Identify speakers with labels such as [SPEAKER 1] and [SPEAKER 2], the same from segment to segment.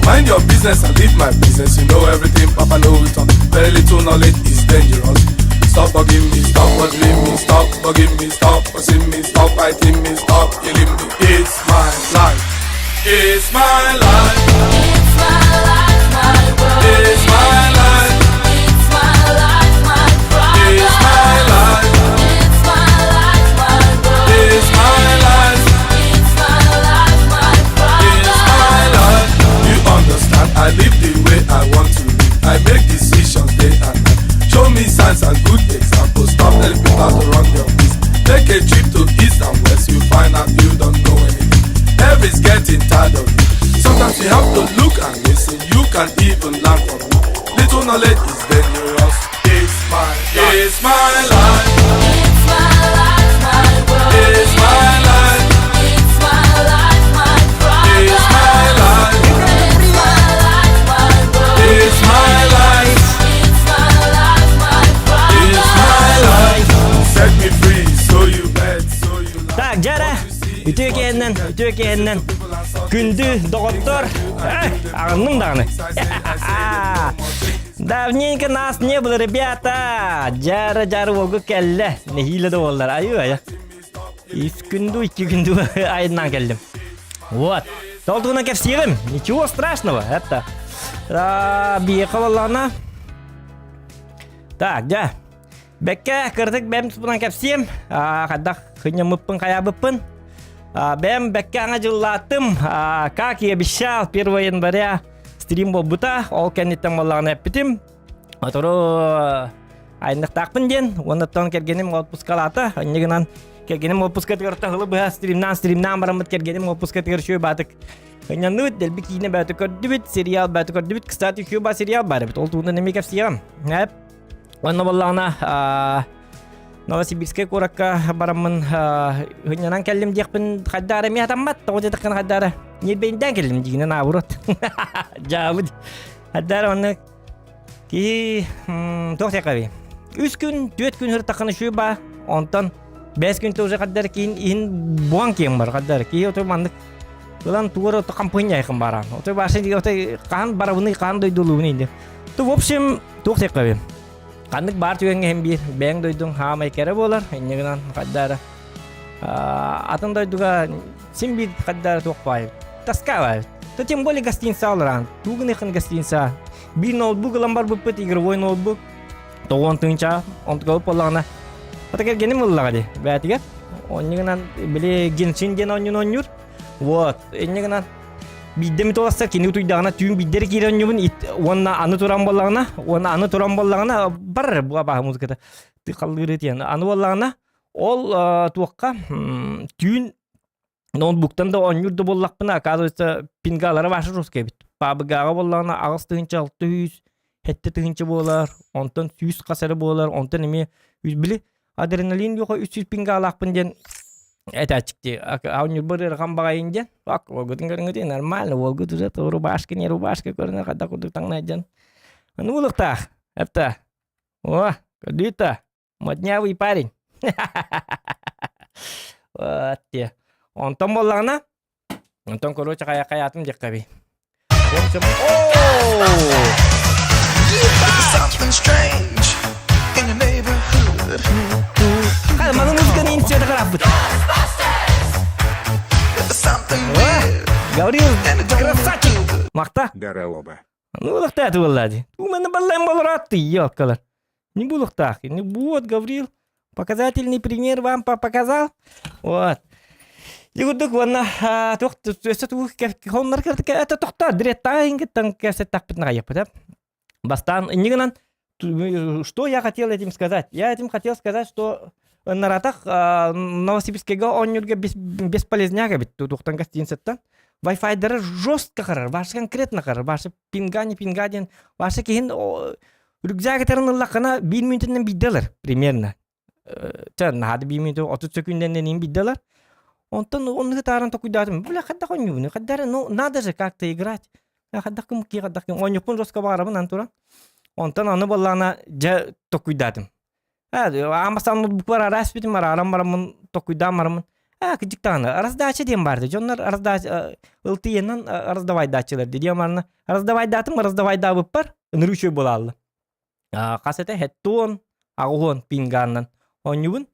[SPEAKER 1] Mind your business and leave my business. You know everything, Papa know it all. Very little knowledge is dangerous. Stop bugging me, stop bothering me, stop bugging me, stop pushing me, stop fighting me, stop killing me. It's my life. It's my life.
[SPEAKER 2] It's my life, my world.
[SPEAKER 1] It's my life.
[SPEAKER 2] It's my life, my problem.
[SPEAKER 1] It's my life.
[SPEAKER 2] It's my life, my world.
[SPEAKER 1] It's my life.
[SPEAKER 2] It's my life, my
[SPEAKER 1] It's my
[SPEAKER 2] problem.
[SPEAKER 1] life. You understand? I live the way I want to live. I make decisions day and night. Show me signs and good examples. Stop telling people how to run their business. Take a trip to east and west. You find out you don't know anything. Everybody's getting tired of you. Sometimes you have to look and listen. You can even learn from me. Little knowledge is dangerous. It's my life. It's my life.
[SPEAKER 2] It's my life, my world.
[SPEAKER 1] It's my life.
[SPEAKER 2] It's my life, my problem.
[SPEAKER 1] It's my life.
[SPEAKER 2] It's my life, my world.
[SPEAKER 1] It's my life.
[SPEAKER 2] It's my life, my problem.
[SPEAKER 1] It's my life. Set me free, so you bet, so you lie.
[SPEAKER 3] Так, дьэ, үтүө киэһэнэн, үтүө киэһэнэн күндү доҕоттор, аҕынным даҕаны. Давненько нас не было, ребята. Дьара дьары уолгу кэллэ. Нэһиилэ да буоллар. Айыы айа. Үс күндү, икки күндү айынан кэллим. Вот. Толтугунан кэпсиэҕим. Ничего страшного. Это. Биэхэ буоллаҕына. Так, дьэ. Бэккэ кырдык бэм туспунан кэпсиэм. Хайдах хынньаммыппын хайаабыппын. Бэм бэккэ аҥа дьыллааттым. Как и обещал, 1 января стрим буолбута. Ол кэнниттэн буоллаҕына эппитим. Отору айныктаахпын диэн. Уоннаттан кэргэним отпускалаата. Инньэ гынан кэргэним отпускатыгар таһылы быһа стримнаан стримнаан бараммыт кэргэним отпускатыгар үчүгэй баатык Ынньанныбыт, дэлби киинэ бөөтө көрдүбүт, сериал бөөтө көрдүбүт. Кстати, үчүгэй баа сериал баар эбит. Ол туһунан эмиэ кэпсиэҕим. Онно буоллаҕына Новосибирскай куоракка бараммын һынньанан кэллим диэхпин хайдаара эмиэ хатаммат тоҕо диэтэххинэ хайдаара ньирбэйдээн кэллим дьиҥинэн наоборот дьаабыт хайдаара онно киһи туох диэххэ үс күн түөрт күн сырыттаххына үчүгэй баа онтон бэс күн уже хайдара киин иһин буан киэҥ бар хайдара киһи ото маннык ылан тугар ото хампыынньа айхын бараан ото башы ото хаан барабыный хаан дойдулуубун инде то в общем Туох диэххэ Ханнык баар түгэҥҥэ иһин биир бэйэҥ дойдуҥ хаамай кэрэ буолар, инньэ гынан хайда эрэ атын дойдуга син биир хайда эрэ туох баайы тоска баайы. То тем более гостиница олоран, туу гыныхын гостиница. Биир ноутбук ылан барбыппыт, игровой ноутбук. Тоҕуон тыынча, онтуга буоллаҕына. Ата кэргэним ыллаҕа дии, бээтигэр. Онньу гынан били Геншин диэн оонньууну оонньуур. Вот, инньэ гынан биирдэ эмит олорсор кини утуйдаҕына түүн биирдэ эрэ киирэн оонньуубун уонна аны туран буоллаҕына уонна аны туран буоллаҕына бар бу абааһы музыката тыхаллыыр диэн аны буоллаҕына ол туохха түүн ноутбуктан да оонньуур да буоллахпына оказывается пингалара ваша русская эбит пабыгаҕа буоллаҕына 8600 7 тыһыынча буолар онтон сүүс хас эрэ буолар онтон эмиэ били адреналин юха 300 пингаалаахпын диэн этээччикти оонньуурбар ыарахан баҕайын диэн ак уолгутун көрүҥүтүй нормально уолгут уже то рубашка не рубашка көрүнэр хайдах курдук таҥнай диэн ну улуктаах эптэ о көрдүүт моднявый парень вот те онтон буоллаҕына онтон короче хайа хайаатым диэххэ в общем
[SPEAKER 1] Something strange in your neighborhood.
[SPEAKER 3] Хайа маны музыканы инициатор караппыт
[SPEAKER 1] Something weird.
[SPEAKER 3] Гаврил
[SPEAKER 1] And it don't look
[SPEAKER 3] красавчик
[SPEAKER 1] good.
[SPEAKER 3] Махта
[SPEAKER 4] Здорово.
[SPEAKER 3] Ну, улахтааты буоллаа Умены баллайм болоратты, елкалар. Не булуктаах. Ну вот, Гаврил, показательный пример вам показал. Вот. Югурдук уонна туох өссө тугу хоннор это тохтоо директаа ингиттан кэпсэттахпытын хайаппыт Бастаан иннигинан что я хотел этим сказать? Я этим хотел сказать, что наратах Новосибирскайга оонньуурга бесполезняк эбит туохтан гостиницаттан Wi-Fi-дара жестко харар, ваша конкретно харар, ваша пинга не пинга диэн, ваша киһин рюкзагытарын ыллаххына биир мүнүүтүнэн биирдэ ылар примерно. Чэ, наһаа биир мүнүүтү 30 секүндэнэн биирдэ ылар. Онтон оннугу тааран токуйдаатым. Бля, хайдах оонньуубун? Хайдах ну надо же как-то играть. Хайдах ким хайдах ким оонньукпун жестко баҕарабын ан туран. Онтон аны буоллаҕына дьэ токуйдаатым. Аан бастаан ноутбукпар араас бүтүм арааран бараммын токуйдаан бараммын. А, кырдьык даҕаны, раздача диэн баар дии. Дьоннор раздача ылтыйанан раздавайдааччылар дии. Диэн манна раздавайдаатым, раздавайдаабыппар ынырыы үчүгэй буолаалла. Хас этэ хэттуон, аҕуһуон пингааннан оонньуубун.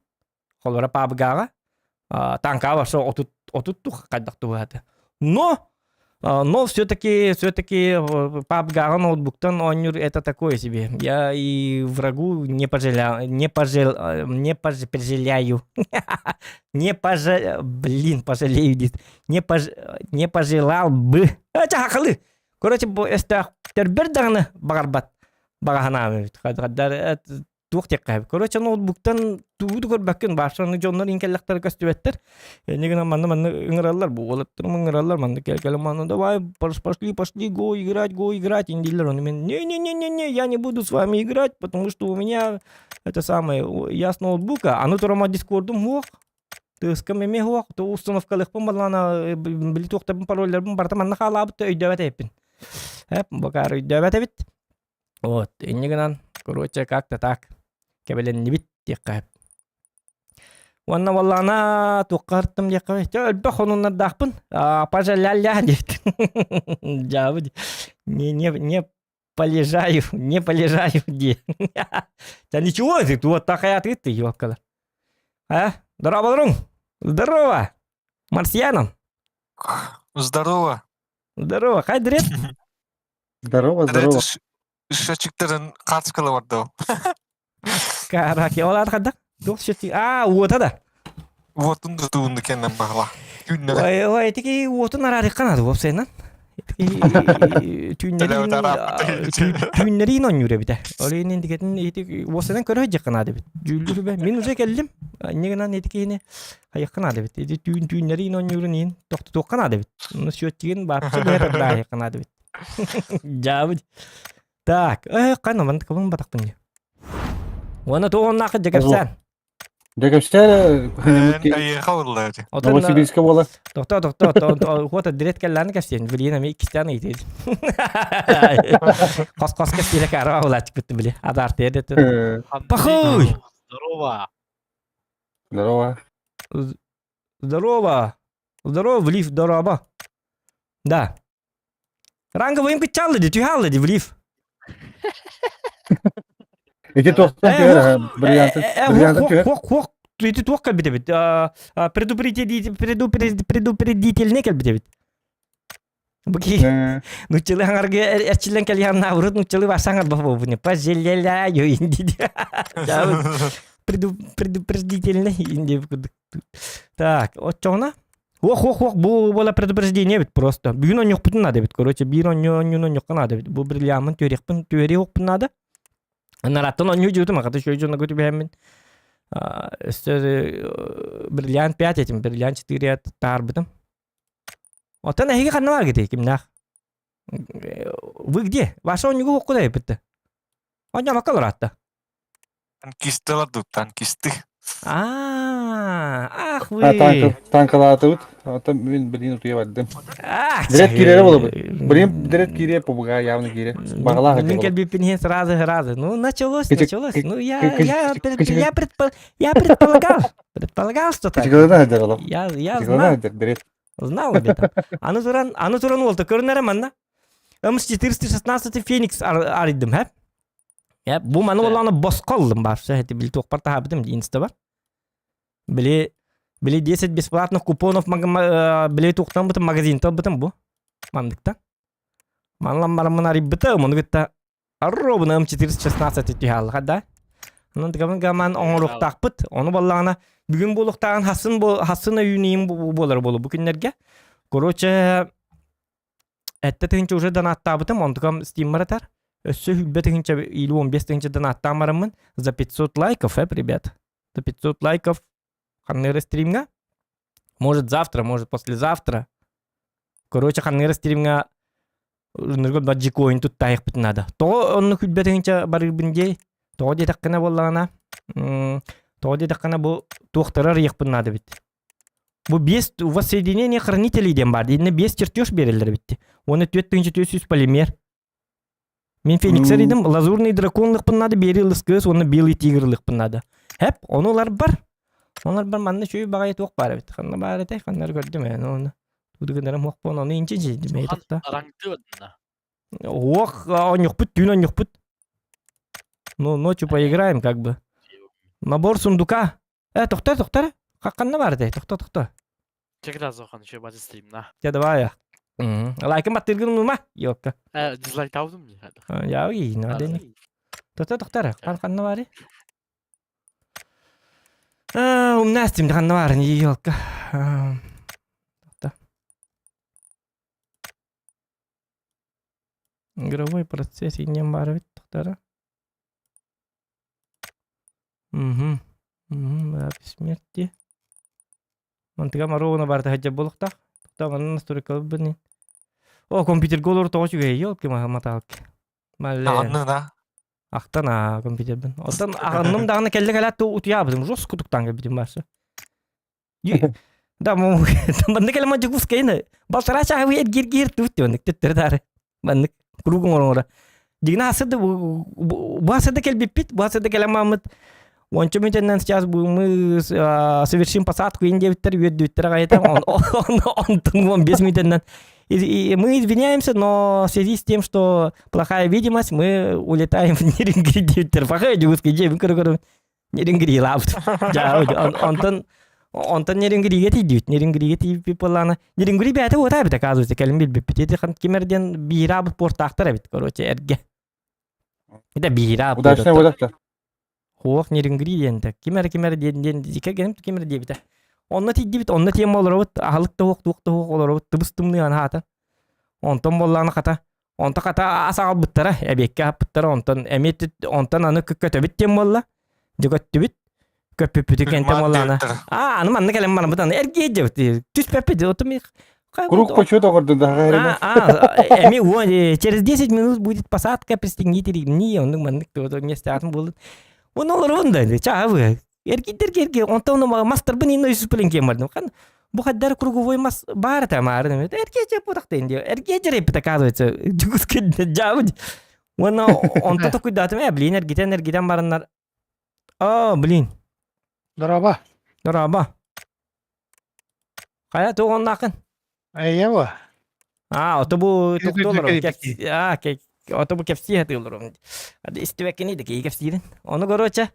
[SPEAKER 3] Холобура пабгаҕа танка вообще отут отут тух хайдах туһата. Но но все-таки все-таки пабгаҕа ноутбуктан оонньуур это такое себе. Я и врагу не пожеляю, не пожел, не пожалею. Не пожа, блин, пожалею диит. Не пож, не пожелал бы. Чахалы. Короче, бу өстөөхтөрбөр даҕаны баҕарбат баҕа санаам эбит. Хаддар туох диэххэ Короче, ноутбуктан тугу да көрбөккүн, баарсаны дьоннор иҥкэллэхтэрэ көстүбэттэр. Эни гынан манна манна ыҥыраллар, бу уолаттарым ыҥыраллар, манна кэл кэл манна давай пошли, пошли, го играть, го играть, дииллэр. Ону мен не-не-не-не-не, я не буду с вами играть, потому что у меня это самое, я с ноутбука, аны турама дискордум суох, тыаскам эмиэ суох, то установкалыахпын баллаана били туохтарбын парольларбын барыта манна хаалаабыт да өйдөөбөт эбиппин. Эп, бакаар өйдөөбөт эбит. Вот, инньэ гынан, короче, как-то так кэбилэннибит диэххэ сөп. Уонна буоллаҕына туохха ырыттым диэххэ дьэ элбэх хонуннардаахпын пожаля диэбит. Дьаабы не не не полежаю, не полежаю дии. Да ничего, ты вот такая ты, ты, ёпкала. А? Здорово, Здорово! Марсианом!
[SPEAKER 4] Здорово.
[SPEAKER 3] Здорово, хай дрет.
[SPEAKER 5] Здорово, здорово.
[SPEAKER 4] Счетчиктарын карточкала бар
[SPEAKER 3] Караки, ол архада? Туох счетчик? А, уота да.
[SPEAKER 4] Уотун да туунду кеннен бағла. Түүннere.
[SPEAKER 3] Ой, ой, тики уотун арарыккан ады вопсайнан. Түүннэрин онньуур эбитэ. Ол иһин дигэтин ити уосанан көрө сылдьыаххын наада эбит. Дьүүллүүр үбэ. Мин уже кэллим. Инньэ гынан ити киһини хайыахха наада эбит. Ити түүн түүннэрин онньуурун иһин тохтотуохха наада эбит. Ну счетчигин баапчы быһа тардаайыахха наада эбит. Дьаабыт. Так, э, ханна маннык кыбын батахпын дии. Уонна туох оннаах дьэкэпсээн.
[SPEAKER 5] Дьэкэпсээн
[SPEAKER 4] Эйиэхэ ылла ити.
[SPEAKER 5] Новосибирска буолар.
[SPEAKER 3] Тохтоо, тохтоо, хуота дирет кэллээн кэпсиэн, билиэн эми иккистээн ыйытыыр. Хос-хос кэпсиирэ кара улаачпыт били. Адаартыйа дэтин. Пахуй!
[SPEAKER 6] Здорово!
[SPEAKER 5] Здорово.
[SPEAKER 3] Здорово! Здорово, влив, здорово. Да. Ранговыйым кыччаллы ди, түһаллы ди, влив.
[SPEAKER 5] Ити туохтан түһэр, бриллиантын бриллиантын түһэр.
[SPEAKER 3] Хуох, хуох, ити туох кэлбит эбит. Предупредительный кэлбит эбит. Бу ки нуччалы хаҥарга эрчиллэн кэлиһэн наабырыт нуччалы баасаҥар бобуне пожелеляю инди. Предупредительный инди Так, оччоҕуна Уох, уох, уох, бу буола предупреждение эбит просто. Бүгүн онньуохпутун наада эбит, короче, биир онньу онньуну онньуохха наада эбит. Бу бриллиаммын түөриэхпин, түөриэ уохпун наада. Нараттан онньуу дьуутум, аката үчүгэй дьонно түбэһэммин. Өссө бриллиант 5 этим, бриллиант 4 таарбытым. Оттон эһиги ханна бааргытый, кимнээх? Вы где? Ваша онньугу уохкута эбитте. Онньообокко олораатта.
[SPEAKER 4] Танкистылар тут, танкисты.
[SPEAKER 3] А, ах вы.
[SPEAKER 5] А, танк, танкалаатыбыт. Оттон мин билин утуйа бардым.
[SPEAKER 3] Ах,
[SPEAKER 5] Дирет киирэрэ буолабыт. Блин, дирет киириэ побуга явно киириэ. Бағалаах
[SPEAKER 3] Мин кэлбиппин иһин сразу сразу. Ну, началось, началось. Ну, я, я, я, предпо, я предполагал, предполагал, что так. Я, я знал. Знал об этом. Аны туран, аны туран уолта көрүнэрэ манна. МС-416 Феникс арыйдым, хэ? Я бу маны оланы босқо аллым бар. Эти били туохпар таһаабытым инста бар. Били били 10 бесплатных купонов били туохтан бытым магазинтан бытым бу. Мандыктан. Манлан бараммын арыйбыта, муну кытта ровно М416 түһааллаха да. Онон тыгабын гаман оҥоруохтаахпыт. Ону баллаҕына бүгүн буолуохтааҕын хасын хасын өйүүнүйүм буолар буолу бу күннэргэ. Короче, Эттэ тыһыынча уже донаттаабытым, онтукам стиммар атар. Өссө хүлбэ тыһыынча или 15 тыһыынча донаттаан бараммын за 500 лайков, э, ребят. За 500 лайков ханныгы стримҥа. Может завтра, может послезавтра. Короче, ханныгы стримҥа ныргы баджикоин туттайықпыт надо. Тоҕо онну күлбэ тыһыынча барыырбын дии. Тоҕо диэтэххинэ буоллаҕына, тоҕо диэтэххинэ бу туохтары арыйыахпын наада эбит. Бу биэс воссоединение хранителей диэн баар. Иннэ биэс чертеж биэрэллэр эбит. Уонна 4400 полимер. Мин Фениксер идим, лазурный дракон лыхпын надо, белый лыскыс, уонна белый тигр лыхпын надо. Хэп, ону ылар бар. Онор бар манна үчүгэй баҕайы туох баар эбит. Ханна баар этэй? Ханна эрэ көрдүм ээ. Ону тудугунарым хуох буолан ону инчи дьиэдим ээ тохто.
[SPEAKER 6] Араҥты одна.
[SPEAKER 3] Ох, онньукпут, түүн онньукпут. Ну, ночью поиграем как бы. Набор сундука. Э, тохто, тохто. Ханна бар этэй? Тохто, тохто.
[SPEAKER 6] Чекра зохан еще базы стримна.
[SPEAKER 3] Я давай. Лайкын баттыргын унума, ёпка.
[SPEAKER 6] Э, дизлайк таудым не.
[SPEAKER 3] Я уи, надо. Тохто, тохто. Ханна бар? А, умнастим ханна бар, ёлка. Тохто. Игровой процесс иннем баар эбит тохтара. Угу. Угу, смерти. Мантыга моровуна барыта сылдьар буолуохтаах. Тохтоо манна настройкаларбын О, компьютерга олору тоҕо үчүгэй, елки маталки. Мале.
[SPEAKER 4] Аҕыннын
[SPEAKER 3] Ахтан аа компьютербин. Оттон аҕынным даҕаны кэллэ кэлээт утуйаабытым. Жестко туктаан кэлбитим баарса. Да, маннык эле мадьыгускайны. Балтара чаһы эргир туут маннык төттөрү таары. Маннык круг оҥоро. Дигина асыды бу асыды келбиппит, бу асыды келе мамыт. Онча мүтеннен сейчас мы совершим посадку индебиттер үөддүттер аҕайта он он он 5 мүтеннен мы извиняемся, но в связи с тем, что плохая видимость, мы улетаем в Нерюнгри диэбиттэр. Пахай дьугуска дьиэбин көрө-көрө Нерюнгрилаабыт. Онтон онтон Нерюнгригэ тиийдибит. Нерюнгригэ тиийбит буоллаҕына Нерюнгри бэйэтэ уотаа эбит оказывается кэлин билбиппит. Ити кимэр диэн биираабыт портаахтар эбит короче эргэ. Это биираабыт.
[SPEAKER 5] Удачная водата.
[SPEAKER 3] Хуох Нерюнгри диэн ким эрэ ким эрэ диэн диэн кэргэним ким эрэ диэбитэ. Онно тиийдибит, онно тиэм олоробут, аһылык да уох, туох да уох олоробут, тыбыс тымныы анаата. Онтон буоллаҕына хата Онто хата ас аҕалбыттара, эбиэккэ аһаппыттара, онтон эмиэ онтон аны көтөбүт диэн буолла. Дьэ көттүбүт. Көппүппүтү кэнтэ буоллаҕына. Аа, аны манна кэлэн бараммыт аны эргиэ дьэбит. Түспэппит. Отум
[SPEAKER 5] Круг почет оҕорду да
[SPEAKER 3] А, эми уон через 10 минут будет посадка, пристегните ремни, оннук маннык вместе атын буолут. Оны олорбун да, чаабы. Эргийдер эрги, онтон мастарбын инно үсүппүлен киэн бардым. Хан бу хаддар круговой мас баар этэ маарын. Эргие жеп утахтын диye. Эргие жереппит оказывается. Жүгүс кенде жабы. Уонна онто токуйдаатым э блин эргитен эргитен бараннар. А, блин.
[SPEAKER 7] Дороба.
[SPEAKER 3] Дороба. Хайа тугуннакын?
[SPEAKER 7] Эйева.
[SPEAKER 3] А, ото бу туктолорум. А, ото бу кэпсии хатыылорум. Истибэккини да кии кэпсиирин. Ону короче,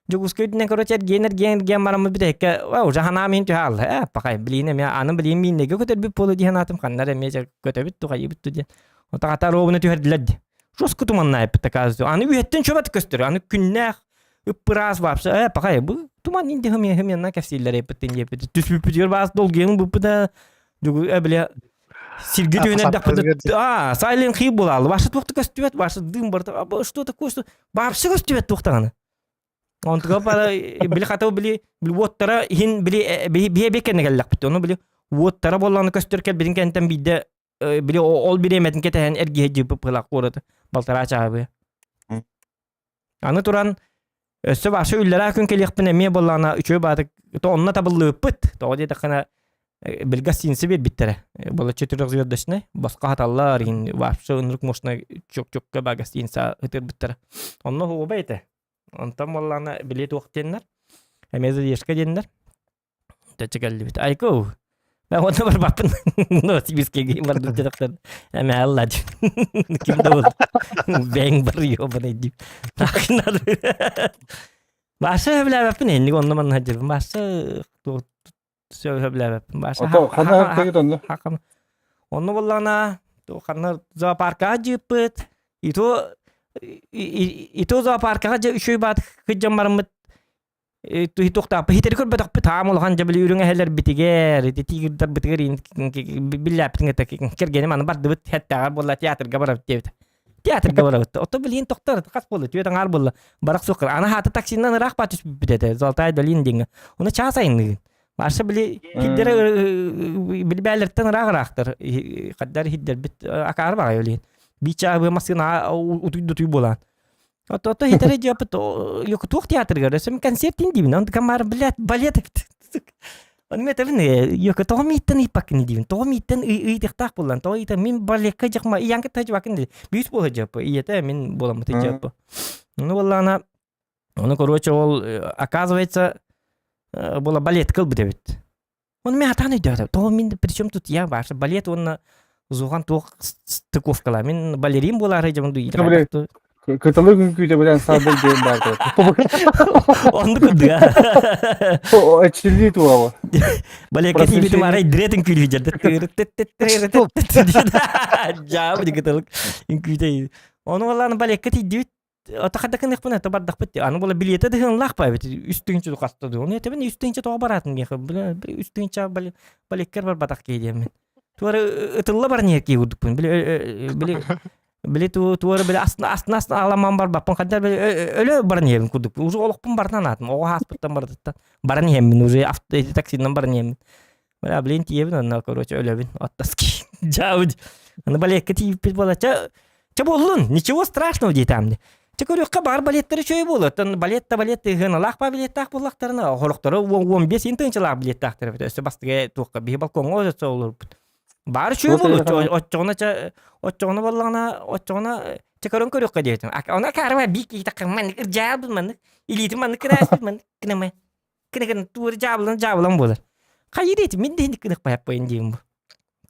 [SPEAKER 3] Дьокуускай үрдүнэн короче эргиэн эргиэн эргиэн бараммыт бүтэһиккэ уже ханаам иһин түһэ хаалла. Э, пахай, блин, эмиэ аны блин мииннэгэ көтөрбүт буолуо дии санаатым. Ханна эрэ эмиэ көтөбүт ту хайыбыт ту диэн. Онтон хата ровно түһэрдилэр дии. Жестко туманнаайппыт оказывается. Аны үһэттэн чөбөт көстөр. Аны күннээх ыппыраас вообще. Э, пахай, бу туман инди хымия хымиянна кэпсииллэр эппиттин диэппит. Түспүппүтүгэр баас долгуйан буппута. Дугу э бile сиргэ түһүнэр дахпыт. А, Silent Hill буолаалы. Башы туохта көстүбэт, башы дым барда. Что такое, что? Баапсы көстүбэт туохтаҕаны. Онтуга бара били хата били били уоттара иһин били биһи беккенне кэллэхпит. Ону били уоттара буоллаҕына көстөр кэлбитин кэнтэн биирдэ били ол бириэмэтин кэтэһэн эргиһэ дьыппыт пылак куораты балтараа чаабы. Аны туран өссө башы үллэрээ күн кэлиэхпин эмиэ буоллаҕына үчүгэй баатык то онно табыллыбыппыт. Тоҕо диэтэххинэ били гостиница биэрбиттэрэ. Была четырехзвездочный, босхо хаталлар, вообще ынырык можно чок-чокка ба гостиница ытырбыттара. Онно хуба этэ. Онтон буоллаҕына билиэт уох диэннэр, эмиэ задержка диэннэр. Тэчэ кэллибит. Айку, мен онно барбаппын. Новосибирскийге бардым дедактар. Эме алла Ким да бол. Бэң бар ёбаный дип. Башы сөбүлээбэппин энник онно манна сылдьабын. Башы сөбүлээбэппин. Башы
[SPEAKER 5] Ото ханна тегит онно?
[SPEAKER 3] хакам. Онно боллаҕына ханна зоопаркаҕа дьыыппыт. И то и то зоопаркаҕа дьэ үчүгэй баат кыдьан бараммыт туохтааппы хитэри көрбөтөхпүт хаам улахан дьэ били үрүҥ эһэлэрбитигэр ити тигрдарбытыгар биллээппитин кытта кэргэним аны бардыбыт хэттэҕэр буолла театрга барабыт диэбит театрга барабыт ото билигин тохтор хас буолла түөрт аҥаар буолла барах суох аны хаата таксинан ыраах баа түспүппүт этэ Золотая долина диэҥҥэ ону чаас айанныгын Маша били хиддere били бээлэртэн ыраах ыраахтар хаддар хиддербит акаары баҕайы билигин биичэ абы массыына утуйдутуй буолаан Ото хитэри дьаппыт туох театрыгар өсөм концерт диибин он камар блядь балет Он метабин йока тоҕо мииттэн ыйпаккын диибин тоҕо мииттэн ыйтыхтаах буоллан тоҕо ыйта мин балекка дьахма иянка тажбакын ди бүүс буола дьаппы ийэтэ мин буоламмыты дьаппы ну буоллаана ону короче ол оказывается. була балет кылбыт эбит. Оны мен атаан өйдөөтөм. Тоҕо мин причем тут я баар балет уонна Зухан туох стыковкала. Мин балерин буолаары дьомун
[SPEAKER 5] дуйда. Кыталы үҥкүүтэ билэн саабыл диэн баар
[SPEAKER 3] Оннук курдуга.
[SPEAKER 5] Эчиллии туоҕа.
[SPEAKER 3] Балекка тиийбитим арай дирет үҥкүүлүү дьэрдэ. Жаабы кытылык үҥкүүтэ. Ону валлааны балекка тиийдибит. Ата хадда кыныхпын ата бардахпыт. Аны була билиэтэ дыһынлаах ба эбит. Үс тыһыынча хаста ду. Ону этебин үс тыһыынча тоҕо бараатын миэхэ. Үс тыһыынча балеккер барбатах киһи диэммин. Туора ытылла баран иһэр киһи курдукпун. Били били били туора били астына астына астына аламан барбаппын. Хаддар били өлө баран иһэбин курдук. Уже олохпун барытынан аатым. Оҕо ааспыттан барытыттан баран иһэммин. Уже авто таксинан баран иһэммин. Бля, блин, тиийэбин онно, короче, өлөбүн. Оттаски. Жаабыт. Аны балетка тиийбит буола. Чэ, чэ буоллун, ничего страшного диэтаам. Чэ көрүөххэ баар балеттары үчүгэй буолуо. Оттон балет да балет ыһыаналаах ба билеттаах буоллахтарына, хорохторо 15 тыһыынчалаах билеттаахтар эбит. Өссө бастыга туохха биһи балкоҥҥа өссө олорбут. Баар үчүгэй буолуо. Оччоҕуна чэ оччоҕуна буоллаҕына, оччоҕуна чэ көрөн көрүөххэ диэтим. Она каарыма биир киһи таххан маннык ырдьаабыт маннык, илиитин маннык кыраасыт маннык кынама. Кини кини туор дьаабылан дьаабылан буолар. Хайыр ити мин да кынах байаппайын диим бу.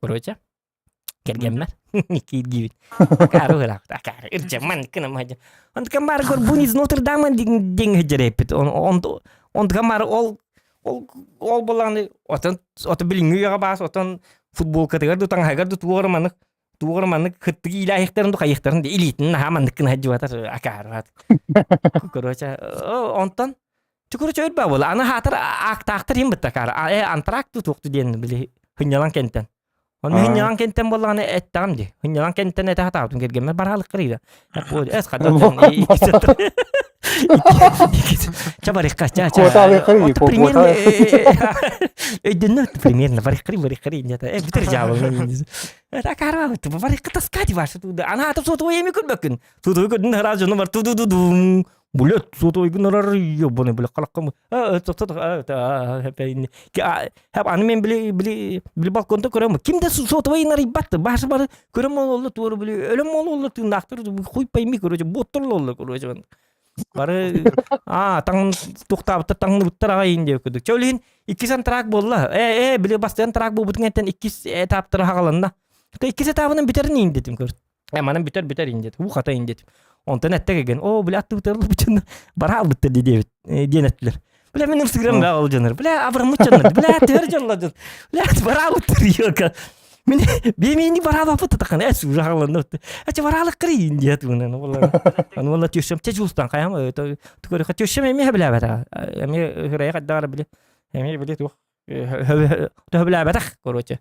[SPEAKER 3] Короче, кэргэммэр кииргиибит. Акаары ыраахпыт, акаары ырдьамман кынам хадьа. Онтукам баар горбун из Нотр-Дама диэн хадьарайппыт. Онтукам баар ол ол ол болааны отон ото билиҥҥи үйэҕэ баас отон футболкатыгар ду таҥаһыгар ду туора маннык туора маннык хыттык иилээһихтэрин ду хайыхтарын ди илиитин наһаа маннык гына хадьыбатар акаарбат. Короче, онтон Чукуру чөйөр баа буола. Аны хаатар аактаахтар иһин бытта каара. Э антракт туохту диэн били хынньалаҥ кэнтэн. Онно хынньалаҥ кэнтэн буоллаҕына эттэҕим дии. Хынньалаҥ кэнтэн этэ хатаабытым кэргэммэр бараалык кырыйда. Эс хаддан Ча барыхха ча ча. Примерно өйдөннө примерно барыххари барыххари иннята. Э бүтэр жаабы. Это карабы барыхха таскать ваша туда. Ана атып сотовой эми көрбөккүн. Сотовой көрдүн хара жону бар ту ту ту дум. Блядь, сотовойгун арар ебаный, бля, халаккам. Хап аны мен били били били балконда көрөм. Ким да сотовойын арыйбатты. Башы бары көрөм ололлу туору били өлөм ололлу тыыннаахтыр хуй пойми короче боттор оллу короче. Бары а таң тухтаабыттар таҥныбыттар аҕай диэбит курдук. Чэ ол иһин иккис антракт буолла. Э э били бастыан трак буолбутун кэнниттэн иккис этаптара хаҕаланна. Иккис этабынан бүтэрин иин дедим көр. Э манан бүтэр бүтэр ин диэт. Уу хата ин диэт. Онтон этте кэлген, о бля аттыбытар бутун бара албыттар ди диэбит диэн эттилер. Бля мен ымсыгырам да ол дьоннор. Бля абыраммыт дьоннор. Бля түһэр дьоннор дьон. Бля бара албыттар йока. Мин бемени бара албаппыт татакан эс ужагаланды. Ача бара алык кырыйын диэт мунан. Аны валла түшсөм те жулстан каям түкөрү түшсөм эми билебет. Эми хырая каддара биле. Эми биле тух Төһөбүлээбэтэх, короче.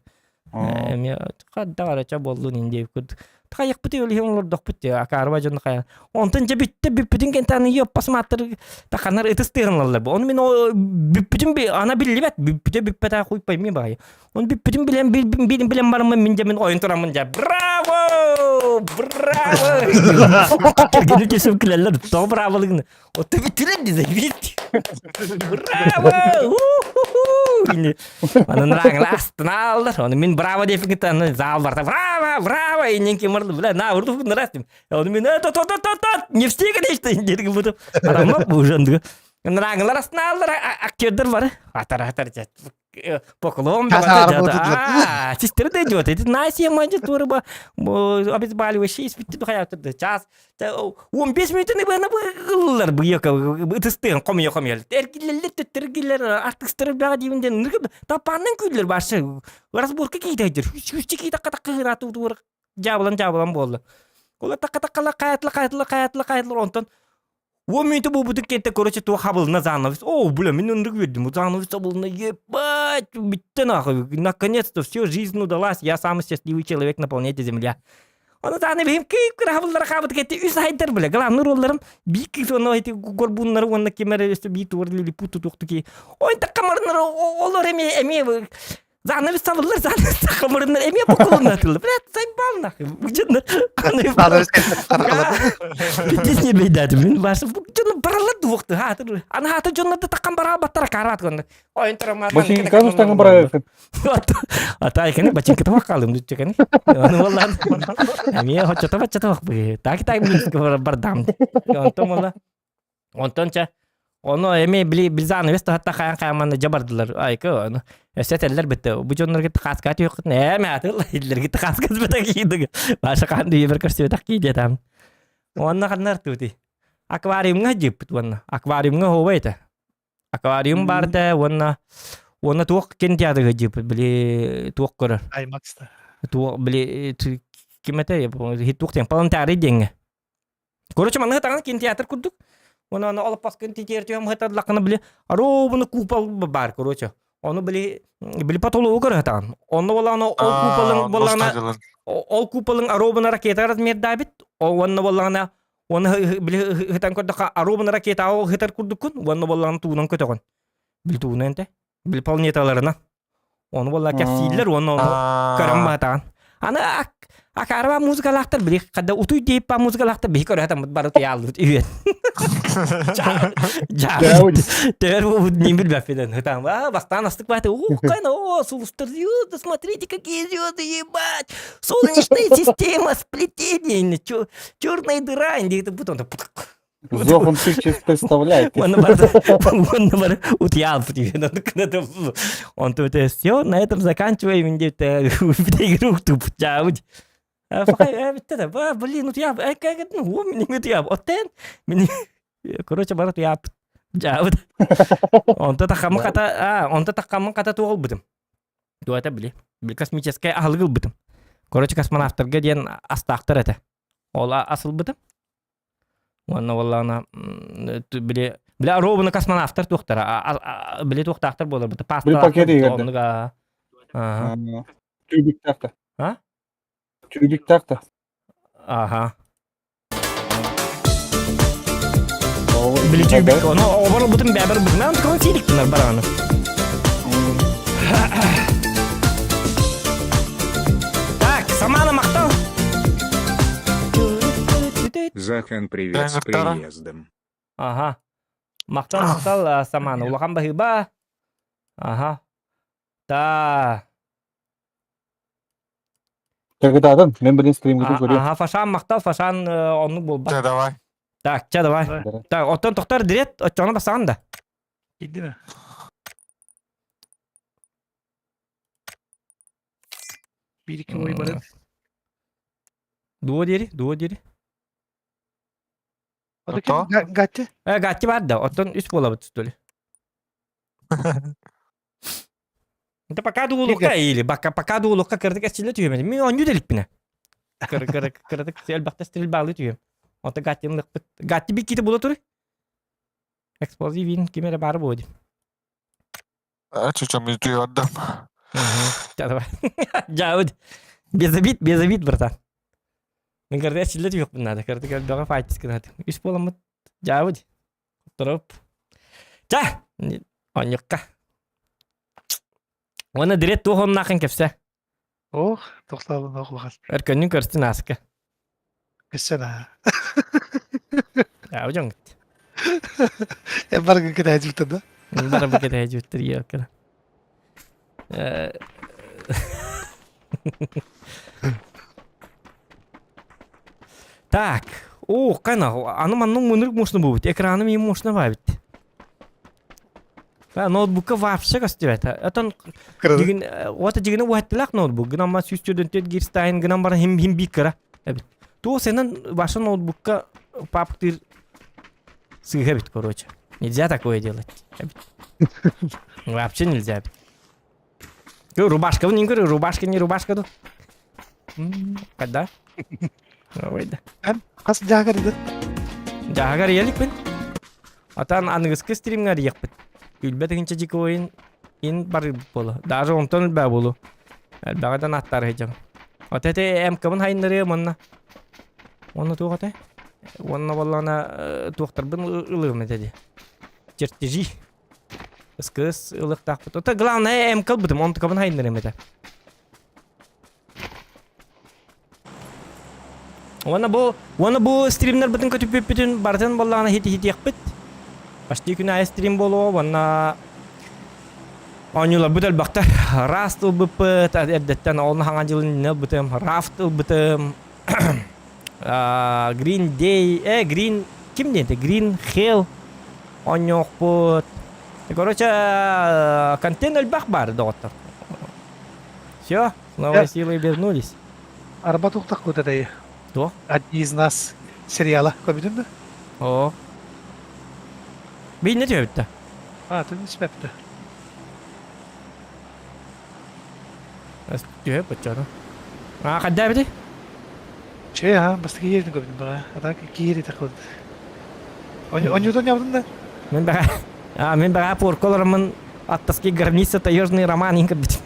[SPEAKER 3] Эми хаддаҕарача буоллун ин диэбит курдук. Тахайыкпыт өлүһүн олордохпут диэ, акаарба дьон хайа. Онтон дьэ бүттэ бүппүтүн кэнтаны йоппас мааттар таханар ытыс тыһынлаллар. Оны мин бүппүтүн ана биллибэт, бүппүтэ бүппэтэ хуй пойми баҕайы. Он бүппүтүн билэн билэн билэн бараммын мин дьэ мин ойун тураммын дьэ браво! Браво! Кэргэним кесіп күлэллэр, тоҕо браволыгын Отто бүтүлэр дизэ бит. Браво! Анан раңла астына алдар. Оны мен браво деп китте аны зал барда. Браво, браво! Инен кем барды. Бля, на урду нырастым. Оны мен то то то то то не все конечно дерги буду. Арама бу жанды. Раңлар астына алдар актердер бар. Атар атар поклон А, сестры дойдет. Это на семь турбо обезболивающий испитти хаятты. Час 15 минутын ыллар быйака ытыстыгын хомуйа хомуйа. Эргиллеллер төттөргиллер артыстары бага дибинден тапаннан күллер башы. Разборка кийдер. Хүччи кийда ката кыра туур жабылан жабылан болду. Ола такка таккала каятла каятла каятла каятла онтон Он минуту буолбутун кэнтэ короче туох хабылына занавес. О, бля, мин оннук үөрдүм. Занавес хабылына, ебать, бүттэ нахуй. Наконец-то все, жизнь удалась. Я самый счастливый человек на планете Земля. Оны занавеһим кыып кыра хабыллара хаабыт кэтти үс айдар бля. Главный ролларым биир кыыс онно эти горбуннары уонна ким эрэ өссө биир туор лилипут тутуохту ки. Ой таккамарынар олор эми эми Занавес салылар, занавес хамырыннар эмиэ букулунатылы. Блядь, заебал нахуй.
[SPEAKER 4] Занавес
[SPEAKER 3] Пиздец не бейдәді. Мен башы дьону баралар дуохты. Хаатыр. Аны хаатыр дьоннорду таккан бараа баттара караат гонна. Ойын турамаа.
[SPEAKER 5] Бачинка устаңы бараа.
[SPEAKER 3] Ата айканы бачинка табак калым дүтчекени. Аны боллан. Эмиэ хочото баччата бак. Так так бардам. Онтон болла. Онтон ча. Ону эми били Билзановец таһатта хайан хайаманна жабардылар. Айка ону. Өссө этэллэр битте. Бу дьоннорго хааска түһүккүт ээ мээтил иллэргит хааска битэ киидиг. Баша хаан дүйебер көрсүбэтэх кии диэтам. Уонна ханна артыбыты. Аквариумҥа дьиппит уонна. Аквариумҥа хоба этэ. Аквариум бар этэ уонна уонна туох кинотеатрга дьиппит били туох көрөр.
[SPEAKER 7] IMAX та.
[SPEAKER 3] Туох били ким этэ туох диэн планетарий диэҥҥэ. Короче, манныгы таҥан кинотеатр курдук. Уонна аны олоппоскун титиэр түһэн быһыталлаххына били ровно купол баар, короче. Ону били били потолугу көрөтаҕын. Онно буоллаҕына ол куполын буоллаҕына ол куполын ровно ракета размердаабит. Уонна буоллаҕына уонна били ыһытан көрдөххө ровно ракета ол ыһытар курдуккун. Уонна буоллаҕына туунан көтөҕүн. Били туунан этэ. Били планеталарынан. Ону буолла кэпсииллэр уонна ону көрөн баатаҕын. Аны акаарба музыкалаахтар били хадда утуй диэппа музыкалаахтар биһи көрө бары туйааллыбыт үһүөн. Төр не билбэппин ытаан а бастаан астык бааты ух о сулустар звезды смотрите какие звезды ебать солнечная система сплетение черная дыра диэти бутон
[SPEAKER 5] Зохан Pictures представляет.
[SPEAKER 3] Уонна бары уонна бары утуйаалбыт Он тут все, на этом заканчиваем где-то игру тупчаабыт. Блин, утуйаап, ну, мин утуйаап, оттен, мин короче, бары утуйаап, жаабыт. Онто тахаммын хата, а, онто тахаммын хата туолбутум. Дуата били, били космическай аһылык ылбытым. Короче, космонавтарга диэн астаахтар этэ. Ол асылбытым. Уонна буоллаҕына били били ровно космонавтар туохтара били туохтаахтар буолар быта
[SPEAKER 5] Били пакет иһигэр
[SPEAKER 3] оннук аа
[SPEAKER 5] Түүлүктээх да.
[SPEAKER 3] А?
[SPEAKER 5] Түүлүктээх да.
[SPEAKER 3] Аха. Били түүлүк ону обор бутун бэбер бутунан кон сиилик тунар бараны. Так, Самана махтал.
[SPEAKER 8] Захан, привет с приездом.
[SPEAKER 3] Ага. Махтал, махтал, Самана. Улахан баһыба. Ага. Та.
[SPEAKER 5] Кыргытаатын, мен билин стримгитин көрүөм.
[SPEAKER 3] Ага, Фашан махтал, Фашан оннук буолбат.
[SPEAKER 4] Чэ, давай.
[SPEAKER 3] Так, чэ, давай. Так, оттон тохтор дирет, оччоҕуна басаҕын да.
[SPEAKER 7] Киирдим. Биир икки ой барыт.
[SPEAKER 3] Дуо диэри, дуо диэри.
[SPEAKER 7] Ото Гатти?
[SPEAKER 3] Э, Гатти бар да, оттон үс буолабыт что ли. Это пока дуулукка или пока пока дуулукка кырдык эчилле түһүмэт. Мин онню делиппинэ. Кыр кыр кырдык элбэхтэ стрельбалыы түһүм. Ото Гаттин лыкпыт. Гатти биккити була тур. Эксплозив ким эрэ баар буо дим.
[SPEAKER 4] Чучам үтүөрдüm.
[SPEAKER 3] Давай. Жауд. Без обид, без обид, братан. Мен кырдык эчилле түһүөхпүн наада. Кырдык элбэҕи файтис гынат. Үс буоламмыт. Жауд. Тороп. Ча! Онньукка. Уонна дирет туох оннаахын кэпсэ.
[SPEAKER 7] Ох, тохтоолун ох улахан.
[SPEAKER 3] Өркөннүн көрстүн ааска.
[SPEAKER 7] Кэссэн аа.
[SPEAKER 3] Aa дьоҥут.
[SPEAKER 7] Э баргы кэтэһэжиттэр да?
[SPEAKER 3] Барабы кэтэһэжиттэр иэккэ. Так, о, кана, аны манның мунук мощно будет. Экраным им мощно бабит. Ноутбукка вообще көстүбэт. Отон дигин ота дигини уһаттылах ноутбук. Гынан ма 104 гирстайн гынан баран хим хим бик кыра. Туох сенен ваша ноутбукка папктыр сыыһа бит, короче. Нельзя такое делать. Вообще нельзя. Рубашка, не говорю, рубашка не рубашка ду. Когда? Ой, да.
[SPEAKER 7] Хас дьаагар иде?
[SPEAKER 3] Дьаагар иэликпин. Атан аныгыскы стримҥа диэхпит. Күлбэт ыгынча дьикойын ин барыыбыт буолу. Даже онтон элбээ буолу. Элбэҕи аттар сылдьабын. От эти МК-бын хайыннарыам уонна. Уонна туох этэй? Уонна буоллаҕына туохтарбын ылыам этэ дии. Чертежи. Ыскыс ылыахтаахпыт. Ото главное МК ылбытым, онтукабын хайыннарыам этэ. Уонна бу уонна бу стримнербытын көтүппүппүтүн барытын буоллаҕына хит-хитиэхпит. Почти күн аайы стрим буолуо уонна оонньууларбыт элбэхтэр. Rust ылбыппыт, эрдэттэн ол хаҥа дьылын иннинэ ылбытым, Raft ылбытым, Green Day, э, Green, ким диэн Green Hell. Оонньуохпут. Короче, контент элбэх баар, доҕоттор. Все, с новой силой вернулись.
[SPEAKER 7] Арба тухтах кутатай.
[SPEAKER 3] Туох?
[SPEAKER 7] Одни из нас сериала көрбүтүн да?
[SPEAKER 3] Оо. Бейне түһэбитте.
[SPEAKER 7] А, ты не спепті.
[SPEAKER 3] Түһэп баччаны. А, хадда бити?
[SPEAKER 7] Че, а, бастакы ерин көрбүтүм баҕа. А так киири такылды. Онньутун нябытын да?
[SPEAKER 3] Мен баҕа, а, мен баҕа порколоромун Аттаски граница таежный роман иҥ көрбүтүм.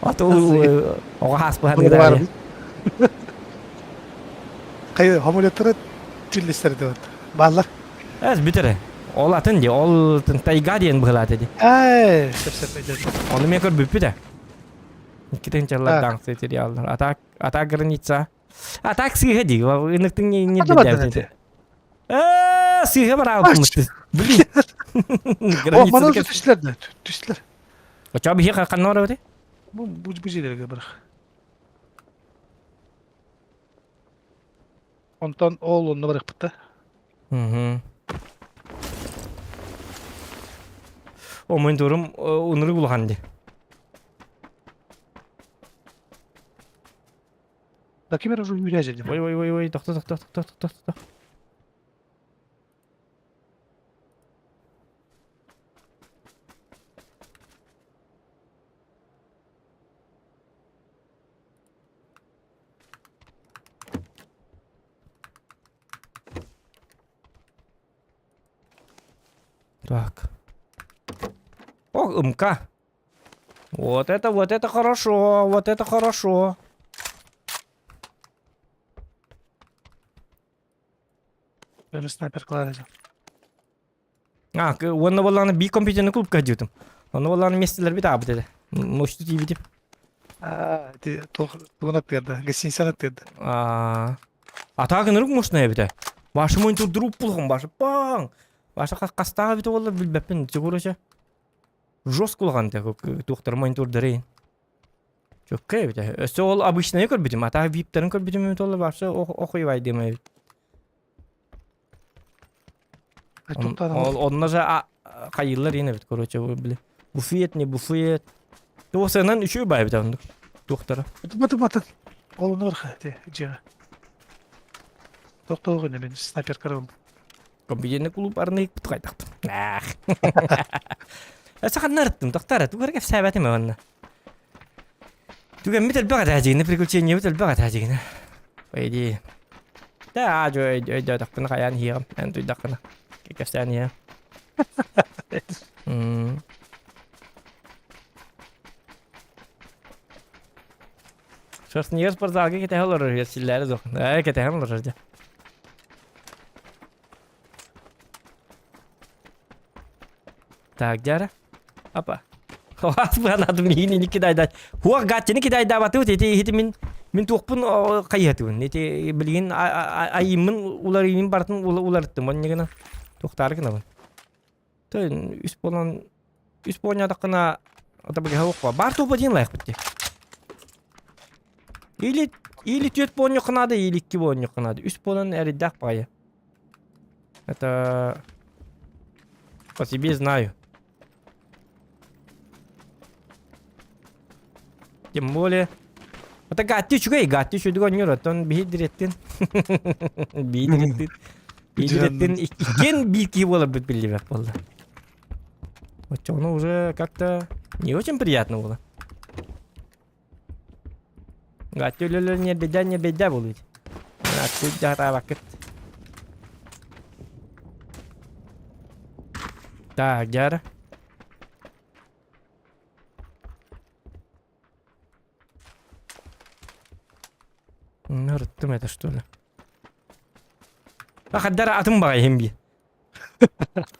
[SPEAKER 3] Ото оҕо хааспыһан
[SPEAKER 7] Хайы, хомулеттары түллистер деп Бааллар.
[SPEAKER 3] Эс бүтере. Ол атын ди, ол тайга диэн быһылаата ди.
[SPEAKER 7] Эй, сөп-сөп өйдөдүм.
[SPEAKER 3] Ону мен көрбүппүт э. Иккитин чаллар сериаллар. Атак, атак граница. Атак сыыһа ди. Ыныктың не не
[SPEAKER 7] Атабаттан
[SPEAKER 3] Ээ, сыыһа бараабыт. Блин.
[SPEAKER 7] О, манан түстүлэр да, түстүлэр.
[SPEAKER 3] Очо биһи ханна барабыт?
[SPEAKER 7] Бу бу бу жерлерге барах. Онтон ол онно барыахпыт да.
[SPEAKER 3] Мгм. О, мониторум ынырык улахан ди.
[SPEAKER 7] Да ким эрэ уже үүрээжэ дим.
[SPEAKER 3] Ой, ой, ой, ой, тохто, тохто, тохто, тохто, тохто. Так. О, МК. Вот это хорошо, вот это хорошо.
[SPEAKER 7] Бэм снайпер кылаарыдьа.
[SPEAKER 3] А, уонна буоллаҕына биир компьютерный клубка дьиэтим. Онно буоллаҕына миэстэлэрбит аабыт этэ. Мощту тиийбитим.
[SPEAKER 7] Аа, ити туох тугун аттыырда, гостиницаны аттыырда.
[SPEAKER 3] Аа, атаа гынырык мощная эбитэ. Башы монитор булхум, башы паң. Башы хастаах эбитэ буоллар билбэппин, чугуруча. Жестко улахан туохтар монитордары. Чөккө эбитэ. Өссө ол обычнайы көрбүтүм, атаа виптарын көрбүтүм эбит ол башы охуйбайдым эбит. Ол онно же хайыллар иин эбит, короче, били. Буфет, не буфет. Туосынан үчү бай эбит оннук. Туохтара.
[SPEAKER 7] Баты баты. Ол онно барха те дьиэҕэ. Тохтоо гына мен снайпер карабыл.
[SPEAKER 3] Компьютерный клуб арныйык бут Ах. Саханнар ыттым, тохтар, тугар кэпсээбэтим онно. Түгэммит элбэх этээчигинэ, приключениебит элбэх этээчигинэ. По идее. Да, аа, өйдөөтөхпүнэ хайаан иһиэҕим, эн туйдаххына. Кэпсээн иһиэм. Шерстнигер спортзалга кэтэһэ олорор силлээри суох. Ээ, кэтэһэн олорор дьэ. Так, дьара. Апа. Хаас миигин кидайда. Хуах гаттини кидайдаабатыбыт ити иһити мин мин туохпун хайыһатыбын. Ити билигин айыммын уларыйын бартын уларыттым. Оннигына туохтаары гынабын. Тön үс болан үс болнядақына ата бу Бар туопа диэн лайықпыт ти. Или или түөрт буонньуккунаада, или икки буонньуккунаада. Үс буолан эрийдээх баҕайы. Это по себе знаю. Тем более Это гатти үчүгэй, гатти үчүгэй оонньуур, оттон биһи дириэттин. Биһи дириэттин. Биһи дириэттин иккиэн биир киһи буоларбыт биллибэт буолла. Оччоҕуна уже как-то не очень приятно было. Гатти өлөлөр не беда, не беда буолуй. Аттыы дьаһатаабаккыт. Так, дьара. Ырыттым это что ли? А хаддара атын баҕайы иһин би.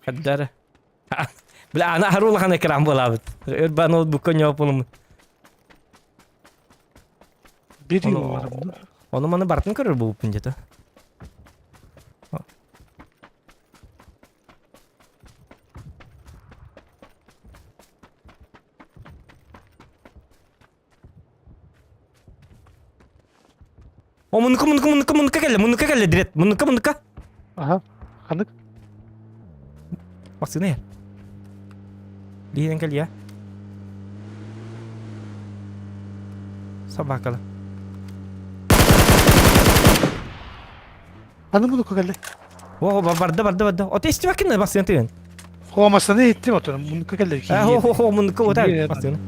[SPEAKER 3] Хаддара. Бля, ана аһар улахан экран буолаабыт. Өр ба ноутбукка ньоопунум.
[SPEAKER 7] Бери
[SPEAKER 3] Ону, ону маны барытын көрөр буолбуппун где-то. О, муннука, муннука, муннука, муннука кэллэ, муннука кэллэ, Дред, муннука, муннука.
[SPEAKER 7] Аха, ханнык?
[SPEAKER 3] Массыына иһэр. Биһинэн кэлиэ. Собакала.
[SPEAKER 7] Аны мунукка кэллэ.
[SPEAKER 3] О, барда, барда, барда. Ото истибэккин массыына тыгын.
[SPEAKER 7] Хо массыына иттим отон мунукка кэллэ.
[SPEAKER 3] Хо, хо, хо, мунукка ота массыына.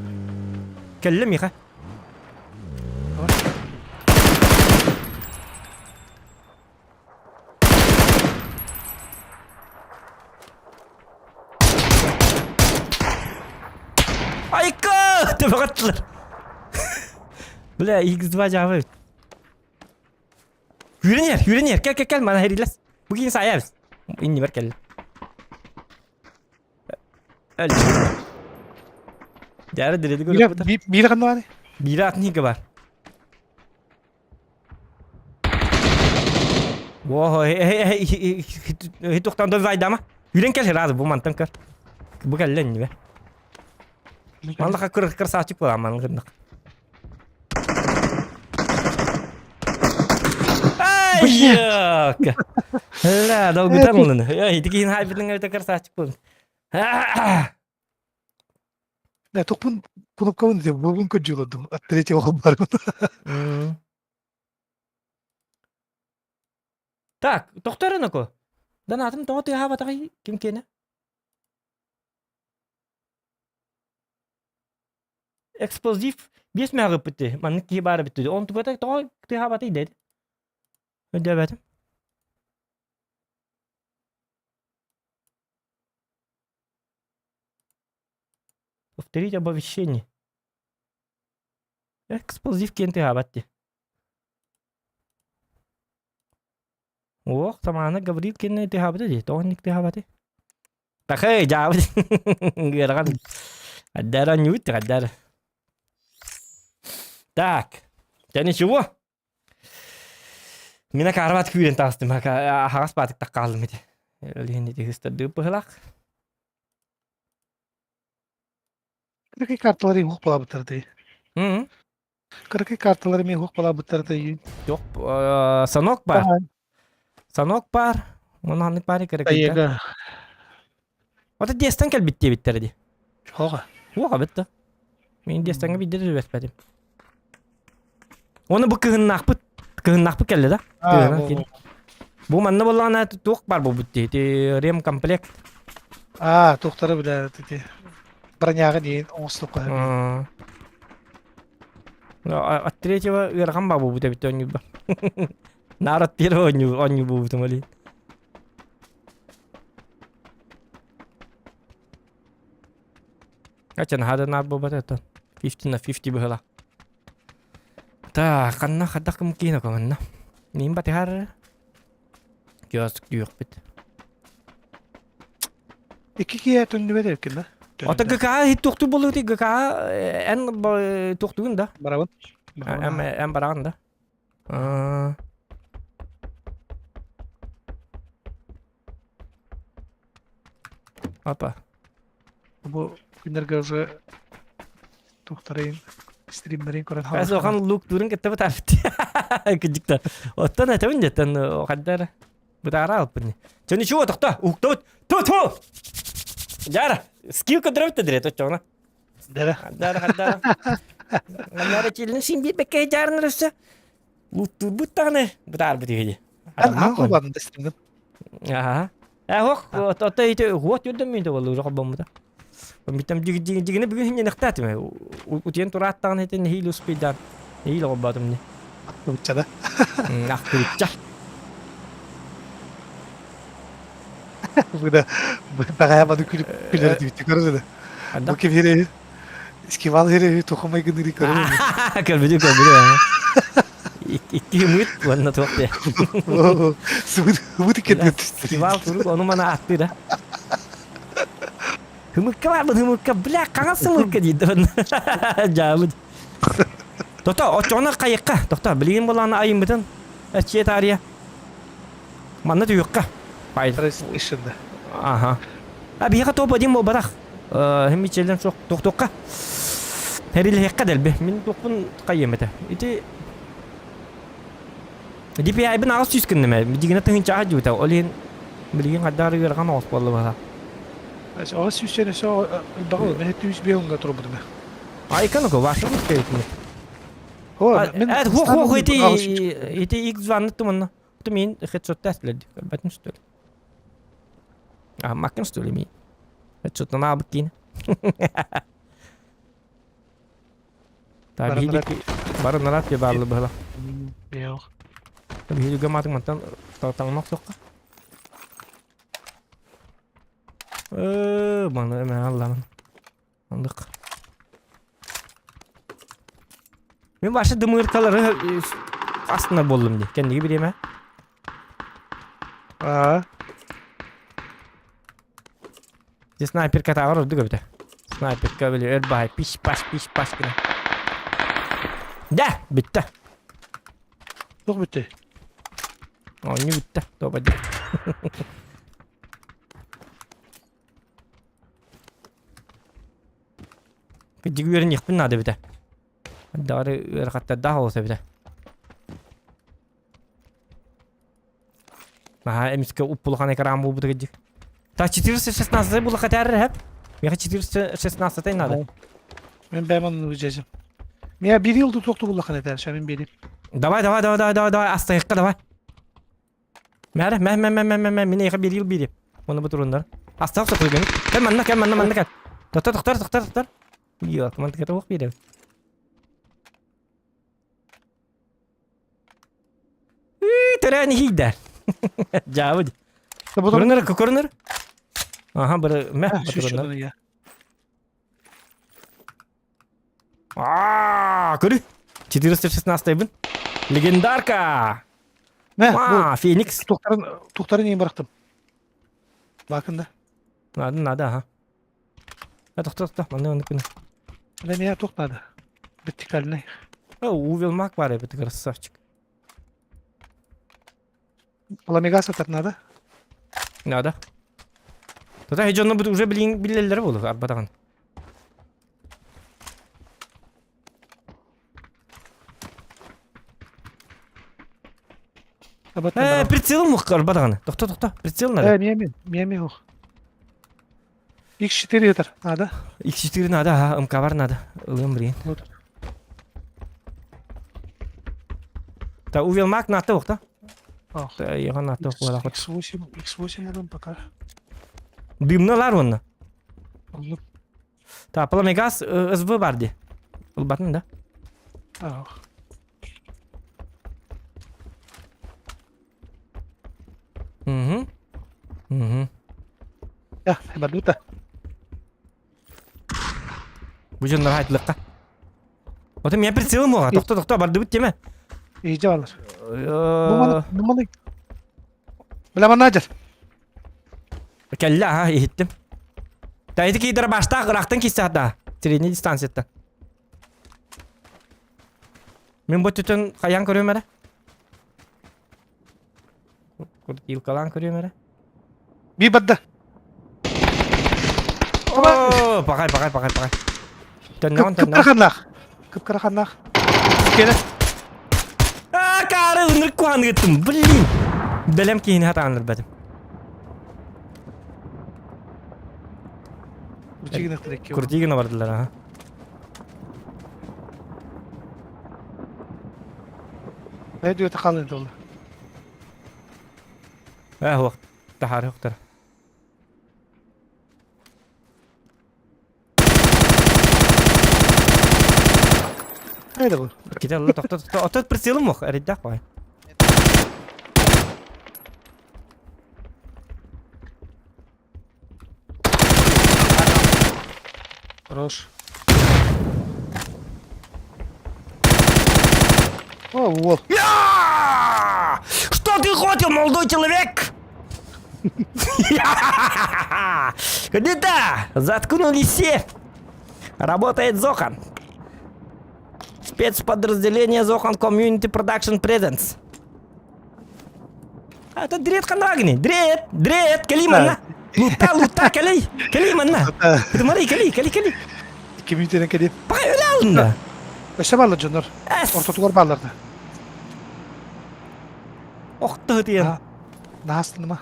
[SPEAKER 3] Кэллэ миха. Айка! Төбөҕөттүлэр. Бля, X2 жабы. Yürün yer, yürün yer. Кел, кел, кел, мана херилес. Бу кийин саябыз. Инни бар кел. Öl. Дәрі диреди көрөп
[SPEAKER 7] Биир ханна баар?
[SPEAKER 3] Биир атын хиге бар. Во, хитуктан дойдама. Юрен кел разы бу мантан көр. Бу кэллен нибе. Манлаха кыр красавчик була ман гындык. Ай! Ла, долгутан улын. Эй, тикин хайбитин өтө красавчик бул.
[SPEAKER 7] Да, тохпун кнопкабын деп булгун көдьүлөдүм. От третьего барбын.
[SPEAKER 3] Так, тохторун око. Донатым тоҕо тыаһаабатаҕый ким киэнэ? Эксплозив биэс мэҕэ ыппыт маннык киһи баара бүттү. Онтуката тоҕо тыаһаабатый деді. Өйдөөбөтүм. Повторить оповещение. Эксплозив киэн тыаһаабат дии. Уох, самаана Гаврил киэнэ тыаһаабыта дии. Тоҕо инник тыаһаабатый? Тахай, дьаабыт. Ыарахан. Аддара ньуут, аддара. Так. Да ничего. Мина карабат күүрэн таҕыстым. Аһаҕас баатык таххаалым ити. Өлүһүн ити хыстардыы быһылаах.
[SPEAKER 7] Кыракый карталары уох балаабыттар дии. Кыракый карталары мен уох балаабыттар дии.
[SPEAKER 3] Жоқ, санок бар. Санок бар. Оны ханнык баары кыракыйда.
[SPEAKER 7] Тайга.
[SPEAKER 3] Ото дестан кэлбит диэбиттэр ди.
[SPEAKER 7] Хоға.
[SPEAKER 3] Уоха битті. Мен дестанга бидде түбэспэтим. Оны бу кыһыннаахпыт кыһыннаахпыт кэллэ да. Бу манна боллаҕына туох бар буолбут дии ити ремкомплект.
[SPEAKER 7] Аа, туохтара билэ ити броняга диэн оҥостуохха
[SPEAKER 3] От третьего ыарахан баа буолбут эбит оонньуурба. Наар от первого оонньуу буолбутум олин. Ача наһаа да наар буолбата оттон. 50 на 50 быһыла. Так, ханна хадах кым киин окоманна. Ним батыһар киоск дүйөхпүт.
[SPEAKER 7] Икки киһи төннүбэт эбиккин да?
[SPEAKER 3] Ото ГК хит тухту болуути ГК эн тухтугун да?
[SPEAKER 7] Барабын.
[SPEAKER 3] Эн эн бараҕын да? Опа.
[SPEAKER 7] Бу күннэргэ уже тухтарайын стримнэрин көрөн
[SPEAKER 3] Аз охан лук дурын кытта бытаарбыт. Кыдьыкта. Оттон этэбин деттен хаддар бытаара алпын. Чэ ничего тохто уктабыт. Ту ту. Жара, скилл көдөрөбүт да дире точчоҕуна.
[SPEAKER 7] Дара.
[SPEAKER 3] Хаддара хаддара. Хаддара чилин син биир бэккэ жаарынар өссө. Луттуурбут даҕаны бытаарбыт үһү.
[SPEAKER 7] Ан холбадын да стримгин.
[SPEAKER 3] Аха. Э, ох, ото ити уот үрдэн мин боллу холбоммута. Митам дигини бүгүн хиннехтаатым. Утуйан турааттаҕын этин нэһиил успейдаан. Нэһиил холбоотум не.
[SPEAKER 7] Ахтыбычча да.
[SPEAKER 3] Ахтыбычча.
[SPEAKER 7] Бу да баҕайа баны күлэр дибитти көрөр да. Бу ким хире Скивал хире тухумай гыныри көрөр.
[SPEAKER 3] Көрбүдү көрбүдү. Икки мыт уонна туох де.
[SPEAKER 7] Сыбыт икки
[SPEAKER 3] Скивал турук ону мана аттыы да. Хымыкка барбын хымыкка бля хаҥас сымыкка диир дьаабыт. Тото оччоҕуна хайыкка тохто билигин булаана айыммытын эчиэ таарыйа. Манна түһүөххэ. Пай. Аха. А биһиэхэ топ один буолбатах. Хим мичеллен суох тохтуохха. Хэрилэһиэххэ дэлби. Мин туохпун хайыам этэ. Ити DPI-бин 800 гынным ээ. Дигинэ тыһыынчаҕа дьута. Ол иһин билигин хайдах ыарахан оҕус буолла быһа.
[SPEAKER 7] Оҕо сүүсчэн өссө элбэҕи ылла. Мен 305 уҥга турбутум.
[SPEAKER 3] Айка ну-ка, ваша выставить.
[SPEAKER 7] О, мен
[SPEAKER 3] Э, хо хо ити ити X2 туманна. Ты мин хедшот тест Бэтин что ли? А, маккын что ли ми? Хедшот на абыккин. Та биһиги бары нарат я барлы быһыла.
[SPEAKER 7] Yok.
[SPEAKER 3] Биһиги гаматын мантан таҥнах сокка. Э, маны эме алламын. Андык. Мен башы дымыркалары астына болдум ди. Кендиги биреме.
[SPEAKER 7] Аа.
[SPEAKER 3] Дьэ снайперка ордук эбитэ. Снайперка били өр баай пиш-паш пиш-паш гына. Да, бүттэ.
[SPEAKER 7] Туох бүттэ?
[SPEAKER 3] Оонньуу бүттэ. Тоба дии. Кырдьык үөрэниэхпин наада эбитэ. Даҕары ыарахаттардаах олус эбитэ. Наһаа эмискэ уппулахан экран буолбута кырдьык. Так 416 була хатар хэп. Миэхэ 416 надо.
[SPEAKER 7] Мен бэйэм оннук дьэдьим. Миэ биир йыл тутуохту буллахан этэр, шамин биэрим.
[SPEAKER 3] Давай, давай, давай, давай, давай, давай, астайыққа давай. Мәрі, мә, мә, мә, мә, мә, мә, мені еха бір ел берем. Оны бұтырындар. Астайық соқ қойған. Кәл манна, кәл манна, манна кәл. Тоқтар, тоқтар, тоқтар, тоқтар. Yok, мантык оқ берем. Төрәни хийдер. Жабы. Көрүнөр, көрүнөр. Аха, бір мә, батырындар. Аа, көрү. 416 бын. Легендарка.
[SPEAKER 7] Мә,
[SPEAKER 3] А, Феникс.
[SPEAKER 7] Тухтарын, тухтарын ең бырақтым. Бакында.
[SPEAKER 3] Надо, надо, ага. А, тохто, тохто, манны онны күнү.
[SPEAKER 7] Бля, меня тух надо. Вертикальный.
[SPEAKER 3] О, увел маг бар это красавчик.
[SPEAKER 7] Пламегас так надо.
[SPEAKER 3] Надо. Тогда дьонно уже билин билеллер болу арбатаган. Э, прицелым ух арбатаган. Тохто, тохто, прицел надо.
[SPEAKER 7] Э, миями, миями ух. X4 етер, надо.
[SPEAKER 3] X4 надо, ага, МК бар надо. Ылым блин.
[SPEAKER 7] Вот.
[SPEAKER 3] Та увел маг наты ух, та?
[SPEAKER 7] Ох.
[SPEAKER 3] Та його наты ух, була.
[SPEAKER 7] X8, X8 надо пока.
[SPEAKER 3] Дымналар онна.
[SPEAKER 7] Алып.
[SPEAKER 3] Та, пламегаз СВ бар ди. Ылбатын да?
[SPEAKER 7] Ах.
[SPEAKER 3] Угу. Угу.
[SPEAKER 7] Я, барбута.
[SPEAKER 3] Бу дьоннор айтылыкка. Ото меня прицелым оға. Тохто, тохто, барды бит теме.
[SPEAKER 7] Иже балар. Буманы, буманы. Бля, менеджер.
[SPEAKER 3] Кэллэ, аха, иһиттим. Та ити киидер баштаах ырахтан кииссе да. Средний дистанцияттан. Мин бу түтүн хайан көрүөм эрэ? Куртилкалаан көрүөм эрэ?
[SPEAKER 7] Би барда.
[SPEAKER 3] О, пахай, пахай, пахай, пахай. Төннөҕүн,
[SPEAKER 7] Кып
[SPEAKER 3] төннөҕүн.
[SPEAKER 7] кыраханнаах. Кып кыраханнаах. Кэлэ.
[SPEAKER 3] Аа, каары ынырык куһаҕаны ыыттым, блин. Бэлэм киһини хатаан ылбатым. Крутигина бардылар, аха.
[SPEAKER 7] Өйдүөтэ хаалын туолла.
[SPEAKER 3] Ээ, суох. Таһаары суохтар.
[SPEAKER 7] Хайда бу.
[SPEAKER 3] Ките алла тохто тохто. Отот прицелым мох, эрэйдээх баҕай.
[SPEAKER 7] Хорош. О, уол.
[SPEAKER 3] Что ты хотел, молодой человек? Где-то заткнулись все. Работает Зохан. Спецподразделение Зохан Community Production Presents. А, это дрет ханагни. Дрет, дрет, кали манна. Лута, лута, кали. Кали манна. Смотри, кали, кали, кали.
[SPEAKER 7] Кимитинен кэлиим.
[SPEAKER 3] Пахай өлә
[SPEAKER 7] Өссө бааллар дьоннор. Ортотугар бааллар да.
[SPEAKER 3] Охто диэн.
[SPEAKER 7] Наһаа астыныма.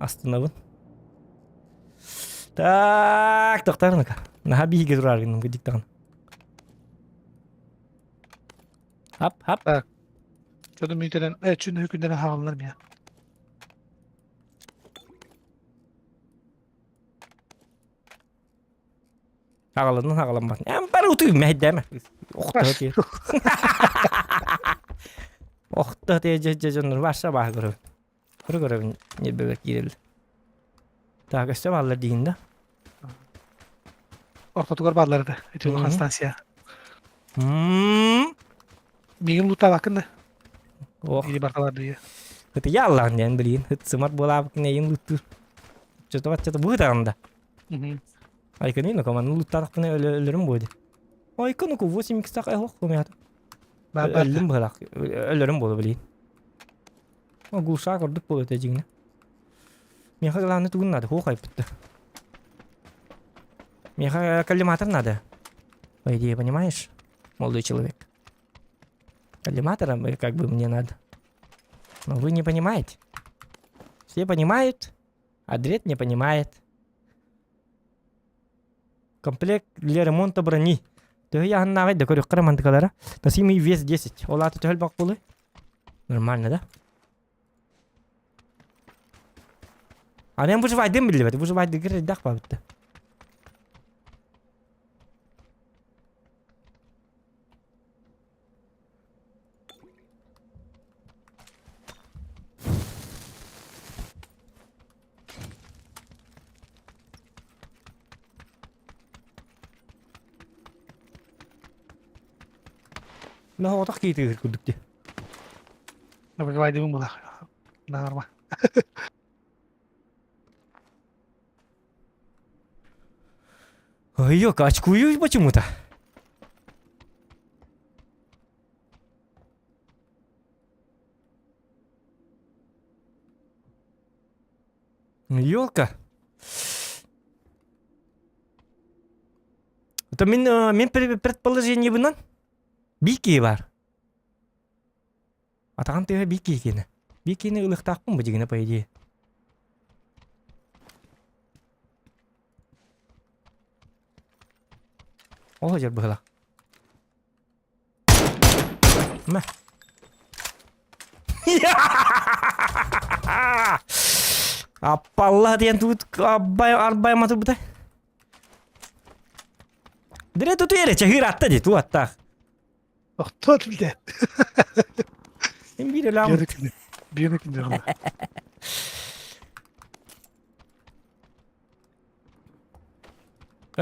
[SPEAKER 3] Астынабын. Так, тохтар ну-ка. Наһаа биһиги турар гынным кыдьыктаҕын. Хап, хап.
[SPEAKER 7] Так. Чоду мүйтелен, э, чүн хүкүндерен хааллар мия.
[SPEAKER 3] Аҕаланнын аҕаламматын. Эн бары утуй мэһэйдээмэ. Охто тиэ. Охто тиэ дьэ дьэ дьоннор барса бааһы көрөбүн. Көрө көрөбүн ньирбэбэр киирэллэр. Так, өссө бааллар диигин да?
[SPEAKER 7] Ортотугар бааллар этэ. Ити улахан
[SPEAKER 3] Мгм.
[SPEAKER 7] станция.
[SPEAKER 3] М.
[SPEAKER 7] Миигин лутаабаккын да?
[SPEAKER 3] Ох,
[SPEAKER 7] Или барталар дии.
[SPEAKER 3] ытыйа аллаҕын диэн билигин ыт сымар буолаабыккын эйин луттуур. Чото баччата быытаҕын да.
[SPEAKER 7] Мгм.
[SPEAKER 3] Айкыны ну команды луттаатахпына өлөрүм буо ди. Айкыны ку 8 иксах эхох кумята.
[SPEAKER 7] Баар баар.
[SPEAKER 3] Өллүм быһалаах. Өлөрүм буолу билигин. Глушак ордук буолу этэ дьиҥнэ. Миэхэ главное тугун надо, хуох айпытта. Миэхэ коллиматор надо. По идее, понимаешь, молодой человек? Коллиматора как бы мне надо. Но вы не понимаете. Все понимают, а дред не понимает. Комплект для ремонта брони. Төһө яһыннааҕый да көрүөххэ эрэ мантыкалара. Носимый вес 10. Ол аата төһө элбэх буолуой? Нормально, да? А мен выживайдым биллибэт. Выживайдыгыр элбэх баабытта. Наһоҕотох киитигир курдук дии.
[SPEAKER 7] Выживайдыбын була. Норма.
[SPEAKER 3] Ой, очкую почему-то. Елка. Это мин, мин предположениебынан бики бар. Атаҕын тыаһа биир киһи киэнэ. Биир киһини ылыахтаахпын бу дьигинэ по идее. Ол сылдьар быһыылаах. Мэ. Аппалла диэн туут арбай арбай матырбыта. Дире туту эрэ чаһыыр атта дии туу аттаах.
[SPEAKER 7] Охтот билэ.
[SPEAKER 3] Мен биир өлөм.
[SPEAKER 7] Биир күнү. Биир күнү гына.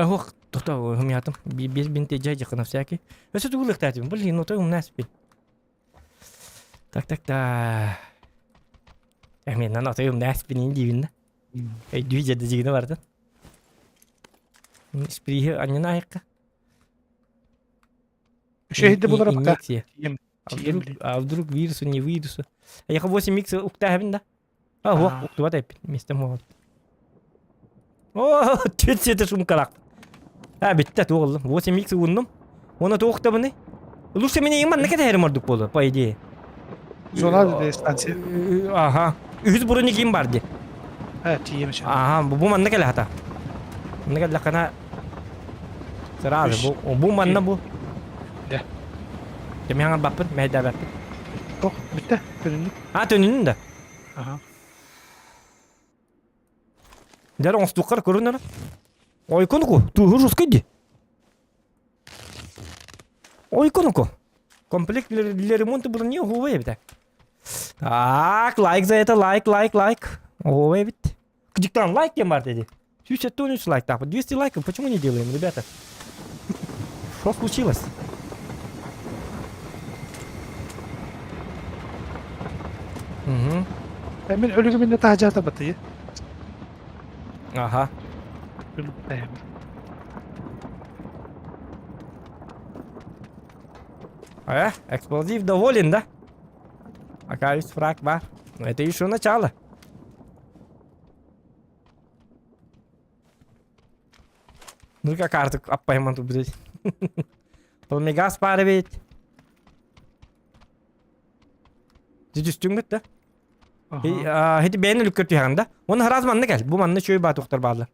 [SPEAKER 3] Ох, тота хумятым. Без бинте жай на всякий. Өсө тугулыктаатым. Блин, ну то умна спин. Так, так, так. Мен нана той умна спин диибин да. Өйдүү жеде жигине бардын. Сприхи аннына айыкка.
[SPEAKER 7] Шehirde булар пока.
[SPEAKER 3] Инъекция. А вдруг, а вдруг вирусу, не вирусу. А я 8 икс уктаһабын да. А, вот, уктубат эппит. Местем вот. О, түт сете сумкалак. А, битте туоллум. 8 икс ууннум. Оны туохтабыны? Лучше меня иман накете херим ордук болу, по идее.
[SPEAKER 7] Зона де станция.
[SPEAKER 3] Ага. Үһүс брони ким бар ди.
[SPEAKER 7] Э, тиийем
[SPEAKER 3] Ага, бу манна кэлэ хата. Манна кэллэххинэ сразу бу бу манна бу.
[SPEAKER 7] Да.
[SPEAKER 3] Кеми хаҥарбаппын, мэһэйдээбэппин.
[SPEAKER 7] Ох, бүттэ, төнүннүк.
[SPEAKER 3] А, төнүннүн да.
[SPEAKER 7] Ага.
[SPEAKER 3] Дьэр оҥостуоххар көрүн эрэ. Ойкунуку, тууһу русский ди. Ойкунуку. Комплект для, для ремонта брони оһуобай эбит. Так, лайк за это, лайк, лайк, лайк. Оһуобай эбит. Диктант лайк диэн бар dedi. 173 лайк так. 200 лайков почему не делаем, ребята? Что случилось? Угу.
[SPEAKER 7] Мен өлүгүм инде таһа батыйы.
[SPEAKER 3] Ага. Э, эксплозив доволен, да? Пока есть фраг бар. Но это еще начало. Ну-ка карту аппайман тут, блядь. Полмегас пары ведь. Түстүҥмүт да? Ити бэйэн өлүккэр түһэҕин да? Оны раз манна кэл. Бу манна чөй баатуохтар бааллар.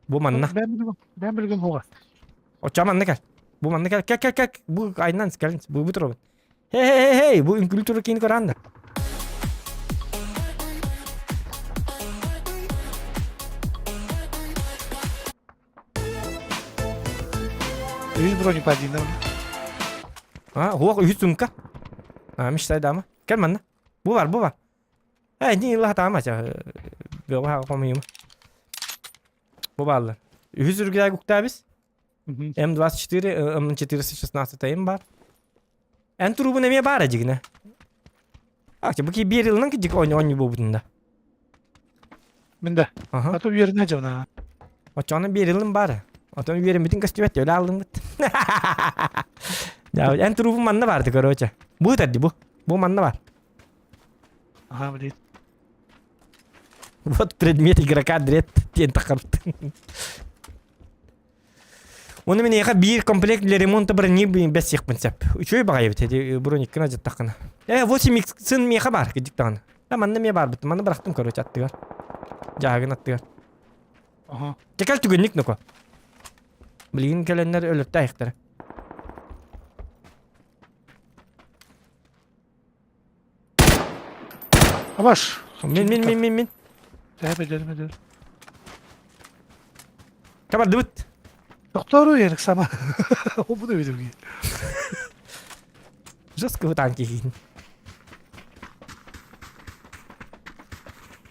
[SPEAKER 3] Бу манна.
[SPEAKER 7] Бэм билгим хуга.
[SPEAKER 3] Оччо манна кэл. Бу манна кэл. Кэл кэл кэл. Бу айнан кэлин. Бу бу турабын. Хей хей хей хей. Бу үҥкүлүү турар киини көрөн да.
[SPEAKER 7] Үс броник бар дейін.
[SPEAKER 3] А, хуох үһүс сумка. А, мечтай дама. Кэл манна. Бу бар, бу бар. Э, не ылла хатаама ча. Бөҕө хаҕа хомуйума. Бу бааллар. Үһүс үргүлээг уктаабис. М24, М416 тайым бар. Эн турубун эмиэ баар дьигинэ. Акча бу ки биэр ылынан кидик ойну ойну буолбутунда.
[SPEAKER 7] Мин да.
[SPEAKER 3] Аха.
[SPEAKER 7] А то үөрэнэ дьабына.
[SPEAKER 3] Оччоҕуна биэр ылын баар. Отон үөрэммитин көстүбэт өлө аллыммыт. Я эн турубун манна барды короче. Бу тарди бу. Бу манна бар.
[SPEAKER 7] Аха, блин.
[SPEAKER 3] Вот предмет игрока дрет диэн тахарбыт. Оны мен эйиэхэ биир комплект для ремонта брони бэссиэхпин сөп. Үчүгэй баҕайы эбит эти брониккын адьаттаххына. Э, 8 иксын миэхэ баар кидик даҕаны. А манна эмиэ баарбыт. Манна бырахтым короче аттыгар. Дьааһыгын аттыгар.
[SPEAKER 7] Ага.
[SPEAKER 3] Чекал түгэнник ноко. Билигин кэлэннэр өлөртө айыктара.
[SPEAKER 7] Абаш.
[SPEAKER 3] Мин мин мин мин мин.
[SPEAKER 7] Тэһэ бэдэр бэдэр.
[SPEAKER 3] Табардыбыт.
[SPEAKER 7] Тохтору ерик сама. Обуну видим.
[SPEAKER 3] Жестко танки киин.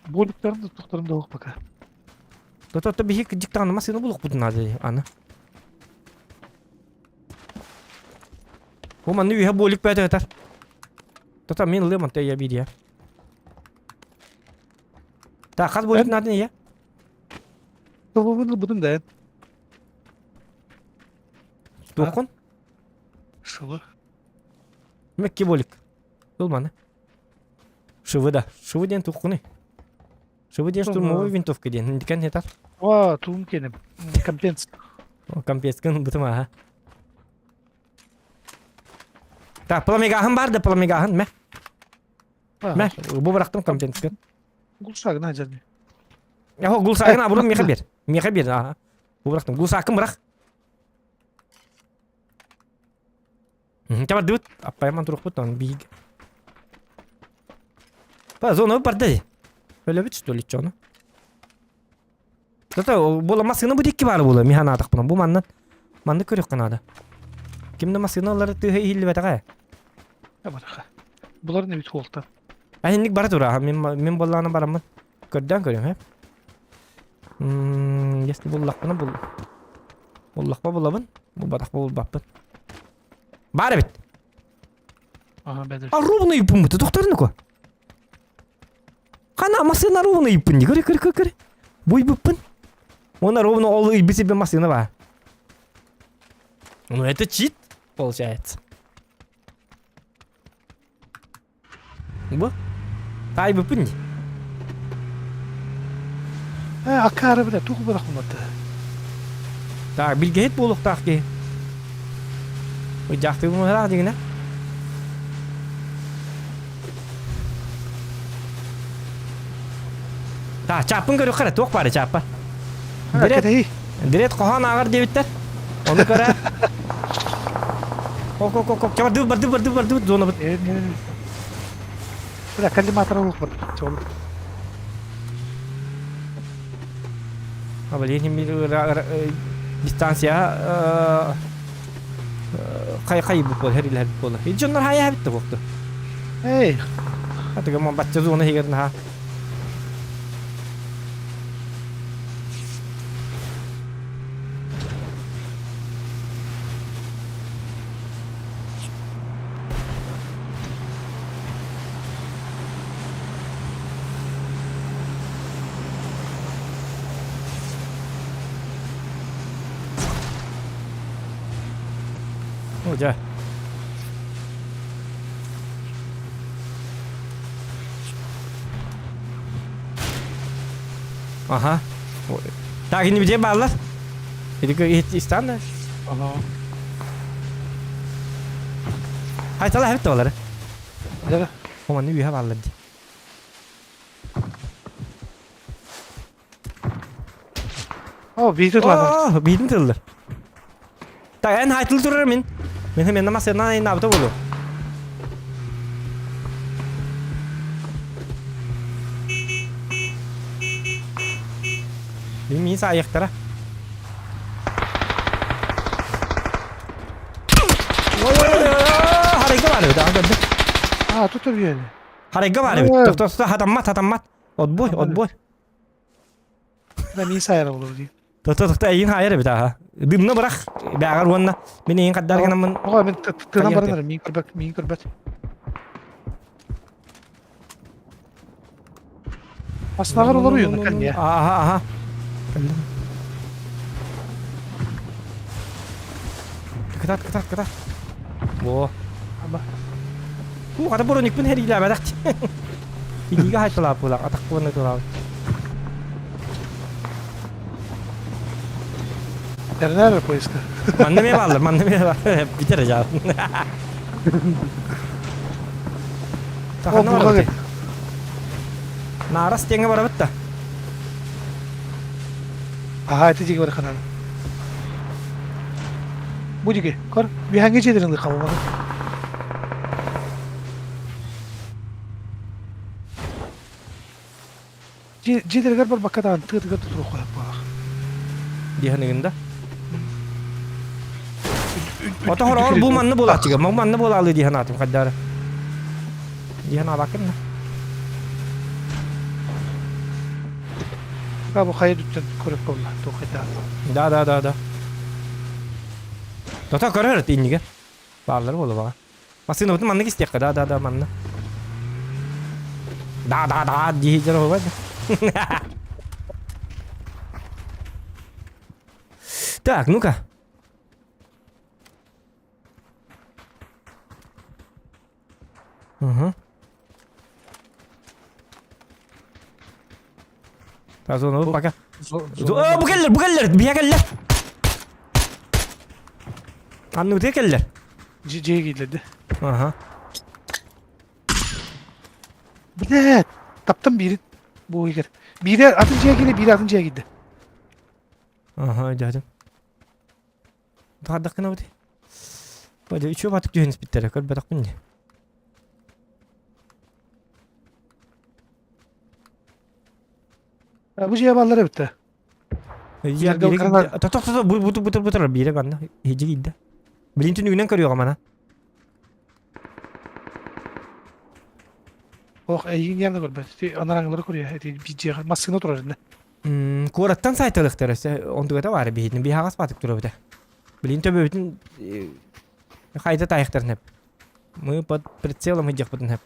[SPEAKER 7] Боликтарын да тохторум да пока.
[SPEAKER 3] То-то биһи кыдьыктаҕына массыына булуохпутун наада аны. Бу манна үһэ буолик бөтө ытар. Тото мин ылыам онто ийэ биир ийэ. Так, хас буолик наадын ийэ?
[SPEAKER 7] Тобобун ылбытым да.
[SPEAKER 3] Туоххун?
[SPEAKER 7] Шылы.
[SPEAKER 3] Мекки буолик. Ыл маны. Шывы да. Шывы диэн туоххунуй? Шывы диэн штурмовой винтовка диэн. Индикэн хетар.
[SPEAKER 7] О, туум кенем. Компенс.
[SPEAKER 3] Компенскын ылбытым аха. Так, пламегаһын бар да пламегаһын мэ. Мэ, бу бырахтым компенскын.
[SPEAKER 7] Гулшагына жаны.
[SPEAKER 3] Яхо гулсагын абырын меха бер. Меха бер, аха. Бу бырахтым. Гулсакын бырах. Табардыбыт. Аппайман турукпут он биг. Па зона барды. Өлөбүт что ли чону? Тата була массыына бу дикки баар була миха наатахпына бу маннан манны көрүөххэ наада. Ким да массыына ылары тыыһа иһиллибэтэҕэ.
[SPEAKER 7] Бараха. Булар не бит хуолта.
[SPEAKER 3] Әһинник бара тура мин мин боллаана бараммын. Көрдөөн көрүм he. Если буллахпына бул. Буллахпа булабын. Булбатахпа булбаппын. Баар эбит.
[SPEAKER 7] Ага, бәдер.
[SPEAKER 3] А ровно ыйыппын тохторун Хана массыына ровно ыйыппын дии. Көрө көрө көрө көрө. Бу ыйбыппын. Уонна ровно ол ыйбыт сирбин массыына баар. Ну это чит, получается. Бу? Таайбыппын дии.
[SPEAKER 7] Э, акаары бile тугу бырахматы.
[SPEAKER 3] Так, билгэһит буолуохтаах киһи. Ыдьаахтыыбын дигинэ. Та, чааппын көрүөххэ эрэ, туох баар чааппа?
[SPEAKER 7] Дирет,
[SPEAKER 3] дирет хоһоон ааҕар диэбиттэр. Ону көрө. Ок, ок, ок, ок, барды, барды, барды, барды, зонабыт.
[SPEAKER 7] Бля, коллиматор алып бар.
[SPEAKER 3] А, блин, дистанция хай хай буол херилер буол. Дьоннор хайа битте буолту.
[SPEAKER 7] Эй.
[SPEAKER 3] Атыга мон бачча зона хигерин ха. О, дьэ. Ага. Так, не где баллар? Или истанна?
[SPEAKER 7] Ага.
[SPEAKER 3] Хайтала хәбит баллары.
[SPEAKER 7] Да.
[SPEAKER 3] Оманы үйе баллар ди.
[SPEAKER 7] О. О, биир тыллар.
[SPEAKER 3] О, биирин тыллар. Так, эн хайтыл турар мин. Мен мен намас сенан айнаабыта болу. Мин мин саайыктара. Харайга бар эбит, ага көрдүм.
[SPEAKER 7] А, тут өбүйені.
[SPEAKER 3] Харайга бар эбит. Тоқтоста хатаммат, хатаммат. Отбой, отбой.
[SPEAKER 7] Да, мин сайара olur дейм.
[SPEAKER 3] Тоқта, тоқта, эйин хайар эбит, аха. Дымны бырах, бәғар уонна. Мен эйин қаддар гынаммын.
[SPEAKER 7] Оға, мен тынан баранар, мин көрбөт, мин көрбөт. Аснағар олар уйын, кәлме.
[SPEAKER 3] Аха, аха. Кытат, кытат, кытат. Во.
[SPEAKER 7] Ама.
[SPEAKER 3] Бу хата броникпын хэриилээбэтэх. Илиигэ хайталааппылар, атахпын ытылаабыт.
[SPEAKER 7] Тэрнээр поиска.
[SPEAKER 3] Манна эмиэ бааллар, манна эмиэ бааллар. Бүтэр дьаал. Таханна барабыт. Наарас диэҥҥэ барабыт да.
[SPEAKER 7] Аха, ити диги бараханан. Бу диги, көр, биһанги жедерин лыкабы Дьиэлэригэр барбакка даҕаны тыатыгар да туруохха сөп буолар.
[SPEAKER 3] Диэхиныгын да. Ото хороҕор бу манны буолааччыга, бу манны буолаалыы дии санаатым хайдары. Дии санаабаккын да.
[SPEAKER 7] А бу хайа дүттэн көрөп буолла, туох хайдаах.
[SPEAKER 3] Да, да, да, да. Тото көрөр иннигер. Бааллар буолла баҕа. Массыынабытын маннык истиэххэ, да, да, да, манна. Да, да, да, дии дьон оһуобай да. Так, ну-ка. Угу. Так, зону пока. Бу кэллэр, бу кэллэр, биһэ кэллэр. Анныбытыга кэллэр.
[SPEAKER 7] Дьиэ киирдэ.
[SPEAKER 3] Аха.
[SPEAKER 7] Блядь, таптым биирин. Бу игер. Биирэ атын дьиэ киирдэ, биирэ атын дьиэ киирдэ.
[SPEAKER 3] Аха, дядя. Тардах гынабыт. Бадьа үчүө батык түһэн испиттэрэ, көрбөтөхпүн дии.
[SPEAKER 7] Бу дьиэ бааллар эбит да.
[SPEAKER 3] Тото тото бу бу бу бу биирэ манна иһдьи киирдэ. Билин түнүгүнэн көрүөҕэ мана.
[SPEAKER 7] Ох, эйигин явно көрбөт. Анараңылары көрүө. Эти биир массыына турар инне.
[SPEAKER 3] Куораттан сайталыктар өссө онтугата баар биһитин биһаҕас баатык турабыта. Билин төбөбүтүн хайда таайыктарын хеп. Мы под прицелом идиэхпитин хеп.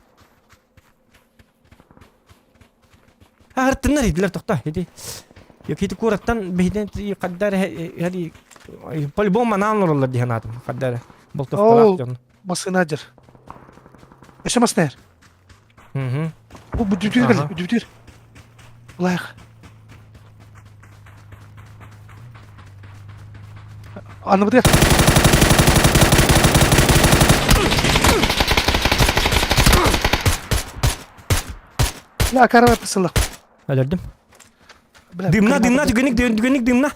[SPEAKER 3] Аһыртыннар идилер тохто ити. Ити куораттан биһитин хаддар хали по-любому манаан олороллор дии санаатым хаддар болтохтолаах дьон.
[SPEAKER 7] Массыына дьэр. Өссө массыына Бу бүдүтүр кэллэ, бүдүтүр. Лайх. Анныбытыгар. Ла карава пысылык.
[SPEAKER 3] Өлөрдүм. Дымна, дымна, түгенник, түгенник, дымна.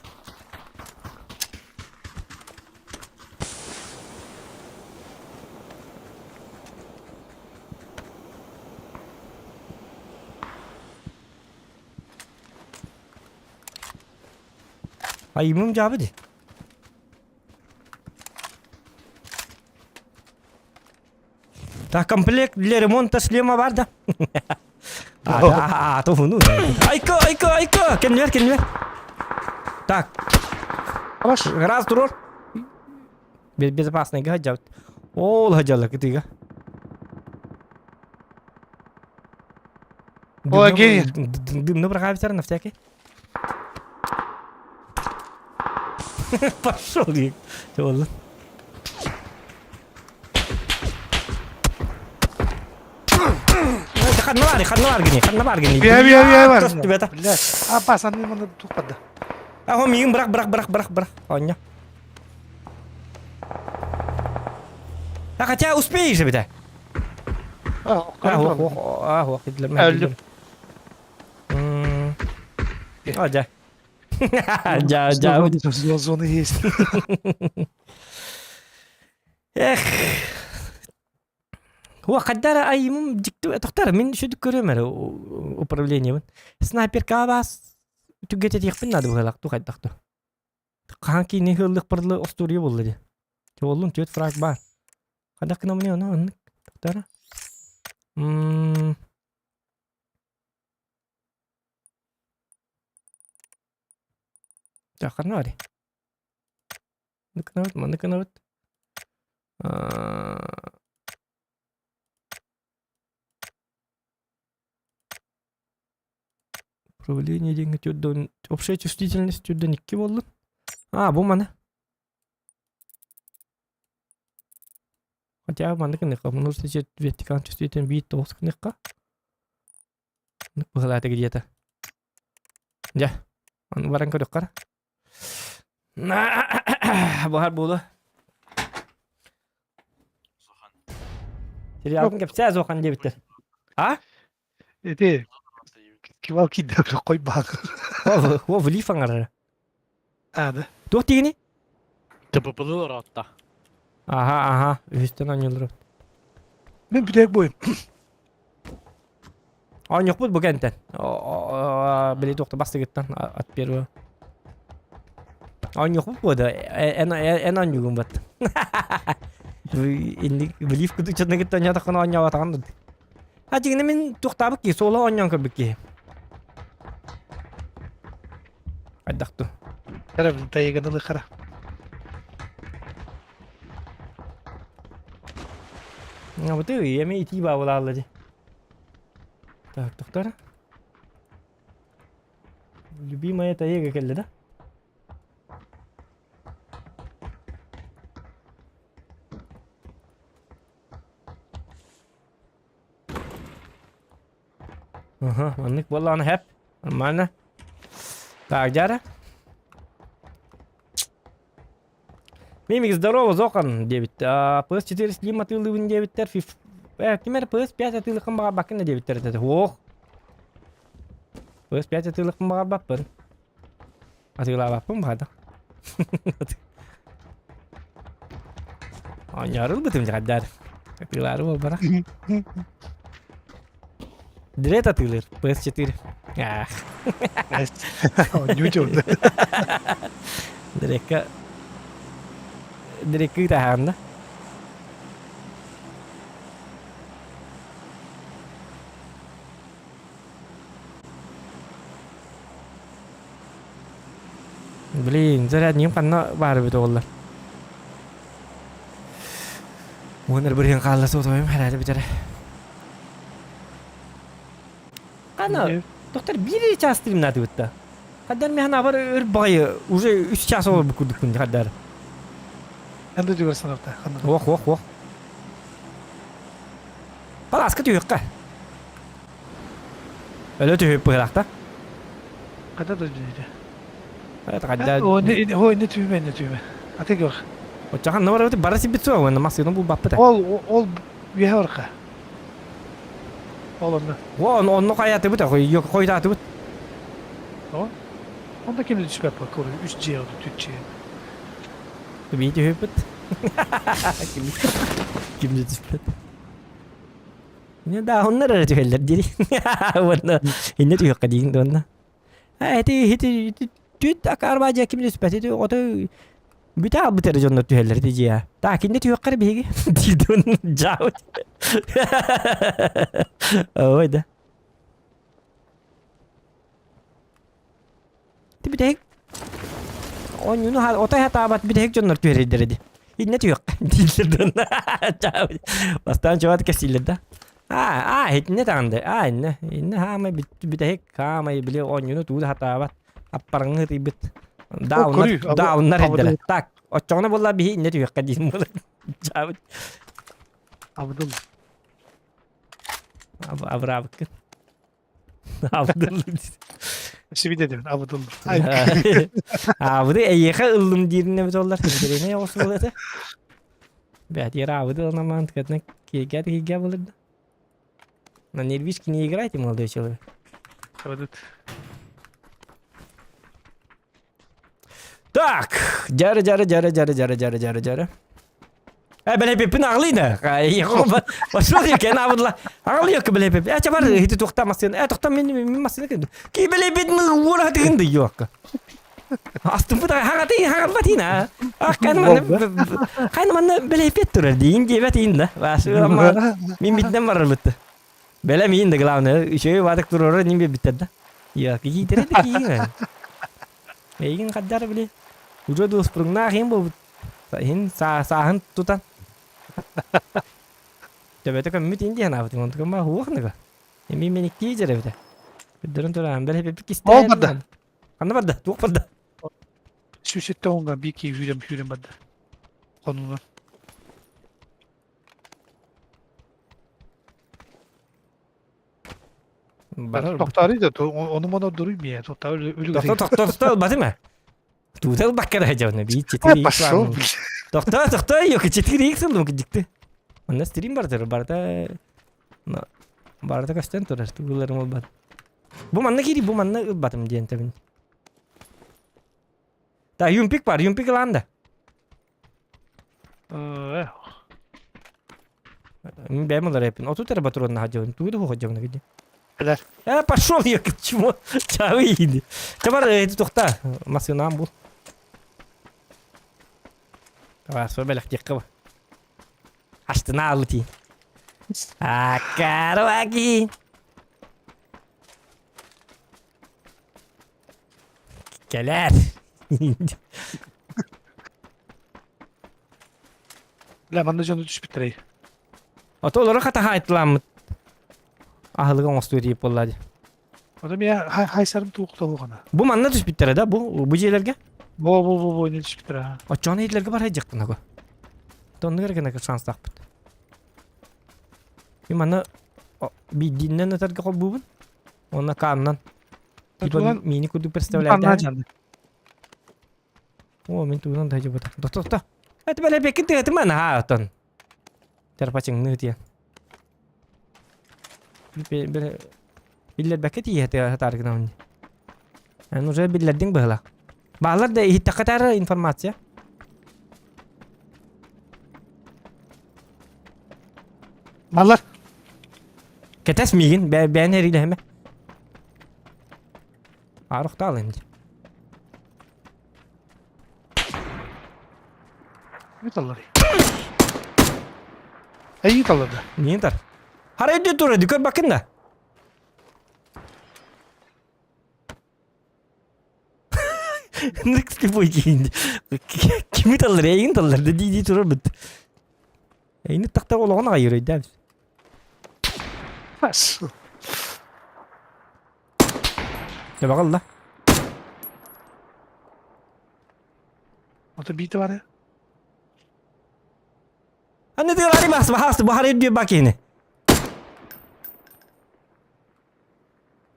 [SPEAKER 3] Айымым дьаабы дии. Так, комплект для ремонта шлема бар да? А, то ну. Айко, айко, айко! Кэннибэр, кэннибэр. Так. Раз турор. Безопасный гаджет. Ол хадьалла кытыга.
[SPEAKER 7] О, гений.
[SPEAKER 3] Дымны бырахабитар на всякий. Пошел дии. Болду. Ханна бар, ханна бар гини, ханна бар гини.
[SPEAKER 7] Бия, бия, бия бар. Блядь. А, пас, анны маны тухпады.
[SPEAKER 3] А, миигин бырах, бырах, бырах, бырах, бырах. Оонньо. А хотя успеешь эбитэ. А, ох,
[SPEAKER 7] Өлдүм.
[SPEAKER 3] А, дьэ. Дьа, дьа.
[SPEAKER 7] Зоны есть.
[SPEAKER 3] Эх. О, хайдара айымым дьикти тохтар мин сүдүк көрөм эрэ управлениебын. Снайперка бас түгэтэтиэхпин наада быһалаах ту хайдах ту. Хаан киини хыллык барлы остуоруйа буолла дии. Оллун түөт фраг бар. Хайдах гынамыный ону оннук тохтара. Мм. Ханна барый? Маннык гынабыт, маннык гынабыт. Управление диэҥҥэ түрдэн общая чувствительность түрдэн икки буоллун. А, бу маны. Хотя маннык гыныахха, нужно вертикал чувствителен биир тоҕус гыныахха. Быһалаата где-то. Дьэ, аны баран көрүөххэ. Буһар буолу. Сериалын кэпсээ Зохан диэбиттэр. А?
[SPEAKER 7] Ити кивал киирдэ қойбаах.
[SPEAKER 3] О, влив аңарара.
[SPEAKER 7] А, да.
[SPEAKER 3] Туох тигини?
[SPEAKER 6] ТППлы оротта.
[SPEAKER 3] Аха, аха, үһүстэн оонньуулар.
[SPEAKER 7] Мен бүтэк бойым.
[SPEAKER 3] Оонньуохпут бу кэнтэн. Били туохта бастыгыттан от первого. Оонньуохпут буода эн эн оонньуугун бат. Инник билив кутук чатнагыттан оонньоотоххуна оонньообатаҕын да. А дьиҥинэ мин туохтаабыт киһи суола оонньоон көрбүт киһи. Хайдах ту?
[SPEAKER 7] Кара тайыганы хара.
[SPEAKER 3] Абыты эми итии баабылаалла дии. Так, тохтор. Любимая Таега кэллэ да? Ага, маннык буоллаҕына хэп. Нормально. Так, дьара. Мимик, здорово, Зохан, диэбит. PS4 Slim атыылыыбын диэбиттэр. Э, ким эрэ PS5 атыылыаххын баҕарбаккын да диэбиттэр этэ. Ох. PS5 атыылыахпын баҕарбаппын. Атыылаабаппын баҕата. Оонньоору ылбытым дьаҕардар. Атыылаары буолбара. Дред атыылыыр PS4. Аах.
[SPEAKER 7] Оонньуу дьон.
[SPEAKER 3] Дрекка Дрекка ытаһаан да. Блин, заряднигым ханна баар эбит оҕолор. Уонна бырыһын хаалла суотуйум хэрээри бүтэрэ. Хана, доктор биир час стримнаатыбыт да. Хаддар механ абар өр баҕайы уже үс час олорбут курдукпун хаддар.
[SPEAKER 7] Эн да жүгөр санарта.
[SPEAKER 3] Ох, ох, ох. Паласка түһүөххэ. Өлө түһүп быһылаахта.
[SPEAKER 7] Хата да дьиде.
[SPEAKER 3] Это хадда.
[SPEAKER 7] О, не, о, не түһүмэ, не түһүмэ. Аты көр.
[SPEAKER 3] Оччахан набар бары бара сибит суох, уонна массыына булбаппыт.
[SPEAKER 7] Ол, ол үөһэ орха. Ол онно.
[SPEAKER 3] О, онно хайатыбыт, хойутаатыбыт.
[SPEAKER 7] О, онда ким да түспэт ба, көрү, үс дьиэ, түт дьиэ.
[SPEAKER 3] Бии түһүппүт. Ким да түспэт. Не да, оннор эрэ түһэллэр дири. Уонна инне түһүөххэ диигин да онно. А эти ити түт акарба дьэ ким түспэт ити ото бүтэ албыт эрэ дьоннор түһэллэр ити дьиэ. Так инне түһүөххэ эрэ биһиги диирдин дьаабыт. Ой да. Ти бүтэһик Оонньууну отой хатаабат бүтэһик дьоннор түһэрэрдэр ди. Иннэ түһүөххэ дииллэр донна. Бастаан чугат кэсииллэр да. Аа, аа, итиннэ таҕынды. Аа, иннэ, иннэ хаамай бүтэһик хаамай били оонньууну туу да хатаабат. Аппарыҥҥы ытыйбыт. Дауннар, дауннар эрдэрэ. Так, оччоҕуна буолла биһи иннэ түһүөххэ диин буолар. Чаабыт.
[SPEAKER 7] Абдул.
[SPEAKER 3] Абыраабыккын. Абдул.
[SPEAKER 7] Сибиде дебин Абдул.
[SPEAKER 3] Абыды эйиэхэ ыллым дииринэ эбит оллар. Интэриэһинэй оҕус буолуо этэ. Бээтигэр абыды ылынамаан ткатына кииргэ кииргэ булырда. На нервишки не играйте, молодой человек.
[SPEAKER 7] Абдут.
[SPEAKER 3] Так, дьары дьары дьары дьары дьары дьары дьары дьары. Э, бэлэпиппин аҕалыйна. Пошел екен абыдла. Аҕалый ёкка бэлэпип. Э, чабар хити тухта массыына. Э, тухта мин мин массыына кэлди. Ки бэлэпит уора тыгынды ёкка. Астымпыт хаҕаты хаҕалбатина. Ах кан манна кан манна бэлэпит турар диин диэбэт иин да. Башы мин битнен барар бытты. Бэлэм иин да главное. Үчүгэй баатык турар ним биттер да. Я киитер да киин. Эйигин хаддар били. Уже дуоспуруҥнаах иһин буолбут. Иһин сааһын тутан. Төбөтө көммүт иин диэн аабытым. Онтукам баа хуох ныга. Эми мениктии дьэрэбитэ. Көрдөрөн туран бэл хепепик
[SPEAKER 7] Ол
[SPEAKER 3] кистээн.
[SPEAKER 7] барда.
[SPEAKER 3] Ханна барда? Туох барда?
[SPEAKER 7] Сүүсетте оҥга бии кии сүүрэн сүүрэн барда. Хонуна.
[SPEAKER 3] Барар.
[SPEAKER 7] Тохтаарый да, ону моно дуруй мие. Тохтаа өлүгү.
[SPEAKER 3] Тохто тохто тохто ылбатым ээ. Туутал баккара дьоно биир четыре икс
[SPEAKER 7] Пошел,
[SPEAKER 3] баар. Тохто тохто ёки четыре икс ыллым кыдьыкты. Онно стрим бардыр барыта барыта көстөн турар тугуларым ылбат. Бу манна кири бу манна ылбатым диэн тэбин. Да юмпик бар юмпик ылаан да.
[SPEAKER 7] Э,
[SPEAKER 3] Мин бэйэм ылар эппин. Отут эрэ патронна хадьабын. Тугу да хадьабын киди.
[SPEAKER 7] Кэлэр.
[SPEAKER 3] Э, пошел я к чему? Чавы иди. Табар, эти тухта. Машинам бул. Давай, свой белек текка. Аштына алыти. Акараки. Кэлээр.
[SPEAKER 7] Бля, манна дьону түспүттэрэй.
[SPEAKER 3] Ото олору хатаһаайтыламмыт. Аһылык оҥостуу тиийип буолла дии.
[SPEAKER 7] Ото мия хайсарым туохталугана.
[SPEAKER 3] Бу манна түспүттэрэ да бу бу дьиэлэргэ?
[SPEAKER 7] Бу бу бу бу не түспүттэрэ.
[SPEAKER 3] Оччоҕуна иһитлэргэ бар хайдьахтына го. Тоннугар гына шанстаахпыт. Мин манна биирдииннэн ытарга холбуубун. Уонна кааннан. Типа мини курдук представляете. О, мин тугунан да дьыбыта. Тохто, тохто. Это бэлэ бекин тыатыма наһаа отон. Терпачыңны тиэн. Биллэрбэккэ тиийэ тааргына Эн уже биллэрдиҥ быһыла. Баалар да иһиттэххэ таара информация.
[SPEAKER 7] Балар.
[SPEAKER 3] Кэтэс миигин, бэйэн эриилэһимэ. Аарыхтаал инди.
[SPEAKER 7] Ыыталлар. Эй ыыталлар да.
[SPEAKER 3] Нин тар. Хара өйдүү тура, дүкөр бакын да. Ныкс бой кийинди. Кими таллар, эйин таллар да дии дии турар бит. Эйини тахта олоҕун аҕай өрөйдөөбүс.
[SPEAKER 7] Бас.
[SPEAKER 3] Төбөҕө ылла.
[SPEAKER 7] Ото биитэ бар.
[SPEAKER 3] Анны тыалари бас бахас бахар үрдүө бакини.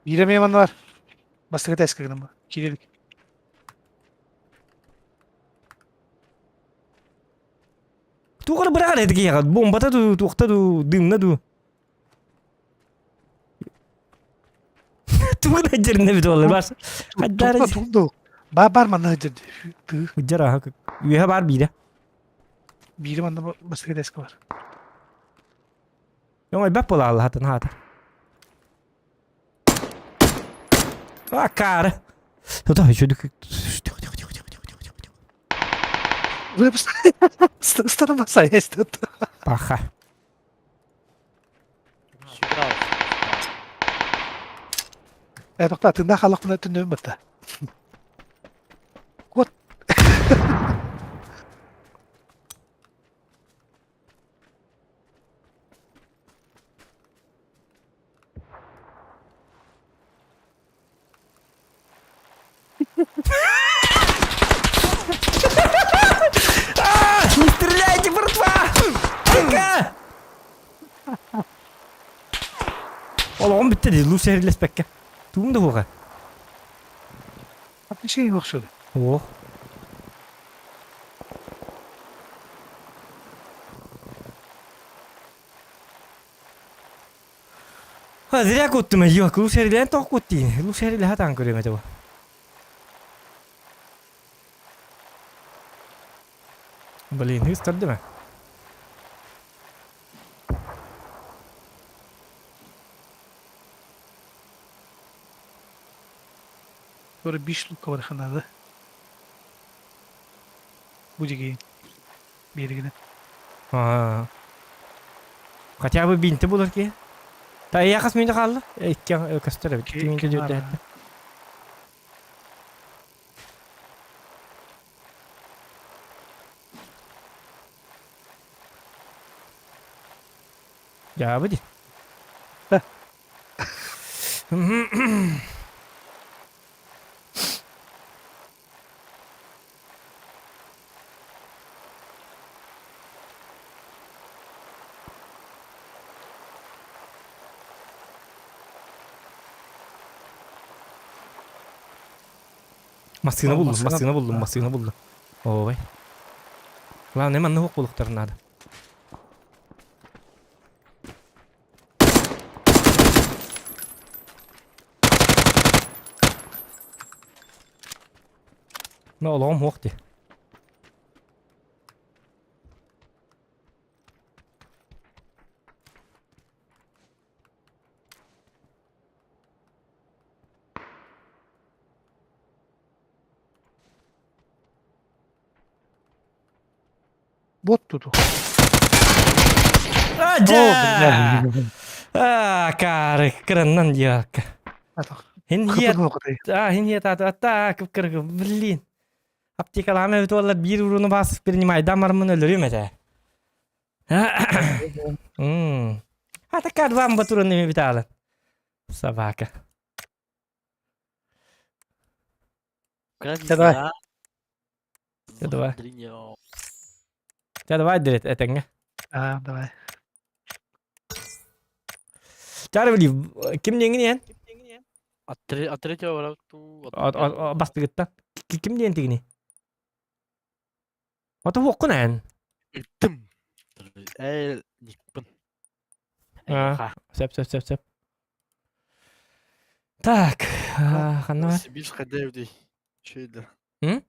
[SPEAKER 7] Биирэ эмиэ манна бар. Бастакы тэскэ гынан киирэлик.
[SPEAKER 3] Тугар быраҕар этигиэҕэ бомбата дуу, туохта дуу, дымна дуу. Тугу да дьэринэ бит олар бас. Хаддара
[SPEAKER 7] Тулду. Ба бар манна дьэр. Тыы.
[SPEAKER 3] Дьэр аха. Үөһэ бар биирэ.
[SPEAKER 7] Биирэ манна бастакы тэскэ бар.
[SPEAKER 3] Оҥой бап буола аллаһатын хаата. Акаары. Тото үчүдүк.
[SPEAKER 7] Ыстана басай эстет.
[SPEAKER 3] Паха.
[SPEAKER 7] Э тохта тында халыкпына түннүм бытта. Кот.
[SPEAKER 3] А, не стреляйте, братва! Тихо! Олоҕум бүттэ дии, луус сэһэрлэспэккэ. Тугум да суоҕа.
[SPEAKER 7] Аппишей охшуду.
[SPEAKER 3] Ох. А, зря куттум, йо, луус сэһэрлээн тоҕо куттиин? Луус сэһэрлэһэ таан көрүөм этэ бу. Блин, ыстарды ма?
[SPEAKER 7] Sonra 5 лука бар ханады. Бу дигин. Беригинен.
[SPEAKER 3] Аа. Хотя бы бинти булар ки. Та яхас мине қалды. Икки көстөр эбит. 2 минутта жүрді. Дьаабы дии. Массыына буллум, массыына буллум, массыына буллум. Ой. Главное, манна хук булуктар надо. Но олоҕум суох дии.
[SPEAKER 7] Бот туту.
[SPEAKER 3] Адя! А, кары, кыраннан диакка. Хин А, хин ата, кып блин. Аптекалаама эбит уоллар биир урууну бас принимайдан бармын өлөрүм этэ. А такая два батурын битаалан. Собака.
[SPEAKER 7] Давай.
[SPEAKER 3] Давай. Давай, дирет, этэҥҥэ.
[SPEAKER 7] А, давай.
[SPEAKER 3] Чары били, ким диэҥин иһэн?
[SPEAKER 6] От третьего бара
[SPEAKER 3] Бастыгыттан. Ким диэн тигини? Ото хуоккун эн.
[SPEAKER 6] Ыттым. Эл никпын.
[SPEAKER 3] Сөп, сөп, сөп, сөп. Так, ханна бар?
[SPEAKER 6] Новосибирск хайда Чөйдө.
[SPEAKER 3] М?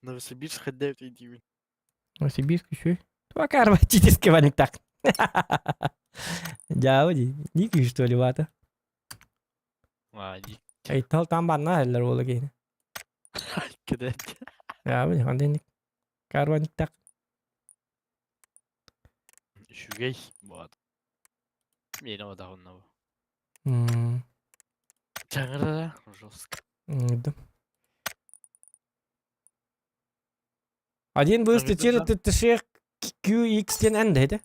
[SPEAKER 6] Новосибирск хайда диибин.
[SPEAKER 3] Новосибирск еще. Туакар читиски ваник так. Дьаабы дии, что ли вата?
[SPEAKER 6] А, ди.
[SPEAKER 3] Айтал там банна эллер буола киһини.
[SPEAKER 6] Кэдэ.
[SPEAKER 3] Дьаабы дии, Карваник так.
[SPEAKER 6] Үчүгэй буолат. Миэнэ одағынна бу. Чаҥырара жестко.
[SPEAKER 3] Да. Один быстро через ТШ QX диэн эн да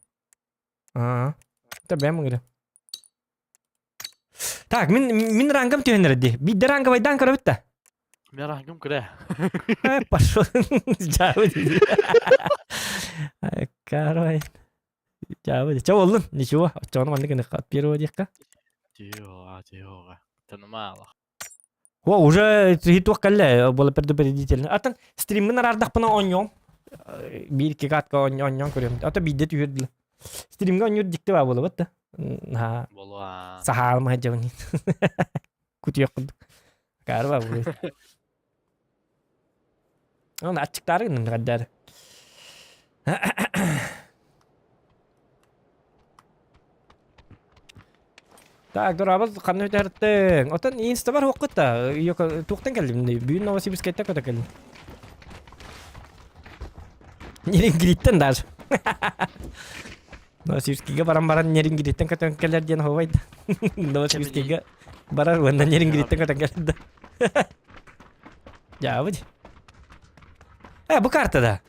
[SPEAKER 3] Аа. Это бэм ыҥыры. Так, мин мин рангам түһэн эрэ дии. Биирдэ ранговайдаан көрөбүт да.
[SPEAKER 6] Мин рангым кыра.
[SPEAKER 3] Пошел. Дьаабы дии. Короче. Дьаабы дии. Чэ буоллун, ничего. Оччоҕуна маннык гыныахха от первого диэххэ.
[SPEAKER 6] Тиоҕа, тиоҕа. Танымаала.
[SPEAKER 3] О, уже туох кэллэ, было предупредительно. Атын стриммин араардахпына оонньуом. Биир кикатка оонньоон көрүөм. Ата биирдэ түһүрдүлэр. Стримҥэ оонньуур дьикти баа буолабыт да. Наһаа
[SPEAKER 6] Буолуа.
[SPEAKER 3] саһаалым сылдьабын. Кутуйах курдук. Акаары баа буолуо. Оны аччыктаары гынным хайдары. Так, дорабыл ханна үтэртиҥ? Отон инстабар хуоххут да, туохтан кэллим? Бүгүн Новосибирскайтан көтө кэллим. Нерингириттен даже. Новосибирскийга баран баран Нерингириттен көтөн кэлэр диэн оһуобай да. Новосибирскийга барар уонна Нерингириттен көтөн кэлэр да. Дьаабы Э, бу карта да.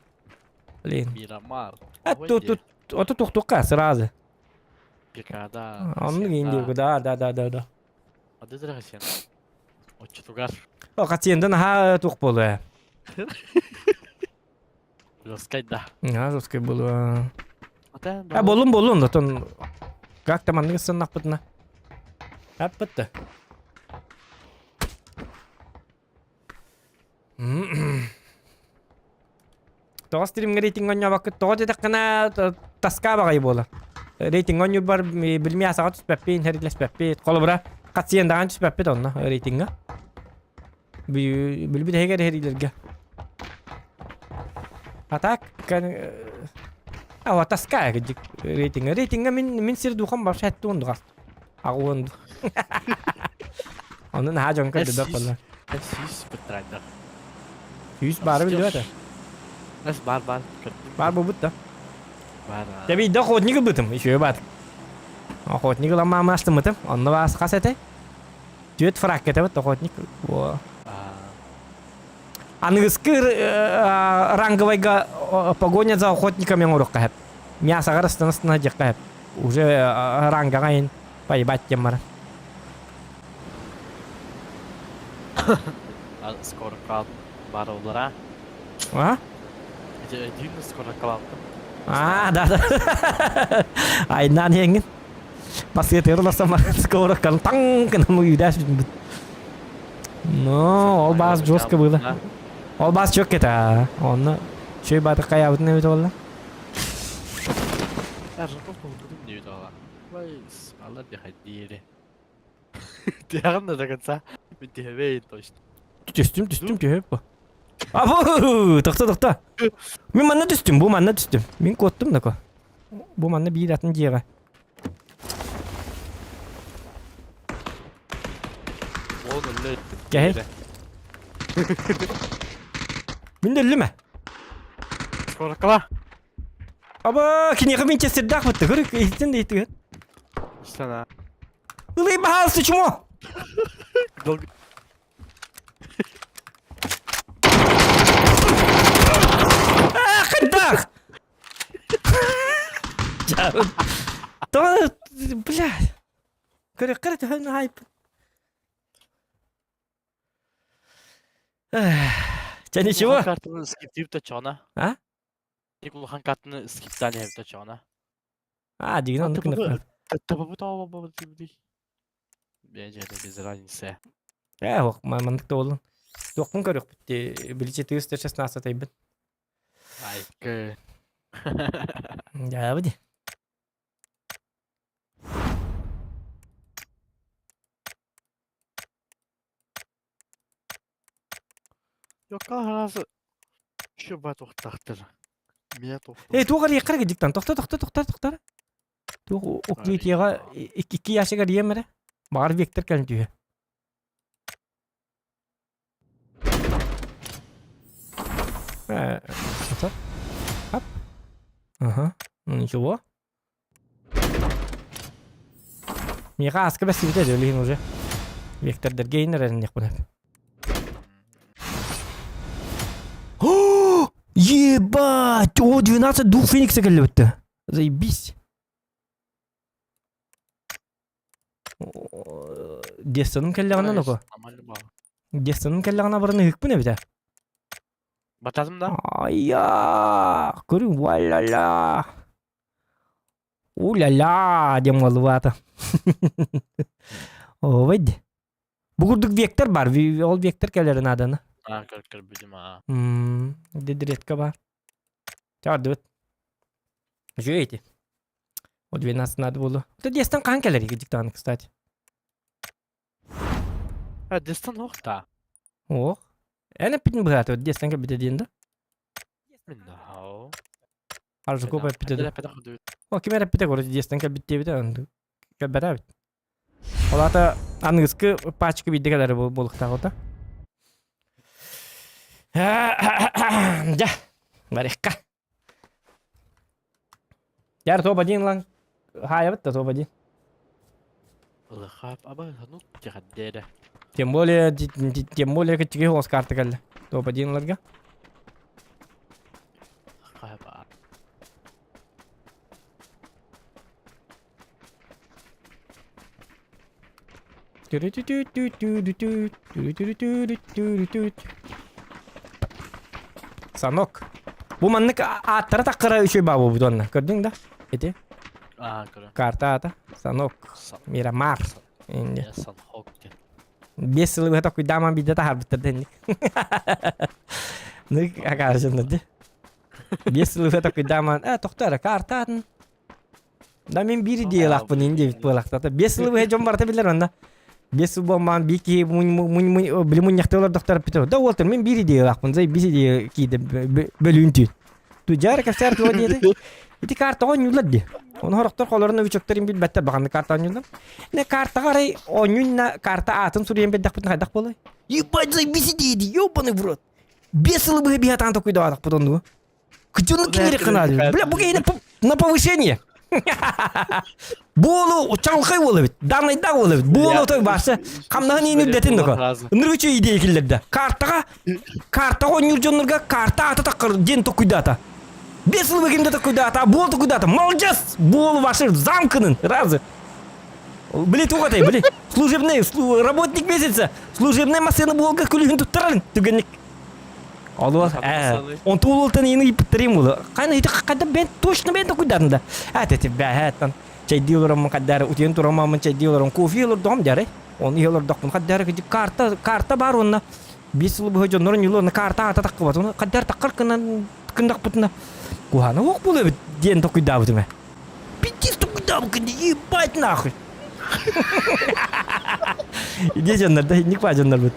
[SPEAKER 3] Блин.
[SPEAKER 6] Мирамар.
[SPEAKER 3] А тут тут ото тухтукка сразу.
[SPEAKER 6] Пикада.
[SPEAKER 3] Оннук индиго, да, да, да, да, да.
[SPEAKER 6] Ады сен. Оччотугар.
[SPEAKER 3] О, хациенда наһаа тух буолуо.
[SPEAKER 6] Жесткай да.
[SPEAKER 3] Наһаа жесткай буолуо.
[SPEAKER 6] Ата
[SPEAKER 3] А болун болун, отон как там маннык сыннахпытына. Аппытты. Тоҕо стримҥэ рейтинг оонньообоккут тоҕо диэтэххинэ таска баҕайы буолар. Рейтинг оонньуурбар билимиэ асаҕа түспэппин, хэрилэспэппит. Холобура, хатсыйан даҕаны түспэппит онно рейтиҥҥэ. Билбит эһигэр эһэриилэргэ. А так, а вот таская рейтинга. Рейтинга мин мин сир духам вообще аттуон дугас. Агуон. Онун наһаа дьон көрдө болла.
[SPEAKER 6] Сүүс быттарайдах.
[SPEAKER 3] Сүүс баары билбэт.
[SPEAKER 6] Эс бар бар.
[SPEAKER 3] Бар бу бутта.
[SPEAKER 6] Бар.
[SPEAKER 3] Тэби да охотник ылбытым, еще бат. Охотник ылан маама астымытым. Онно бас хас этэй? Түөт фрак кетебит охотник. Во. Аныгыскы ранговайга погоня за охотниками оҥоруохха сөп. Мясоҕар ыстана-ыстана сылдьыахха сөп. Уже рангаҕа иһин поебать диэн баран.
[SPEAKER 6] Скоро баар олора.
[SPEAKER 3] А?
[SPEAKER 6] Дүүн скоро калаалтым.
[SPEAKER 3] А, да, да. Айнаан иһэҥҥин. Басыатыгар олорсон баран скоро таҥ гынан уйдаас бүтүн. Ну, ол баас жестко было. Ол баас чөк это. Онно чөй бааты хайаабытын эбит олла.
[SPEAKER 6] Тиһэҕин да до конца. Мин тиһэбэйин точно.
[SPEAKER 3] Түстүм, түстүм, түһэп бу. Абу, тохто, тохто. Мин манна түстүм, бу манна түстүм. Мин куоттум да ко. Бу манна биир атын дьиэҕэ.
[SPEAKER 6] Ол өллө.
[SPEAKER 3] Кэһэй. Мин да өллүм ээ.
[SPEAKER 6] Скорокала.
[SPEAKER 3] Аба, киниэхэ винчестердаах бытты. Көрүк, иһиттин да иһиттин.
[SPEAKER 6] Истана.
[SPEAKER 3] Ылый баһаалысы чмо!
[SPEAKER 6] Долго.
[SPEAKER 3] Аа, хайдах! Тоҕо, блядь. Көрүөххэ эрэ төһөн хайп. Чэ, ничего.
[SPEAKER 6] Картаны скиптиир точоҕуна.
[SPEAKER 3] А?
[SPEAKER 6] Ник улахан картаны скиптаан иһэбит точоҕуна.
[SPEAKER 3] А, дигин оннук гынар.
[SPEAKER 6] Бэйэ без разницы.
[SPEAKER 3] Ээ, ох, маннык да буоллун. Туохпун көрүөхпүт дии, били 416 тайбын.
[SPEAKER 6] Айкы.
[SPEAKER 3] Дьаабы дии.
[SPEAKER 6] Йокка харасы шуба тохтахтыр. Мия тохтор.
[SPEAKER 3] Эй, туох арыйаххар гидиктан. Тохто, тохто, тохто, тохто. Туох укрытиеға икки ящик арыйам эрэ. Баҕар Виктор кэлэн түһэ. Хоп. Ага. Ну ничего. Миэхэ ааска бэстибитэ дьэ билигин уже. Вектордарга иһин эрэнниэхпин сөп. Ебать! О, 12 дух Феникса кэллибиттэ. Заебись. Дестаным кэллэҕинэ ноко. Дестаным кэллэҕинэ баран ыһыкпын эбитэ.
[SPEAKER 6] Бататым да?
[SPEAKER 3] Айя, көрүҥ, валя-ля. У-ля-ля диэн буоллубаата. Ой, Бу курдук вектор бар, ол вектор кэлэрин нааданы.
[SPEAKER 6] А, көр көрбүтүм аа.
[SPEAKER 3] Мм, редко бар. Чаардыбыт. Үчүгэй ити. О 12 надо было. Это дестан хаан кэлэр диктант, кстати.
[SPEAKER 6] А, дестан ох та.
[SPEAKER 3] Ох. Эн эппитин быһааты, дестан кэлбитэ диэн да?
[SPEAKER 6] Мин да.
[SPEAKER 3] Аржуков эппитэ да. О, ким эрэ эппитэ короче, дестан кэлбит диэбитэ, кэлбэтэ эбит. Ол аата аныгыскы пачка биирдэ кэлэр буолуохтаах да. Дьэ, барыахха. Яр топ один лан. Хаайабыт да топ один.
[SPEAKER 6] Ылыхаап аба ну тихэддиэрэ.
[SPEAKER 3] Тем более, тем более кичиги хос карта кэллэ. Топ один ларга.
[SPEAKER 6] Хаапа.
[SPEAKER 3] Санок. Бу маннык ааттара таккара үчүгэй баа буолбут уонна. Көрдүҥ да? Ити.
[SPEAKER 6] Аа, көрө.
[SPEAKER 3] Карта аата. Санок. Мирамар. Инде.
[SPEAKER 6] Санхок диэн.
[SPEAKER 3] Биэс сылы быһа токуйдааман биирдэ таһаарбыттар дэнник. Ну, акааржыннар ди. Биэс сылы быһа токуйдааман, э, тохто эрэ, карта атын. Да мин биир идеялаахпын ин диэбит буолахтата. Биэс сылы быһа дьон барыта билэр онно. Биэс сыл буолмаан биир киһи били мунньахтыы олордохтор эппитэ. Да уолтар мин биир идеялаахпын, зай биир идея киирдэ бөлүүн түүн. Тудьаар кэпсээр туо диэти. Ити картаҕа оонньууллар дии. Ону сорохтор холорун новичоктарын билбэттэр баҕанны карта оонньууллар. Не картаҕа арай оонньуунна карта аатын суруйан биэрдэхпитинэ хайдах буолуой? Ебать заебись идея, ебаный в рот. Бес сылы быһа биһатаан токуйдаатахпыт оннугу. Күтүн кинири кынаады. Бля, бу киһини на повышение. Буолу чаҥхай уол эбит. Данныйдаах уол эбит. Буолу той баасы. Хамнаһын иин үрдэтин доко. Ынырык үчүгэй идея киллэрдэ. Картаҕа картаҕа оонньуур дьоннорго карта аата таххар диэн токуйдаата. Бес сыл кимде токуйдаата, буол токуйдаата. Молодец! Буолу ваши замкнын. Разы. Били туох этэй, били. Служебный работник месяца. Служебная машина буолга күлүһүн туттарарын түгэнник. Олуол, он туолуолтан иини ыйыппыттарым буолу. Хайна ити хадда бен точно бен токуйдатын да. А тети бэһэттан чайдии олороммун хаддары утуйан турамаммын чайдии олорон кофе олордоҕум дьары. Оны иһэ олордохпун хаддары карта карта бар уонна биир сыл быһа дьоннорун ньулу уонна карта аата таххыбат. Оны хаддар таххар кынан кындахпытына куһаана уох буолу эбит диэн токуйдаабытым ээ. Пиздец токуйдаабыккын ебать нахуй. Иди дьоннор да инник баа дьоннорбут.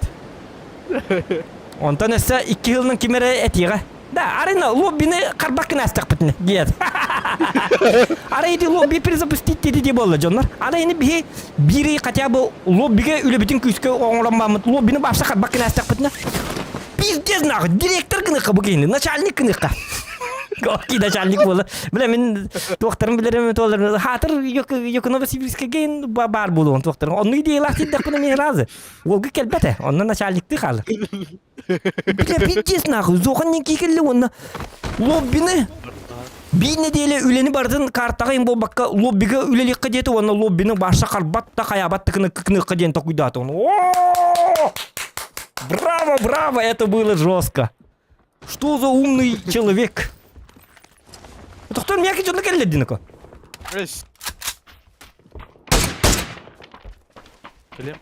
[SPEAKER 3] Онтон өссө икки сылынан ким эрэ этиэҕэ. Да, арына лоббины харбаккын аастахпытына диэт. Арай ити лобби перезапустить диэти дии буолла дьоннор. Арай ини биһи биир хотя бы лоббига үлэбитин күүскэ оҥорон бааммыт лоббины баапса харбаккын аастахпытына пиздец нахуй директор гыныхха бу киһини начальник гыныхха. Какие начальник буола. Бля, мин туохтарын билэрим туолар. Хаатыр Новосибирскайга баар буолуон туохтарын. Онну идеялаах тиийдэхпинэ мин разы. Уолга кэлбэтэ, онно начальниктыы хаалар. Бля, пиздец нахуй, зохан не кикелли уонна лоббины биир нэдиэлэ үлэни барытын картаҕа им буолбакка лоббига үлэлиэххэ диэтэ уонна лоббины барса харбат да хайаабат да кыныахха диэн токуйдаата Браво, браво, это было жестко. Что за умный человек? Тохтон мияки дьонно кэллэр динако.
[SPEAKER 6] Кэлиэм.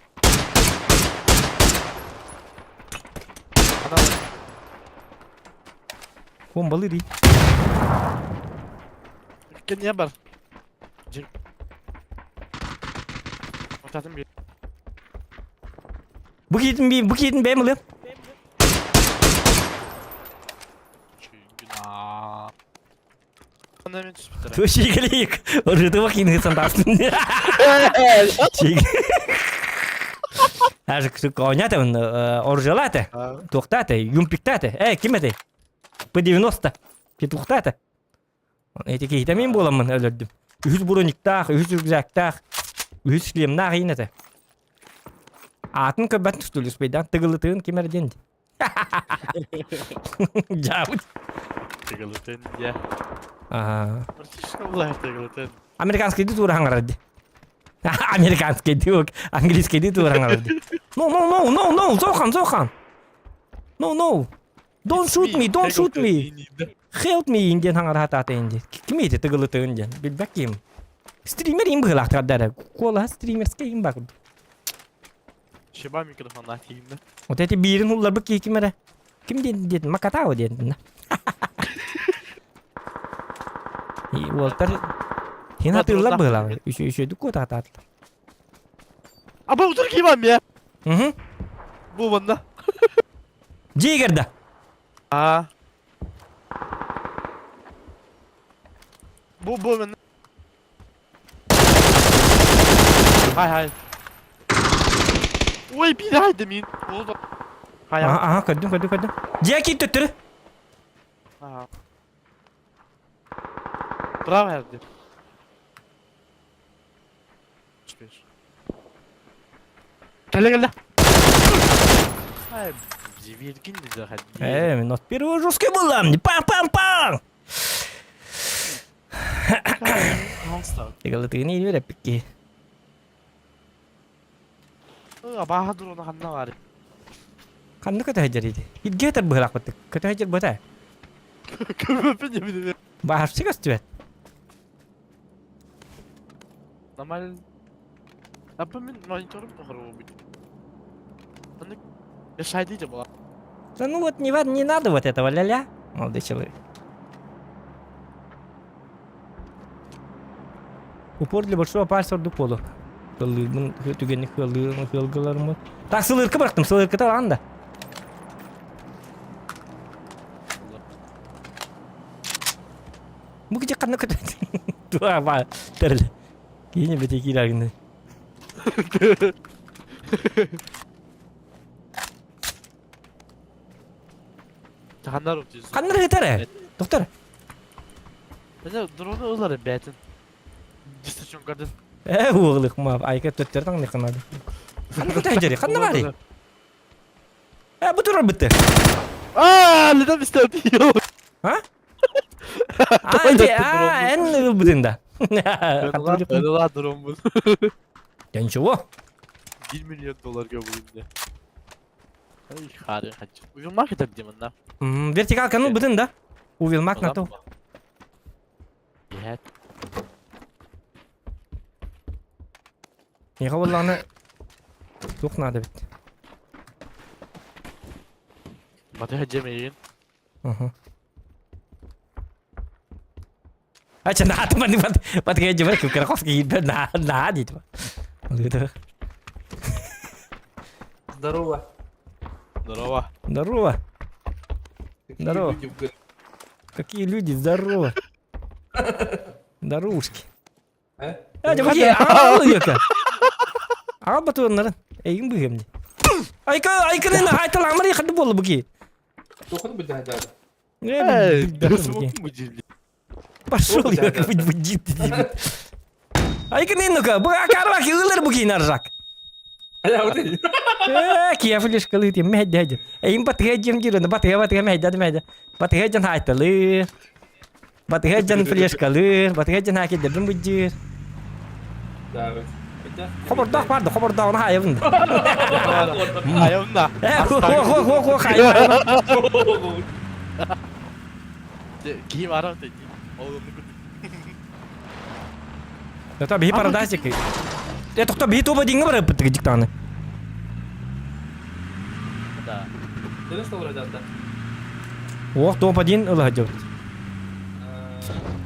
[SPEAKER 3] Бомбалы дии.
[SPEAKER 6] Кэнниэ бар. Дьиҥ. Отатын биир.
[SPEAKER 3] Бу киитин би бу киитин бэйэм ылыам.
[SPEAKER 6] Чүгүнаа.
[SPEAKER 3] Чигалик, ырытыва кинысан тастын. Аж конята он оржалата, туохтата, юмпиктата. Э, ким этэй? П-90. Петухтата. Эти киһитэ мин буоламмын өлөрдүм. Үһүс брониктаах, үһүс рюкзактаах, үһүс шлемнаах иин этэ. Аатын көрбөт тустулуспайдаан тыгылытыын ким эрэ диэн Дьаабыт.
[SPEAKER 6] Тыгылытын дьэ.
[SPEAKER 3] Аа.
[SPEAKER 6] Практически булар тыгылытын.
[SPEAKER 3] Американскийды тура хаҥарар ди. Американскийды английскийды тура хаҥарар ди. No, no, no, no, no, Зохан, Зохан. No, no. Don't shoot me, don't shoot me. Help me диэн хаҥара хатаата инди. Ким ити тыгылытыын диэн. Билбэт ким. Стример им быһылаахтар дара. Куолаһа стримерскэй им бар.
[SPEAKER 6] Шеба микрофоннаах тиийиннэ.
[SPEAKER 3] Вот эти биирин улларбыт киһи ким эрэ? Ким диэн диэтин? Макатао диэн. Уолтар хин атыыллар быһылаах. Үчү үчүдүк куотаатаатылар.
[SPEAKER 6] Аба утур киимам я.
[SPEAKER 3] Угу.
[SPEAKER 6] Бу манна.
[SPEAKER 3] Дьиэгерда.
[SPEAKER 6] Аа. Бу бу манна. Хай хай. Ой, биир мин. Oldu. Хай.
[SPEAKER 3] Аха, аха, көрдүм, көрдүм, көрдүм. Дьиэ киир төттөрү.
[SPEAKER 6] Аха. Браво herdi. Успеешь. Кэлэ кэлэ. Ай, Виргин заходи.
[SPEAKER 3] Э, минут первый жесткий был. Пам-пам-пам! Тыгалытыгын иилбэрэппикки.
[SPEAKER 6] Абааһы дрона ханна баар?
[SPEAKER 3] Ханна көтө сылдьар ити? Илгэ өтөр быһылаахпыт. Көтө сылдьар буота.
[SPEAKER 6] Көмөппүн дебин.
[SPEAKER 3] Баһарчы көстүбэт.
[SPEAKER 6] Нормально. Апа мин мониторум тоһоруубут. Аны шайдыйда була.
[SPEAKER 3] Да ну вот не, не надо вот этого ля-ля, молодой человек. Упор для большого пальца ордук буолу. Кыллыырбын түгэнник кыаллыырын кыалгыларыммын. Так сылырка бырахтым, сылырката алаан да. Бу кичи ханна көтө. Туа ба терл. Киини бити киирагын.
[SPEAKER 6] Ханнар утуйsun.
[SPEAKER 3] Ханна хытар? Доктор.
[SPEAKER 6] Мене дрону ылар бәтин. Дисте чоңгардын.
[SPEAKER 3] Э, уоглык ма айка төттөр таң неханады. Ханна көтө жери, ханна бари? Э, бу турар битте.
[SPEAKER 6] Аа, летом истәп.
[SPEAKER 3] А? А, ди, а, эн ылбытын да.
[SPEAKER 6] Ла дрон бу.
[SPEAKER 3] Я ничего.
[SPEAKER 6] 1 миллион долларга бүгүндө. Ай, хары хачы. Уйулмак этеп деймин да.
[SPEAKER 3] Вертикалканы ылбытын да. Увилмак на то.
[SPEAKER 6] Нет.
[SPEAKER 3] Миха болланы тух надо бит.
[SPEAKER 6] Батыга жемейин.
[SPEAKER 3] Ага. Ача на атман бат батыга жебер ким Караковский на на дейт.
[SPEAKER 9] Здорово.
[SPEAKER 6] Здорово.
[SPEAKER 3] Здорово.
[SPEAKER 9] Какие
[SPEAKER 3] Здорово.
[SPEAKER 9] люди в городе.
[SPEAKER 3] Какие люди, здорово. Здоровушки.
[SPEAKER 9] А?
[SPEAKER 3] А, дебаки, ал яка. Ал батуыннарын. Эйгин быгым ди. Айка, айканы айталамыр яқды болы буки.
[SPEAKER 9] Тухын бы да, да.
[SPEAKER 6] Эй,
[SPEAKER 3] Пошел я, будит. Айканы ну-ка, бу акарваки ылыр буки наржак.
[SPEAKER 9] А вот и.
[SPEAKER 3] Э, кефлиш кылыт мәдәд. Эйм батыга жем жирен, батыга батыга мәдәд мәдә. Батыга жан айталы. Батыга жан флешкалы, батыга жан хакедердин буджир.
[SPEAKER 9] Да, вот. Хотя.
[SPEAKER 3] Хобордох барды, хобордоғын хайыбын.
[SPEAKER 6] Айымда.
[SPEAKER 3] Э, хо хо хо хо хайып.
[SPEAKER 6] Кийим арап дейт. Оğlumну көрдүм.
[SPEAKER 3] Это бихи парадайзик. Э, тоқта бихи тоба дейінгі бар бітті диктаны.
[SPEAKER 6] Да.
[SPEAKER 9] Ты что вроде да?
[SPEAKER 3] Ох, тоба дейін ылы жабыт.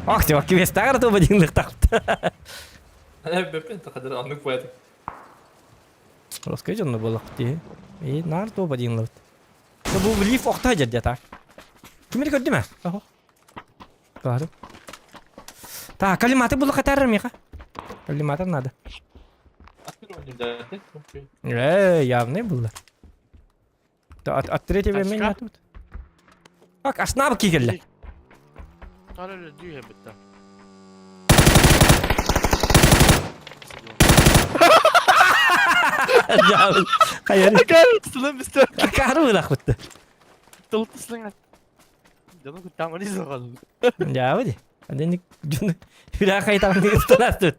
[SPEAKER 3] Ах, ты квест тагыр тоба дейін лықтапты.
[SPEAKER 9] Я бепен тақадыр анық поэтому.
[SPEAKER 3] Роске жонны болық ти. Э, нар тоба дейін лыт. Бу лиф оқта жерде так. Кимер көрді ме? Охо. Көрдім. Так, коллиматор бұл қатар меха. Коллиматор надо. Э, явный был. Да, от, от третьего
[SPEAKER 6] Тачка?
[SPEAKER 3] меня тут. Так, ашнабы кигелли.
[SPEAKER 6] Кара дүйе битти.
[SPEAKER 3] Хайыр.
[SPEAKER 6] Сылын бистер.
[SPEAKER 3] Кары вылах бітті.
[SPEAKER 6] Тылтысың. Жаны күттәм аны соғады.
[SPEAKER 3] Я выйди. Аден жүн хүлә қайтарым деген столас тут.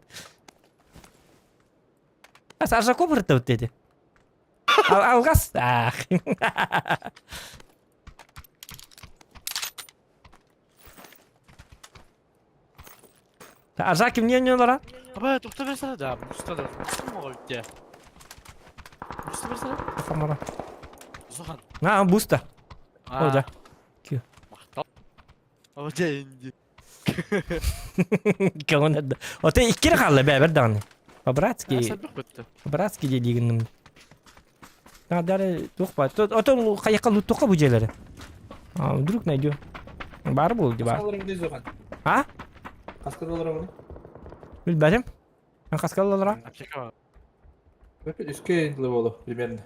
[SPEAKER 3] А Саша копыр тут деді. Ал алгас. Ах. Аржа ким не ойнолор
[SPEAKER 6] Аба, тоқта берсene да. Буста да. Буста ма битти. Буста берсene.
[SPEAKER 3] а?
[SPEAKER 6] Зохан.
[SPEAKER 3] На, буста. О, да.
[SPEAKER 6] Мақтал. Аба, жайынди.
[SPEAKER 3] Кәуін Ота иккері қалды бәбір дағаны. По-братски,
[SPEAKER 6] Сәбік бітті.
[SPEAKER 3] по-братски дегенім. Надары тух ба. Ото қаяққа лут тоққа бұл жерлері. А, вдруг найдю. Бар болды бар. А?
[SPEAKER 9] Қасқыр
[SPEAKER 3] Білбәдім. Мен қасқалалара.
[SPEAKER 6] Аптека бар.
[SPEAKER 9] Үске енді болу, примерно.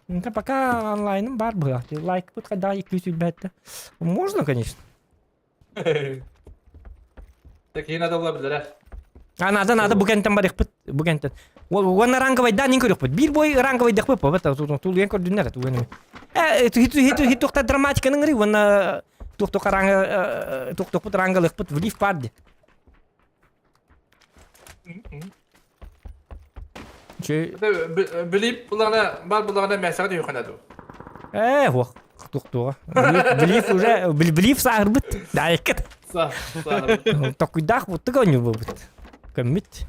[SPEAKER 3] Это пока онлайным бар было. Лайк вот когда и ключ бәтті. Можно, конечно.
[SPEAKER 9] Так, ең адамлар білдір, ә?
[SPEAKER 3] А надо, надо, бүгентен бар бит, бүгентен. Уонна ранговый да, нин көрөк бит. Бир бой ранговый дэх бит, бит, тул ен көрдүннәр, туген. Э, хит хит хит тохта драматиканың ри, уонна тух ранга тух тух рангалык бит, влив парды. Че,
[SPEAKER 9] Біліп бұлағына, бар бұлағына мәсіғі де ұйқанады.
[SPEAKER 3] э, ох, тух туга. Блиф уже, блиф сахар бит. Да, икет.
[SPEAKER 9] Са, са.
[SPEAKER 3] Такуйдах вот такой не был бит. Коммит.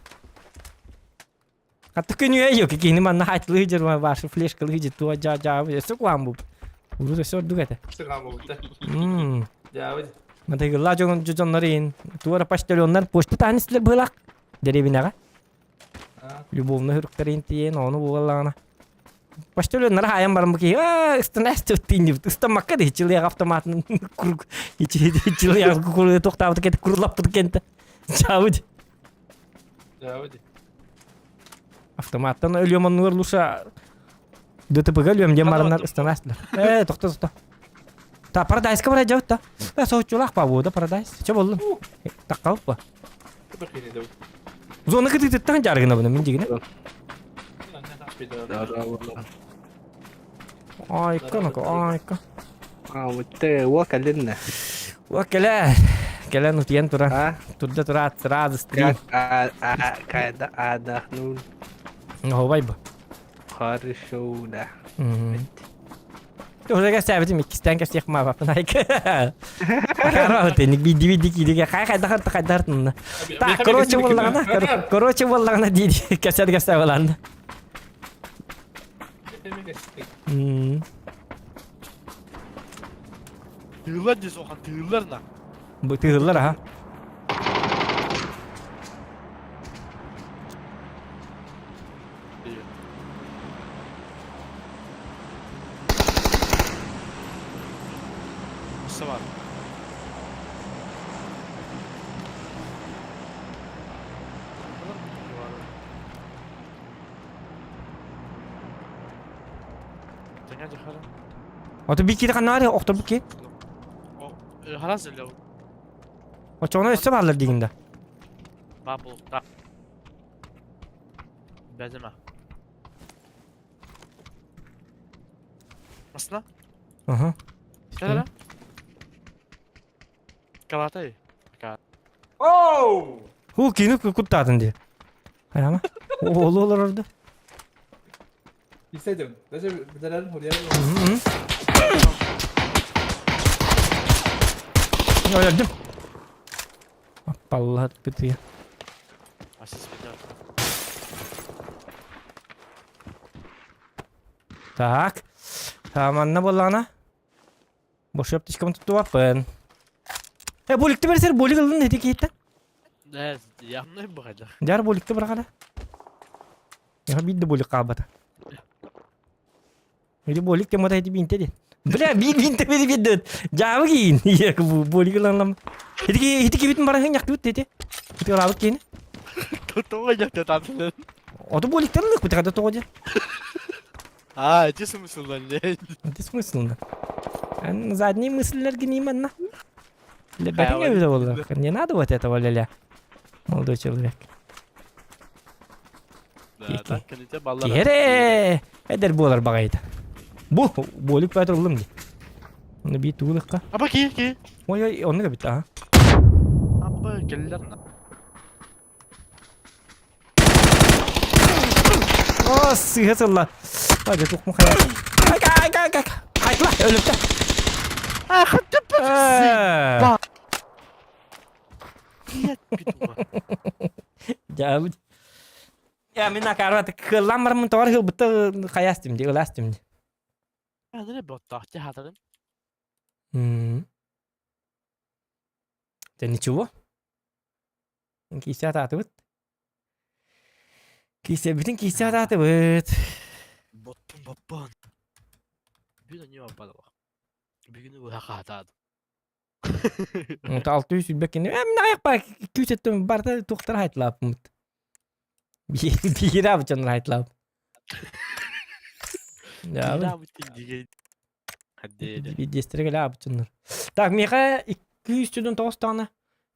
[SPEAKER 3] А такой не я, какие нема на хат лидер, ваша флешка лидер, то джа джа, все к вам бу. Уже все дугата.
[SPEAKER 9] Сыған болды.
[SPEAKER 3] Мм.
[SPEAKER 9] Жа,
[SPEAKER 3] Матыгылла жон жоннорин, туара почтальоннар почта танислер былак. Деревинаға. Любовно хүрүктэрин тиен, ону буоллаҕына. Почти өлөннөр хаайан баран бу киһи аа ыстанаас тииннибит ыстаммакка да чылыйах автоматын кур чылыйах кур тохтаабыт кет курлаппыт кенте чаабыт
[SPEAKER 9] Чаабыт.
[SPEAKER 3] Автоматтан өлүөм оннугар лучше ДТП-га өлүөм диэн бараннар ыстанаастылар. Ээ, тохто тохто. Та Парадайска бара дьабыт та. Э, соһуччулаах па буода Парадайс. Чэ боллун. Таққалып па. Зона кытыытыттан дьарыгынабын мин дигине. Айка нака, айка.
[SPEAKER 10] Аамытты, уа кэлиннэ.
[SPEAKER 3] Уа кэлэ. Кэлэн утуйан тура. Турда тураат сразу стрим.
[SPEAKER 10] Кайда отдохнул.
[SPEAKER 3] Оһубай бу.
[SPEAKER 10] Хорошо, да.
[SPEAKER 3] Уже кэсээбитим иккистээн кэсиэх маабаппын айка. Караоте биди биди кииригэ хай хайдахар хайдар тынна. Так, короче буоллаҕына, короче буоллаҕына дии кэсэр кэсэ буолан.
[SPEAKER 6] Тыыллар дии сохан тыыллар на.
[SPEAKER 3] Бу тыыллар аха.
[SPEAKER 6] Var.
[SPEAKER 3] Ото бикири ханнаары охторбут ки.
[SPEAKER 6] Харас эле.
[SPEAKER 3] Очоҕуна өссө бааллар диигин да.
[SPEAKER 6] Баа булта. Бэзима. Масна?
[SPEAKER 3] Аха.
[SPEAKER 6] Кэлэ. Калатай.
[SPEAKER 9] Оу!
[SPEAKER 3] Ху кини куттаатын дии. Хайама. Оолу олорорду.
[SPEAKER 9] Истедим. Даже билерин хурья.
[SPEAKER 3] Өлөрдүм. Аппаллаат бытыйа. Так. Манна буоллаҕына. Бошуоп тишкам туттубаппын. Э, буликты берсер, булик ылын эти киһиттэн.
[SPEAKER 6] Э, явно быхадах.
[SPEAKER 3] Дьар буликты бырахана. Я биир булик хаалбата. Или болик темата эти бинте ден. Бля, би бинте бери биддет. Жабы кийин. Ек бу болик ыланлам. Хити хити кибитин баран хын яктыбыт дети. Хити ылабыт кийин.
[SPEAKER 6] Тоҕо дьахта татылын.
[SPEAKER 3] Ото боликтер ылык бит када тоҕо дьэ.
[SPEAKER 6] А, эти смысллар не.
[SPEAKER 3] Эти смысллар. Ан задний мысльлер гениманна. Не надо вот этого ля-ля. Молодой человек. Киһи эдэр буолар баҕайыта. Бу буолук баатыр ыллым дии. Оны бии тугулыкка.
[SPEAKER 6] Аба ки ки.
[SPEAKER 3] Ой ой оннук эбит аа.
[SPEAKER 6] Аба келлер.
[SPEAKER 3] О сыыһа сылла. Ай да туох мухая. Ай ай ай ай. Айтла өлүптэ.
[SPEAKER 6] А хаттып.
[SPEAKER 3] Дьаабыт. Я мин акаарбат кыаллаан бараммын тоҕор ыһылбытта хайаастым дии ылаастым дии.
[SPEAKER 6] Аныра боттоохча хатарым.
[SPEAKER 3] Это ничего. Кисе атаатыбыт. Кисе бүтүн кисе атаатыбыт.
[SPEAKER 6] Боттун боппон. Бүгүн они баппадалах. Бүгүн уха хатаадым.
[SPEAKER 3] 600 кини. Э, мин аяқпа күүс өттүм барда туохтар хайтлааппымыт. Биирэ абычаннар хайтлаап. Биирдиэстэрэ кэлэ абычаннар. Так, миэхэ 209 даҕаны.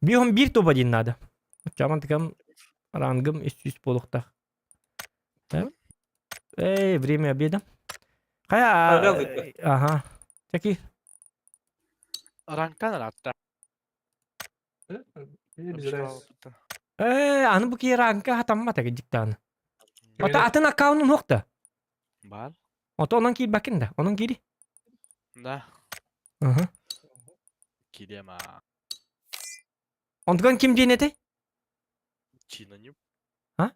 [SPEAKER 3] Биһом биир тоба диэн наада. Оччоҕо тыкам рангым 300 буолуохтаах. Эй, время обеда. Хайа, ага. Чаки.
[SPEAKER 6] Ранкан аратта.
[SPEAKER 3] Э, аны бу киһи ранка хатаммата дьиктааны. Ото атын аккаунун хуохта.
[SPEAKER 6] Бар.
[SPEAKER 3] Ото онон киирбаккын да. Онон киири.
[SPEAKER 6] Да.
[SPEAKER 3] Ага.
[SPEAKER 6] Кириэм аа.
[SPEAKER 3] Онтуган ким диэн этэй?
[SPEAKER 6] Чина Нюб.
[SPEAKER 3] А?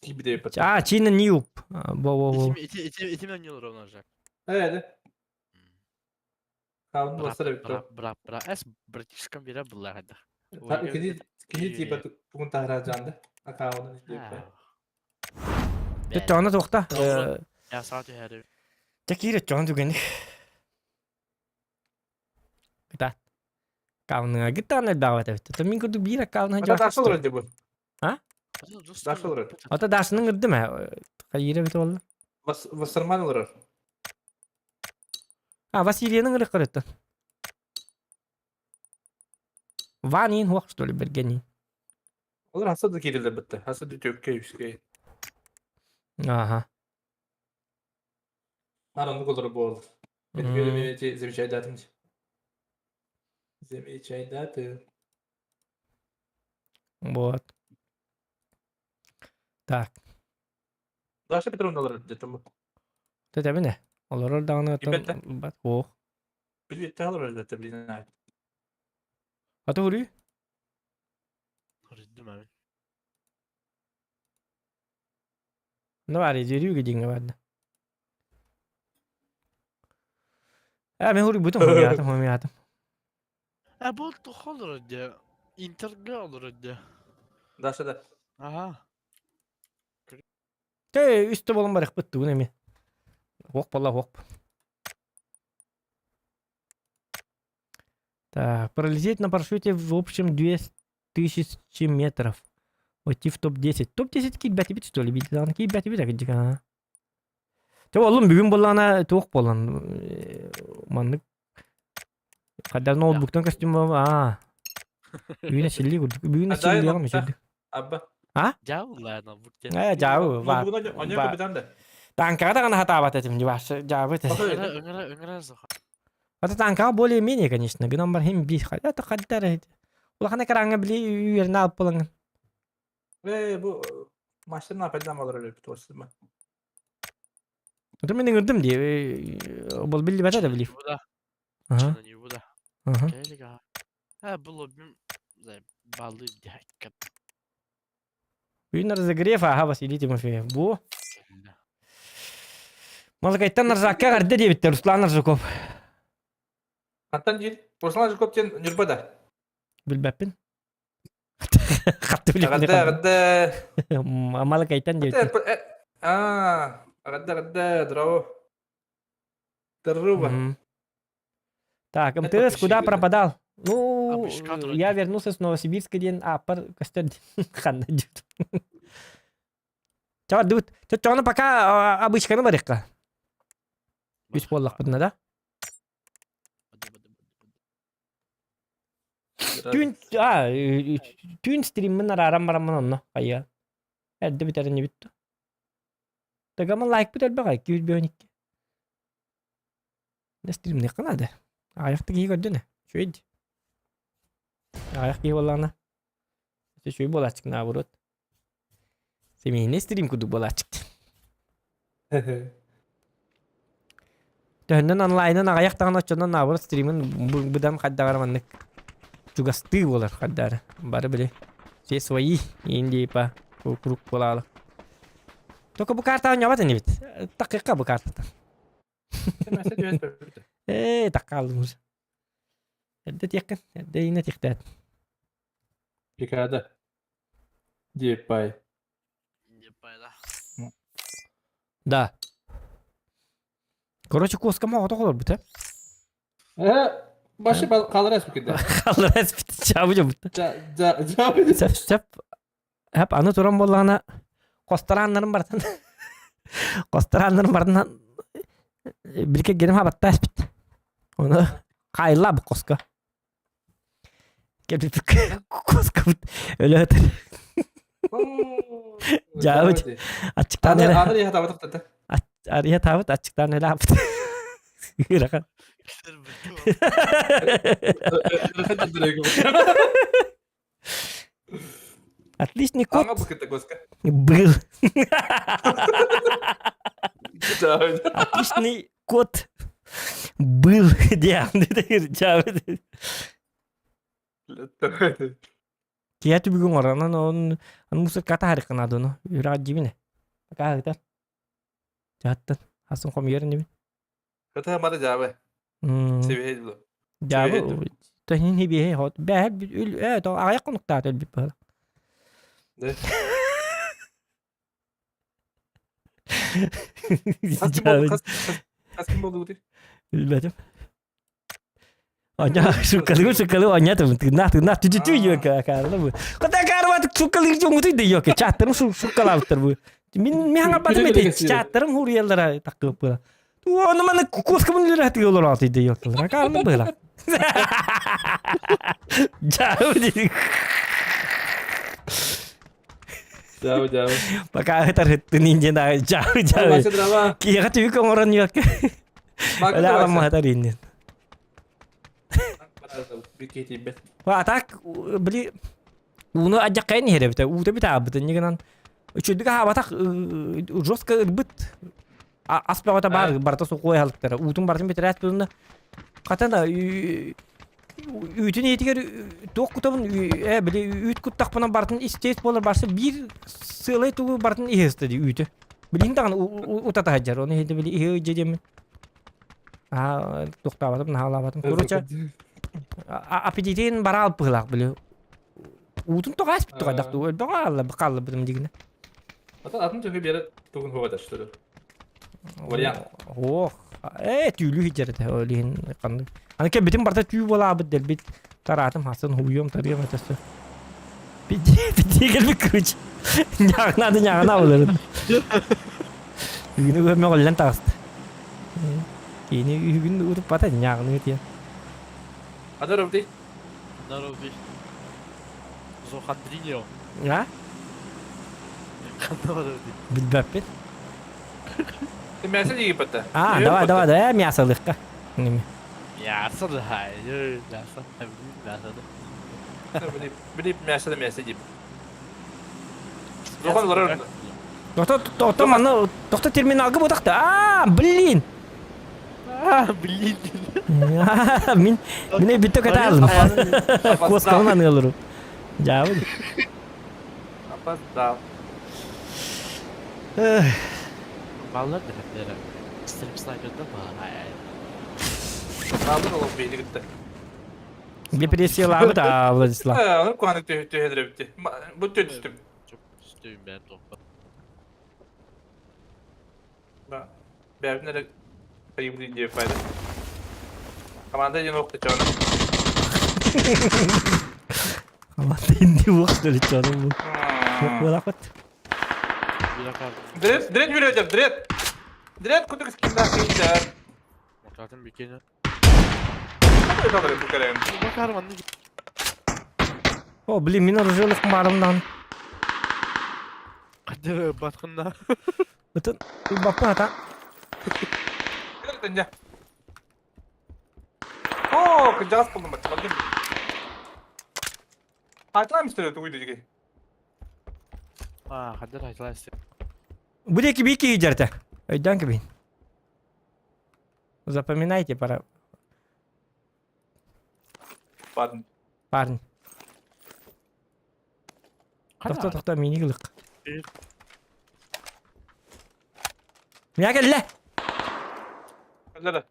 [SPEAKER 9] Кибде
[SPEAKER 3] А, Чина Ньюб. Во во во.
[SPEAKER 6] Ити ити ити мен ньюл ровно же.
[SPEAKER 9] Э, Хаун басар бит.
[SPEAKER 6] Бра бра бра эс братишкам бира буллар
[SPEAKER 9] Кини кини типа тугун тахара жанды. Акаунун типа.
[SPEAKER 3] Төттөҕүнэ туохта?
[SPEAKER 6] Я саҕа түһээри.
[SPEAKER 3] Дьэ киир өччөҕүн түгэнник. Кытаат. Аккаунуҥа гыттаан элбэҕи эбит. То мин курдук биир аккаунуҥа
[SPEAKER 9] Ата Даша олорор дии бу.
[SPEAKER 3] А?
[SPEAKER 9] Даша олорор.
[SPEAKER 3] Ата Дашаны ыҥырдым ээ. Хайыыра эбит буолла.
[SPEAKER 9] Вассерман олорор.
[SPEAKER 3] А, Василийны ыҥырык көрөттөн. Ван иин хуох что ли бергени.
[SPEAKER 9] Олор хаса да киирэллэр бытта. Хаса да төккө үскэ.
[SPEAKER 3] Ага.
[SPEAKER 9] Ар оннук олорор буол. Мен эти замечай датым. Замечай даты.
[SPEAKER 3] Вот. Так.
[SPEAKER 9] Даша Петровна олорор дедим.
[SPEAKER 3] Тэтэбине. Олорор даҕаны оттон ох.
[SPEAKER 9] Билбетте олорор дете блин.
[SPEAKER 3] Аты урүй?
[SPEAKER 6] Үрдүм abi.
[SPEAKER 3] Ne var ya жүрүүгө дьиҥҥэ барда. Э, мен хуруйбутум, хомуйаатым, хомуйаатым.
[SPEAKER 6] Э бу туха олорор дии. Интерге олорор дии.
[SPEAKER 9] Даша да.
[SPEAKER 6] Аха.
[SPEAKER 3] Тэ, үстэ болон барыхпыт тугун эми. Хуох болла хуох. Так, пролететь на парашюте в общем 2000 метров. Войти в топ-10. Топ-10 киирбэтибит что ли? Биир киирбэтибит акыдьык Чэ олум бүгүн буоллаҕына туох буолан маннык хайдах ноутбуктан костюм аа бүгүн эчиллии курдук бүгүн эчиллиэҕим эчиллии
[SPEAKER 9] Абба.
[SPEAKER 3] А?
[SPEAKER 6] Дьаабыллаа ноутбук диэн.
[SPEAKER 3] Ээ дьаабы
[SPEAKER 9] Оньо капитан да.
[SPEAKER 3] Танкаҕа даҕаны хатаабат этим дьыбашы дьаабы этэ.
[SPEAKER 6] Ыҥыра ыҥыра суха.
[SPEAKER 3] Это танкаҕа более-менее конечно гынан бар хим биир это хаддар улахан экраҥҥа били үөрэнэ алпылаҥын.
[SPEAKER 9] Ээ бу машина нападам олорор эбит туорсума.
[SPEAKER 3] Это мин ыҥырдым дии бол биллибэтэ да били.
[SPEAKER 6] Буда.
[SPEAKER 3] Аха.
[SPEAKER 6] Буда.
[SPEAKER 3] Аха.
[SPEAKER 6] Э бу баллы дьаккат.
[SPEAKER 3] Бүгүн разогрев аха Василий Тимофеев. Бу. Малакайтан Нарзакка эҕэрдэ диэбиттэр Руслан Аржаков.
[SPEAKER 9] Хантан диир? Руслан Аржаков диэн Ньурба да?
[SPEAKER 3] Билбэппин. Хатты билэбин.
[SPEAKER 9] Эҕэрдэ, эҕэрдэ.
[SPEAKER 3] Малакайтан диэбиттэр.
[SPEAKER 9] Аа, эҕэрдэ, эҕэрдэ, здорово. Здорово.
[SPEAKER 3] Так, МТС куда пропадал? Ну, я вернулся с Новосибирска диэн ааппар көстөр ханна диэт. Ча дыбыт. Чону пока обычканы барыхха. Үс буоллахпытына да? Түүн а түүн стриммин арааран бараммын онно хайа. Эрдэ бүтэрин бүттү. Тагаман лайкпыт элбэх 252. Дэ стримниэххэ наада. Аҕыйахта киһи көрдүнэ. Үчүгэй дии. Аҕыйах киһи буоллаҕына үчүгэй буолааччык наоборот. Семейный стрим курдук буолааччык. Төһөннөн онлайнын аҕыйах даҕаны оччонон наоборот стримин быдан хайдаҕар маннык чугастыы буолар хайдары. Бары били все свои индипа круг буолаалы. Только бу картаҕа оонньообот инибит. Такыйка бу картата. Ээ, таккаалым уже. Эрдэ тиэххин, эрдэ иинэ тиэхтээт.
[SPEAKER 9] Декада. Диэппай.
[SPEAKER 6] Диэппай да.
[SPEAKER 3] Да. Короче, куоска моҕото олорбут, э?
[SPEAKER 9] Э, башы қалар эспит
[SPEAKER 3] Қалар эспит, чабы жабыт.
[SPEAKER 9] Жабы.
[SPEAKER 3] Сөп, сөп. Хөп, аны туран боллаҕына хосторааннарын барытын хосторааннарын барытынан бирке геним хабатта эспит. Оны хайла бу коско. Кеппик коскобут өлө өтөр. Жаабыт ачыктаан эрэ
[SPEAKER 9] Аны табат
[SPEAKER 3] арыйа таабыт ачыктаан эле аппыт. Ырахан. Отличный кот был. Отличный кот был. Киһи түбүгүн оранан он аны мусорка таһарыккына дону үрэҕэ дьибине. Пока ыытар. Жааттан хасын хомуйар инибин.
[SPEAKER 9] Ката мары жабы. Себеһей булу.
[SPEAKER 3] Жабы тохин хибиһей хот бэһэ үл э то аҕыйах хонуктаат өлбүт быһыла.
[SPEAKER 9] Хас ким болду, хас хас ким болду бутый?
[SPEAKER 3] Билбэтим. Оня суккалыы суккалыы оонньоотум тыыннаах тыыннаах түтүтүү йока каарла бу. Хата каарбат суккалыыр дьоҥҥутуй да йока чааттарым суккалаабыттар бу. Мин мин хаҥарбатым эти чааттарым хуруйаллара таккыппыла. Ону маны куоскабын үлэрэ олороот да йокалар. Каарла была. Дьаабы дии.
[SPEAKER 9] Дьаабы, дьаабы.
[SPEAKER 3] Пока ытар хыттын диэн дьаабы дьаабы.
[SPEAKER 9] Вася, дрова.
[SPEAKER 3] Киэхэ түбүк оҥорон йокка. Өлө аламмаһатар иннин. А так, били, ууну адьаккайын иһэр эбитэ, уута бит аабытын ньыгынан. Үчүгдүк аһаабатах жестко ырбыт. Ас бөҕөтө баар, барыта сухой аһылыктара. Уутун барытын бүтэрээт буолунна. Хата да үүтүн иитигэр туох кутабын э били үүт куттахпына барытын истиэс буолар барса биир сыалай тугу барытын иһэ дии үүтү. Билин даҕаны утата сылдьар. Оны иһитэ били иһэ ыйдьа диэммин. Аа туохтаабатым, наһаалаабатым. Короче, аппетитин бараал быһыылаах били. Уутун тоҕо ааспыт тоҕо дуу, элбэҕи хаалла хаалларбытым дигинэ.
[SPEAKER 9] Атын атын төһө биэрэ тугун хугата что ли? Вариант.
[SPEAKER 3] Ох, ээ түүлүү сылдьар этэ ол иһин ханнык. Аны кэлбитим барыта түү буолаабыт дэлбит тараатым хасын хуйуом тарыам этэ. Пидии кэлбит кыыч. Ньаҕына да ньаҕына боларын. Бүгүнү мөҕүллэн таҕыста. Кини үһүгүн утуппата ньаҕыны тиэ.
[SPEAKER 9] Адар ты?
[SPEAKER 6] Здорово, Зохандриньо.
[SPEAKER 3] А?
[SPEAKER 6] Ханна барар дии?
[SPEAKER 3] Билбэппин.
[SPEAKER 9] Ты мясо не ебата.
[SPEAKER 3] А, давай, давай, давай, мясо лыхка.
[SPEAKER 6] Мясо да, мясо. Мясо да.
[SPEAKER 9] Били мясо да мясо дип. Зохан барар.
[SPEAKER 3] Тохто, тохто, манна, тохто терминалга бутахта. А, блин.
[SPEAKER 6] А, блин.
[SPEAKER 3] Мин, мин бүттө катаалым. Куоскабын аныалыру. Жаабы.
[SPEAKER 9] Опоздал.
[SPEAKER 6] Баллар да хәтләре. Стрим снайперда бар.
[SPEAKER 9] Алыр ол бейли гытта.
[SPEAKER 3] Депрессиялаабыт а Владислав.
[SPEAKER 9] Э, куһаны төһөдөрөбүттэ. Бу түстүм.
[SPEAKER 6] Түстүм бәр топпа.
[SPEAKER 9] Да. Бэбин эрэ хайыбыт диye файда. Команда диэн ох чоно.
[SPEAKER 3] Команда инди уох дөлүччөну бу. Буолаппыт.
[SPEAKER 9] Дред, дред жүрөтөр, дред. Дред кудук скинда кийдер.
[SPEAKER 6] Макатын бикени.
[SPEAKER 9] Бакар
[SPEAKER 3] О, блин, мин оружиялык барымдан.
[SPEAKER 6] Кадыр баткында.
[SPEAKER 3] Ытын баппын ата.
[SPEAKER 9] О, кыжаас болдум бат. Балгым. Айтылам истер тугуйду жиги.
[SPEAKER 6] А, кадыр айтылам истер.
[SPEAKER 3] Бу деки бики жерте. Өйдөн кебин. Запоминайте, пора.
[SPEAKER 9] Парни.
[SPEAKER 3] Парни. Тохто, тохто, мини кылык. Мия кэллэ!
[SPEAKER 9] Кэллэ.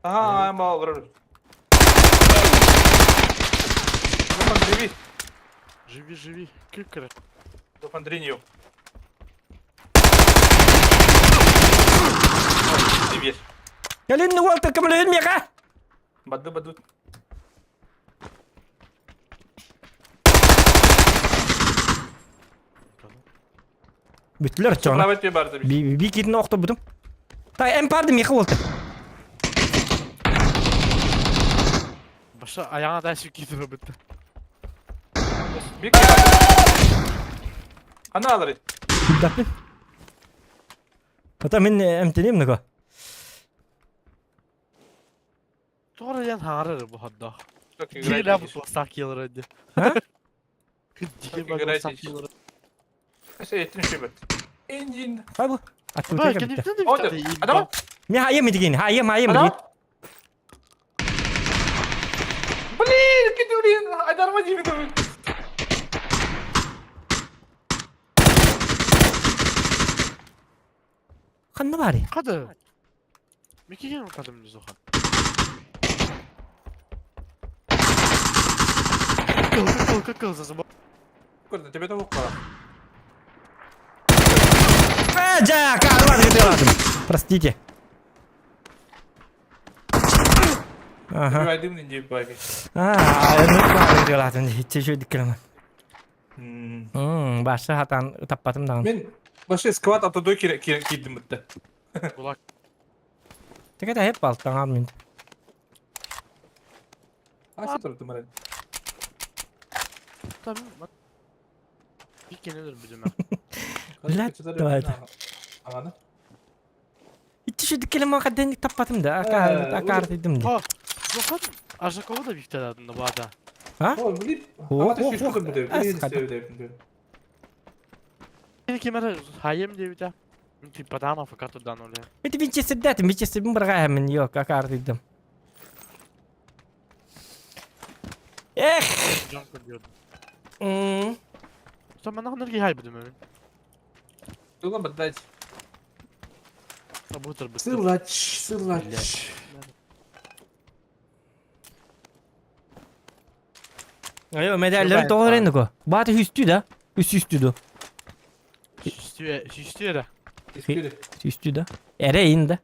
[SPEAKER 9] Ага, мал олорор. Живи.
[SPEAKER 6] Живи, живи. Кыкыры.
[SPEAKER 9] Дофандриньо. Привет.
[SPEAKER 3] Кэлин уолтар көмөлөһүн миэхэ!
[SPEAKER 9] Баду, баду.
[SPEAKER 3] Бүттүлэр чоно.
[SPEAKER 9] Правый барды.
[SPEAKER 3] Би китин охтобутум. Та эм парды миэхэ уолтар.
[SPEAKER 6] Баша аяғына да сүйіп кетіп бітті.
[SPEAKER 9] Бик. Ана алыр.
[SPEAKER 3] Билбэппин. Ата мин эмтением наго.
[SPEAKER 6] Туора диэн хаҥарар бу ходдоох. Дьиэлээх бу туостаах киэлэр өйдө.
[SPEAKER 3] А?
[SPEAKER 6] Дьиэ туостаах киэлэр.
[SPEAKER 9] Engine.
[SPEAKER 3] Хай бу. Аттыбыта кэлбитэ.
[SPEAKER 9] Адам.
[SPEAKER 3] Мен хайым итигин, хайым, хайым
[SPEAKER 9] Адам. Блин, кидурин, айдарма деймін.
[SPEAKER 3] Ханна баары?
[SPEAKER 6] Қады. Мекеген қадым зоха. Кыл, кыл, кыл, кыл,
[SPEAKER 9] Көрдө, тебе того кара.
[SPEAKER 3] Э, дьэ, карман гытыалатым. Простите. Ага.
[SPEAKER 9] Айдым не байки.
[SPEAKER 3] А, ну гытыалатым. Чече диккелем. Башы хатан таппатым даҕаны.
[SPEAKER 9] Мен башы сквад атодой кирдим битте.
[SPEAKER 6] Кулак.
[SPEAKER 3] Текете хеп балтан мин.
[SPEAKER 9] Ася турдum herhalde.
[SPEAKER 6] Tabii. Bir kenedir bizim ben.
[SPEAKER 3] Блядь, давай это.
[SPEAKER 9] Аны.
[SPEAKER 3] Ичи диккелем хаден таппатым да. Акар акар дедим.
[SPEAKER 6] Ha. Zokan Arjakov'u da bifter adında bu ada.
[SPEAKER 3] А?
[SPEAKER 9] О, блин.
[SPEAKER 3] О,
[SPEAKER 9] Ата
[SPEAKER 3] о,
[SPEAKER 9] шишку
[SPEAKER 3] о,
[SPEAKER 9] да буде.
[SPEAKER 3] ас,
[SPEAKER 9] Блин,
[SPEAKER 3] хада.
[SPEAKER 9] севде.
[SPEAKER 6] Beni kemere hayem diye bir de. Tipadama fakat oradan öyle.
[SPEAKER 3] Эти винчестердетим, винчестербин баргаемын, yok, акар дедим. Эх!
[SPEAKER 6] Can kırıyordum.
[SPEAKER 3] М.
[SPEAKER 6] Sen bana nereye haybedim öyle.
[SPEAKER 9] Тулам бадать.
[SPEAKER 6] Бутыр бутыр.
[SPEAKER 9] Сылач, сылач.
[SPEAKER 3] Айо, медальлери тоҕо эрэннико. Бааты үстүү да? Үс үстүү ду.
[SPEAKER 6] Süstüye, süstüye de.
[SPEAKER 9] Искири.
[SPEAKER 3] Үстүү да. Эрейин да.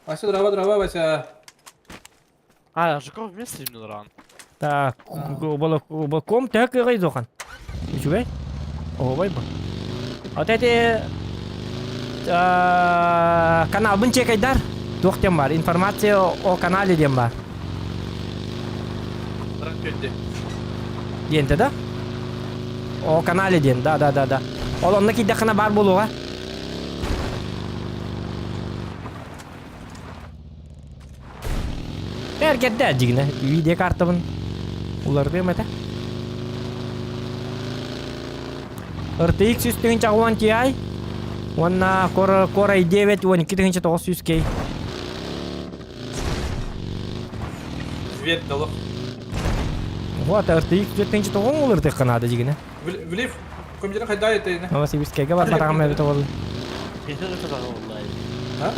[SPEAKER 9] Ася дрова дрова Вася.
[SPEAKER 6] Ha, Arjakov вместе им дран.
[SPEAKER 3] Так, бол ком төк ыгый зохан. Үчүгэй? Ообай бу. Вот эти каналбын чекайдар. Туох диэн бар. Информация о канале диэн бар.
[SPEAKER 9] Дран
[SPEAKER 3] Диэнте да? О канале диэн, да, да, да, да. Ол онно киирдэххинэ баар буолуоҕа. Эргэрдэ дьигинэ видео картабын уларытыам этэ. RTX 3010 Ti уонна Core, Core i9 12900 K.
[SPEAKER 9] Свет дало.
[SPEAKER 3] Вот RTX 3010 уларытыахха наада дьигинэ.
[SPEAKER 9] Влив компьютер хайда это.
[SPEAKER 3] Новосибирскайга барбатаҕым эбитэ буолла.
[SPEAKER 6] Yeter öte daha vallahi.
[SPEAKER 9] Ha?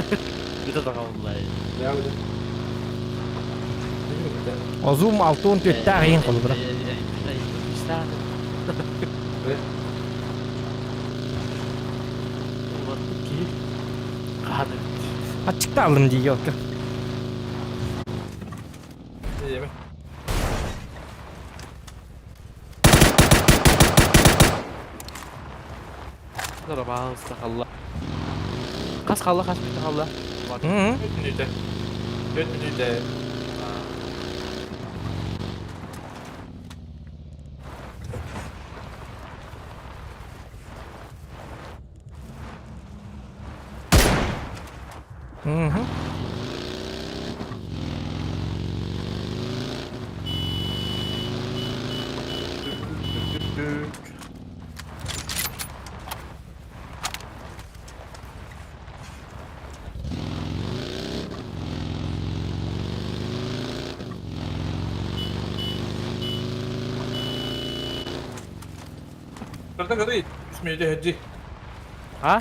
[SPEAKER 6] Öte daha vallahi.
[SPEAKER 9] Я уже.
[SPEAKER 3] Озум алтын түттээх иһин холобура. Ачыкта алдым дии елка.
[SPEAKER 6] Хас қалла, хас минут қалла.
[SPEAKER 9] 4 минута. 4 минута.
[SPEAKER 3] Мгм.
[SPEAKER 9] Когда говорит, 3 минута хаджи.
[SPEAKER 6] А?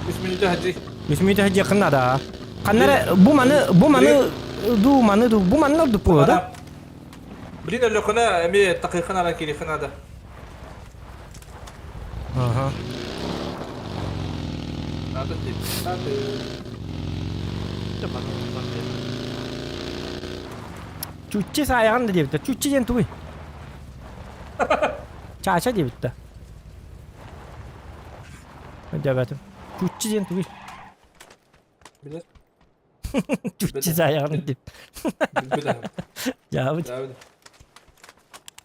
[SPEAKER 9] 3 минута хаджи.
[SPEAKER 3] 3 минута хаджи кыннада. Каннара бу маны бу маны ду маны ду бу маны ду бу да?
[SPEAKER 9] Блин, өлөхүнэ эми такыйхын ара кирихин ада.
[SPEAKER 3] Ага.
[SPEAKER 9] Надо тип. Надо.
[SPEAKER 3] Чуччи саайаҕын да диэбиттэр. Чуччи диэн тугуй? Чаача диэбиттэр. Өйдөөбөтүм. Чуччи диэн тугуй?
[SPEAKER 9] Билэр.
[SPEAKER 3] Чуччи саайаҕын дип.
[SPEAKER 9] Билэр.
[SPEAKER 3] Дьаабыт.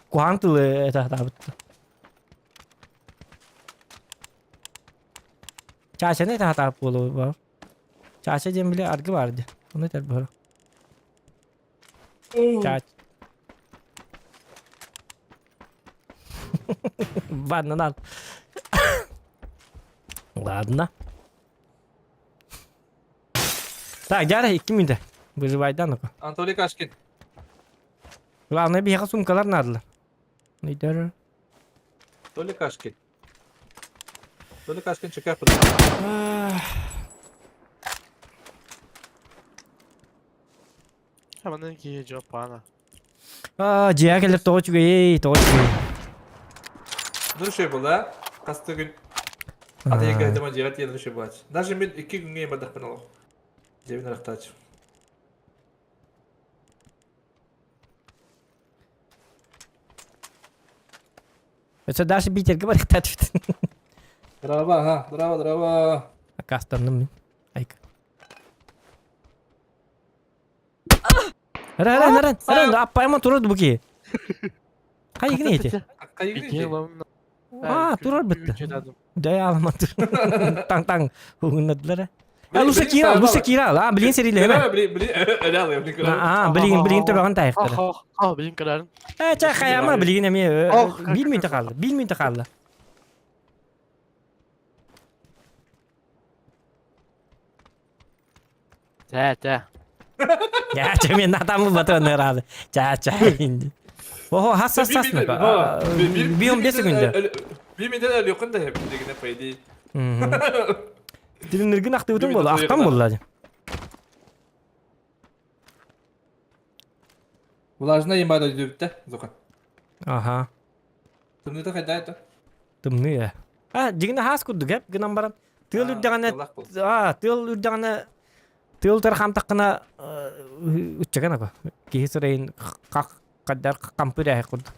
[SPEAKER 3] Куһаҕан тылы этэ сатаабыт. Чаачаны этэ сатаабыт буолуо. Чаача диэн били аргы баар дии. Ону этэр буолуо. Чаач. Ладно, надо. Ладно. Так, дьэ, 2 минута. Выживай, да, ну-ка.
[SPEAKER 9] Анатолий Кашкин.
[SPEAKER 3] Главное, биһиэхэ сумкалар наадалар. Ыйдар.
[SPEAKER 9] Анатолий Кашкин. Анатолий Кашкин чекап.
[SPEAKER 6] Манан киһи жоппаана.
[SPEAKER 3] Аа, дьиэҕэ кэлэр тоҕо үчүгэй, тоҕо үчүгэй.
[SPEAKER 9] Ну шо была, хаста күн Ата дема дьиэҕэ тиийэн шо буолааччы. Даже мин икки күҥҥэ бардахпын олох. Дьиэбин арахтааччы.
[SPEAKER 3] Өссө даже Питерге барыктаат бүтүн.
[SPEAKER 9] Браво, ага, браво, браво.
[SPEAKER 3] Аккаастанным мин. Айка. Ран, ран, ран, ран, аппайма турар бу ки. Хайгын эти? А, турар битти. Дәй аламан тур. Таң-таң угуннадылар. А, Луса кира, Луса кира, а, блин серилеме.
[SPEAKER 9] Блин, блин, блин,
[SPEAKER 3] А, блин, блин төбөгөн тайыктыр.
[SPEAKER 6] Ах, блин кырарын.
[SPEAKER 3] Э, ча хаяма блин эми бир минут калды, бир минут калды.
[SPEAKER 6] Тэ, тэ.
[SPEAKER 3] Я ча мен атамы батон рады. Ча ча инди. Ого, хас хас хас. Би 15 секунда.
[SPEAKER 9] Би минут әлі да хеп дегене по идее.
[SPEAKER 3] Тилиниргин актыбытын болду, актан болду.
[SPEAKER 9] Влажная ебада дүртте, зока.
[SPEAKER 3] Аха.
[SPEAKER 9] Тымныта хайда это?
[SPEAKER 3] Тымны. А, дигине хас курдук хеп гынан баран. Тыл үрдәгәнә, а, тыл үрдәгәнә тыл тар хамтакына үтчәгән ака. Киһи сырайын как каддар кампы рәһи курдук.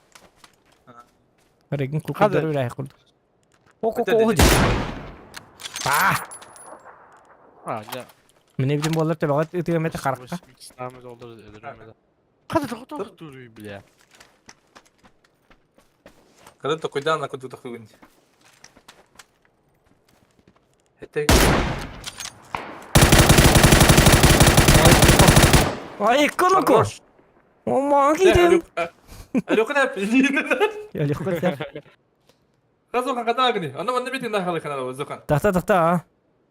[SPEAKER 3] Регин кукудар рәһи курдук. Ок ок ок. А!
[SPEAKER 6] А, не.
[SPEAKER 3] Менә битен болар төбәгә ытыгымета каракка.
[SPEAKER 6] Када туруй, бля.
[SPEAKER 9] Когда такой да, на куда такой Это
[SPEAKER 3] Ай, кулуку. О, маги.
[SPEAKER 9] Алёка,
[SPEAKER 3] Алёка.
[SPEAKER 9] Разухан кадагни. Аны манна бит инде халы каналы Зухан.
[SPEAKER 3] Тахта тахта.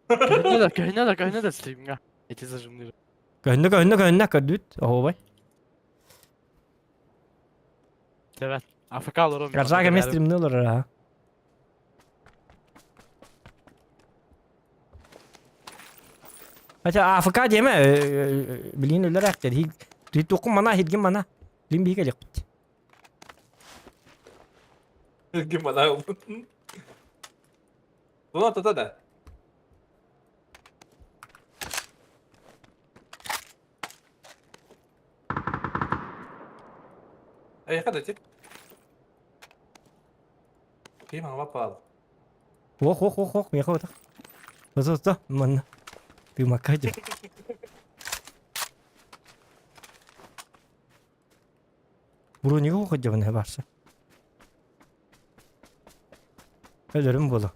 [SPEAKER 6] Көһүнэ да, көһүнэ да, көһүнэ да стримга. Эти зажимные.
[SPEAKER 3] Көһүнэ көһүнэ көһүнэ көрдүт. Ого бай.
[SPEAKER 6] Evet. AFK alırım.
[SPEAKER 3] Каржага мен стримни олар ha. Хотя АФК деме, билин өлөр әктер. Хит мана, хитгин мана. Билин бейге лек бит.
[SPEAKER 9] Хитгин мана. Була тата да. Эй, хада тип. Ким аңа пал.
[SPEAKER 3] Ох, ох, ох, ох, меха отак. Осо, осо, манна. Ты макаджа. Бронига ходжабын барса. Өлөрүм болу.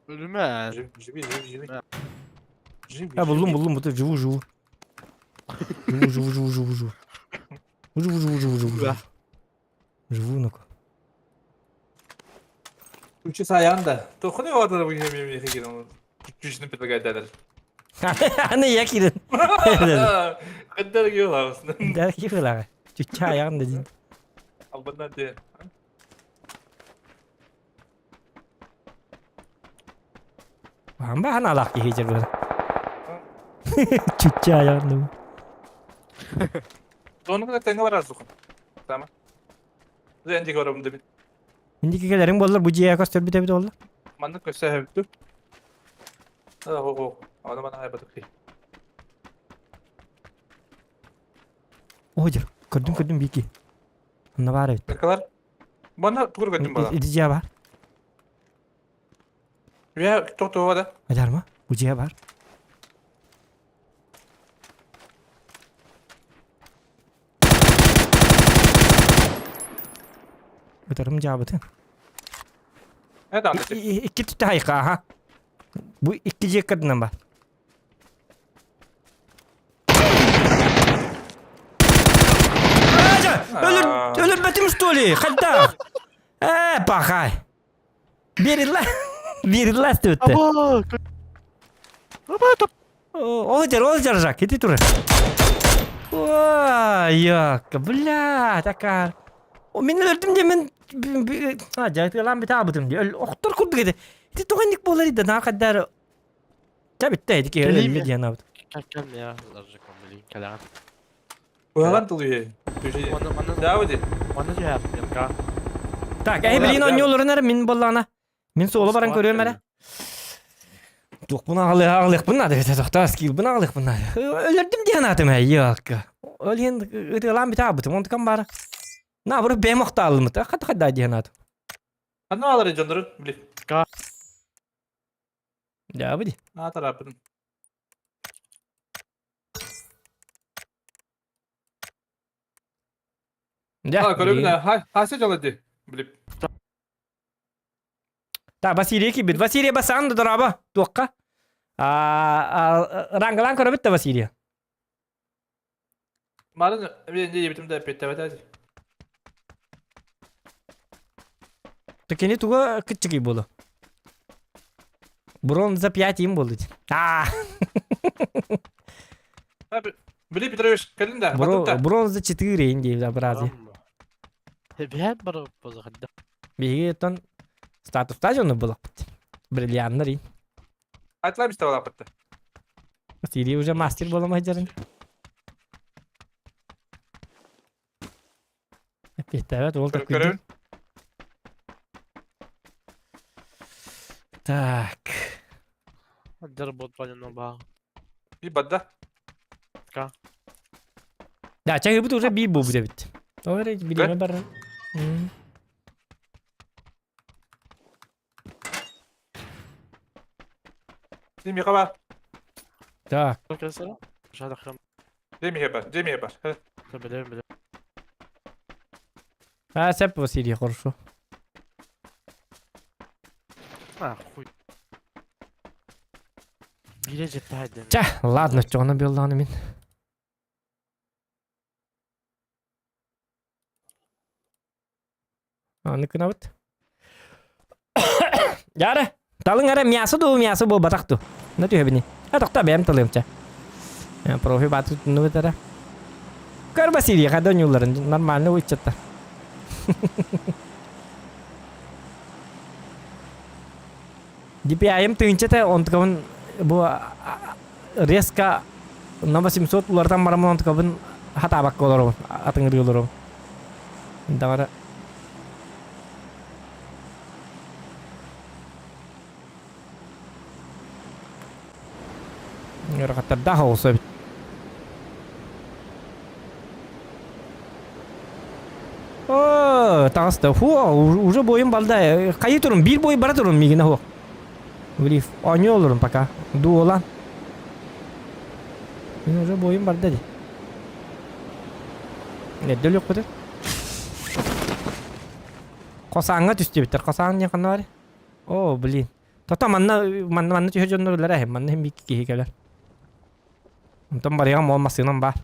[SPEAKER 6] Ölüme.
[SPEAKER 9] Живи, живи, живи. Живи.
[SPEAKER 3] А, булдум, булдум, буту, живу, живу. Живу, живу, живу, живу, живу. Живу, живу, живу, живу, живу. Живу, ну-ка.
[SPEAKER 9] Үчү саянда. Тохны ордер бу еме еме кирен. Күчүнү предлагать
[SPEAKER 3] Аны я кирен.
[SPEAKER 9] Каддар киолабыз.
[SPEAKER 3] Да кирен. Чүччә аягын да дин.
[SPEAKER 9] Албандан де.
[SPEAKER 3] Бamba хана алак ки хежер бар. Чүччә аягын да.
[SPEAKER 9] Тону да теңге барар зухан. Тама. Зенди көрөм деп.
[SPEAKER 3] Инди келерин боллар бу жия көстөр бите бите боллар.
[SPEAKER 9] Манны көсө хөптү. О, о, Аны мана хайбатык.
[SPEAKER 3] О, жер. Көрдүм, көрдүм бики. Анна бар бит.
[SPEAKER 9] Калар. Бана тугур көттүм бала.
[SPEAKER 3] Иди жия бар.
[SPEAKER 9] Я тохтоо да.
[SPEAKER 3] Ажарма? Бу жия бар. Өтөрүм жабытын.
[SPEAKER 9] Это
[SPEAKER 3] Икки түттэ хайка, аха. Бу икки жек кырдынан бар. Өлөр, өлөрбөтүм что ли? Хайда. Э, пахай. Берилла. Берилла өттө.
[SPEAKER 6] Аба! Аба, топ.
[SPEAKER 3] Ол жер, ол жер жак, кети тур. Ой, якка, бля, такар. О, мен өлдүм де мен а, жайтылан бит абытым де. Октор курдук эди. Ити тоғанник болар иди, на кадар. Та битте, эди ки
[SPEAKER 6] Келейм
[SPEAKER 3] өлмө диэн абыт.
[SPEAKER 6] Кәккәм я, заржыкам блин, кәләгән.
[SPEAKER 9] Уган тулуе.
[SPEAKER 6] Маны, маны,
[SPEAKER 9] Да, уди.
[SPEAKER 6] маны жаяп, янка.
[SPEAKER 3] Так, эһи билигин оонньууларын эрэ мин буоллаҕына. Мин суолу баран көрүөм эрэ. Туохпун аҕалыахпын наада эбитэ тохтоо скиллбын аҕалыахпын наада. Өлөрдүм диэн аатым ээ, елка. Ол иһин ытыалаан бүтэ аабытым, онтукам баара. Наоборот бэйэм охтооллуммут. Хата хайдаа диэн аатым.
[SPEAKER 9] Ханна алар дьоннорун били.
[SPEAKER 3] Дьаабы ди.
[SPEAKER 9] Аа тараппытым.
[SPEAKER 3] Дьэ.
[SPEAKER 9] Аа көрөбүн аа хася дьала ди. Били.
[SPEAKER 3] Так, Василий кийбит. Василий басаан да дорообо. Туохха? Рангалаан көрөбүт да Василий.
[SPEAKER 9] Марын мен диэбитим да эппиэттэбэтэ.
[SPEAKER 3] Кини туга кыччыгый буолу. Бронза 5 им болду. А.
[SPEAKER 9] Били Петрович, кэлин да.
[SPEAKER 3] Бронза 4 им дейбит образы.
[SPEAKER 6] Бэт бар бозахадда.
[SPEAKER 3] Биһиги оттон статустаах дьону булаппыт. Бриллианнар ин.
[SPEAKER 9] Атлай бистэ балаппыт.
[SPEAKER 3] Василий уже мастер буола сылдьарын. Эппиэттээбэт уол таккуйдун. Так.
[SPEAKER 6] Дербот панено баа.
[SPEAKER 9] Би бадда.
[SPEAKER 6] Ка.
[SPEAKER 3] Да, чайыбыт уже би буолбут эбит. Ол эрэ билиэмэ барар.
[SPEAKER 9] Дими хаба.
[SPEAKER 3] Так.
[SPEAKER 9] Деми бар, деми бар.
[SPEAKER 3] А, сеп Василий, хорошо.
[SPEAKER 6] А, хуй. Бире жетті
[SPEAKER 3] Ча, ладно, чоҕуна буоллаҕына мин. Аны гынабыт. Яра, талың ара мясо дуу, мясо буолбатах дуу. На түһэбини. А тохто бэйэм талыам ча. Профи баатыр туннубут ара. Көр Василий, хада ньууларын нормально уйчатта. DPI-м тыынчата онтукабын бу резко на 800 уларытан бараммын онтукабын хатаабакка олоробун атыҥырыы олоробун даҕара ыарахаттардаах оҕус эбит О, таҕыста. Фу, уже бойум балда. Хайы турун, биир бой бара турун миигинэ хуох. Глиф, оонньуу олорун пока. Дуола. Мин уже бойум барда ди. Эрдэ өлүөхпүтэ. Хосааҥҥа түстүбүттэр. Хосаан диэн ханна бар? О, блин. Тото манна манна манна түһэр дьоннор үлэлэр эһим. Манна иһин биир киһи кэлэр. Онтон барыаҕым ол массыынам баар.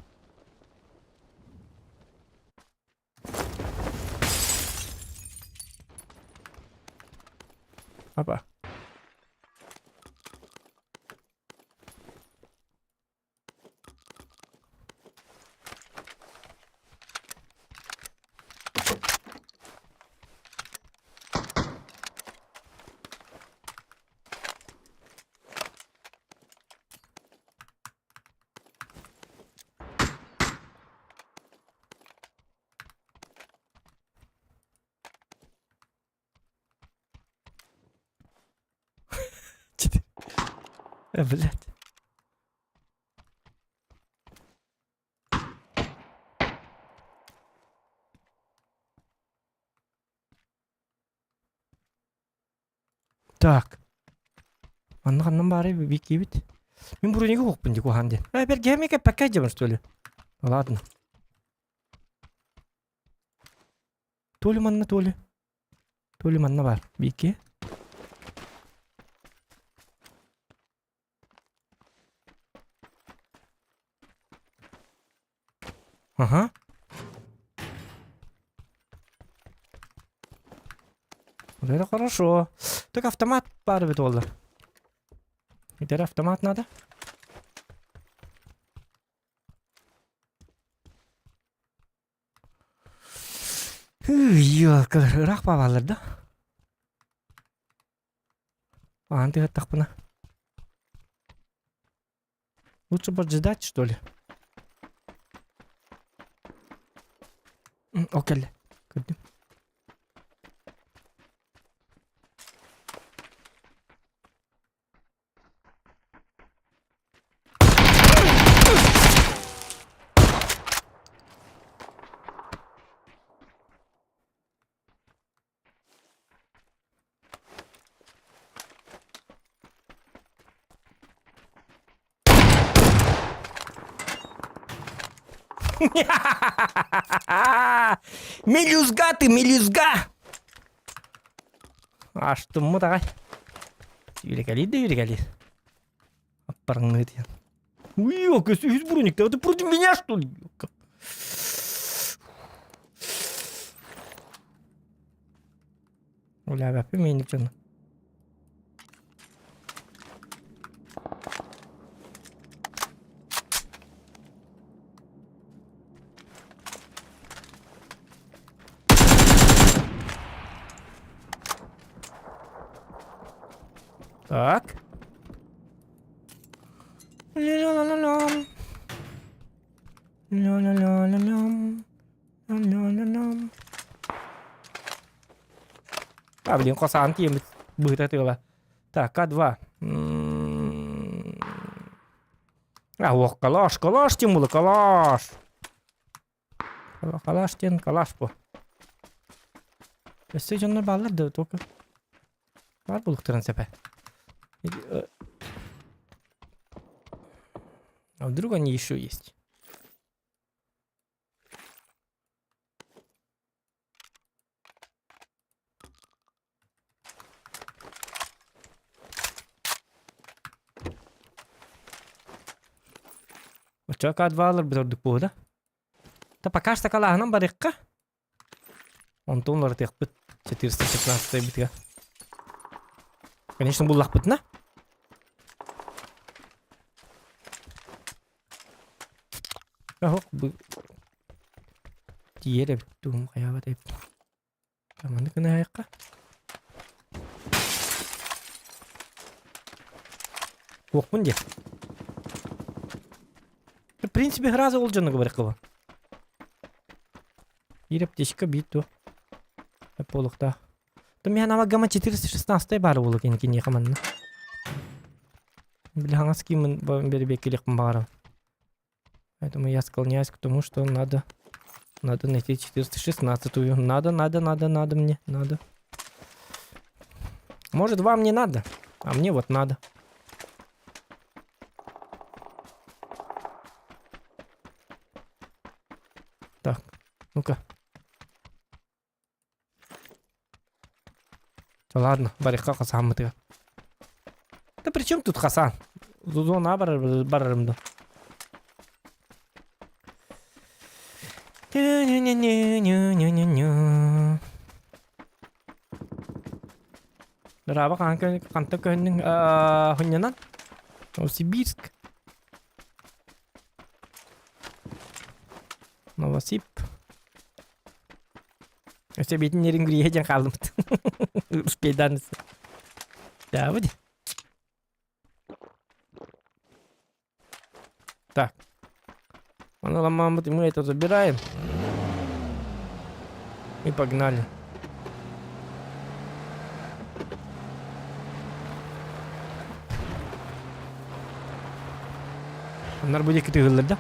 [SPEAKER 3] Апа. Э, блядь. Так. Манна ханнан баарый биккиибит? Мин бронига уохпун дии куһаан диэн. Э, бэргэһэм кэппэккэ дьабын что ли? Ладно. То ли манна, то ли. То ли манна баар. Бикки. Ага. Вот это хорошо. Так автомат баар эбит буолла. Итэр автомат надо. Ёлка, ыраах бааллар да? Аан тыһаттахпына. Лучше поджидать, что ли? Ол кэллэ. Көрдүм. Мелюзга ты, мелюзга! Аштыммыт аҕай. Сүүрэкэлиир да үүрэкэлиир. Аппарыҥныы диэн. Уй, үс броник, ты против меня, что ли? Үлээбэппин миинник дьону. Так. Ля-ля-ля-лям. Ля-ля-ля-ля-лям. Ля-ля-ля-лям. А, блин, хосаан тиэмит быһыта тыала. Так, К2. А, ох, калаш, калаш тем было, калаш. Калаш тен, калаш по. Өссө дьоннор бааллар да только. Бар булуктарын сепе. А вдруг они еще есть? Оччо К2-лар бит ордук буолуо да? Та пока что калааһынан барыахха. Онтон уларытыахпыт 415 битигэ. Конечно, буллахпытына. Оһох бу тиийэр эбит тугум хайаабат эбит. Маннык гыныһайахха. Туохпун диэ. В принципе, сразу ол дьону барыккыба. Биир аптечка, биир туох. Полуктаах. То миһэн ама гамма 416 баар буолук ин киниэхэ манна. Били хаҥас кииммин бэрибиэккилиэхпин баҕарабын. Поэтому я склоняюсь к тому, что надо надо найти 416-ю. Надо, надо, надо, надо мне, надо. Может, вам не надо, а мне вот надо. Так, ну-ка. Ладно, барыахха Хасаммытыгар. Да при чем тут Хасан? Зона барар барарым да. Драба ханта көннүң хуннянан Новосибирск. Новосиб. Өссө биитин нерин диэн хааллымыт. Успейдан. Да, вот. Так. Мамбут, мы это забираем. И погнали. Оннор бу диэки тыгыллар да?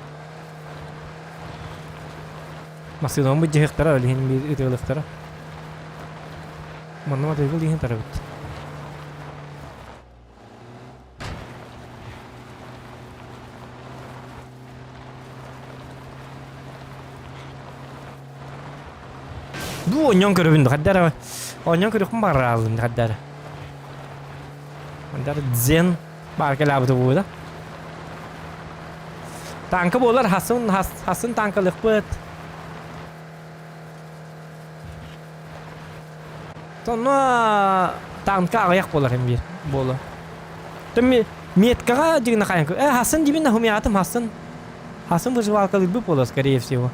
[SPEAKER 3] Массыынам быдьыһыктара, ол иһин биир ытыалыктара. Манна матыгыл иһин тарабыт. Бу онньон көрөбүн хаддара. Онньон көрүөхпүн баҕаралым хаддара. Хаддара дзен баар кэлээбитэ буолла. Танка буолар хасын хасын танкалыхпыт. Сонно танка аҕыйах буолар им биир буолу. Тэмми меткаҕа дьигинэ хайан э хасын дибин хумиатым хасын. Хасын выживалкалыырбыт буолар скорее всего.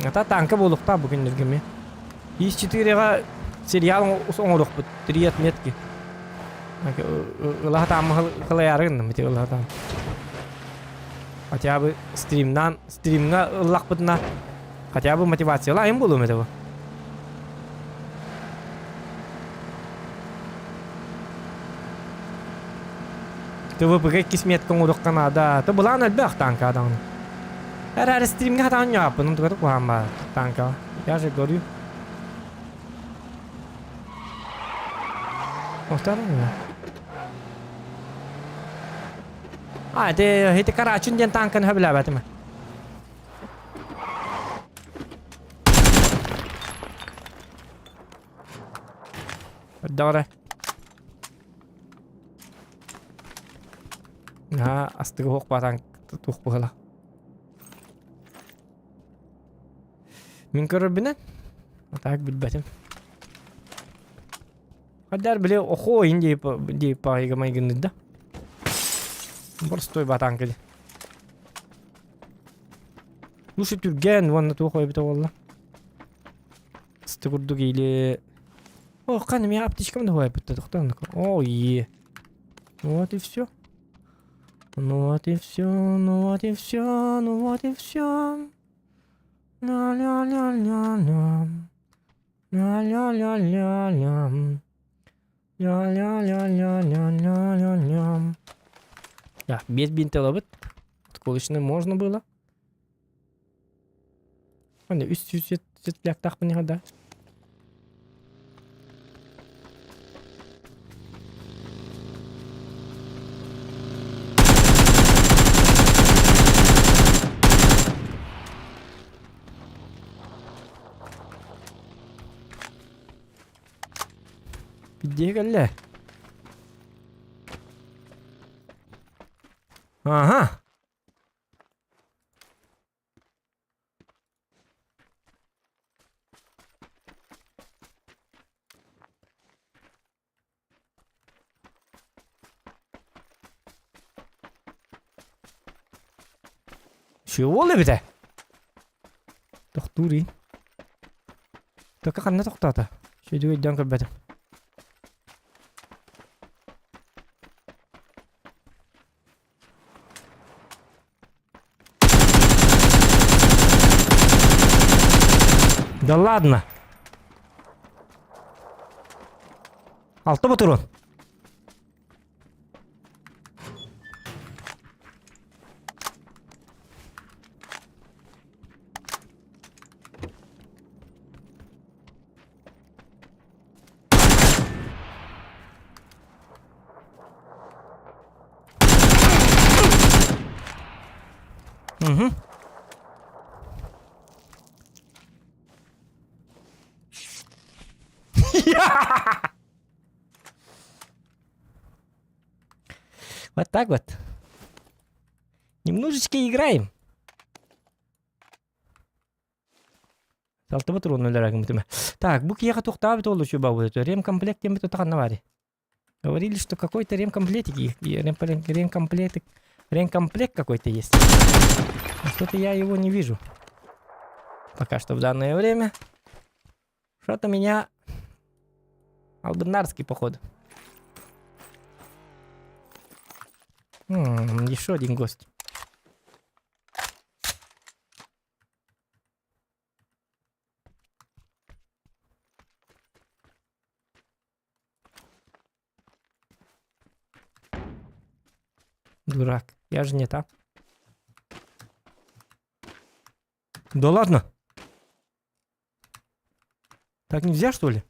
[SPEAKER 3] Ата танка буолуохтаах бу күннэргэ эмиэ. Ис 4-га сериал оҥоруохпут. Три отметки. Ылаһатааммы кылайаары гынным ити ылаһатаам. Хотя бы стримнан стримҥа ыллахпытына хотя бы мотивациялаайым буолуом этэ бу. ТВП кисметка оҥоруохха наада. То былаан элбэх танка даҕаны. Эрээри стримҥэ хатаан ньааппын, онтуката куһаҕан баар танкаҕа. Я же говорю. Охтар А, это, это Карачин диэн танканы хөбүлээбэтим. Дора. Аа, астыгы хуох батан туох быһыла. Мин көрөрбүнэн, а так билбэтим. Хайдар били охо ин дип дип паайга майгынныд да. Простой батанка ди. Лучше түргэн уонна туох ойбута буолла. Сты курдук или... О, кан меня аптечкам да хуайбытта тохтон. О, е. Вот и все. Ну вот и все, ну вот и все, ну вот и все. Ля-ля-ля-ля-ля. Ля-ля-ля-ля-ля. Ля-ля-ля-ля-ля-ля-ля-ля. Да, без бинта лабыт. Отколочно можно было. Аны үс сүүс светляктаахпын да. Биддиэ кэллэ. Ага. Чего эбитэ? Тохтуур иин. Тока ханна тохтоото? Сүдү өйдөөн көрбөтүм. Да ладно. Алта ботурун. Угу. Вот так вот. Немножечко играем. Салтыбыт уруну Так, бу киэхэ тухтаабыт ол үчү бабыт. Ремкомплект диэн тутаханна бари. Говорили, что какой-то ремкомплектик, ремкомплектик, ремкомплект какой-то есть. Но что-то я его не вижу. Пока что в данное время. Что-то меня... Албанарский, походу. М-м, еще один гость. Дурак. Я же не там. Да ладно. Так нельзя, что ли?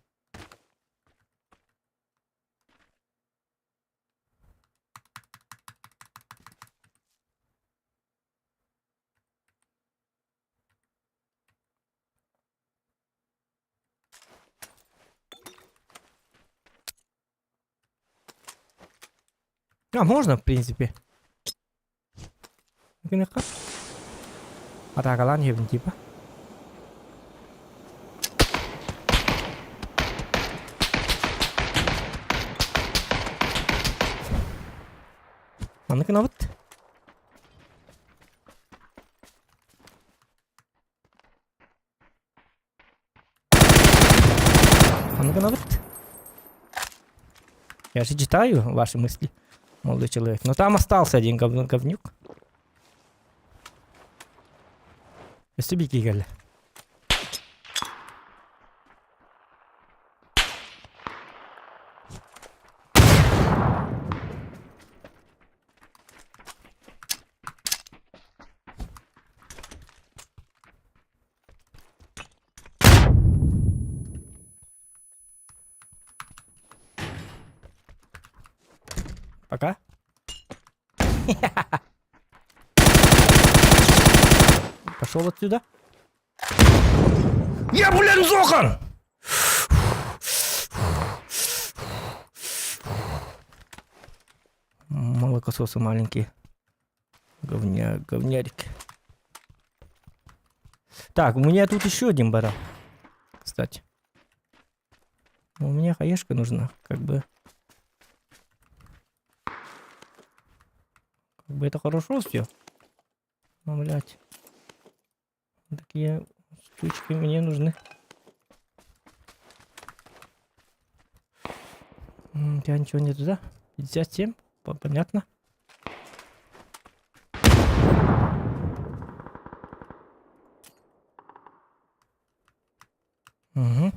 [SPEAKER 3] А, можно, в принципе. Атакалаан иһэбин типа. Маннык гынабыт. Маннык гынабыт. Я же читаю ваши мысли, молодой человек. Но там остался один гов говнюк. Өссө биир кэллэ. Пока. Пошел отсюда. Я, блин, Зохан! Молокососы маленькие. Говня, говнярик. Так, у меня тут еще один баран. Кстати. У меня хаешка нужна, как бы. Как бы это хорошо все. Но, блядь. Такие штучки мне нужны. У тебя ничего нету, да? 57? Понятно. Угу.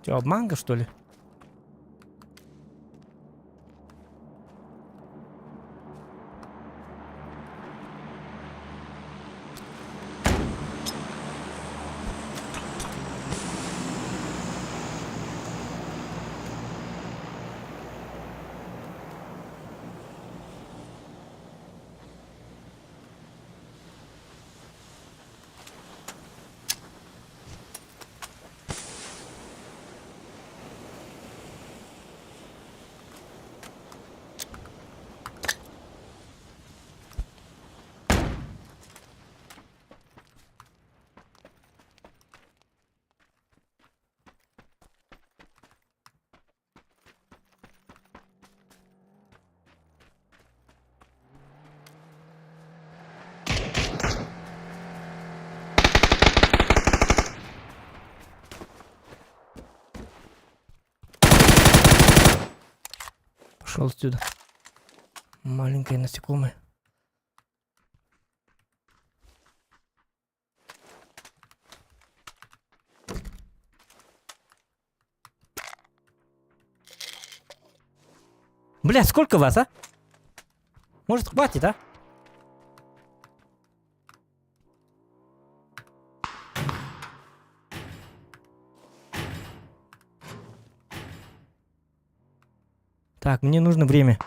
[SPEAKER 3] Че, обманка, что ли? Пошел отсюда. Маленькое насекомое. Бля, сколько вас, а? Может, хватит, а? Так, мне нужно время.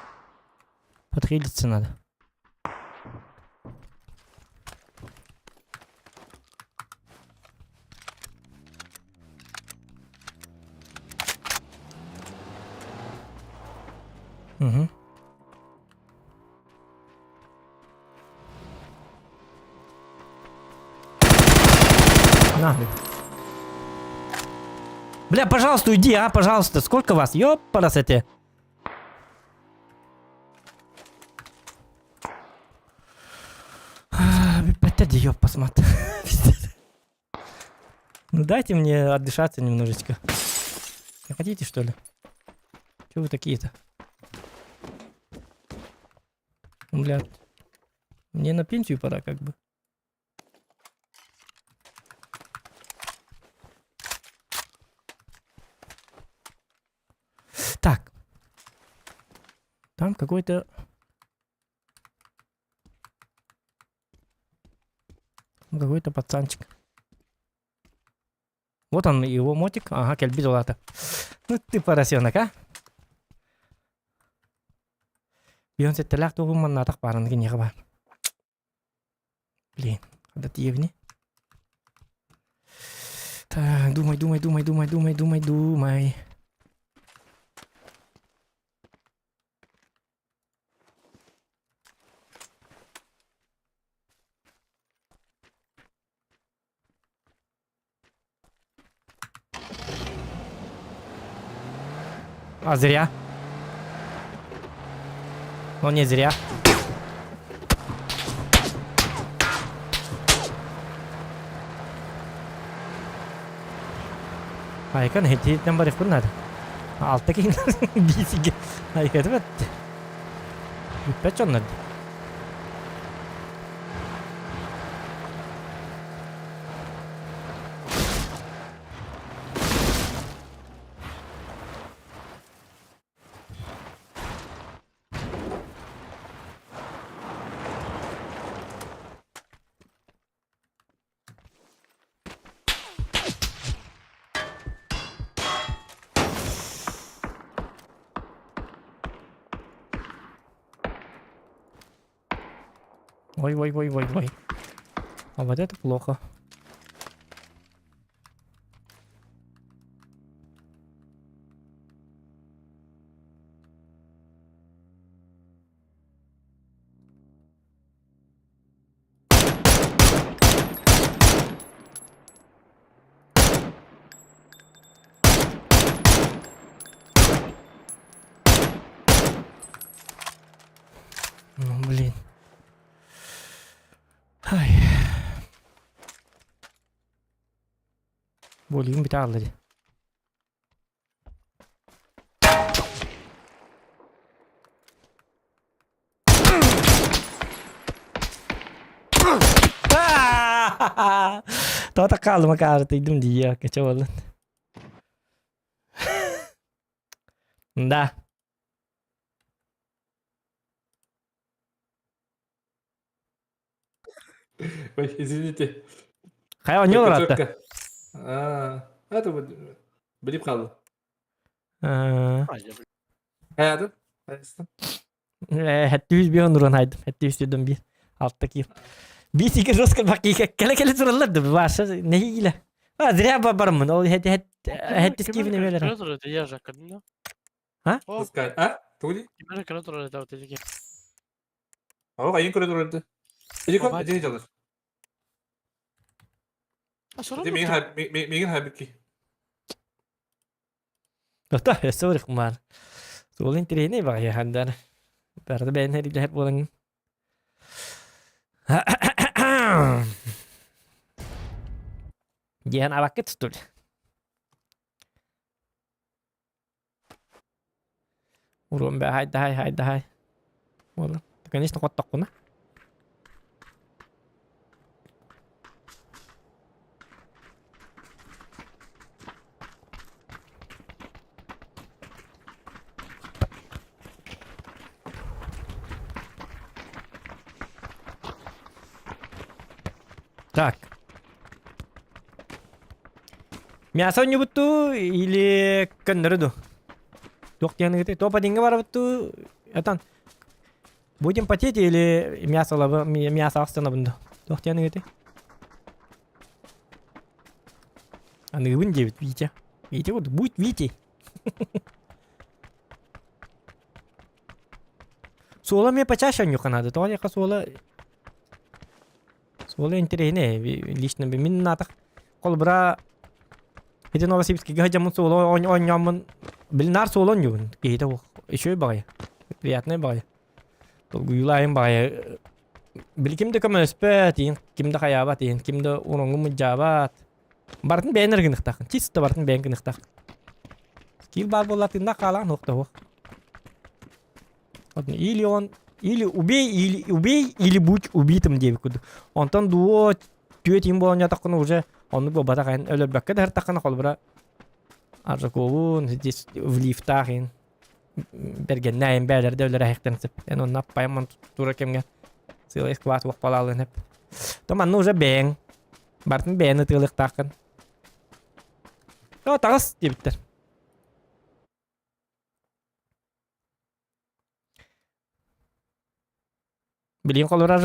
[SPEAKER 3] Подхилиться надо. Угу. На. Бля, пожалуйста, уйди, а, пожалуйста. Сколько вас? Ёпарасоте. Опять ёб посмотри. Ну дайте мне отдышаться немножечко. Не хотите, что ли? Чего вы такие-то? Бля, мне на пенсию пора как бы. Так. Там какой-то... Какой-то пацанчик. Вот он, его мотик. Ага, кэлбит улаата. Ну ты поросенок, а? Бион сеттелээх тугун маннаатах баарын киниэхэ баар. Блин, когда тиевни. Так, думай, думай, думай, думай, думай, думай, думай. А зря. Ну не зря. Айкан хетиттен барып надо. Алта кин бисиге. Айкаты бетти. Бүппәт чоннар. Ой, ой, ой, ой, ой. А вот это плохо. Ну, блин. Ай. Буолугум бүтэ хаалла дии. Тоҕо хааллым акаарытыйдым дии кэчэ буоллун. Да.
[SPEAKER 9] Ой, извините.
[SPEAKER 3] Хайа оонньуу олоратта?
[SPEAKER 9] А, это вот билип хаалла.
[SPEAKER 3] Аа.
[SPEAKER 9] Хайадын?
[SPEAKER 3] Хэттүүс бион уран хайдым. Хэттүүс дедим бир. Алтта киил. Биир сике жестко бакки кэлэ-кэлэ тураллар да Ваша нэһиилэ. А зря бармын. Ол хэт хэт хэттис киивин эбэлэр. А?
[SPEAKER 9] А? Тугуди? Ого, айын көрө турар. Эжи кон, эжи жалар. Эжи мигин хайбики.
[SPEAKER 3] Ота, өссө урукмаар. Суол интэриэһинэй баҕайы хандар. Барыта бэйэн эрилэһэр буолаҥ. Диэн абакка тутул. Уруом бэ хайдаһай хайдаһай. Буолла. Конечно, хоттоххуна. Так. Мясо оонньуубут или көннөрү дуу? Туох диэн ыйытый? Топ-1-ҥэ барабыт дуу? Этан Будем потеть или мясо лабы, мясо ахсанабын дуу? Туох диэн ыйытый? Аныгыбын диэбит Витя. Витя вот будь Витей. Суола мне почаще оонньуохха наада. Тоҕо диэххэ суола Суола интэриэһинэй лично мин наатах холобура ити Новосибирскайга сылдьаммын суола оонньооммун били наар суола оонньуубун киһитэ үчүгэй баҕайы приятнай баҕайы долгуйуулаайын баҕайы били ким да көмөлөспөт иин ким да хайаабат иин ким да уроҥҥун мунньаабат барытын бэйэн эрэ гыныахтааххын чисто барытын бэйэн гыныахтааххын скилл баар буолла тыыннаах хаалаан суох да суох Или он, или убей, или убей, или будь убитым диэбит курдук. Онтон дуо түөт иин буолан дьатаххына уже оннук буолбатах эн өлөрбөккө да сыртаххына холобура Аржаковун здесь в лифтах иин бэргэннээн бээлэрдэ өлөрөһөхтөн сөп. Эн онно аппайаммын тура кэмҥэ сыалай склад уохпалаалыан сөп. То манна уже бэйэҥ бартын бэйэн ытыалыахтааххын. То таҕыс диэбиттэр. Билигин холобура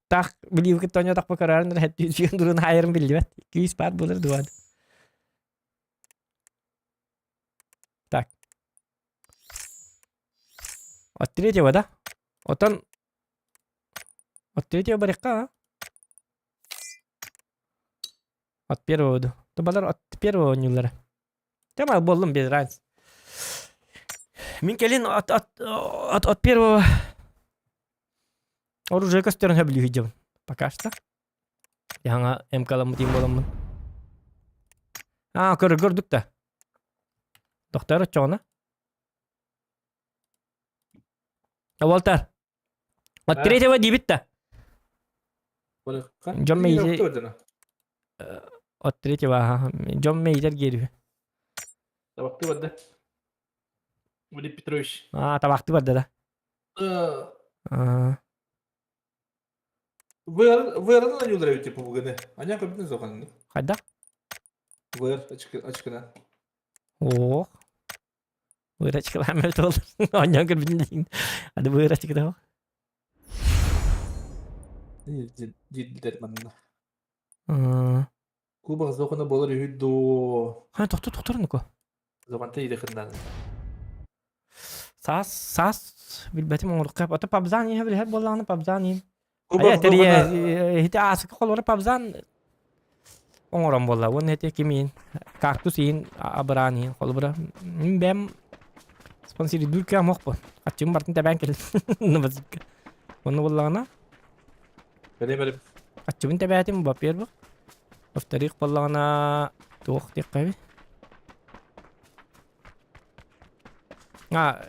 [SPEAKER 3] таах билииби кытта оонньоотохпо көрөөрүн эрэ сүүн дурун хаайарым биллибэт. Күүс баар буолар дуо? Так. От третьего, да? Отон от третьего барыахха, а? От первого ду. Тубалар от первого оонньууллара. Тема буоллум без разницы. Мин кэлин от, от, от, от первого оружие көстөрүн сөбүлүү сылдьабын. Пока что. Яңа МК-ламмыт иин буоламмын. Аа, көрө көрдүк да. Доктор оччоҕуна. Уолтар. От третьего диибит да. Дьон мэйи От третьего, ага. Дьон мэйитер гиэрү.
[SPEAKER 9] Табахты барда. Владимир Петрович.
[SPEAKER 3] А, табахты барда да. А.
[SPEAKER 9] Вырын анюлар эбит типа буганы. Аня көбүтүн соқанны.
[SPEAKER 3] Хайда?
[SPEAKER 9] Выр очкына.
[SPEAKER 3] Ох. Вырачкалаан мөлтө болар. Оонньоон көрбүтүн диин. Ады вырачкыда.
[SPEAKER 9] Дииллэр манна. Кубок Зохана буолар үһү дуу?
[SPEAKER 3] Ха, тохтор тохтор нуко.
[SPEAKER 9] Зоханта идэхиннан.
[SPEAKER 3] Саас саас билбэтим оҥорукка. Ото пабзан иһэ билиһэр буоллаҕына пабзан иһин. Айа тэрийэ ити аасыка холоро пабзан оҥорон буолла. Уонна ити ким иһин кактус иһин абыраан иһин холобура мин бэм спонсордуур кыам охпун. Аччым бартын тэбээн кэлин. Новосибирка. Онно буоллаҕына Аччыбын тэбээтим, во-первых. Во-вторых, буоллаҕына туох диэххэ А,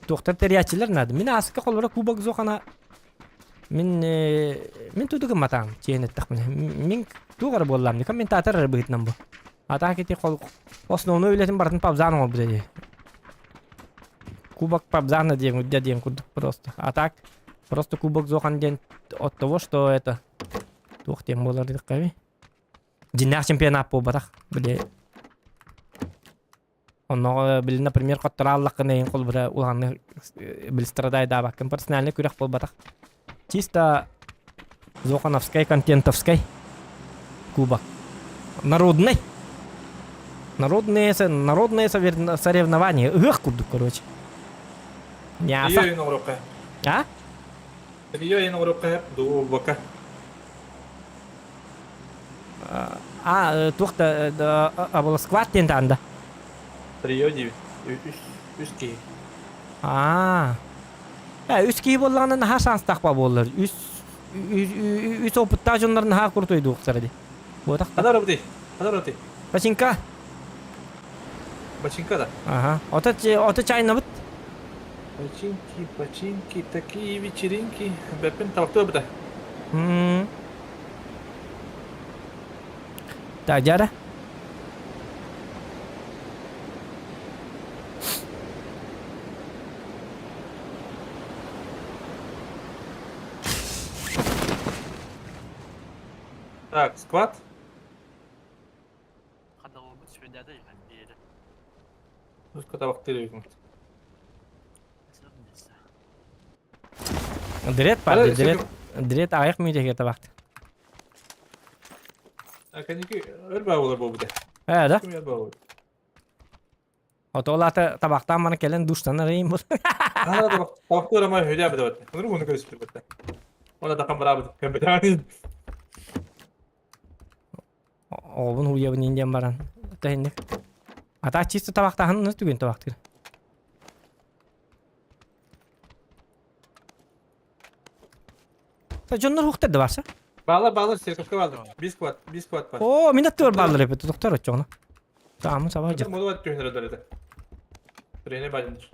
[SPEAKER 3] туохтар тэрийээччилэр наада. Мин ааска холоро кубок зохана мин мин туту гымматаам чиэн эттэхпинэ. Мин туох эрэ буоллаам, комментатор эрэ быһыытынан бу. А так ити хол основной үлэтин барытын пабзан оҥорбут этэ. Кубок пабзана диэн удьа диэн курдук просто. А так просто кубок зохан диэн от того, что это туох диэн буолар диэххэ Дьиннээх чемпионат буолбатах. Били Онно били, например, хотторааллаххына эйин холбура улаханнык били страдайдаабаккын персональный күрэх буолбатах. Чисто Зохановскай, контентовскай кубок. Народный. Народные, народные соревнования. Ыһыах курдук, короче. Мясо. А? А, туох да, сквад диэн таанда.
[SPEAKER 9] Трио диэбит. Үс киһи.
[SPEAKER 3] Аа. Үс киһи буоллаҕына наһаа шанстаах буоллар. Үс үс опыттаах дьоннор наһаа крутойдуохтара дии. Буотах
[SPEAKER 9] Хана работай? Хана работай?
[SPEAKER 3] Бачинка.
[SPEAKER 9] Бачинка да?
[SPEAKER 3] Ага. Ото ото чайнабыт.
[SPEAKER 9] Бачинки, бачинки, такие вечеринки. Бэппин табактыы быта.
[SPEAKER 3] Так, дьара.
[SPEAKER 9] Так, склад.
[SPEAKER 3] Дред бар, дред. Дред аҕыйах мүнүүтэ табахты.
[SPEAKER 9] Кэнники өр баа буолар буолбута.
[SPEAKER 3] Ээ да? Отолата табахтаан маны кэлэн душтанар ыйым бу.
[SPEAKER 9] Табахтыыр ама хүдэ бит. Нуру муну көрүстүр бит. Она такам барабыт. Кэмбитаани.
[SPEAKER 3] Оҕобун уйабын индиэн баран. Тэһинник. Ата чисто табахтааһын түгэн табахтыыр. Дьоннор хуктар да барса.
[SPEAKER 9] Баалар баалар церковка баалар. Бис квад, бис квад бар.
[SPEAKER 3] Оо, мин аттыбар баалар эбит, доктор оччоҕуна. Таамы саба дьэ.
[SPEAKER 9] Моду бар түһүнэр өдөр этэ. Рене бадыныр.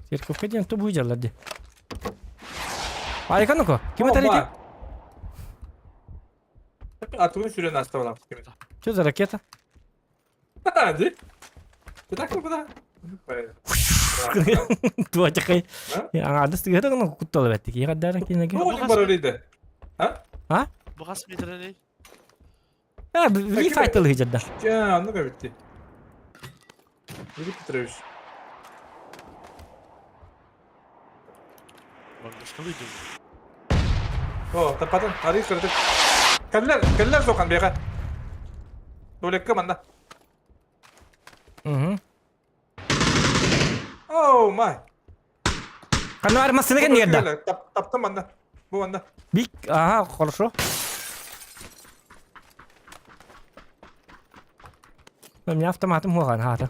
[SPEAKER 3] Церковка диэн тубу дьаллар ди. Айка ну-ка, ким это летит?
[SPEAKER 9] Атуын сүрен аставалам.
[SPEAKER 3] Что за ракета?
[SPEAKER 9] Ди? Ты так куда?
[SPEAKER 3] Туатихай. Аңадыс тигер гына кутталы бәттик. Егаддар кинеге.
[SPEAKER 9] Ну, бар иде. А?
[SPEAKER 3] А?
[SPEAKER 6] Бу хас метрелей?
[SPEAKER 3] А, ви файтыл хыжарда.
[SPEAKER 9] Я, ну битти. Юрий Петрович. О, тапатын, арый кырдык. Кэллэр, кэллэр соқан бега. Туалекка манна.
[SPEAKER 3] Угу.
[SPEAKER 9] Оу, май.
[SPEAKER 3] Канар массыны кэннигэр
[SPEAKER 9] Таптым манна. Бу манна.
[SPEAKER 3] Бик, ага, хорошо. У меня автоматым хуаган хаата.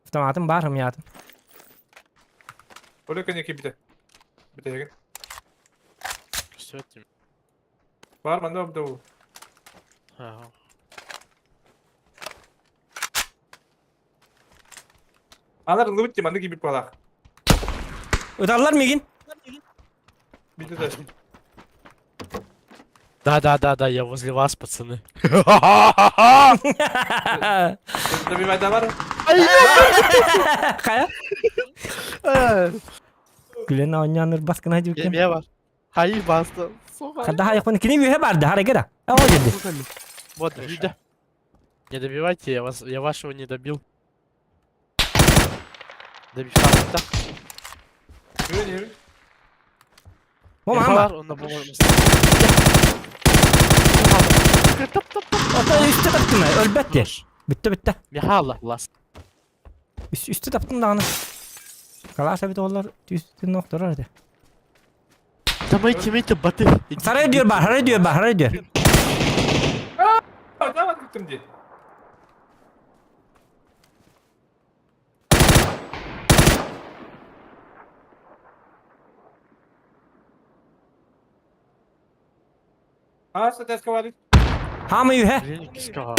[SPEAKER 3] Автоматым бар хымятым.
[SPEAKER 9] Оле кэнники бите. Битеген.
[SPEAKER 6] Сөттüm.
[SPEAKER 9] Бар манна бу.
[SPEAKER 6] Ага.
[SPEAKER 9] Алар ылыбыт маннык кийбит буолаах.
[SPEAKER 3] Ыталлар мигин.
[SPEAKER 9] Бите да.
[SPEAKER 6] Да, да, да, да, я возле вас, пацаны.
[SPEAKER 9] Добивай бар.
[SPEAKER 3] Хайа? Күлен оонньоон ырбаскына
[SPEAKER 6] Я
[SPEAKER 3] дьүккен.
[SPEAKER 6] бар. Хайы басты. Сука.
[SPEAKER 3] Хадда хайыкпын кини үөһэ барды, харайга да. А, о деді.
[SPEAKER 6] Вот, видя. Не добивайте, я вас, я вашего не добил. Добив так.
[SPEAKER 9] Күн
[SPEAKER 3] О, мама.
[SPEAKER 6] Он на по-моему.
[SPEAKER 3] Ата үстэ таптым, өлбөт Бүтті, бүтті.
[SPEAKER 6] Михала, лас.
[SPEAKER 3] Үстэ таптым даҕаны. Калаш эбит оҕолор түстүн охторор этэ.
[SPEAKER 6] Давай тимейте баты.
[SPEAKER 3] Сарай диyor бар, сарай диyor бар, сарай диyor.
[SPEAKER 9] Давай күттүм дии. А, что ты сказал?
[SPEAKER 3] Хаама үһэ.
[SPEAKER 6] Блин, киска.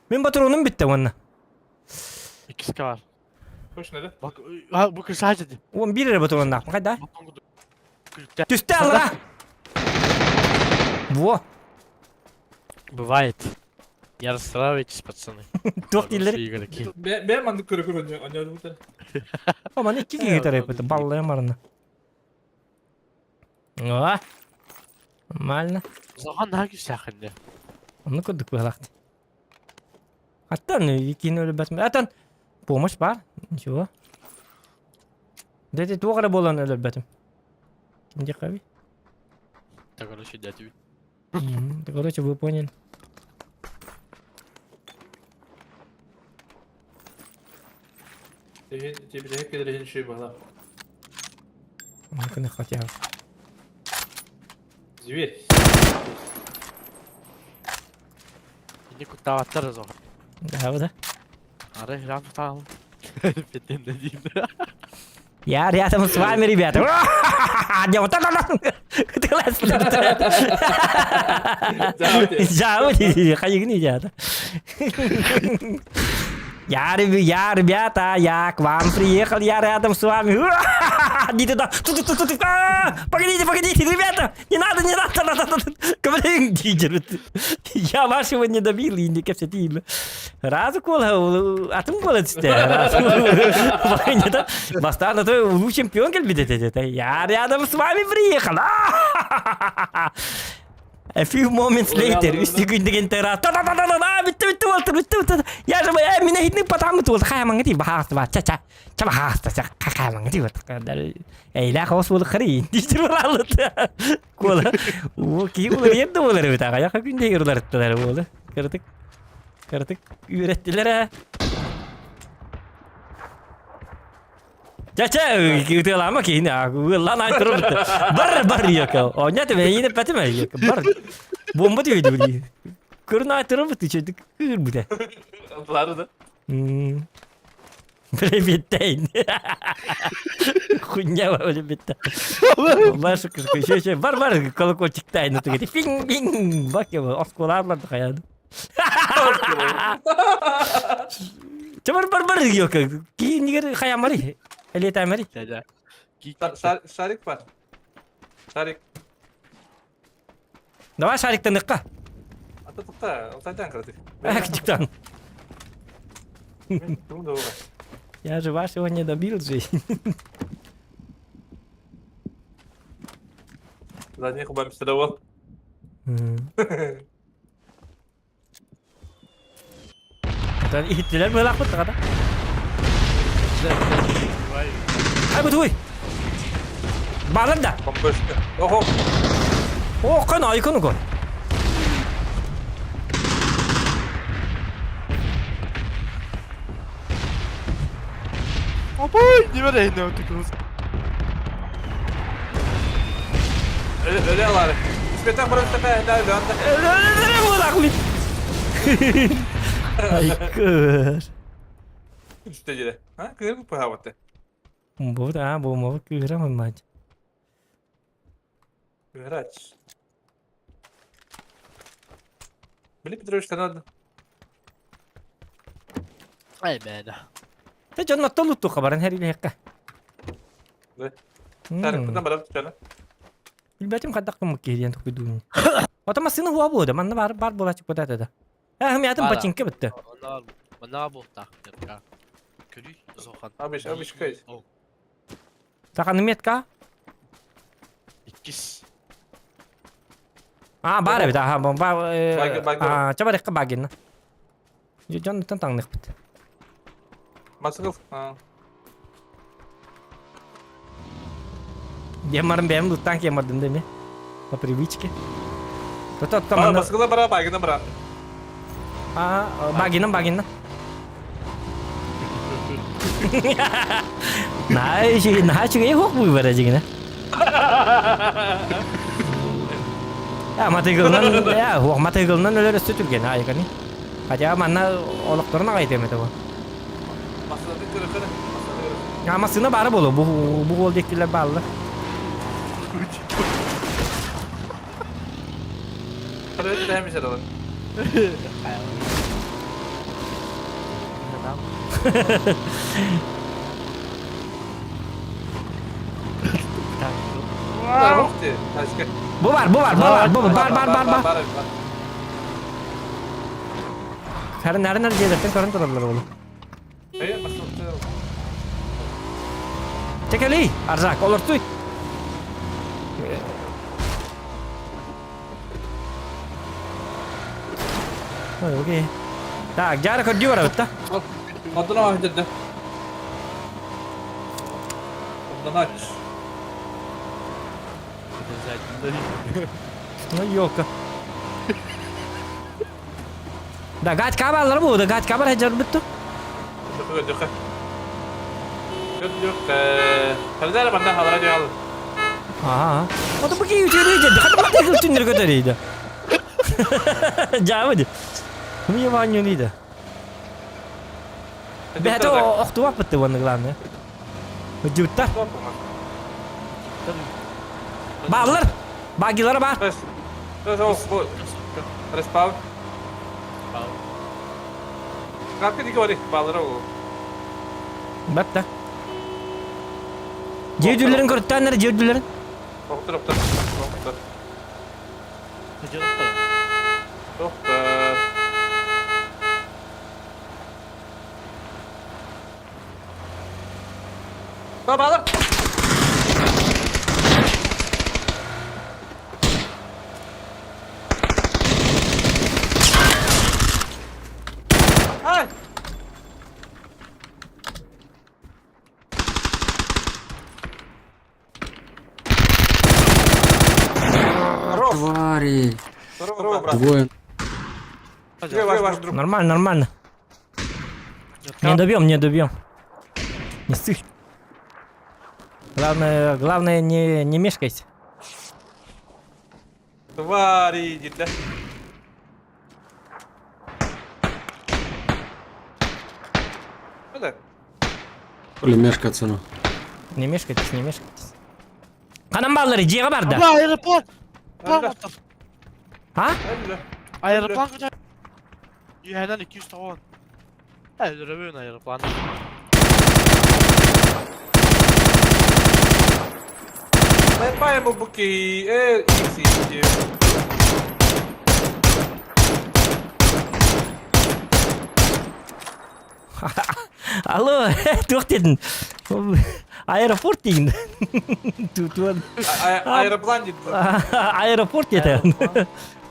[SPEAKER 3] Мин патроным бүттэ уонна.
[SPEAKER 6] Иккиска бар.
[SPEAKER 9] Точно, да?
[SPEAKER 6] Bak, ha, bu kız sadece.
[SPEAKER 3] 11 эрэ патроннаахпын хайда?
[SPEAKER 6] Күлүктэ.
[SPEAKER 3] Түстэ аллара! Во!
[SPEAKER 6] Бывает. Не расстраивайтесь, пацаны.
[SPEAKER 3] Туох дииллэр?
[SPEAKER 6] Хорошие игроки.
[SPEAKER 9] Бэм маннык көрө-көрө оонньообута.
[SPEAKER 3] О, маны икки киһи тарайбыт, баллайым барына. О! Нормально.
[SPEAKER 6] Захан hangi сахынды?
[SPEAKER 3] Онну курдук быһалаахт. Аттан иккини өлөрбөтүм. Аттан помощь бар. Ничего. Дете туох эрэ буолан өлөрбөтүм. Ким диэххэ
[SPEAKER 6] Так, короче, дядя.
[SPEAKER 3] Короче, вы поняли.
[SPEAKER 9] Тебе кедерген шүй бала.
[SPEAKER 3] Ну-ка, хотя бы.
[SPEAKER 9] Зверь.
[SPEAKER 6] Ini куттаабаттар зохан.
[SPEAKER 3] Да, да.
[SPEAKER 6] Ары храм таал. Петен дедим.
[SPEAKER 3] Я рядом с вами, ребята. Де вот так Ты Я, я, ребята, я к вам приехал, я рядом с вами. Иди туда. Погодите, погодите, ребята, не надо, не надо, надо, надо. Блин, Я вашего не добил, и не кэпсэтиим. Разу кола, атын кола түсте. Бастан, то улуу чемпион кэлбит этэ. Я рядом с вами приехал. A few moments later, үс күн тера. Та та та та та бүтті бүтті болды, бүтті бүтті. Я же э меня хитни потам тут хай манга ти бахаста ба ча ча. Ча бахаста ча хай манга ти вот. Эйла хос бол хри. Дистир баралыт. Кола. О ки булар ерде болар бит ага. Яка күндә йырлар иттеләр булды. Кырдык. Кырдык үйрәттеләр. ә. Ча-ча, ытыалаама киһини ыллаан айтырыр Бар бар йока. Оня тебе ине пәтеме йока. Бар. Бомба түйді били. Көрін айтырыр бит чөйдүк кыр бите.
[SPEAKER 9] Бары да.
[SPEAKER 3] Биле Хуйня биле битте. Бар шүкүр еще бар бар колокольчик тайны түгети. Пинг пинг. Бак я осколарлар хаяды. Чабар бар бар йока. Кийин хаямари. Элетамари.
[SPEAKER 6] Дядя.
[SPEAKER 9] Шарик бар. Шарик.
[SPEAKER 3] Давай шариктан ыққа.
[SPEAKER 9] Ата тоқта, алтайдан кірдік.
[SPEAKER 3] Әк, Я же вашего не добил же.
[SPEAKER 9] Задний хубам стрелал.
[SPEAKER 3] Иттилер böyle akıttı kada. Ay bu tuy. Балар да.
[SPEAKER 9] Бомбешка. Ого.
[SPEAKER 3] О, кан айкону кон.
[SPEAKER 6] Абай, не верей, не отыкнулся.
[SPEAKER 9] Öyle алары. Спектакль burası tepe, helal be.
[SPEAKER 3] Айкыр.
[SPEAKER 9] Үстэ дьэ. А, кыыр бу паһабатты.
[SPEAKER 3] Бу да, бу мо кыыра мать.
[SPEAKER 9] Грач. Били Петрович надо.
[SPEAKER 6] Ай, мэн.
[SPEAKER 3] Те жонно толутту хабарын хәриле хакка.
[SPEAKER 9] Да. Тарык, куда барап түчәне?
[SPEAKER 3] Билбәтим кадак кым киһиэн тукуйдуун. Отама сыны хуа буода, манна бар бар буолачык буда да. Э, хм ятым бачинка битте.
[SPEAKER 6] Она был так, метка. Көрүй, зохан.
[SPEAKER 9] Абиш, абиш кайс.
[SPEAKER 3] Саханы метка?
[SPEAKER 6] Иккис.
[SPEAKER 3] А, бар эбит, аха, ба,
[SPEAKER 9] Баги, баги.
[SPEAKER 3] а, ча барыхха багинна. Дьоннуттан таҥныхпыт.
[SPEAKER 9] Масыгыл. А.
[SPEAKER 3] Диэн бэйэм луттаан киэн бардым да эмиэ. По привычке. То-то
[SPEAKER 9] А,
[SPEAKER 3] манна...
[SPEAKER 9] Масыгыла бара, багина бара.
[SPEAKER 3] А, багинан, багинна. Наһаа үчүгэй, наһаа үчүгэй суох быыбара дьигинэ. Я матыгылынан, я хуох матыгылынан өлөр өссө түргэн айыканы. Хотя манна олохторун аҕай этэ бу.
[SPEAKER 9] Масыгылы көрө көрө. Масыгылы көрө.
[SPEAKER 3] А массыына баара буолуо, бу бу уол диэкилэр бааллар.
[SPEAKER 9] Көрө тэһэмисэ далы.
[SPEAKER 3] Бу бар, бу бар, бу бар, бу бар, бар, бар, бар.
[SPEAKER 9] Бар, бар.
[SPEAKER 3] Харын харын харын дьиэлэртэн көрөн тураллар оҕолор.
[SPEAKER 9] Эй, масыгылы.
[SPEAKER 3] Чэкэлий, Арзак, олортуй. Ой, окей. Так, дьаара көрдүү барабыт да?
[SPEAKER 9] Онтон оҕо дьэрдэ. Онтон ач.
[SPEAKER 3] Ну, ёлка. Да, гачка бааллар бу, да гачка бар хеджар бүттү.
[SPEAKER 9] Дөхө дөхө. Дөхө. Хәлдәр банда халара диал.
[SPEAKER 3] Ага. Ото бу кийи үтүрүй деді. Хата бата күтүннер көтөрүйді. Жабы ди. Ми ванюлиды. Бәһәтэ охтуап бытты уонна главное. Жуттар. Бааллар. Багилар бар.
[SPEAKER 9] Рес. Рес ол. Респаун. Капка диге бари баллара ол.
[SPEAKER 3] Бат да. Жеудүлерин көрүттәннер жеудүлерин.
[SPEAKER 9] Доктор, доктор. Доктор. Доктор. Ба балар. Ай! Хорош.
[SPEAKER 11] Твари.
[SPEAKER 9] Здорово, брат.
[SPEAKER 11] Двое.
[SPEAKER 9] Где ваш друг?
[SPEAKER 3] Нормально, нормально. Не добьем, не добьем. Не ссы. Главное, главное не, не мешкайся.
[SPEAKER 9] Твари, иди, да. Это?
[SPEAKER 11] Или мешкаться, ну.
[SPEAKER 3] Не мешкайтесь, не мешкайтесь. Ханан бааллары дьиэҕэ барда.
[SPEAKER 6] Бля, аэроплан! План оттор.
[SPEAKER 3] А?
[SPEAKER 6] Аэроплан көтөр. Үһэнэн 290. Өлөрөбүн аэроплан.
[SPEAKER 9] Дай ему буки. Э, икс, икс,
[SPEAKER 3] Алло, туох диэтин? Аэропорт диигин.
[SPEAKER 9] Аэроплан диэн.
[SPEAKER 3] Аэропорт диэтэ.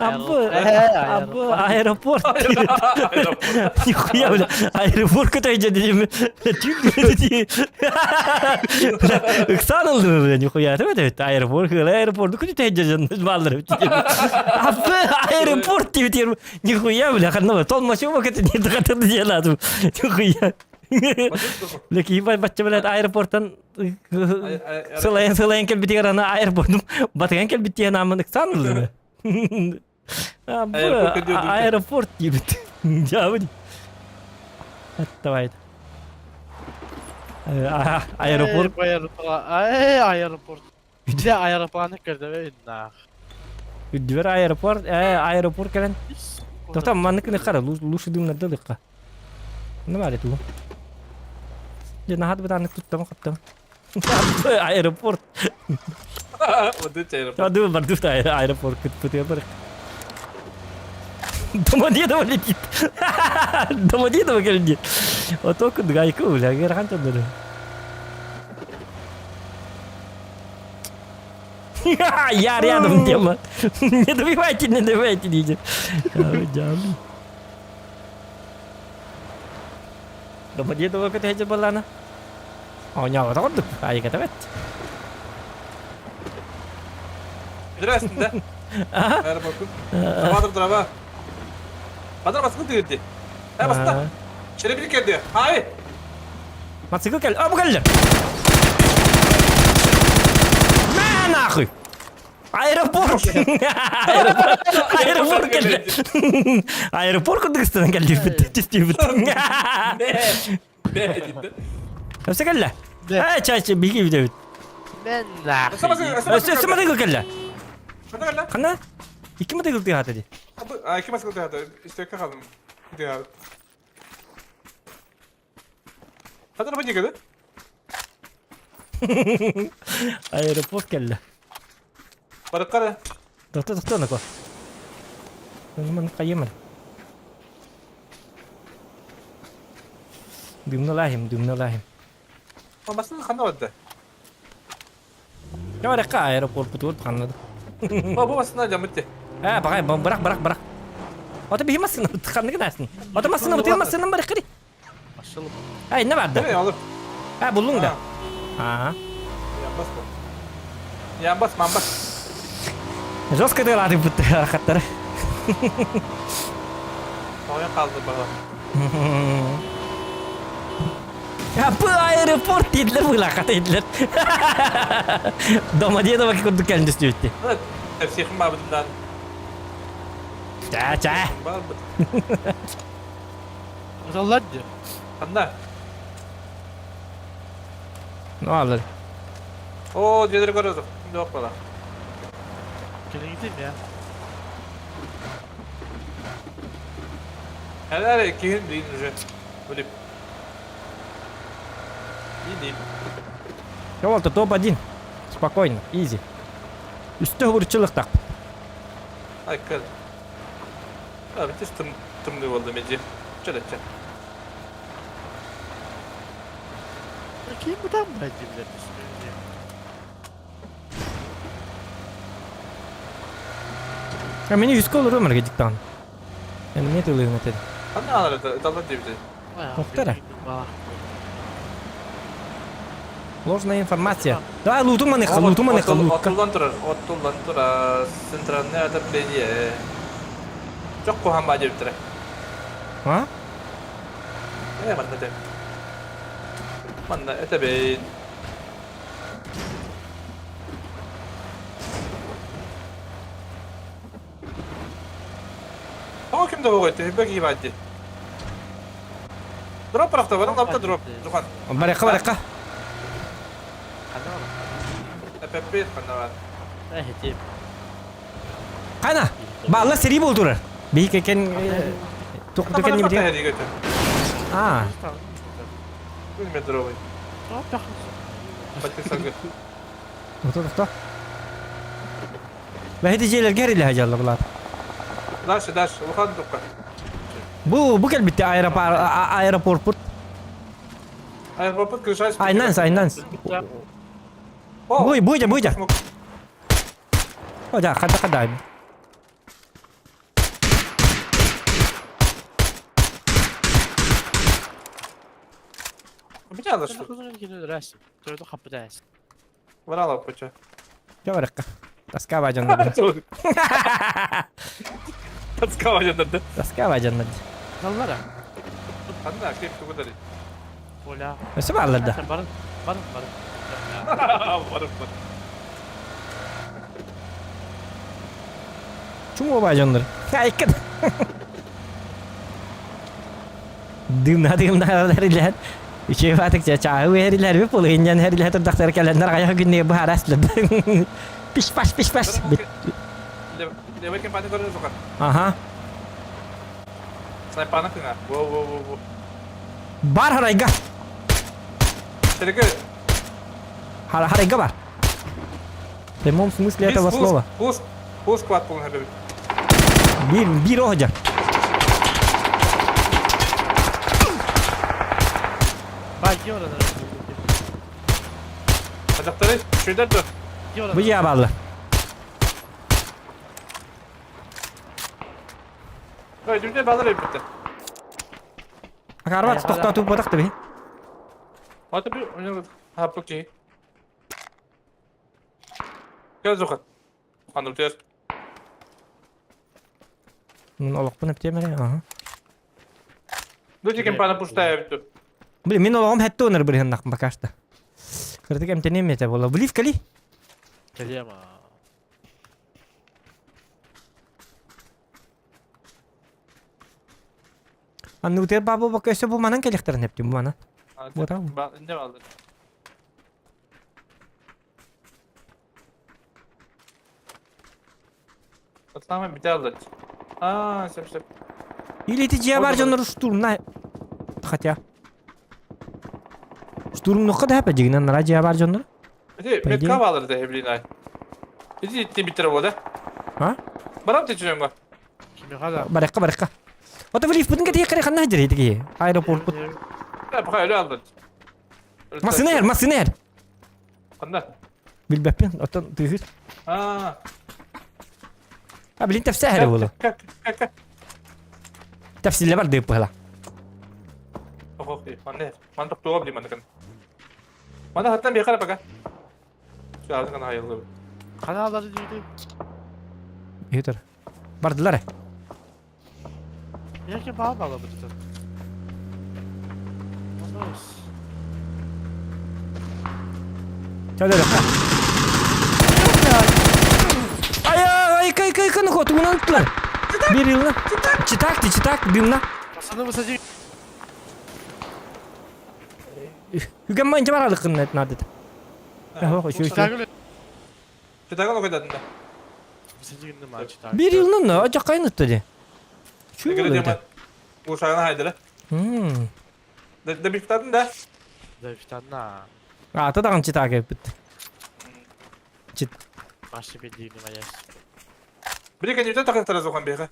[SPEAKER 3] Абы, абы, аэропорт. Нихуя, бля, аэропорт көтөйдө дедим. Ыксан ылдым, бля, нихуя. Это аэропорт, аэропорт. Көтөйдө баллар. Абы, аэропорт дип Нихуя, бля, ханна, толмачу это не дагатыр делать. Нихуя. Бля, ебать, бачча, блядь, аэропорттан сылайын сылайын кэлбитигэр ана аэропортум батыган кэлбиттиэн аамын ыксан ылдым. Аэропорт диэбит. Дьаабы. Давай. Аэропорт.
[SPEAKER 6] Аэропорт. Дьэ аэропланы көрдөбө иннаах.
[SPEAKER 3] Үрдүбэр аэропорт, аэропорт кэлэн. Тоқтам, маннык ныққара, лучше дымнарды лыққа. Ну, бары ту. Дьэ, наһаа бытааннык туттам хаптам. Аэропорт.
[SPEAKER 9] Вот это аэропорт.
[SPEAKER 3] Аду бардут аэропорт күтпүтү бар. Домодедово летит. Домодедово кэлди. Ото кудгайку, бля, герхан чадары. Я рядом, Дема. Не добивайте, не добивайте, диде. Домодедово көтөһөжө балана. Оонньообото курдук. Айыката бэт.
[SPEAKER 9] Здрасте, да? Аэропорт. Баатыр драба. Баатыр баскын тигирди. Э, баста. Черепик келди. Ай!
[SPEAKER 3] Мотоцикл кел. А, бу келди. Мә нахуй. Аэропорт. Аэропорт келди. Аэропорт курдук ыстанан келди. Түстүүбүт. Өссө кэллэ. Ээ, чай, чай, биһиги бүтэбит.
[SPEAKER 6] Мен нахуй.
[SPEAKER 3] Өссө өссө мотоцикл кэллэ. Ханна? Икки мотоцикл тыаһаата дии.
[SPEAKER 9] Икки мотоцикл тыаһаата. Истекке хаалым. Тыаһаабыт. Ханна бу дигedi?
[SPEAKER 3] Аэропорт кэллэ.
[SPEAKER 9] Барыккара.
[SPEAKER 3] Тохто, тохто, нако. Маны хайымын. Дымналаахим, дымналаахим.
[SPEAKER 9] Басын ханна барда?
[SPEAKER 3] Баракка аэропорт бутур ханнады.
[SPEAKER 9] Бу басына жамытты.
[SPEAKER 3] Э, багай, бырах, бырах, бырах. Ата биһи массына ханныгы насын. Ата массына бутыр массына барак кири. Ай, не барды? А, буллуң да. Аа.
[SPEAKER 9] Янбас бу. Янбас, мамбас.
[SPEAKER 3] Жестко тыалаатык бут хаттары.
[SPEAKER 9] Тоҕойон хаалды баҕа.
[SPEAKER 3] Бу аэропорт дииллэр быылаахата дииллэр. Домодедово курдук кэлин түстүбүттү.
[SPEAKER 9] Всехин баабытынан.
[SPEAKER 3] Ча ча.
[SPEAKER 9] Баарбыт.
[SPEAKER 6] Ыталлар дии.
[SPEAKER 9] Ханна?
[SPEAKER 3] Ну алар.
[SPEAKER 9] Оо, дьиэлэри көрөтүм. Жоқ бала.
[SPEAKER 6] Кэлиҥитим я.
[SPEAKER 9] Әлі киһин билин уже. Билип. Иди.
[SPEAKER 3] Жолта топ-1. Спокойно, изи. Үстө бурчулуктак.
[SPEAKER 9] Ай, кэл. А, битис тым тымны болды меди. Чөле, чө.
[SPEAKER 6] Ким бутан блядь дииллэр
[SPEAKER 3] А мени үскө олору мэрге диктан. Мен эмне тылыгын этеди.
[SPEAKER 9] Ханна алар это, это диэбит.
[SPEAKER 3] Тоқтара. Ложная информация. Давай луту маныха, луту маныха, лутка.
[SPEAKER 9] Оттуллан турар, оттуллан турар. Центральное отопление. Жок кухан ба диэбиттэрэ.
[SPEAKER 3] А?
[SPEAKER 9] Э, манна этэ. Манна этэбин. Тоҕо ким да оҕой, төһүбэ киһи баар дии. Дроп бырахта, баран лапта дроп. Жухан.
[SPEAKER 3] Барыахха, барыахха.
[SPEAKER 9] Эпэппит ханна бар.
[SPEAKER 3] Қана, балла сири бол турар. Биһи кен тук кен неме А.
[SPEAKER 9] Метровый.
[SPEAKER 3] Тоқта, тоқта. Бәһити жээлерге хәриле хажалла булар.
[SPEAKER 9] Дальше, дальше, улахан тукка.
[SPEAKER 3] Бу бу келбитте аэропорт аэропорт пут.
[SPEAKER 9] Аэропорт крышась.
[SPEAKER 3] Айнанс, айнанс. Буй, буйда, буйда. О, да, хада, хада.
[SPEAKER 9] Варала поча.
[SPEAKER 3] Жабарыкка. Тоска бажаннады.
[SPEAKER 9] Тоска бажаннады.
[SPEAKER 3] Тоска бажаннады.
[SPEAKER 6] Заллара.
[SPEAKER 9] Ханна, кеп тугудари.
[SPEAKER 6] Оля.
[SPEAKER 3] Өсө бааларда.
[SPEAKER 6] Барын, барын, барын.
[SPEAKER 9] Барын, барын.
[SPEAKER 3] Чумо бажаннар. Айкын. Дымна дымна дәрилер. Үчей батык чаы эрилер би пулыгыннан эрилер турдактар келендер каяк күнне бу хараслы. Пиш паш пиш паш.
[SPEAKER 9] Левый кемпаны көрөр сокар.
[SPEAKER 3] Аха.
[SPEAKER 9] Снайпаны кыңа. Во во во во.
[SPEAKER 3] Бар харайга.
[SPEAKER 9] Тереке.
[SPEAKER 3] Харайга бар. В прямом смысле этого слова.
[SPEAKER 9] Пуск, пуск квад полный хабиб.
[SPEAKER 3] Бир, бир оһдьар.
[SPEAKER 6] Бай, диора.
[SPEAKER 9] Ажактары, шүйдер ду.
[SPEAKER 3] Бу жаа бааллар.
[SPEAKER 9] Ой, дүнде балар өлбүттэр.
[SPEAKER 3] Акарбат тохтоотуу буотах да би.
[SPEAKER 9] Ата би ойног хаппык чи. Кел зухат. Анды өтер.
[SPEAKER 3] Мин олохпун эптиэм эрэ, аха.
[SPEAKER 9] Дучи кемпана пустая бүттү.
[SPEAKER 3] Блин, мин олоҕум хэтте онор бырыһыннахпын пока что. Кырдык эмтэниэм этэ буолла. Блив кали?
[SPEAKER 6] Кэлиэм аа.
[SPEAKER 3] Анныбытыгар баа буолбакка өссө бу манан кэлиэхтэрин эптим бу мана. Вот ау.
[SPEAKER 9] Инде алды. Атлама бите алды. Аа, сөп сөп.
[SPEAKER 3] Или ити дьиэ бар дьоннору штурмна хотя. Штурмнукка да хэпэ дьигинэн нара дьиэ бар дьоннор.
[SPEAKER 9] Ити
[SPEAKER 3] По идее.
[SPEAKER 9] метка балыр да блин ай. Ити итти биттер бода.
[SPEAKER 3] А?
[SPEAKER 9] Барам течүнөңгө.
[SPEAKER 6] Кимиха да.
[SPEAKER 3] Барыкка барыкка. Ото лифтпытын кэтиэ кэрэ ханна сылдьар ити аэропортпут.
[SPEAKER 9] Да, пока өлө алды.
[SPEAKER 3] Массыына эр, массыына эр.
[SPEAKER 9] Ханна?
[SPEAKER 3] Билбэппин, оттон тыыһыр.
[SPEAKER 9] Аа.
[SPEAKER 3] А, блин, тэпсэ эһэрэ буолу. Тэпсиллэ бар дыып быһыла.
[SPEAKER 9] Ох, манна, манна тохтуга блин манна. Манна хаттан бихара пока. Şu ağzına hayırlı.
[SPEAKER 6] Каналлары диidi.
[SPEAKER 3] Үтөр. Бардылар.
[SPEAKER 6] Яки баа бала бутут. Nice.
[SPEAKER 3] Чөдөрө. Ай, ай, кай, кай, кай, ну тугунан ыттылар. Бир йылна. Читак, ти читак, дымна.
[SPEAKER 6] Пацаны высади.
[SPEAKER 3] Үгәм манча бар алыкын надо.
[SPEAKER 6] Читагы
[SPEAKER 9] Читагы окуйдадын да.
[SPEAKER 6] Высади гынды ма читагы.
[SPEAKER 3] Бир йылнан ачаккайын ытты ди. Чүү.
[SPEAKER 9] Ушагына хайдыра.
[SPEAKER 3] Хм.
[SPEAKER 9] Да бифтадын да.
[SPEAKER 6] Да бифтадна.
[SPEAKER 3] Ата даган читак бит. Чит.
[SPEAKER 6] Башы бедигини маяс.
[SPEAKER 9] Бир кенде такыр зохан беха.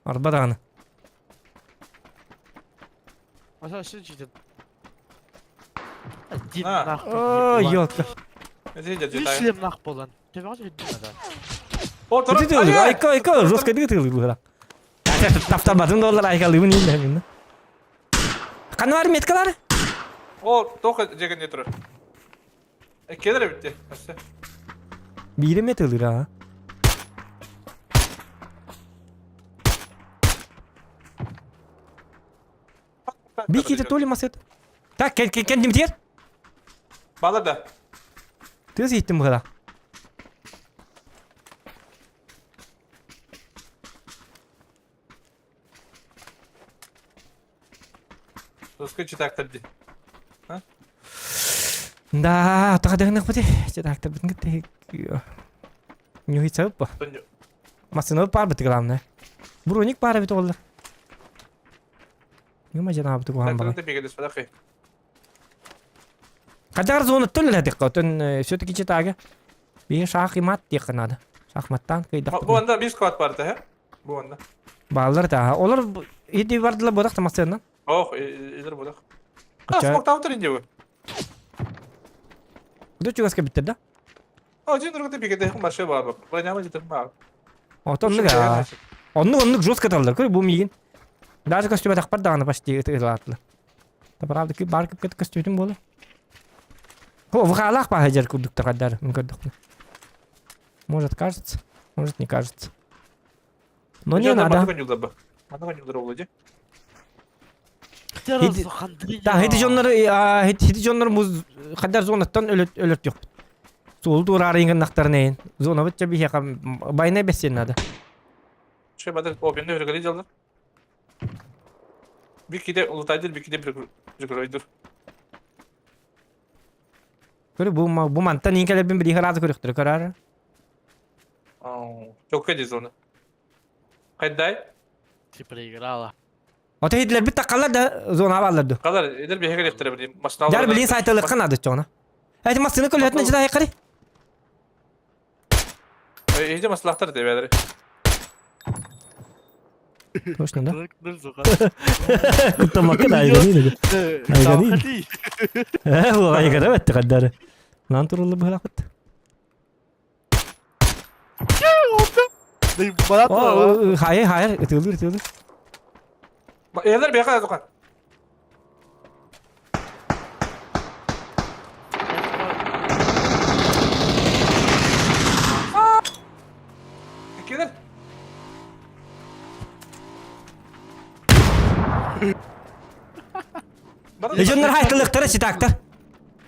[SPEAKER 3] Арба даганы.
[SPEAKER 6] Аса шын читет. Дин
[SPEAKER 9] А.
[SPEAKER 6] нах.
[SPEAKER 3] О, ёлка.
[SPEAKER 6] Үшлем нах болан. Төбөҕө дьүһүннэ да.
[SPEAKER 9] О, тура.
[SPEAKER 3] Айка, айка, жестко дыгы тылы Таптарбатын доллар айкалыбын индэ мин. Ханна бар меткалар?
[SPEAKER 9] О, тоқ жеген не тұрыр. Келер бітті. Әсі.
[SPEAKER 3] Бири метылыр а. Бики то ли масет. Так, кен кен кендим тер.
[SPEAKER 9] Бала да.
[SPEAKER 3] Тыз иттим гыла.
[SPEAKER 9] Доска читактыр ди.
[SPEAKER 3] Да, тахадыгны бути. Читактыр битин те. Нюхи цап. Масына пар бит главное. Броник пара бит олды. Нема жана бит кухан бага. Кадар зона төллө дикка, төн все-таки читага. Би шах и мат дикка надо. Шахматтан кыйдак.
[SPEAKER 9] Бу анда бис кват бар да, Бу анда.
[SPEAKER 3] Баллар да. Олар иди бардылар бодак тамасына.
[SPEAKER 9] Ох, илер бодак. А, смок таутыр инде бу.
[SPEAKER 3] Куда чугаска биттер да?
[SPEAKER 9] О, жин другы бигеде башы бар. Броняма жетер бар.
[SPEAKER 3] Ото оннук а. Оннук оннук жестко талдар. Көр бу миигин. Даже костюм тахпар даҕаны почти ытыылаатылар. Да правда ки бар кып костюмтун буолар. О, вахалах пахадер курдуктар каддар. Может кажется, может не кажется. Но не надо. Да, хити дьоннор, хити дьоннор муз хаддар зонаттан өлөт өлөт yok. Суол туураар ингеннахтарнейн. Зона бытча биһиэхэ байна бэссиэн надо.
[SPEAKER 9] Şey бадыр, о, бенде өргәли жалды. Бикиде улутайдыр, бикиде бир
[SPEAKER 3] Көрө бу бу мантан инкелербин билиһэ разы көрүхтөрө көрөр.
[SPEAKER 9] Çok kötü зона. Кайдай?
[SPEAKER 6] Ты проиграла.
[SPEAKER 3] Ото хитлер бит таккалар да зона алалар
[SPEAKER 9] Калар, эдер бихе керектер бир. Машина
[SPEAKER 3] Жар билин сайтылыкка надо чоңна. Эти масыны көлөтүнө жада айкары.
[SPEAKER 9] Эйде маслахтар деп әдер.
[SPEAKER 3] Точно, да? Куттамакка да айганы. Айганы. Э, бу айганы бетти каддары. Нан турулу быхлакыт. Хайыр, хайыр, ытылыр, ытылыр.
[SPEAKER 9] Эһэлэр биэхэ тухан. Кэлэр.
[SPEAKER 3] Дьоннор хайтылыктара ситактар.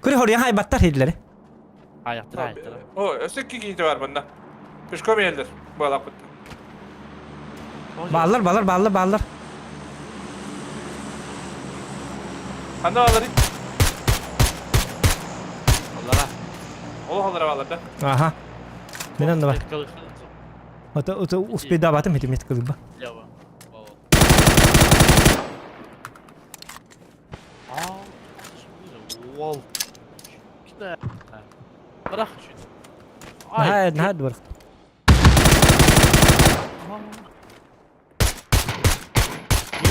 [SPEAKER 3] Күрі хорыйан хайбаттар хейдилери.
[SPEAKER 6] Аяқтыр аяқтыр.
[SPEAKER 9] О, өссө киһи бар манна. Пешком елдер. Балаппыт.
[SPEAKER 3] Бааллар, бааллар, бааллар, бааллар.
[SPEAKER 9] Ханна бааллар?
[SPEAKER 6] Аллара.
[SPEAKER 9] Ол аллара бааллар да.
[SPEAKER 3] Аха. Мен онно бар. Ото ото успейдабатым хитимет кылба.
[SPEAKER 6] Уол. Бырах
[SPEAKER 3] Наһаа наһаа дыбарах.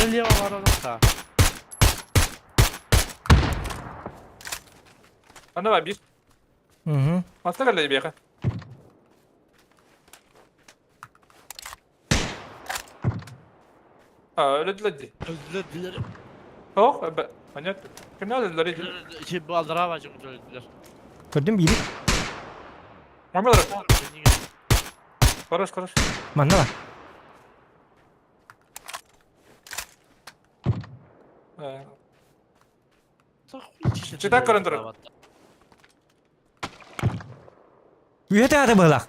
[SPEAKER 6] Лево баралықта.
[SPEAKER 9] Ана бар бир.
[SPEAKER 3] Угу.
[SPEAKER 9] Маста кэллэ биэхэ. А, өлөдүлэр дии.
[SPEAKER 6] Өлдүлэр.
[SPEAKER 9] Ох, понятно. Кимнээх өлдүлэр?
[SPEAKER 6] Şey bu aldıra var çünkü öldüler.
[SPEAKER 3] Көрдүм биири.
[SPEAKER 9] Мамалар. Хорош, хорош.
[SPEAKER 3] Манна бар.
[SPEAKER 9] Читак көрөн турар.
[SPEAKER 3] Үйэтэ аты быһылаах.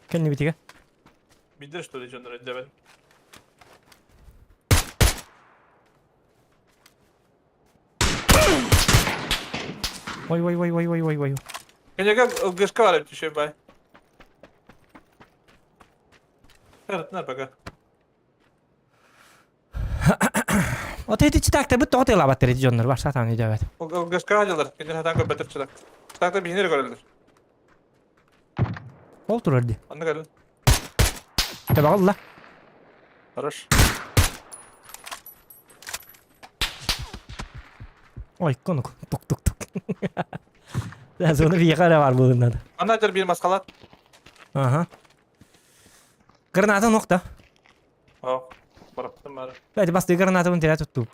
[SPEAKER 3] Кэннибитигэ.
[SPEAKER 9] Билдер что ли дьоннор өйдөбөн.
[SPEAKER 3] Ой ой ой ой ой ой ой.
[SPEAKER 9] Кэнэгэ ылгышка бар эбит еще бай. Таратынар пока.
[SPEAKER 3] Ото ити читактарбыт тоҕо тыалаабаттар ити дьоннор бар сатаан өйдөөбөт.
[SPEAKER 9] Ылгышка дьалар. Кэнэ хатан көрбөтөр чытак. Чытакта биһинер көрөллөр.
[SPEAKER 3] Ол турар ди.
[SPEAKER 9] Онно кэлин.
[SPEAKER 3] Табаҕылла.
[SPEAKER 9] Хорош.
[SPEAKER 3] Ой, конук. Тук-тук-тук. Зоны биэхэ эрэ баар буолуннада.
[SPEAKER 9] Ана дьэр биир маскалат.
[SPEAKER 3] Аха. Граната нохта.
[SPEAKER 9] О, бырахтым бары.
[SPEAKER 3] Бәти басты гранатабын тирэ туттуу.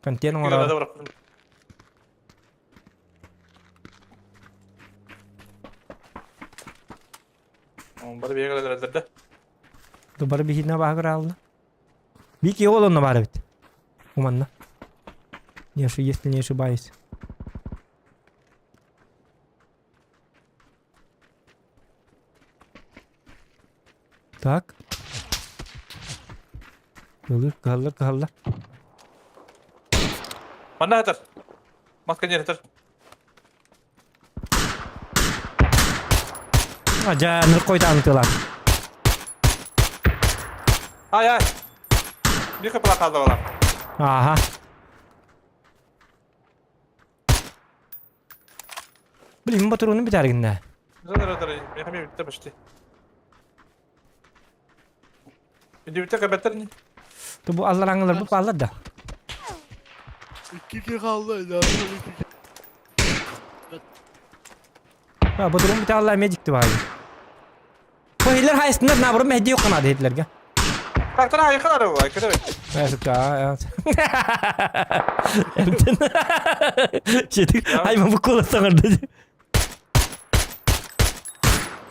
[SPEAKER 3] Контейнер
[SPEAKER 9] Граната
[SPEAKER 3] оҥорор.
[SPEAKER 9] бырахтым. Бары биэгэлэр да.
[SPEAKER 3] Бары биһинэ бааһыгар аалла. Бики ол онно баар эбит. Уманна. Не если не ошибаюсь. Так. Ылыр, кыһаллар, кыһаллар.
[SPEAKER 9] Манна хатар. Маска не хатар.
[SPEAKER 3] Ажа, ныр койдаан тыла.
[SPEAKER 9] Ай, ай. Бир капала қалды бала.
[SPEAKER 3] Аха. Блин, батыруны битәргиннә.
[SPEAKER 9] Зонара дары, мехами битте почти. Инде битте кабаттар не?
[SPEAKER 3] Ту бу аллар аңылар бу аллар да.
[SPEAKER 6] İki ki kaldı.
[SPEAKER 3] Ha, батырун бите аллар медикти бар. Бу хиллер хайсыннар набры мехди yok канады хиллерге.
[SPEAKER 9] Тактара айқын ары бар, кіре.
[SPEAKER 3] Сука. Эмтен. Жетик, ай бу кола саңырды.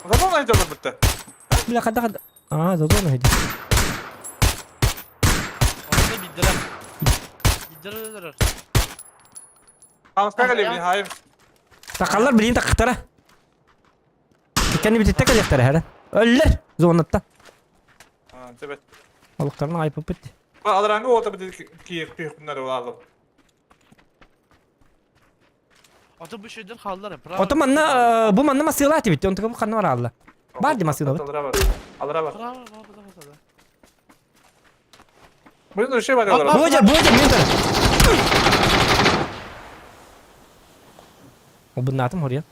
[SPEAKER 9] Зазон айтып бітті.
[SPEAKER 3] Бля, када када. А, зазон haydi.
[SPEAKER 6] Orada bildire. Bildire.
[SPEAKER 9] Хамска келемін, хайым.
[SPEAKER 3] Сақаллар билин тақықтара. Кенни битетте келектер хәрі. Өллер зонатта.
[SPEAKER 9] Тебет.
[SPEAKER 3] Олықтарын айпып бітті.
[SPEAKER 9] Алараңғы олта бітті киік күйік алып.
[SPEAKER 6] Ата bu şeyden kaldılar.
[SPEAKER 3] Ото манна бу манна масыла тибит. Онтуга бу ханна бар алла. Бар ди масыла бит.
[SPEAKER 9] Алара бар. Алара бар.
[SPEAKER 6] Bravo, bravo, bravo.
[SPEAKER 9] Бұның үші бар алара.
[SPEAKER 3] Бу жер, бу жер, мен тар. Обыннатым хория.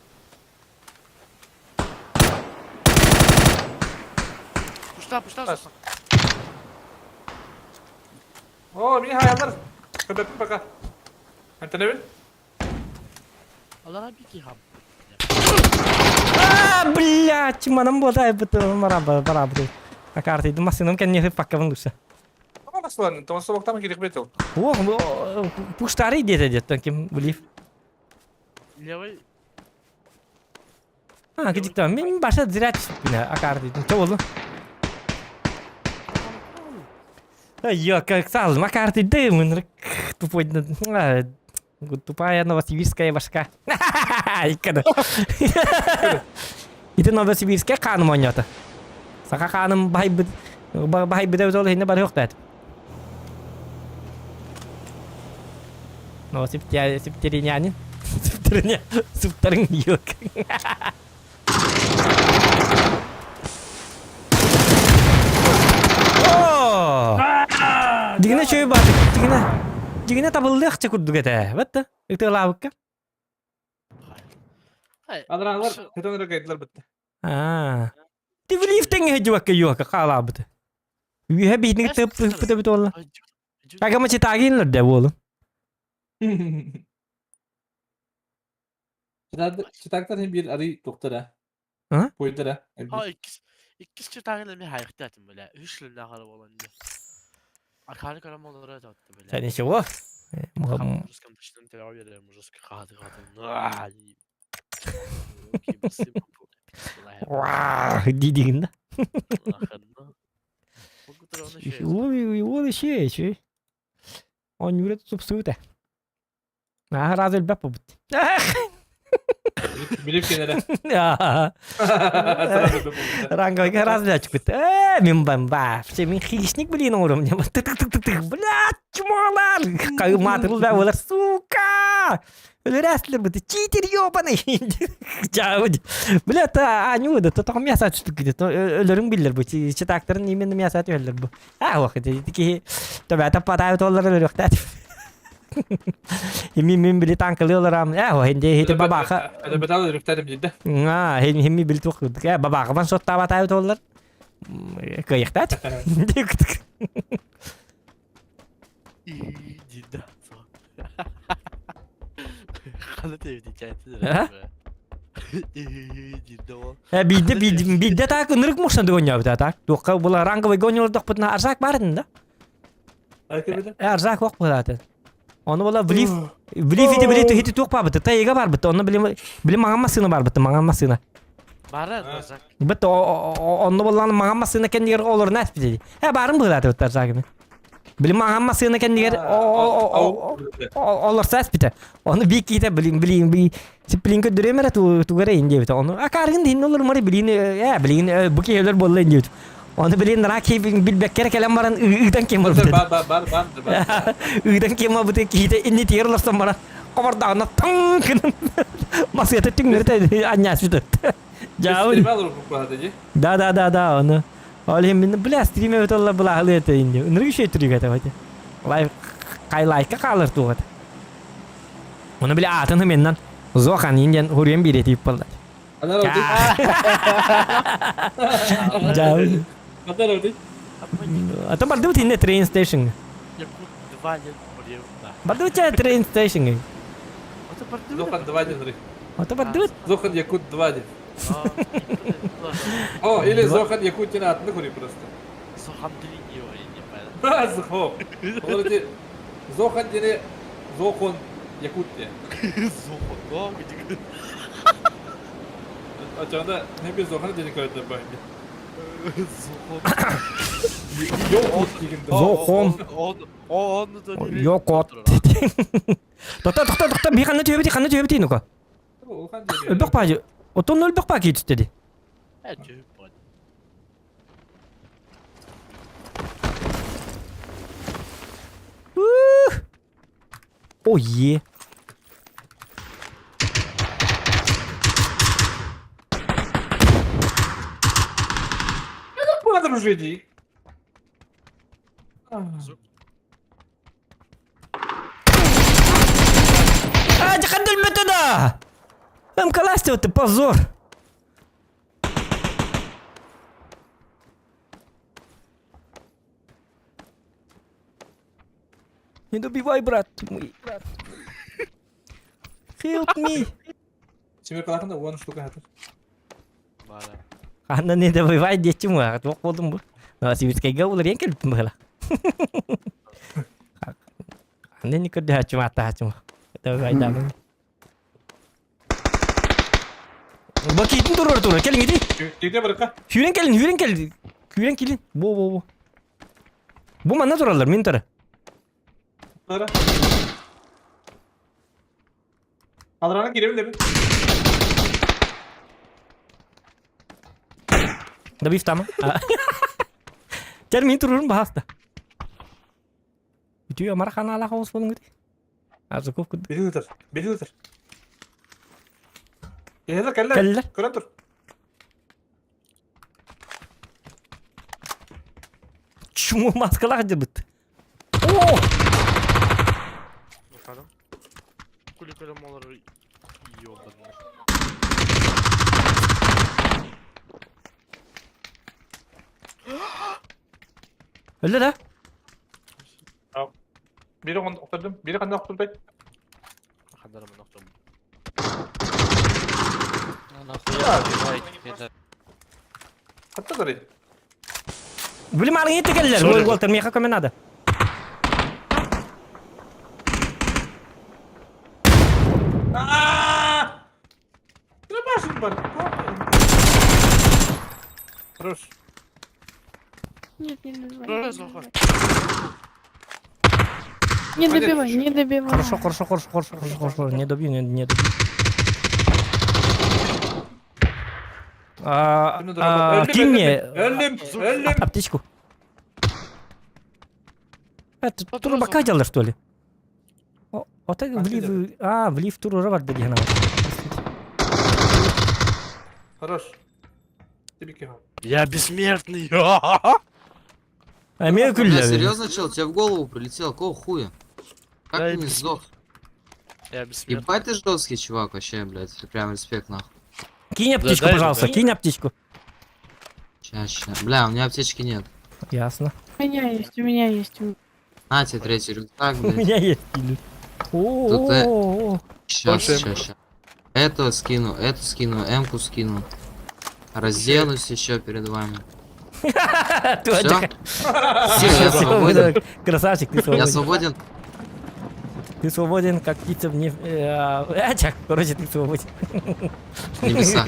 [SPEAKER 6] Puşta, puşta.
[SPEAKER 9] О, мені хаялар. Көбеппін пока. Антоневин?
[SPEAKER 6] Алара bir ki ham.
[SPEAKER 3] А, блядь, манам ботай бит мараба барабы. Акаартыйдым массыынам кэнниэ сыппаккабын дуса.
[SPEAKER 9] Тоҕо тоҕо собоктаан киирик бетел.
[SPEAKER 3] О, пуштарый диэтэ диэттэн ким билив.
[SPEAKER 6] Левый.
[SPEAKER 3] А, кидиктан мен баша зря түспүнэ акаартыйдым. Чэ болу. Йо, как сал, макартыйдым, ынырык тупой Тупая новосибирская башка. Иккада. Ити Новосибирская хааным оонньоото. Саха хааным баһайбыт баһайбыта ол иһинэ барыахтаат. Новосибирская Сыптарың yok. Дигинэ чөй баатык, дигинэ. Дигинэ табыллыахча курдук этэ. Батта, ытыалаабыкка.
[SPEAKER 9] Адраалар көтөн эрэ кайдылар бытта.
[SPEAKER 3] Аа. Ти лифтеҥ иһдьибакка юока хаалаабыты. Үһэ биһитин тыппыта бит уолла. Агама читагин лөрдө буолу.
[SPEAKER 9] Читактар хин биир арый тухтара.
[SPEAKER 3] А?
[SPEAKER 9] Пуйдара.
[SPEAKER 6] Ha иккис иккис читагын эми хайыхта этим бля. Үс лүннә кара болан ди. Аканы карам олары атты бля.
[SPEAKER 3] Sen ничего?
[SPEAKER 6] Мужеском точном телевизоре мужской хаты хаты.
[SPEAKER 3] Дидигин да. Ол еще еще. Он юрет супсута. Аа, раз өлбөп бут.
[SPEAKER 9] Билип кенере.
[SPEAKER 3] Ранговый раз блядь, э, мин бамба. Все, мин хищник, блин, уровня. Тык-тык-тык-тык, блядь, чмолар. Кайыматыр да олар, сука! Өлөрәслер бу, читер ёбаный. Бля, та аню да, то мясо түстүк где-то. Өлөрүң биллер бу. Читактарын именно мясо түһэллэр бу. А, ох, ити төбәтә патайы толлар өлөрүхтәт. Хими мин били танкылы оларам. Э, о, хинде хити бабаха.
[SPEAKER 9] Бетал өлөрүхтәрим диде.
[SPEAKER 3] А, хин хими били тух. Э, бабаха бан соттаба тайы толлар. Кыйыктат.
[SPEAKER 6] Диде. Ханы тевди чайтты. Диде ол.
[SPEAKER 3] Э, бидде бидде так ынырык мушна дөгөньөбүт так. Туққа була ранговый гоньолдох бутна арзак барын да. Э, арзак ок булаты. Оны була блиф блиф ити били хити тук бабыты, тайга бар бит. Оны били били маңа масына бар бит, маңа масына.
[SPEAKER 6] Бары арзак.
[SPEAKER 3] Бит онны буллан маңа масына кендигер олор нас бит. Э, барын булаты бит арзагы. Били маңа масына кендигер олор сас бит. Оны би ките билин билин би Сиплин көдүрөмөрө тугара инде бит. Оны акаргын дин олор мары билин э билин бу кейлер болла инде бит. Оны билин рак билбеккер келем баран ыдан кем бар бит.
[SPEAKER 9] Бар бар бар бар бар.
[SPEAKER 3] Ыдан кем бар бит ките инни тиер олорсон баран кобордагына таң кынын масыята түңнөртө анняс бит. Жабы. Да да да да оны. Ол хим бля стриме бит олла була хылы это инде. Ынырык шей түрүгө табат. Лайк кай лайкка калыр тугат. Оны бile атын хыменнан Зохан инден хурен бире тип болду. Жабы. Ата барды бит инде train station. Барды бит train station.
[SPEAKER 9] Зохан 2 ден
[SPEAKER 3] Ата барды бит.
[SPEAKER 9] Зохан Якут 2 ден. О, или Зохан Якутина атны хури просто.
[SPEAKER 6] Зохан 3 не
[SPEAKER 9] Зохо. Зохан дене Зохон Якутия.
[SPEAKER 6] Зохон, о, где?
[SPEAKER 9] Ачагында не бир Зохан дене көрөтө бай.
[SPEAKER 6] Зохон.
[SPEAKER 9] Йокут дегенде.
[SPEAKER 3] Зохон.
[SPEAKER 6] Он
[SPEAKER 3] Йокот. Тохто, тохто, тохто, би ханна түһэбити, ханна түһэбити нука. Өлбөх паа, отон өлбөх паа кии түстеди.
[SPEAKER 6] Э, түһүп бар.
[SPEAKER 3] О, е.
[SPEAKER 9] Подружи.
[SPEAKER 3] А, дихандыл да! МК ты позор! Не добивай, брат мой. Help me.
[SPEAKER 9] Чемер калахында 10 штука хатыр.
[SPEAKER 6] Бара.
[SPEAKER 3] Анда не добивай детим, а туох болдум бу. Новосибирскайга уларыйан кэлбитим быһыла. Аны не көрдөһөөччүм ааттаһааччым. Айдаабын. Бакитин турар турар кэлин иди.
[SPEAKER 9] Тиде барыка.
[SPEAKER 3] Сүүрэн кэлин, сүүрэн кэл. Күүрэн кэлин. Бу бу бу. Бу манна тураллар, мин турар.
[SPEAKER 9] Тара. Алрана кииребин дебин.
[SPEAKER 3] Добив там. Тер мин турурум баһаста. Үтүө амара ханаалаах оҕус буолуҥ ити. Арзаков курдук.
[SPEAKER 9] Били ытар. Били ытар. Кэллэр, кэллэр.
[SPEAKER 3] Кэллэр.
[SPEAKER 9] Көрөн тур.
[SPEAKER 3] Чумо маскалаах дьыбыт. О!
[SPEAKER 6] Bakalım. Kulüpleri moları iyi oldu.
[SPEAKER 3] Өллө да?
[SPEAKER 9] Biri oturdum. Biri kandan oturdum.
[SPEAKER 6] Хандарым ноктом.
[SPEAKER 9] Hatta da
[SPEAKER 3] Били марын ете келлер. Ой, Уолтер, меха көмө надо.
[SPEAKER 9] Ааа! Трабашын бар. Хорош.
[SPEAKER 12] Нет, не добивай.
[SPEAKER 6] Раз, два,
[SPEAKER 12] Не добивай, не добивай.
[SPEAKER 3] Хорошо, хорошо, хорошо, хорошо, хорошо, хорошо. Не добью, не, не добью. А, а, кинь мне
[SPEAKER 9] Өлдüm, өлдüm.
[SPEAKER 3] аптечку. Это турбака делала, что ли? О, вот это влив... А, влив тур бар деген.
[SPEAKER 9] Хорош. Тебе
[SPEAKER 6] Я бессмертный.
[SPEAKER 3] А мен
[SPEAKER 11] Бля,
[SPEAKER 3] күллі.
[SPEAKER 11] серьезно, чел, тебе в голову прилетело, какого хуя? Как
[SPEAKER 6] Да,
[SPEAKER 11] ты не
[SPEAKER 6] я
[SPEAKER 11] сдох?
[SPEAKER 6] Я бессмертный.
[SPEAKER 11] Ебать ты жесткий чувак вообще, блядь, прям респект нахуй.
[SPEAKER 3] Кинь аптечку,
[SPEAKER 6] дай,
[SPEAKER 3] пожалуйста,
[SPEAKER 6] дай.
[SPEAKER 3] кинь аптечку.
[SPEAKER 11] Ща, ща. Бля, у меня аптечки нет.
[SPEAKER 3] Ясно.
[SPEAKER 12] У меня есть, у меня есть.
[SPEAKER 11] На тебе третий рюкзак,
[SPEAKER 3] У
[SPEAKER 11] блядь.
[SPEAKER 3] меня есть.
[SPEAKER 11] Тут, э,
[SPEAKER 3] О,
[SPEAKER 11] Щас, щас, щас. Этого скину, эту скину, М-ку скину. Разденусь еще перед вами.
[SPEAKER 3] Всё?
[SPEAKER 11] Все, я свободен.
[SPEAKER 3] Красавчик, ты
[SPEAKER 11] Я
[SPEAKER 3] свободен.
[SPEAKER 11] свободен.
[SPEAKER 3] Ты свободен, как птица в небе. Чак, короче, ты свободен.
[SPEAKER 11] В небесах.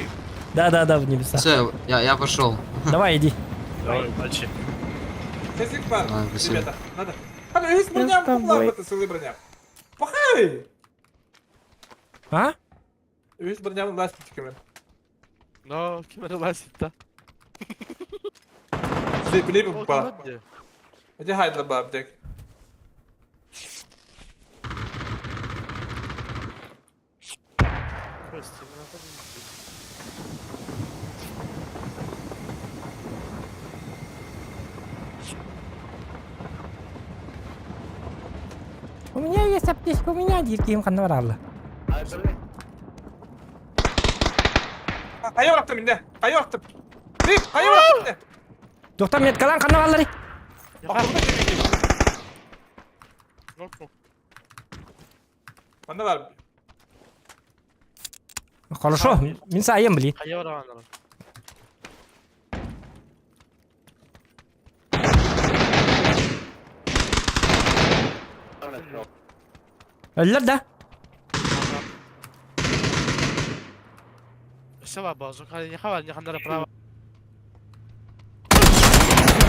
[SPEAKER 3] Да-да-да, в небесах.
[SPEAKER 11] Все, я, я пошел.
[SPEAKER 3] Давай, иди.
[SPEAKER 6] Давай, удачи.
[SPEAKER 9] Seslik var.
[SPEAKER 11] Ладно, спасибо.
[SPEAKER 9] Ребята, надо. Hadi üst броня,
[SPEAKER 12] с тобой.
[SPEAKER 9] куплар сылы броня. Пахай!
[SPEAKER 3] А?
[SPEAKER 9] Üst броня ласточками.
[SPEAKER 6] Но, кем лазит, да?
[SPEAKER 9] Билип ба. Иди хайдла ба, бдек.
[SPEAKER 3] У меня есть аптечка, у меня диким ханваралла.
[SPEAKER 9] Хайа bıraktım indi. Хайа bıraktım. Deyip хайа bıraktım indi.
[SPEAKER 3] Доктор меткалан ханвараллары.
[SPEAKER 9] Bende var.
[SPEAKER 3] Хорошо, мин сайым блин.
[SPEAKER 6] Хайа барабаннар.
[SPEAKER 3] Өллөр да.
[SPEAKER 6] Все, базу, не хавал, не хандара права.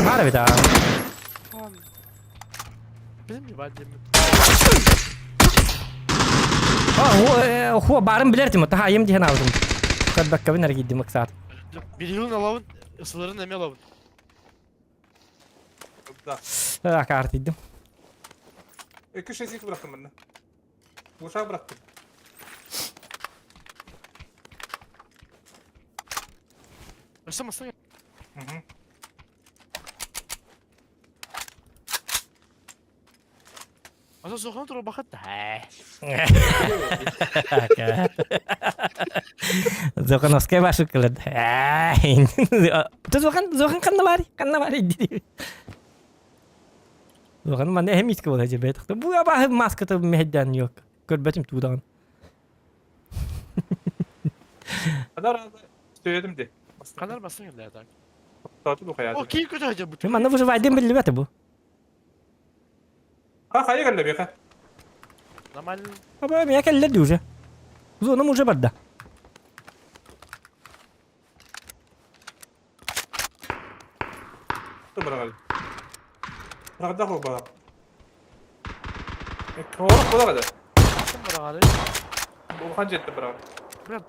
[SPEAKER 3] Баар эбит аа.
[SPEAKER 6] Bizim gibi hadi.
[SPEAKER 3] А, хо барын билер тим, таха ем диэн алдым. Кадбакка бин эргиддим ыксаат.
[SPEAKER 6] Bir yılın alavın, ısıların emi alavın.
[SPEAKER 9] Да.
[SPEAKER 3] Акаартыйдым.
[SPEAKER 9] İki şey bıraktım ben de. Uşağı bıraktım.
[SPEAKER 6] Başlamasın.
[SPEAKER 9] Hı hı.
[SPEAKER 6] Asa soğan turu bakın da.
[SPEAKER 3] Зохановская башы кылыр. Зохан, Зохан канна бари, канна бари диди. Зохан манда эм иске бола жебет. Бу аба маската мехдан yok. Көрбөтүм туудан.
[SPEAKER 9] Kadar söyledim de.
[SPEAKER 6] Kadar basın geldi ya.
[SPEAKER 9] Тохтооту бу хайаатын.
[SPEAKER 6] О, киин көтө бу.
[SPEAKER 3] Мен манна выживайдым биллибэт бу.
[SPEAKER 9] Ха хайа кэллэ биэхэ.
[SPEAKER 6] Нормально.
[SPEAKER 3] Аба меня кэллэр дии уже. Зонам уже барда.
[SPEAKER 9] Ту быраҕал. Быраҕда хол баҕа. Коор быраҕада.
[SPEAKER 6] Ким быраҕары?
[SPEAKER 9] Улахан дьиэттэ быраҕар.
[SPEAKER 6] Быра.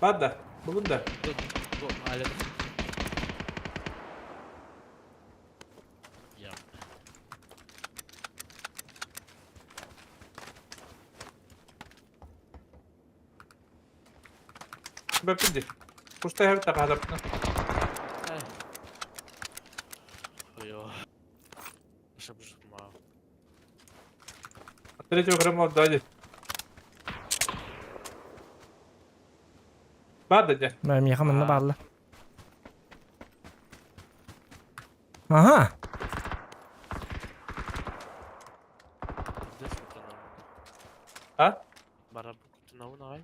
[SPEAKER 9] Бар да, булун да. Бэппин дии. Кустай хабыта хаалаппына. Третьего грамма дали. Бар да дьэ.
[SPEAKER 3] Миэхэ манна баалла. Ага.
[SPEAKER 9] А?
[SPEAKER 6] Бара кутунабын аҕай.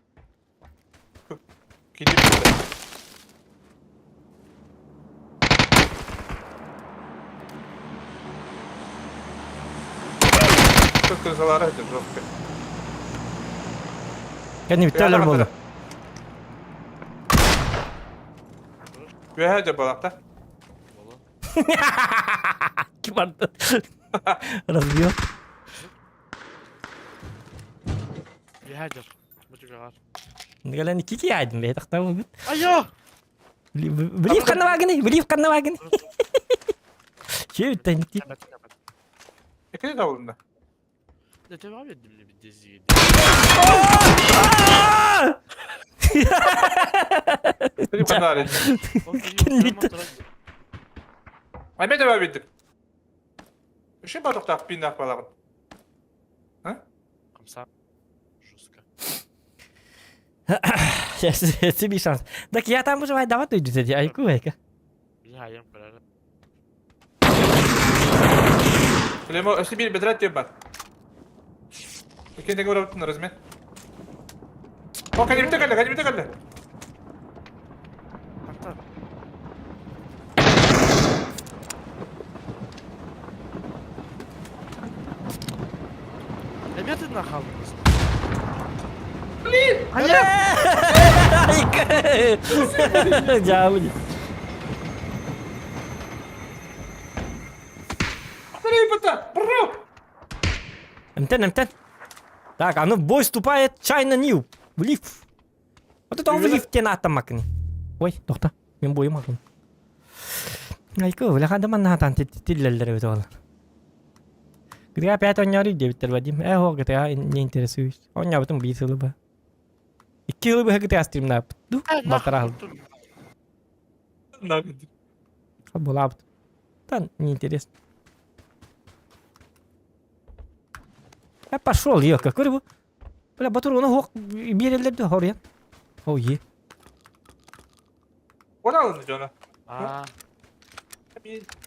[SPEAKER 9] Кини Кыргызалары это жестко.
[SPEAKER 3] Кэнни бүттэлэр буолла.
[SPEAKER 9] Үөһэ дьэ балакта.
[SPEAKER 3] Кибарды. Разбил.
[SPEAKER 6] Үөһэ дьэ. Бу түгэҕэр.
[SPEAKER 3] Гален кики айдым бе тахта бу.
[SPEAKER 6] Айо!
[SPEAKER 3] Блив ханна багыны, блив ханна багыны. Че үттен ти.
[SPEAKER 9] Ekini davulunda.
[SPEAKER 6] Ne devam ettim bir diziyi.
[SPEAKER 9] Benim kadar ettim. Ay ben devam ettim. Үшін батықтақ пин ақ балағын.
[SPEAKER 6] Комса. Жестко.
[SPEAKER 3] Себе шанс. Так я там уже давай ты иди, айку айка.
[SPEAKER 6] Я ем көрәрі.
[SPEAKER 9] Клемо, өсі bir бедрат деп бар. Екендегі бір ұттың размен. О, кәдімді кәлі, кәдімді кәлі.
[SPEAKER 6] Эмиэ нахалбыз.
[SPEAKER 9] Блин!
[SPEAKER 3] Айка. Жабы.
[SPEAKER 9] Бро!
[SPEAKER 3] Мтен, мтен. Так, а ну в бой вступает Чайна Нью. В лифт. Вот это он в лифте на атомакни. Ой, тохта. Мен бойым ағын. Айка, бля, манна тиллеллер бит ол. Где опять он не дебиттер Вадим. Э, хо, GTA не интересуюсь. Он не об этом бит бы. Икки бы GTA стримна. Ду, балтара. Була. Да, не интересно. Я пошел, ё, какой рыбу. Бля, Батур, оны хоқ берелерді хорьян. О, е.
[SPEAKER 9] Оны алын жона.
[SPEAKER 6] А.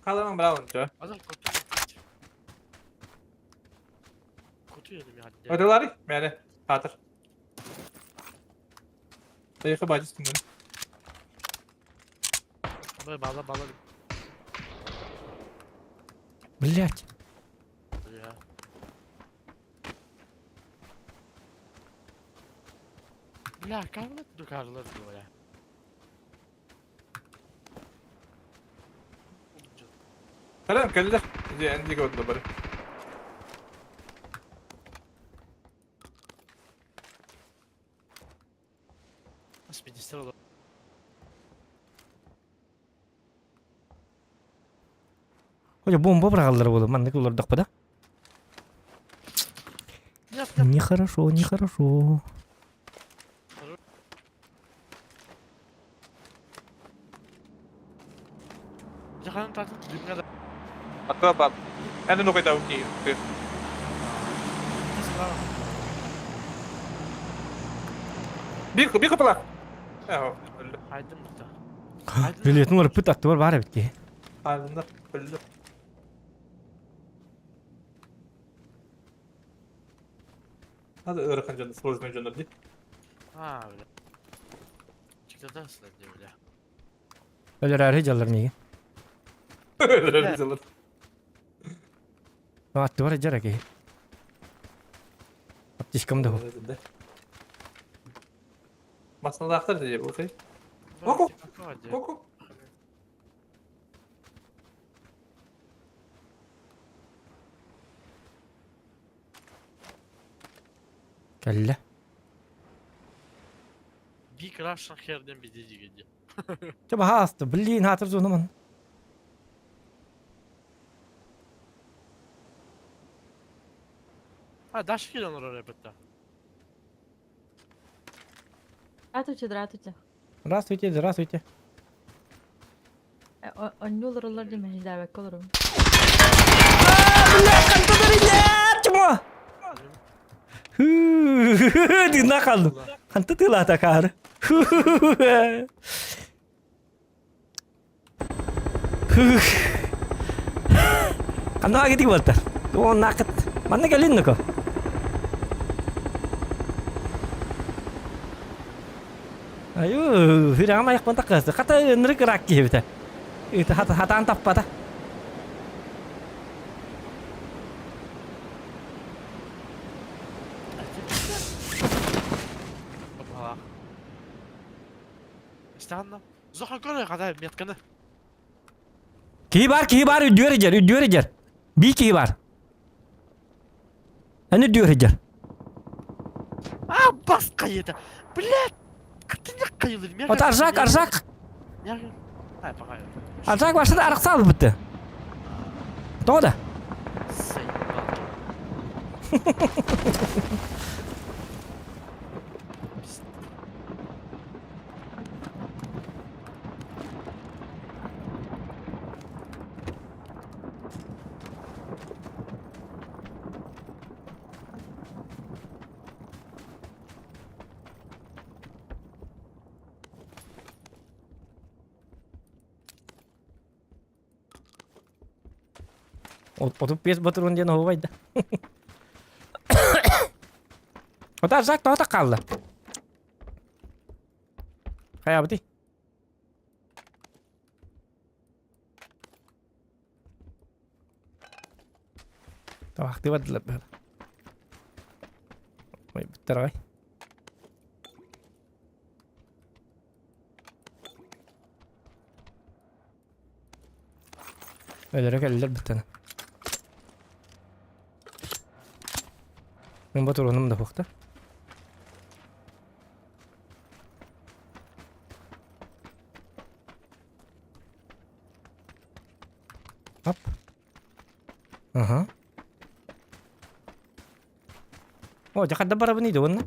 [SPEAKER 9] Қаламан бір алын жо.
[SPEAKER 6] Kutu yedim ya.
[SPEAKER 9] Ödülari, mene, hatır. Dayıqı bacı üstünden.
[SPEAKER 6] Бала бала.
[SPEAKER 3] Блять.
[SPEAKER 6] Ya. Бля, карла дукарлар diyor ya.
[SPEAKER 9] Сәлем, кәлді. Әнді көрді бары.
[SPEAKER 6] Спидистер olur.
[SPEAKER 3] Hoca бомба бұрағалар болды. Мандык олар да? Нехорошо, нехорошо.
[SPEAKER 6] Жақанын тартып düğümüne de.
[SPEAKER 9] Атыға бар. Әні нұқайда өте. Bir bir kapılar.
[SPEAKER 6] Aydın burada.
[SPEAKER 3] Билетін олар пүт атты бар бар бітке.
[SPEAKER 9] Aydınlar, öldü. Hadi ırkın canı, сложный canı değil.
[SPEAKER 6] Ha öyle. Кытата сылар диэбилэ.
[SPEAKER 3] Өлөрөөрү дьаллар миигин.
[SPEAKER 9] Өлөрөөрү дьаллар.
[SPEAKER 3] Аттыбар дьара киһи. Аптечкам да
[SPEAKER 9] Масналаахтар дии бу окей. Оку. Оку.
[SPEAKER 3] Кэллэ.
[SPEAKER 6] Big Russian Hair диэн биди дигиди.
[SPEAKER 3] Чэ баһааста, блин, хаатыр зонаман.
[SPEAKER 6] А, Даша киирэн олорор эбит
[SPEAKER 12] Здравствуйте, здравствуйте.
[SPEAKER 3] Здравствуйте, здравствуйте.
[SPEAKER 12] Онньу олороллор дии мэһэйдээбэккэ олоробун.
[SPEAKER 3] Бля, хантан чмо! Дына қалдым. Ханты тылата кары. Ханна кетик болта. Он накыт. Манна келин нуко. Аю, хүрэҕим айахпын таккасты. Хата ынырык ыраак киһибитэ. Хатаан таппата. Киһи бар, киһи бар, үрдүгэр иһдьэр, үрдүгэр иһдьэр. Бии киһи бар. Эн үрдүгэр иһдьэр.
[SPEAKER 6] А, бас хайыта. Блядь! Кытынyak хайылыр.
[SPEAKER 3] Ото аржак, аржак. Аржак башта арақса алып бітті. Тоға да? 35 батырын диэн оһуобай да. Ота Аржак тоҕо хаалла? Хайаабытый? Табахтыы бардылар быһыла. Ой, бүттэр аҕай. Өлөрө кэллилэр бүттэн. Мин ботуруонум да суохта. Оп. Ага. О, дьэ хадда барабын иди уонна.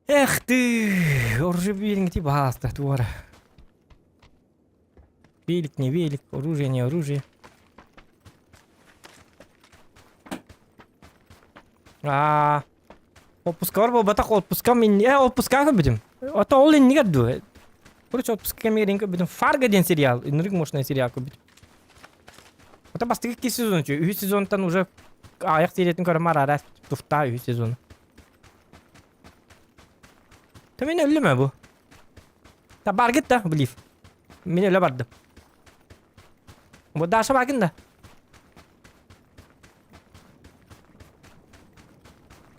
[SPEAKER 3] Эх ты, оружие биэриҥ баһааста туора. Велик не велик, оружие не оружие. Аа, отпускар буолбатах, отпуска мин э отпуска көрбүтүм. Ото ол иннигэр дуо? Короче, отпуска кэмигэр көрбүтүм. Фарго диэн сериал, ынырык мощный сериал көрбүтүм. Ото бастакы икки сезон үчү. Үһүс сезонтан уже аяк сериятын көрөм араас туфта үһүс сезону. Та мен өллүм бу. Та баргыт да, блив. Мен өлө бардым. Бу Даша багын да.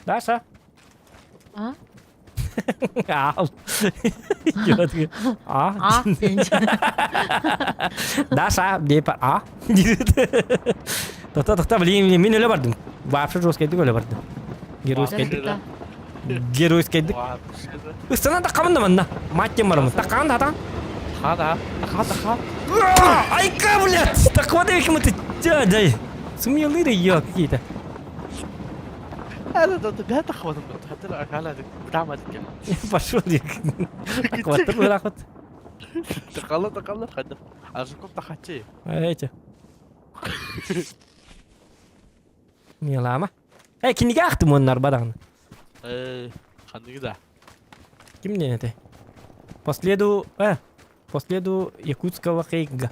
[SPEAKER 3] Даша.
[SPEAKER 12] А?
[SPEAKER 3] Ал. А?
[SPEAKER 12] А?
[SPEAKER 3] Даша, деп а? Тоқта, тоқта, блин, мен өлө бардым. Вообще жесткий өлө бардым. Геройский. Геройский. Ыстана таққамын да манна. Мать тем барамын. Таққан да,
[SPEAKER 6] Ха да, ха да, ха.
[SPEAKER 3] Айка, блядь! Так вот их ты дядя. Смелые я какие-то.
[SPEAKER 6] انا ده ده تخوض حتى لو على بتاع ما تتكلم
[SPEAKER 3] Пошел я. Так вот, так вот.
[SPEAKER 6] تخلط تخلط خد عشان تحكي
[SPEAKER 3] Эти. Милама. Эй, кинигэ ахтым оннар бадаҕын.
[SPEAKER 6] ايه خليني كده
[SPEAKER 3] Ким диэн этэй? По следу... По следу якутского хейга.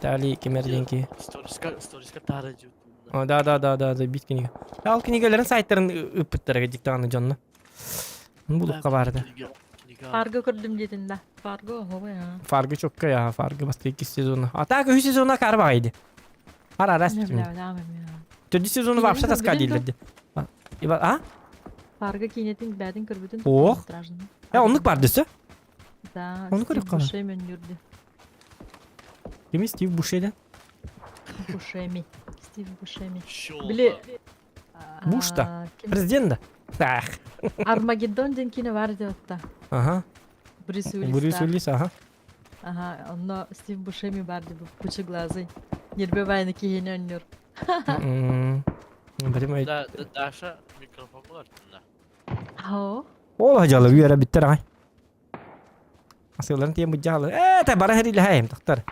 [SPEAKER 3] Тали Кемерденки.
[SPEAKER 6] ستوريسكا ستوريسكا تهرج.
[SPEAKER 3] А, да, да, да, да, да, бит кинигэ. Ол кинигэлэрин сайтарын ыппыттара диктаны дьонно. Булукка баарда.
[SPEAKER 12] Фарго көрдүм диэтин да. Фарго оһоҕой а.
[SPEAKER 3] Фарго чокка я, Фарго басты икки сезона. А так үс сезона кар багайды. Ар арас битим. Төрдүс сезону вообще тоска дииллерди. А?
[SPEAKER 12] Фарго киинетин бээтин көрбүтүн.
[SPEAKER 3] Ох. Э, оннук бар дөсө?
[SPEAKER 12] Да.
[SPEAKER 3] Ону көрүк кала.
[SPEAKER 12] Бушеми өннүрдү.
[SPEAKER 3] Кими Стив Бушели?
[SPEAKER 12] Бушеми. Стив Бушеми. Били
[SPEAKER 3] Бушта. Президент да. Ах.
[SPEAKER 12] Армагеддон диэн киинэ бар диэбитта.
[SPEAKER 3] Ага.
[SPEAKER 12] Брюс Уиллис.
[SPEAKER 3] Брюс Уиллис, ага.
[SPEAKER 12] Ага, онно Стив Бушеми бар дип кучеглазый. Нербе байны киһини өннүр.
[SPEAKER 6] Да, Даша микрофон бар да.
[SPEAKER 12] Хао.
[SPEAKER 3] Ол хажалы үөрэ биттер ай. Асыларын тиэн быдьаалы. Э, та бара хэрилэхэйм тахтар.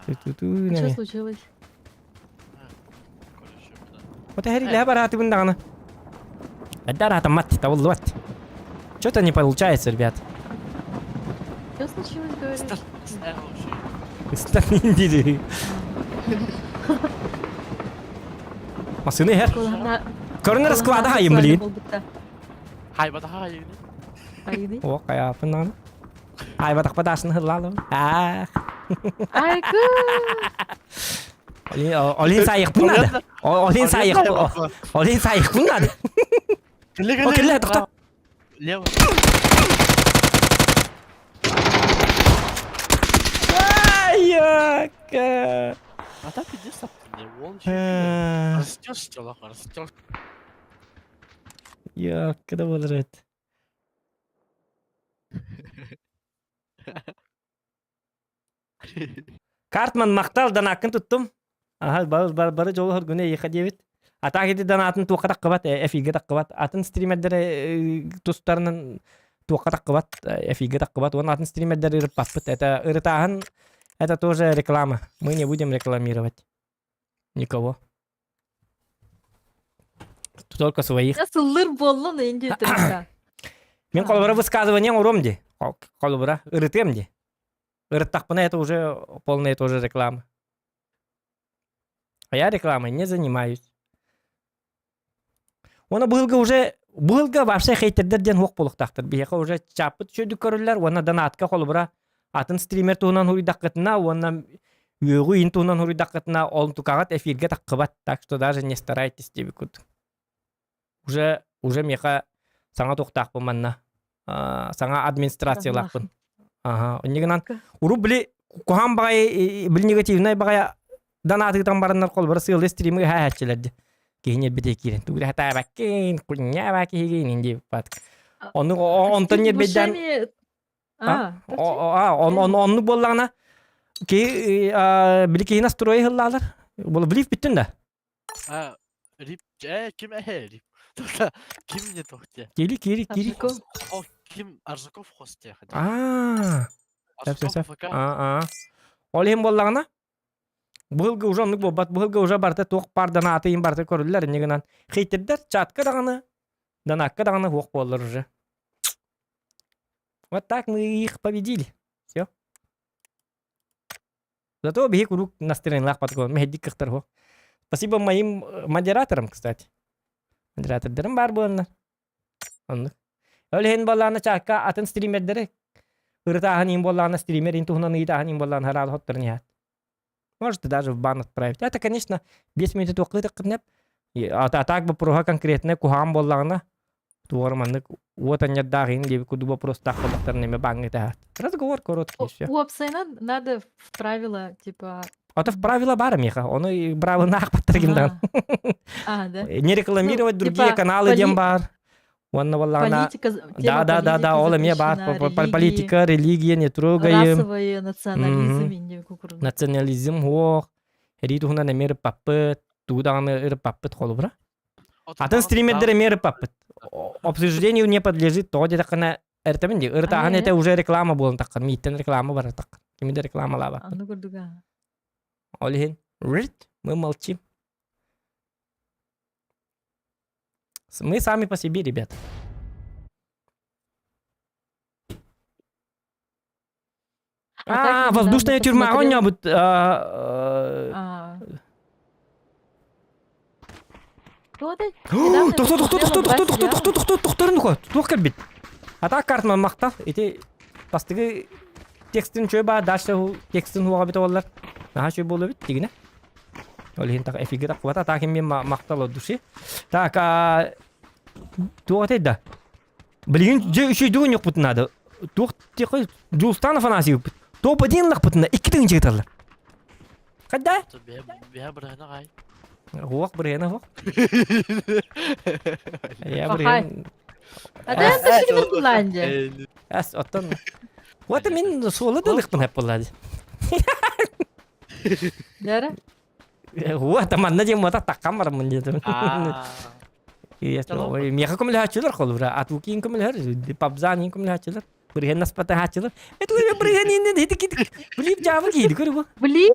[SPEAKER 12] Что случилось?
[SPEAKER 3] Вот хэрилэхэ бараатыбын даҕаны. Эддар атаммат, табыллыбат. Что-то не получается, ребят.
[SPEAKER 12] Что случилось, говоришь?
[SPEAKER 3] Ыстан дири. Масыны хер. Көрүнөр расклада хайым блин.
[SPEAKER 6] Хайбатаха хайыгын.
[SPEAKER 12] Хайыгын?
[SPEAKER 3] О, каяпынан. Айбатахпа дасын хыллалым. Ах.
[SPEAKER 12] Айгы.
[SPEAKER 3] Олин сайықпын надо. Олин сайық. Олин сайықпын надо. О, кэллэ, тохто.
[SPEAKER 6] Лево.
[SPEAKER 3] Айакка.
[SPEAKER 6] А так иди саптын, он Растешь, телах, растешь.
[SPEAKER 3] Якка да болар эт. Картман мактал данакын туттум. Аха, бары бары бары жолу хоргуна эйха диэбит. А так ити данатын туохха таххыбат, эфиргэ таххыбат. Атын стримердер тустарынан туохха таххыбат, эфиргэ таххыбат. Уонна атын стримердер ырыппаппыт. Это ырытааһын, это тоже реклама. Мы не будем рекламировать никого. Только своих.
[SPEAKER 12] Сыллыр буоллун инди түрүккэ.
[SPEAKER 3] Мин холобура высказывание оҥоруом дии. Холобура ырытыам дии. Ырыттахпына это уже полная тоже реклама. А я рекламой не занимаюсь. Уонна быһылга уже быһылга вообще хейтердер диэн суох буолуохтаахтар. Биһиэхэ уже чааппыт үчүгэйдик көрүллэр уонна донатка холобура атын стример туһунан суруйдаххытына уонна үөҕү иин туһунан суруйдаххытына онтукаҕыт эфиргэ таххыбат. Так что даже не старайтесь диэбит курдук. Уже уже миэхэ саҥа туохтаахпын манна саҥа администрациялаахпын. Аха, иннигинан урут били куһаан баҕайы били негативнай баҕайы данаатыытан бараннар холбора сыалы стримы хаһааччылар киһини эрбитэ киирэн тугу хатаабаккын кунньаба киһигин диэбит Ону онтон ньэрбэйдээн оннук буоллаҕына киһи били киһи настройа ыһыллаалар. Блиф бүттүн да?
[SPEAKER 6] А, Рип, э, ким э, Рип. Только ким не тохте.
[SPEAKER 3] Кири, кири, кири.
[SPEAKER 6] О, ким Аржаков хосте.
[SPEAKER 3] А, сөп, сөп. А, а. Ол иһин буоллаҕына, быһылгы уже оннук буолбат, быһылгы уже барыта туох баар данааты иһин барыта көрүллэр инньэ гынан хейтердэр чатка даҕаны, данаакка даҕаны суох буоллар уже. Вот так мы их победили. Все. Зато биһи куруук настроениелаах батгон мэһэйдик кыахтар суох. Спасибо моим модераторам, кстати. Модератордарым баар буоланнар. Оннук. Ол иһин буоллаҕына чаакка атын стримердэри ырытааһын иһин буоллаҕына стример иһин туһунан ыйытааһын иһин буоллаҕына хараалы хотторун иһэт. Можете даже в бан отправить. Это, конечно, 5 минут туоххытыккытнеп. А так вопроһа конкретно куһаҕан буоллаҕына тугар маннык уот анньардаах иһин диэбит курдук вопростаах буоллахтарына эмэ бааҥҥа ытаһат. Разговор короткий все.
[SPEAKER 12] Уопсайынан надо в правила, типа...
[SPEAKER 3] А то в правила баар миэхэ, ону бравыны аахпаттар ким даҕаны.
[SPEAKER 12] А, да?
[SPEAKER 3] Не рекламировать
[SPEAKER 12] Ну,
[SPEAKER 3] другие
[SPEAKER 12] типа,
[SPEAKER 3] каналы диэн
[SPEAKER 12] поли-
[SPEAKER 3] баар. Уонна буоллаҕына
[SPEAKER 12] Политика,
[SPEAKER 3] Да,
[SPEAKER 12] тема
[SPEAKER 3] да, да, да,
[SPEAKER 12] политики
[SPEAKER 3] ол эмиэ баар.
[SPEAKER 12] запрещена,
[SPEAKER 3] По- по-
[SPEAKER 12] религии,
[SPEAKER 3] Политика, религия не трогаем.
[SPEAKER 12] расовые, национализм,
[SPEAKER 3] Мгм.
[SPEAKER 12] инде кукурун.
[SPEAKER 3] Национализм суох. Эрии туһунан эмиэ ырыппаппыт, тугу даҕаны ырыппаппыт холобура. Атын стримердер эмиэ ырыппаппыт. Обсуждению не подлежит, тоҕо диэтэххинэ эртэбин дии. Ырытааһын этэ уже реклама буолан таххан, мииттэн реклама барар таххан. Кими да рекламалаабаппын.
[SPEAKER 12] Аны курдуга.
[SPEAKER 3] Ол иһин, мы молчим. Мы сами по себе, ребят.
[SPEAKER 12] А
[SPEAKER 3] А, воздушная тюрьма оонньообут. Тохто, тохто, тохто, тохто, тохто, тохто, тохто, тохторун уха. Туох кэлбит? Атаак картынан махтал. Ити бастыгы текстин чөй баа, дальше текстин хуаға бит олар. Наха чөй болу бит, тигине. Ол иһин так эфирге таххыбата. Так мен махтал от души. Так, туох этэй да? Билигин дьэ үчүйдүгүн юкпутун надо. Туох тихо Дьулустан Афанасьевпыт. Топ-1 лахпытына икки тыгын чыгыталлар. Хайда?
[SPEAKER 6] Бэһэ бырыһына хай.
[SPEAKER 3] Хуох бырыһына хуох. Я бырыһын.
[SPEAKER 12] А да это Ирландия.
[SPEAKER 3] Ас оттон. Вот мин суолу да лыхпын хэп боллади.
[SPEAKER 12] Дәрі?
[SPEAKER 3] Вот манна диэн мата таккан бараммын диэтим. Миэхэ көмөлөһөөччүлэр холобура атуукиин көмөлөһөр, пабзаанин көмөлөһөөччүлэр, бырыһын наспатаһааччылар. Это бырыһын иннин хити кит блип жаабы кииди көрү бу.
[SPEAKER 12] Блип?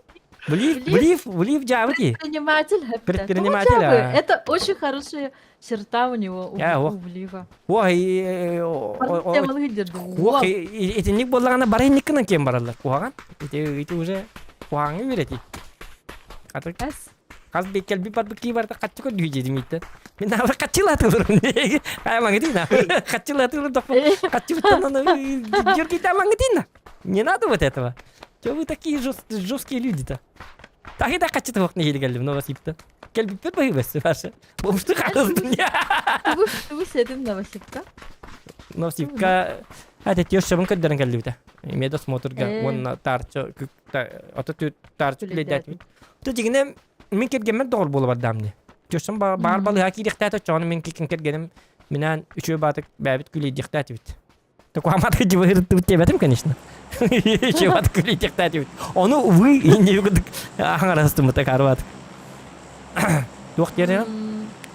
[SPEAKER 3] Блип, блип, блип жаабы ки.
[SPEAKER 12] Предприниматель.
[SPEAKER 3] Предприниматель.
[SPEAKER 12] Это очень хорошая черта у него, у Блива.
[SPEAKER 3] Ой, ох, итинник буоллаҕына бары инниккинэн киэн бараллар. Куһаҕан. Ити ити уже куһаҕаҥҥа үөрэтии. Хатык хас би кэлби барбыт кии барда хаччы көрдүү дьиэдим иттен. Мин аҕа хаччылаатыларым. Аймаңытыына. Хаччылаатылар дохпу. Хаччыбыттан дергайте амаңытыына. Не надо вот этого. Че вы такие жесткие люди-то? Так и так хаччы туох нэһиили кэллим Новосибта. Кэлбиппит быһыыбас ваша. Бомжты хаалыстым.
[SPEAKER 12] Тугу тугу сиэтим Новосибка?
[SPEAKER 3] Новосибка это тещабын көрдөрөн кэллибитэ. Медосмотрга уонна таарча ото таарча үлэдээтибит. То дьигинэ мин кэргэммэр доҕор буола бардаам дии. Тещам баар балыһа киириэхтээтэ оччоҕуна мин кэргэним минээн үчүгэй баатык бэйэбит күлэйдиэхтээтибит. Такуамат дьыбырыттыбыт диэбэтим, конечно. Чебат күлэйдиэхтээтибит. Ону увы инньэ курдук аҥарастыммыта карбат. Туох диэр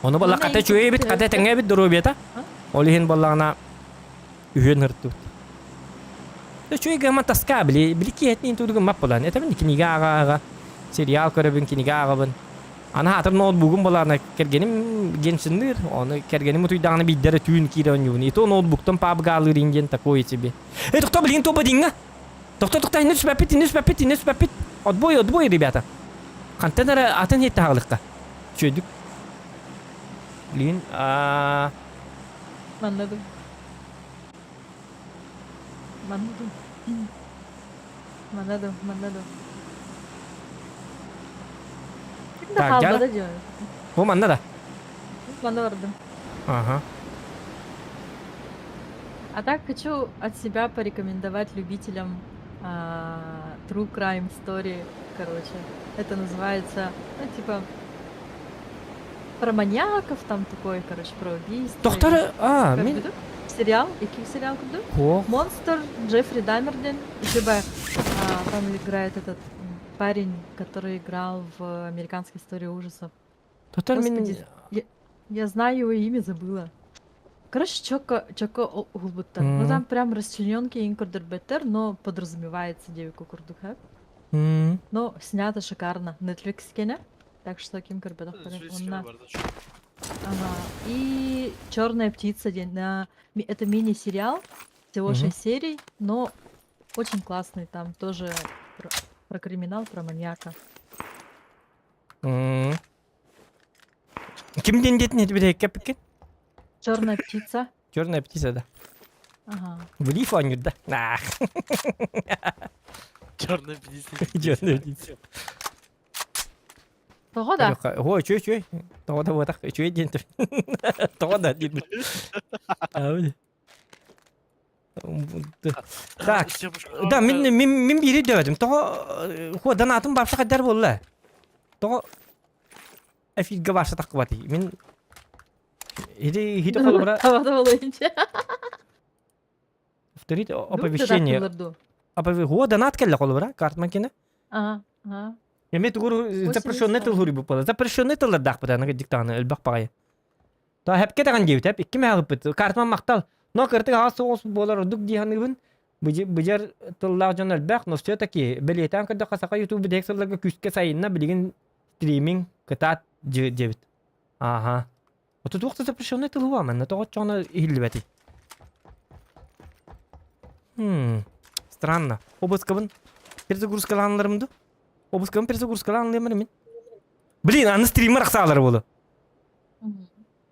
[SPEAKER 3] Ону балла хата үчүгэй эбит, хата этэҥҥэ эбит доруобуйата. Ол иһин буоллаҕына үһүөн ырыттыбыт. Үчүгэй гамма тоска били били киһитин тудугун мап булан. Этэбин кинигэ ааҕа-ааҕа сериал көрөбүн, кинигэ ааҕабын. Аны аатыр ноутбугум буолаана кэргэним геншинныыр, ону кэргэним утуйдаҕына биирдэ эрэ түүн киирэ оонньуубун. И то ноутбуктан пабгаалыыр диэн такое тебе. Эй, тохто, блин, то бодиҥҥа! Тохто, тохто, иннэ түспэппит, иннэ түспэппит, иннэ түспэппит. Отбой, отбой, ребята. Хантан эрэ атын иһит таһаҕалыкка. Үчүгэйдик. Блин, а
[SPEAKER 12] Манна дуу. Манна дуу. Манна дуу, манна дуу. Ким да
[SPEAKER 3] Так,
[SPEAKER 12] хаалбата дьон.
[SPEAKER 3] Бу манна да?
[SPEAKER 12] Манна бардым.
[SPEAKER 3] Ага.
[SPEAKER 12] А так хочу от себя порекомендовать любителям а, True Crime Story, короче. Это называется, ну, типа, про маньяков там такой, короче, про убийство.
[SPEAKER 3] Доктор, а,
[SPEAKER 12] Как
[SPEAKER 3] мин...
[SPEAKER 12] бы, Сериал? Какие сериал курдук?
[SPEAKER 3] О.
[SPEAKER 12] Монстр, Джеффри Даммерден. Либо а, там играет этот парень, который играл в «Американской истории ужасов».
[SPEAKER 3] Доктор, мин...
[SPEAKER 12] Господи, я, я знаю его имя, забыла. Короче, чётко, чётко уһулбуттар. Ну там прям расчлененки инкордербеттер, но подразумевается девику курдук
[SPEAKER 3] М.
[SPEAKER 12] Но снято шикарно. Netflix кене. Так что ким көрбөтөх Онна. Ага. И Черная птица день на это мини-сериал, всего
[SPEAKER 3] Мгм.
[SPEAKER 12] 6 серий, но очень классный там тоже про, про криминал, про маньяка.
[SPEAKER 3] М. Ким диэн диэтин этибит кэппиккин?
[SPEAKER 12] Черная птица.
[SPEAKER 3] Черная птица, да.
[SPEAKER 12] Ага.
[SPEAKER 3] Влив оонньуур да. Ах,
[SPEAKER 6] Черная птица.
[SPEAKER 3] Черная птица.
[SPEAKER 12] Тоҕо да?
[SPEAKER 3] Ой, үчүгэй, үчүгэй. Тоҕо да буотах, үчүгэй диэн Тоҕо да диэн. Так, да, мин мин мин биири дөбөтүм. Тоҕо хуа донатым барса хайдар буолла. Тоҕо эфиргэ барса таххыбатый. Мин Иди хити холобура
[SPEAKER 12] Табата болуйунча.
[SPEAKER 3] повторить оповещение. Опове донат кэллэ холобура картман кине.
[SPEAKER 12] Ага, ага.
[SPEAKER 3] Эми тугур запрещенный тыл хури буппала. Запрещенный тыллардаах бытааны диктаны элбэх баҕайы. Та хэпке даҕан диэбит эп икки мээҕиппит картман махтал. Но кыртык аҕас соҕус буолар ордук дии саныыбын. Быдьар тыллаах дьон элбэх, но все-таки бэлиэтээн көрдөххө саха ютуб бүтэһик сылларга күүскэ сайынна билигин стриминг кытаат диэбит. Ааха. Ото туох да запрещенный тылы уа манна тоҕо оччоҕуна иһиллибэтий? Хм, странно. Обыскабын перезагрузкалааннарым ду? Обыскабын перезагрузкалаанлыамар мин. Блин, аны стример ахсаалар буолу.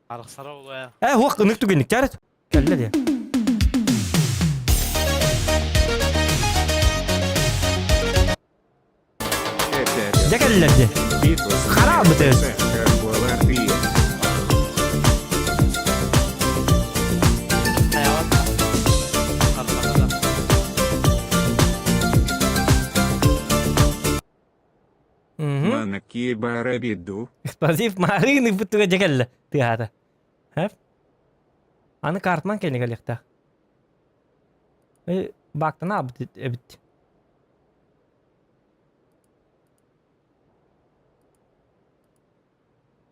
[SPEAKER 6] Арахсара буолуо.
[SPEAKER 3] Э, хуох ынык түгэнник чарыт. Кэллэ де. Дьэ кэллэр де. Хара быты.
[SPEAKER 8] Манаки бара биду.
[SPEAKER 3] Эксплозив маарыын ыппыттыга дьэ кэллэ тыаһаата. Хэп. Аны картман кэлин кэлиэхтээх. Э, баактана абыт эбит.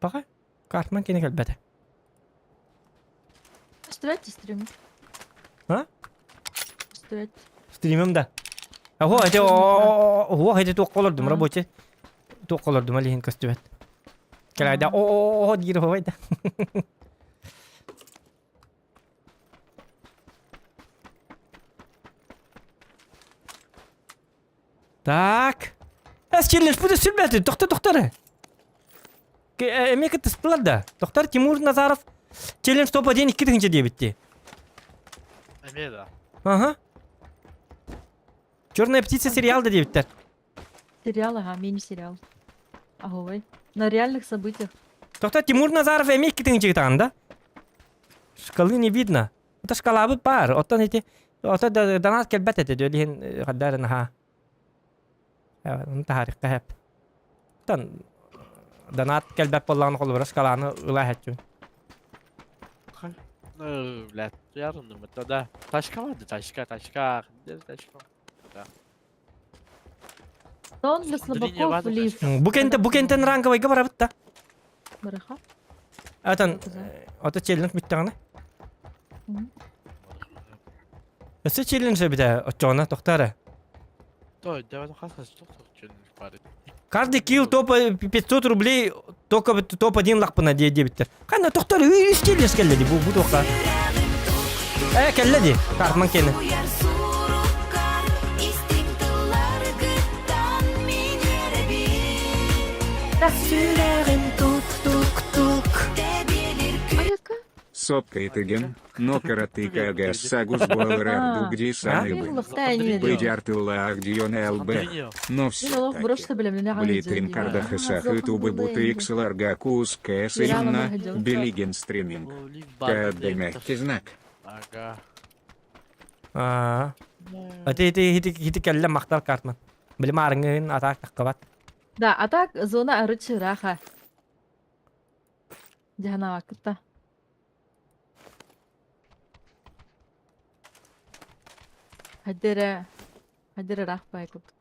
[SPEAKER 3] Пока картман кини кэлбэтэ.
[SPEAKER 12] Оставляйте стрим.
[SPEAKER 3] А?
[SPEAKER 12] Оставляйте.
[SPEAKER 3] Стримим да. Ого, эти о, эти туох олордум рабочий. Туох олордум алиһин көстүбэт. Кэлайда о о диир ховайда. Так. Эс челлендж буде сүрбәти. Тохта тохтар. Эмиэ кыттыстылар да. Тохтар Тимур Назаров челлендж топ-1 2000 диэбитти.
[SPEAKER 6] Эмиэ да.
[SPEAKER 3] Ага. Черная птица сериал да диэбиттэр.
[SPEAKER 12] Сериал, ага, мини-сериал. Аговой. На реальных событиях.
[SPEAKER 3] Тохтар Тимур Назаров эмиэ 2000 таҕан да. Шкалы не видно. Это шкалабыт баар. Оттон ити ото донат кэлбэт этэ дьэ иһин хаддарын аха. Оны таһаарыахха сөп. Оттон донат кэлбэт буоллаҕына холобура шкаланы ыла иһэччүн.
[SPEAKER 6] Ну, блядь, я думаю, тогда тачка ладно, тачка, тачка, где тачка? Да.
[SPEAKER 12] Сон для слабаков лифт.
[SPEAKER 3] Бу кентен бу кентен ранговайга барабыт да.
[SPEAKER 12] Бараха.
[SPEAKER 3] Атан ото челлендж бүттэҕинэ. Өссө челлендж эбитэ оччоҕуна тохтоо
[SPEAKER 6] Той, давай хас хас туох челлендж бар.
[SPEAKER 3] Каждый килл топ 500 рублей только топ-1 лахпына дии диэбиттэр. Ханна тохтор үс челлендж кэллэ ди бу бу туохха. Э кэллэ ди Картман кені.
[SPEAKER 8] Сопка итыген, но каратыка агас буалар дугди саныбы. Быдяртылла агдион ЛБ. Но все таки. Блитрин кардахасах тубы буты иксларга кус кс на белиген стриминг. КД мягкий знак.
[SPEAKER 6] Ага.
[SPEAKER 3] Аа. Ити ити ити ити кэллэ махтал картман. Билим арыҥын атаак таххабат.
[SPEAKER 12] Да, а так зона арычы раха. Дьаһанаабаккыт Хайдара хайдара ыраах баай курдук.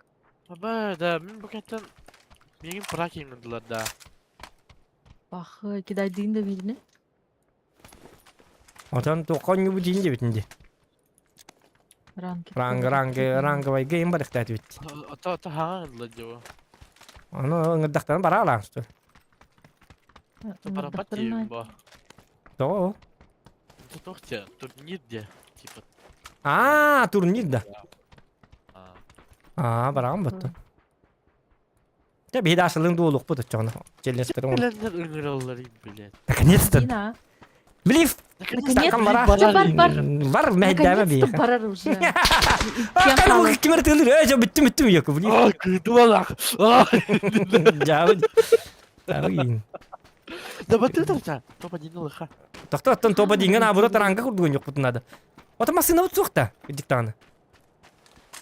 [SPEAKER 6] Аба, да, мин бу кэнтэн миигин пора киимнедилэр да.
[SPEAKER 12] Бахы, кидайдыын да бииринэ.
[SPEAKER 3] Отон туохха оонньуубут диин диэбитин дии.
[SPEAKER 12] Ранги.
[SPEAKER 3] Ранг ранг ранговайга им барыхтаат эбит.
[SPEAKER 6] Ото ото хаҥа ыҥырдылар дии
[SPEAKER 3] Ону ыҥырдахтарына бара алаан что.
[SPEAKER 6] Барабат диибин бо.
[SPEAKER 3] Тоҕо?
[SPEAKER 6] Туох диэ, турнир диэ, типа.
[SPEAKER 3] Аа, турнир да. Аа, бараҕын боттун. Дьэ, биһи даашалыын дуолуохпут оччоҕуна. Челлестерин
[SPEAKER 6] Билэннэр ыҥыраллар блядь.
[SPEAKER 3] Наконец-то. Блиф!
[SPEAKER 12] Наконец-то
[SPEAKER 3] Бар,
[SPEAKER 12] бар, бар.
[SPEAKER 3] Бар, мэһэйдээбэ
[SPEAKER 12] Наконец-то
[SPEAKER 3] биһиэхэ.
[SPEAKER 12] барар уже.
[SPEAKER 3] Ким ким ырытыылыр? Ээ, дьэ, бүттүм, бүттүм, Яков. Блиф.
[SPEAKER 6] А, кыдуалах.
[SPEAKER 3] Дьаабы. Дьаабы.
[SPEAKER 6] Да баты тарта. Топа дин лыха.
[SPEAKER 3] Тохто оттон топа диҥҥэ наоборот ранга курдугун йохпутун надо. Ото массыынабыт суох да, диктааны.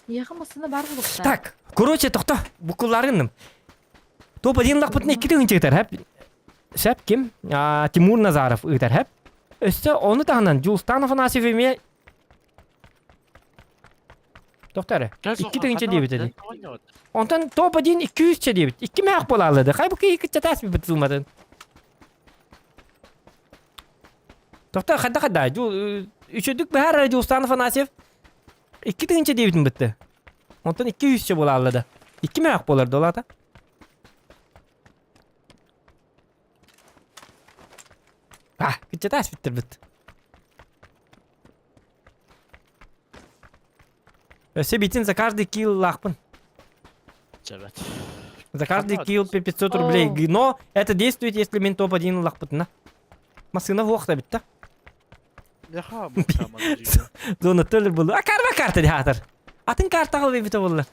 [SPEAKER 12] Миэхэ массыына баар буолуохтаах.
[SPEAKER 3] Так, короче, тохто, буккулларынным. Топ один лахпытын икки тыһыынча ыытар, хэп. Сэп ким? А, Тимур Назаров ыытар, хэп. Өссө ону таһынан Дьулустан Афанасьев эмиэ Тохто эрэ. 2 тыһыынча диэбит эди. Онтон топ один 200 диэбит. Икки мээх буолааллады. Хай бу киһи кыччатаас бит суматын. Тохто хайда хайда. Үчүдүк быһаар Дьулустан Афанасьев 2 тыһыынча диэбитин бытты. Онтон 200 буолааллады. Икки мээх буолар долата. А, кыччатаас биттэрбит. Өссө битин за каждый килл лаахпын.
[SPEAKER 6] Чэбэт.
[SPEAKER 3] За каждый килл 500 рублей. Но это действует, если мин топ-1 лахпытына. Массыына буохта битта.
[SPEAKER 6] Яха бу
[SPEAKER 3] Зона төлөр булду. А карма карта диһаатар. Атын картаҕа бибите булла.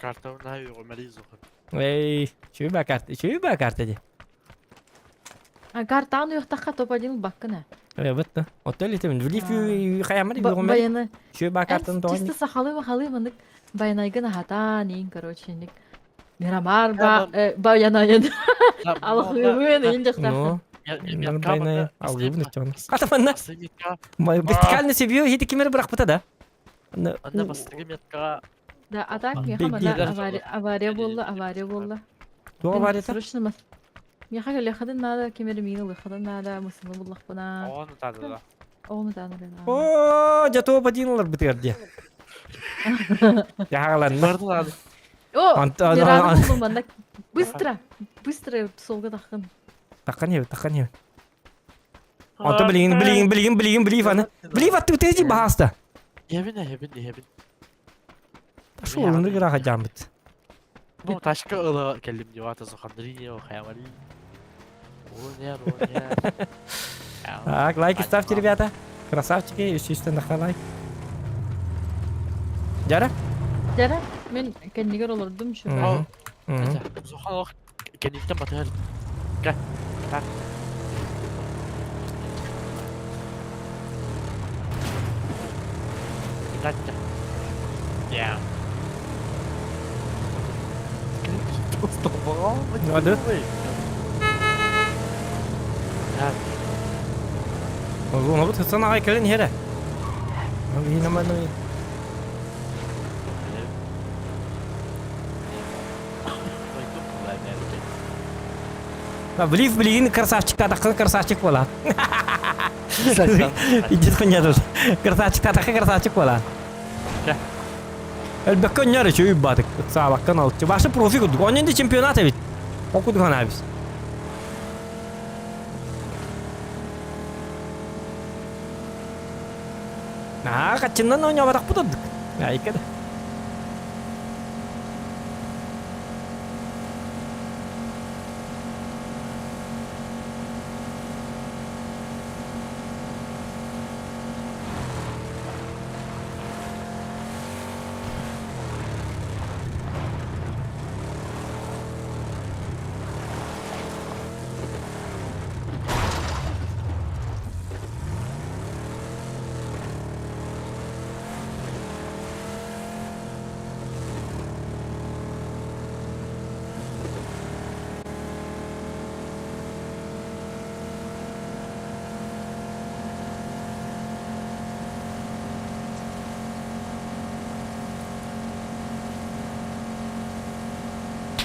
[SPEAKER 6] Карта на мелизу.
[SPEAKER 3] Эй, чүбэ карта, чүбэ карта ди.
[SPEAKER 12] А картаан уйахтахха топ-1 баккына.
[SPEAKER 3] Э, бытта. Отел итим. Влиф хаямар билгом.
[SPEAKER 12] Баяны.
[SPEAKER 3] Чүбэ картаны тоҕон.
[SPEAKER 12] Чисто сахалы махалы манык баянайгын ахатаан иин короче ник. Мирамар ба баянайын. Алхыбын иин жактарсын.
[SPEAKER 3] Ну, баянай алгыбын ичон. Катаманна. Вертикально себе хити кимер быракпыта да.
[SPEAKER 6] Анда бастыгы метка.
[SPEAKER 12] Да, а так меха мана авария болла, авария болла.
[SPEAKER 3] Туох аварията?
[SPEAKER 12] Срочно мас. Меха лехадан надо, кемер миин лехадан надо, мысыны буллахпына.
[SPEAKER 6] Ону тады да.
[SPEAKER 12] Ону тады да.
[SPEAKER 3] О, жато бадиналар бытыгар дии. Яхаланна.
[SPEAKER 12] О, Мираны булдум манна. Быстро, быстро солга тахын.
[SPEAKER 3] Таххан ебит, таххан ебит. Онто билигин, билигин, билигин, билигин, билиев аны. Билиев атты битези баһаста.
[SPEAKER 6] Ебин, ебин, ебин.
[SPEAKER 3] Шул ынды гыраха жамбыт.
[SPEAKER 6] Ну, ташка ыла келдим деп ата Сухандриньо, Хаямали. О, не,
[SPEAKER 3] Так, лайки ставьте, ребята. Красавчики, естественно, лайк. Дяра?
[SPEAKER 12] Дяра, мен кэннигэр олордум şu.
[SPEAKER 6] Сухан кэнниттен батыһар. Кэ. Так. Китатта. Я.
[SPEAKER 3] Hadi. Ону бу тытсан аҕай кэлэн иһэрэ. Блив билигин красавчик татакка красавчик буолан. Идит хуйня Красавчик татакка красавчик буолан. Элбэккэ өннөр үчүгэй баатык. Саабаккан алчы. Башы профи курдук. Онньон де чемпионат эбит. Ол курдук ханаабис. Аа, хаччыннан оонньообатахпыт ордук. Айка да.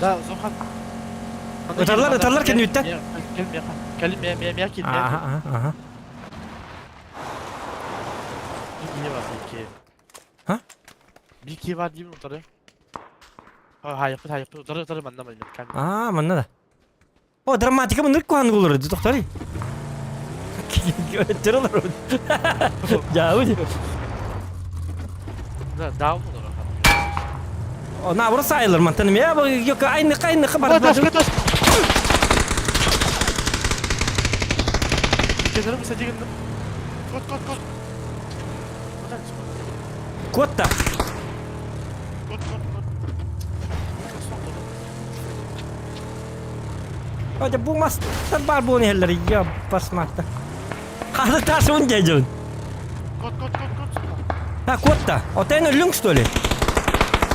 [SPEAKER 6] Да, Зохан.
[SPEAKER 3] Ытарлар, ытарлар кэнниттэн.
[SPEAKER 6] Кэлим, мэ, мэ, кил, мэ.
[SPEAKER 3] Аха, аха.
[SPEAKER 6] Бики бар, бики.
[SPEAKER 3] Ха?
[SPEAKER 6] Бики бар деймин утары. Хайыппыт, хайыппыт, утары, утары, манна, манна.
[SPEAKER 3] Аа, манна да. О, драматика мындык куһан булыр, тохтори. Өттөр олор. Жабы.
[SPEAKER 6] Да, даун олор.
[SPEAKER 3] О, на, бұрыс айылыр мантан. Ме, бу yok айны кайны хабар.
[SPEAKER 6] Kenara mı sadece Kot kot kot.
[SPEAKER 3] Котта.
[SPEAKER 6] Kot kot kot.
[SPEAKER 3] Hadi bu мастар бар бу нелер я басмакта. Хады таш он деден.
[SPEAKER 6] Кот кот кот кот.
[SPEAKER 3] Ha котта. Отен өлүң что ли?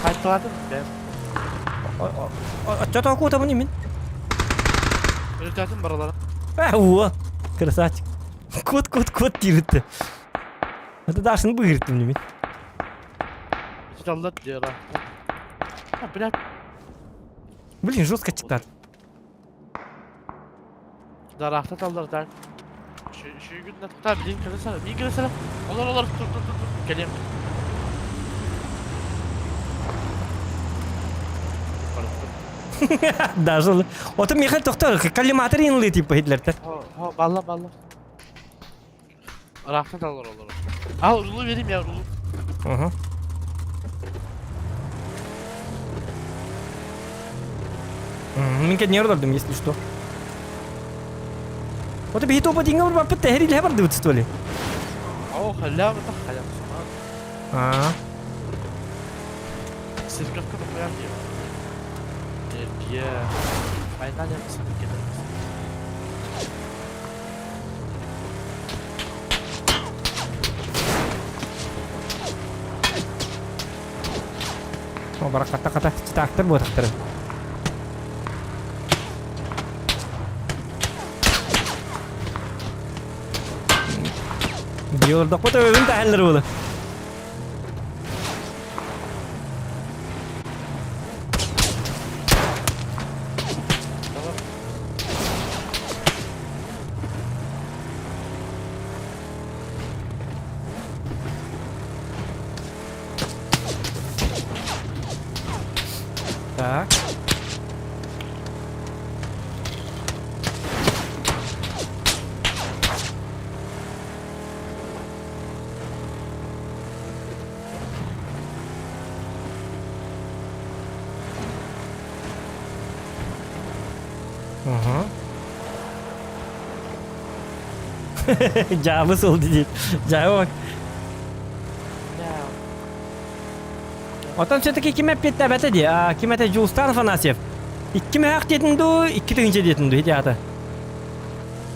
[SPEAKER 6] Қайталадым мен.
[SPEAKER 3] Чото кота муни мен.
[SPEAKER 6] Өлтәтім баралар.
[SPEAKER 3] А, о, красавчик. Кот, кот, кот диrbitти. Это дашын быгырттым немен.
[SPEAKER 6] Жаллат дера. А, блядь.
[SPEAKER 3] Блин, жестко читат.
[SPEAKER 6] Дарахта талдар так. Şu günden tutar bilin kırılsana. Bin kırılsana. Olur olur dur dur dur dur. Geleyim.
[SPEAKER 3] Даже. Ото Михаил Тохтор, коллиматор инлы типа Гитлер-то.
[SPEAKER 6] Ha ha balla balla. Rahmet alır olur. Al rulu vereyim ya rulu.
[SPEAKER 3] Ага. Минке не родом, если что. Вот биһи топа диҥҥэ барбаппыт тэһэр илэ бардыбыт что ли?
[SPEAKER 6] О, халява да халява.
[SPEAKER 3] Аа.
[SPEAKER 6] Сиргакка да диye. Эргие. Айнан yapmasın gelir.
[SPEAKER 3] О, бараката ката читактар буотахтар. Диордохпут өбүн таһаллар буолу. Так. Ага. Дьаабы сол дии. Дьаабы бак. Отон все-таки ким эппиэттээбэтэ дии? А, ким этэ Дьулустан Афанасьев? Икки мөһөх диэтин дуу, 2000 диэтин дуу, ити аата.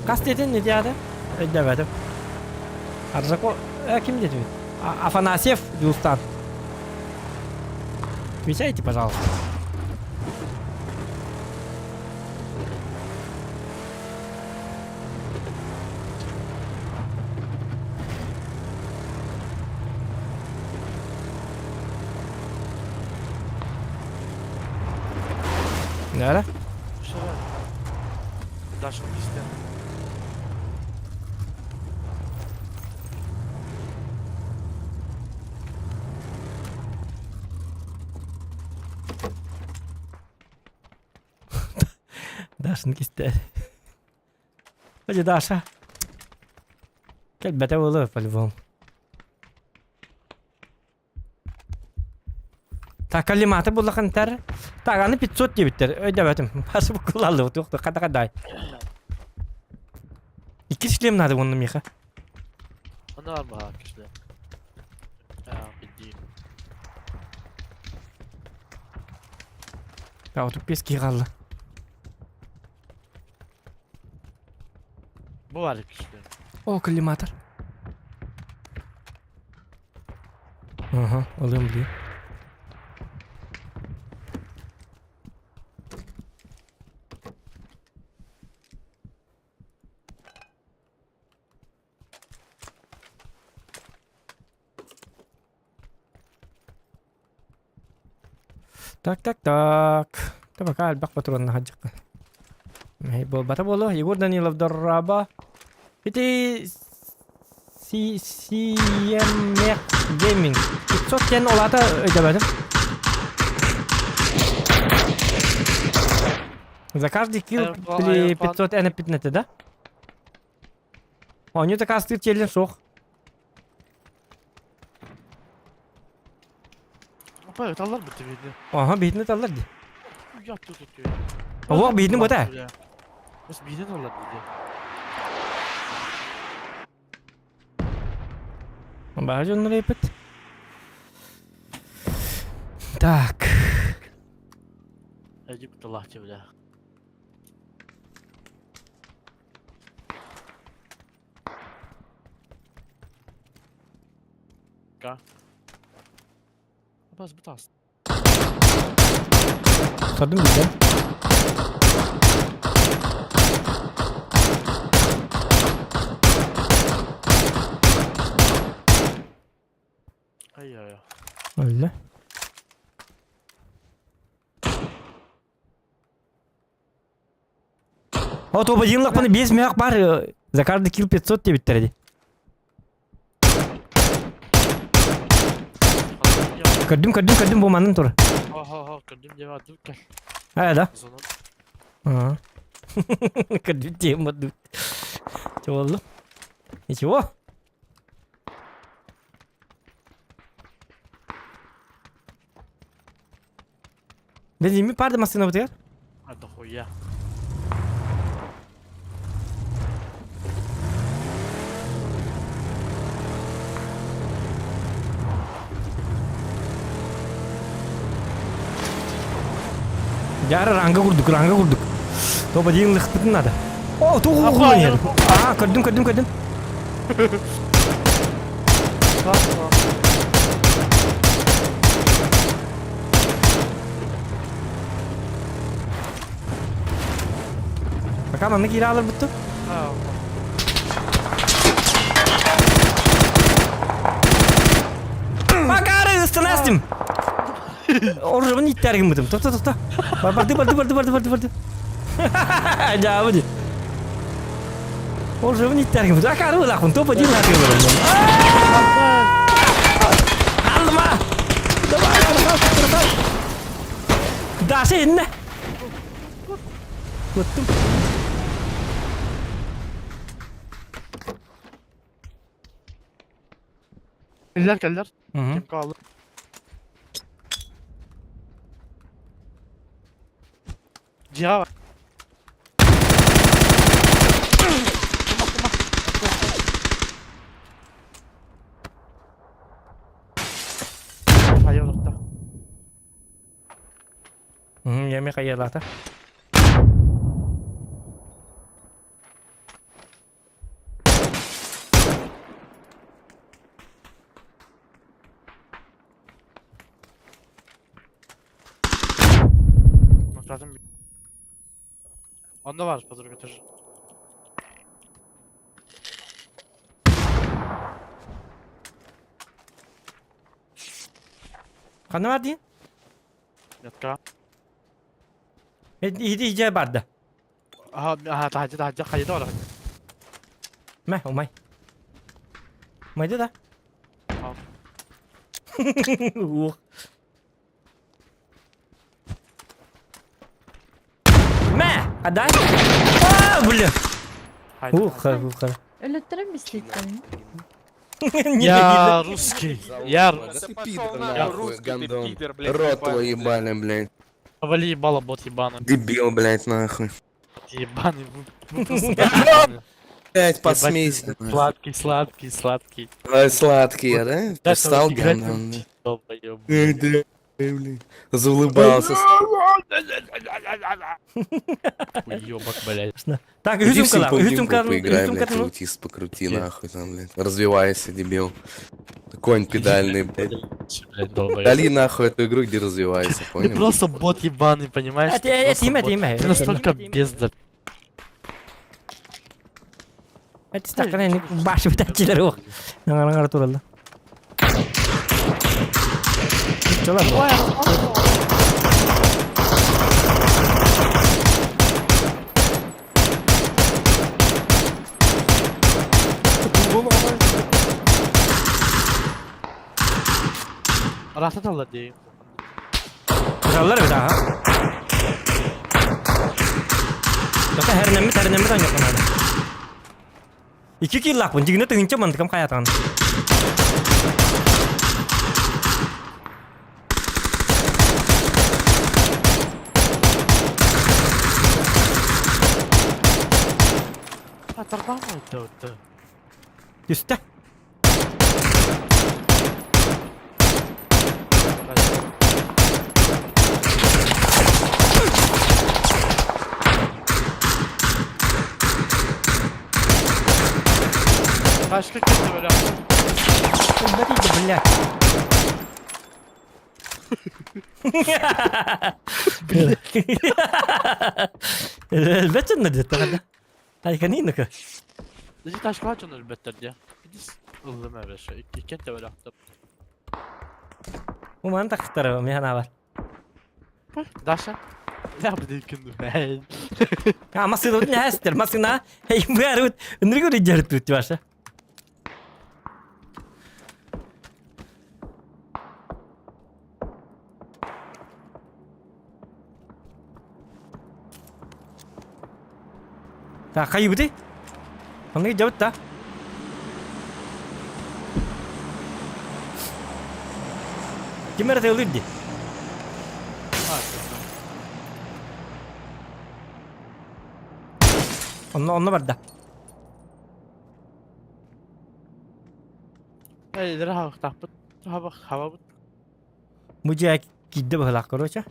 [SPEAKER 3] Хас диэтин ити аата? Өйдөөбөтүм. Аржако, э, ким диэтибит? Афанасьев Дьулустан. Отвечайте, пожалуйста. Nere?
[SPEAKER 6] Дашка истэ.
[SPEAKER 3] Дашын кисте. Hadi Даша. Кэлбэтэ буолуо по-любому. Так, коллиматор буллахантар. Так, аны 500 диэбиттэр. Өйдөбөтүм. Басы буккулаллыбыт. Туох хата хадай. Икки шлем надо онно миэхэ.
[SPEAKER 6] Онно бар баҕар кишле. Аа, билдиим.
[SPEAKER 3] Так, вот пески хаалла.
[SPEAKER 6] Бу бар кишле.
[SPEAKER 3] О, коллиматор. Ага, ылыам блин. Так, так, так. Да пока элбэх патронна хадьыкка. Буолбата буолуо. Егор Данилов дорраба. Ити CMF Gaming. 500 диэн ол аата өйдөбөтүм. За каждый килл 500 эн эппитин да? Оонньуу такаастыыр тиэллин суох.
[SPEAKER 6] Апа ыталлар битти биһини.
[SPEAKER 3] Аха биһини ыталлар дии.
[SPEAKER 6] Уятты тутуyor.
[SPEAKER 3] Олох биһини бута.
[SPEAKER 6] Бас биһини ыталлар дии.
[SPEAKER 3] Баһа дьоннор эпит. Так.
[SPEAKER 6] Эдип тылахчы бля. Ка. Бас бутас.
[SPEAKER 3] Садым билдем.
[SPEAKER 6] Ай ай.
[SPEAKER 3] Öyle. О, то один лапаны без мяк бар. За каждый килл 500 диэбиттэр дии. Көрдүм, көрдүм, көрдүм, бу манын тур.
[SPEAKER 6] Ха-ха-ха, көрдүм диэбэ дуу кэл.
[SPEAKER 3] А, да?
[SPEAKER 6] Зона.
[SPEAKER 3] Ага. Көрдүм тема дуу. Чего Ничего. Бензин парды массыына бытыгар?
[SPEAKER 6] А дохуя.
[SPEAKER 3] Жары ранга курдук, ранга курдук. Тоба диин лыхпытын надо. О, тугу угулан иһэр. Аа, көрдүм, көрдүм, көрдүм. Пока манна киирэ аларбыттым. Макары ыстынастым. Оржабын иттер гыммытым. Тохто, тохто. Барды, барды, барды, барды, барды, барды. Жабы ди. Оржабын иттер гыммытым. Акары ылақпын, топа дин латылырым. Алдыма! Давай, давай, давай. Даша инне. Куттум.
[SPEAKER 6] Кэллэр кэллэр. Ким каалла? Дьиэҕэ бар. Хайа олохто.
[SPEAKER 3] Ями хайалата.
[SPEAKER 6] Zaten Onda var pazar götür.
[SPEAKER 3] Ханна бар диин?
[SPEAKER 6] Ятка.
[SPEAKER 3] Иди иди барда.
[SPEAKER 6] Аха, аха, таһырдьа, таһырдьа, хайда барар.
[SPEAKER 3] Мэ, умай. Умайды да? Ух. Мэ, отдай. А, блин. Ух, ух.
[SPEAKER 12] Өлөттөрөн биститтен.
[SPEAKER 6] Я русский. Я русский.
[SPEAKER 13] Ты пидор, нахуй, гандон. Рот твой ебаный, блядь.
[SPEAKER 6] Повали ебало, бот ебаный.
[SPEAKER 13] Дебил, блядь, нахуй.
[SPEAKER 6] Ебаный. вы просто ебаный.
[SPEAKER 13] Блядь, посмейся.
[SPEAKER 6] Сладкий, сладкий, сладкий.
[SPEAKER 13] Ай, сладкий я, да?
[SPEAKER 6] Да,
[SPEAKER 13] Встал,
[SPEAKER 6] играть
[SPEAKER 13] гандон.
[SPEAKER 6] долбоёб.
[SPEAKER 13] Эй, да, блин. Заулыбался.
[SPEAKER 6] Уёбок, блядь.
[SPEAKER 3] Так,
[SPEAKER 13] Иди в
[SPEAKER 3] үһүс
[SPEAKER 13] Simple
[SPEAKER 3] үһүс
[SPEAKER 13] Dimple поиграй,
[SPEAKER 3] үһүс
[SPEAKER 13] блядь, аутист покрути, нахуй там, блядь. Развивайся, дебил. Конь педальный, блядь.
[SPEAKER 6] Блядь, долбоёб.
[SPEAKER 13] Дали нахуй эту игру, где развивайся,
[SPEAKER 6] Ты
[SPEAKER 13] понял?
[SPEAKER 6] просто бот ебаный, понимаешь?
[SPEAKER 3] Это-
[SPEAKER 6] Ты
[SPEAKER 3] это
[SPEAKER 6] просто
[SPEAKER 3] имя,
[SPEAKER 6] бот.
[SPEAKER 3] это имя.
[SPEAKER 6] Ты настолько бездарь.
[SPEAKER 3] Это стакан баш битачилер ох. Наңар туралла. Чалар.
[SPEAKER 6] Rahat Allah diyeyim.
[SPEAKER 3] Тураллар бит аха. Тока хәрнәмме тәрнәмме таң якын. Ики киллакпын, дигине тыгынча мандыкам каятан.
[SPEAKER 6] А, тарбан это.
[SPEAKER 3] Түстә.
[SPEAKER 6] Başka kimse böyle yaptı.
[SPEAKER 3] Бля. Элбәттә дә Айканинка.
[SPEAKER 6] Дежи ташка açın elbette diye. Biz ыллым эбеше. Иккен де böyle yaptım.
[SPEAKER 3] Уман тахтар механа бар.
[SPEAKER 6] Даша. Я буду иккен.
[SPEAKER 3] А масына не хастер, масына. Эй, бәрүт. Ниргө режер тут ваша. Так, хайыбыты? Онны жабыт та. Ким эрэ тыылыыр дии? Онно онно барда.
[SPEAKER 6] Эй, лера тахпыт. Хаба хаба
[SPEAKER 3] Бу дьиэ киирдэ быһылаах короче.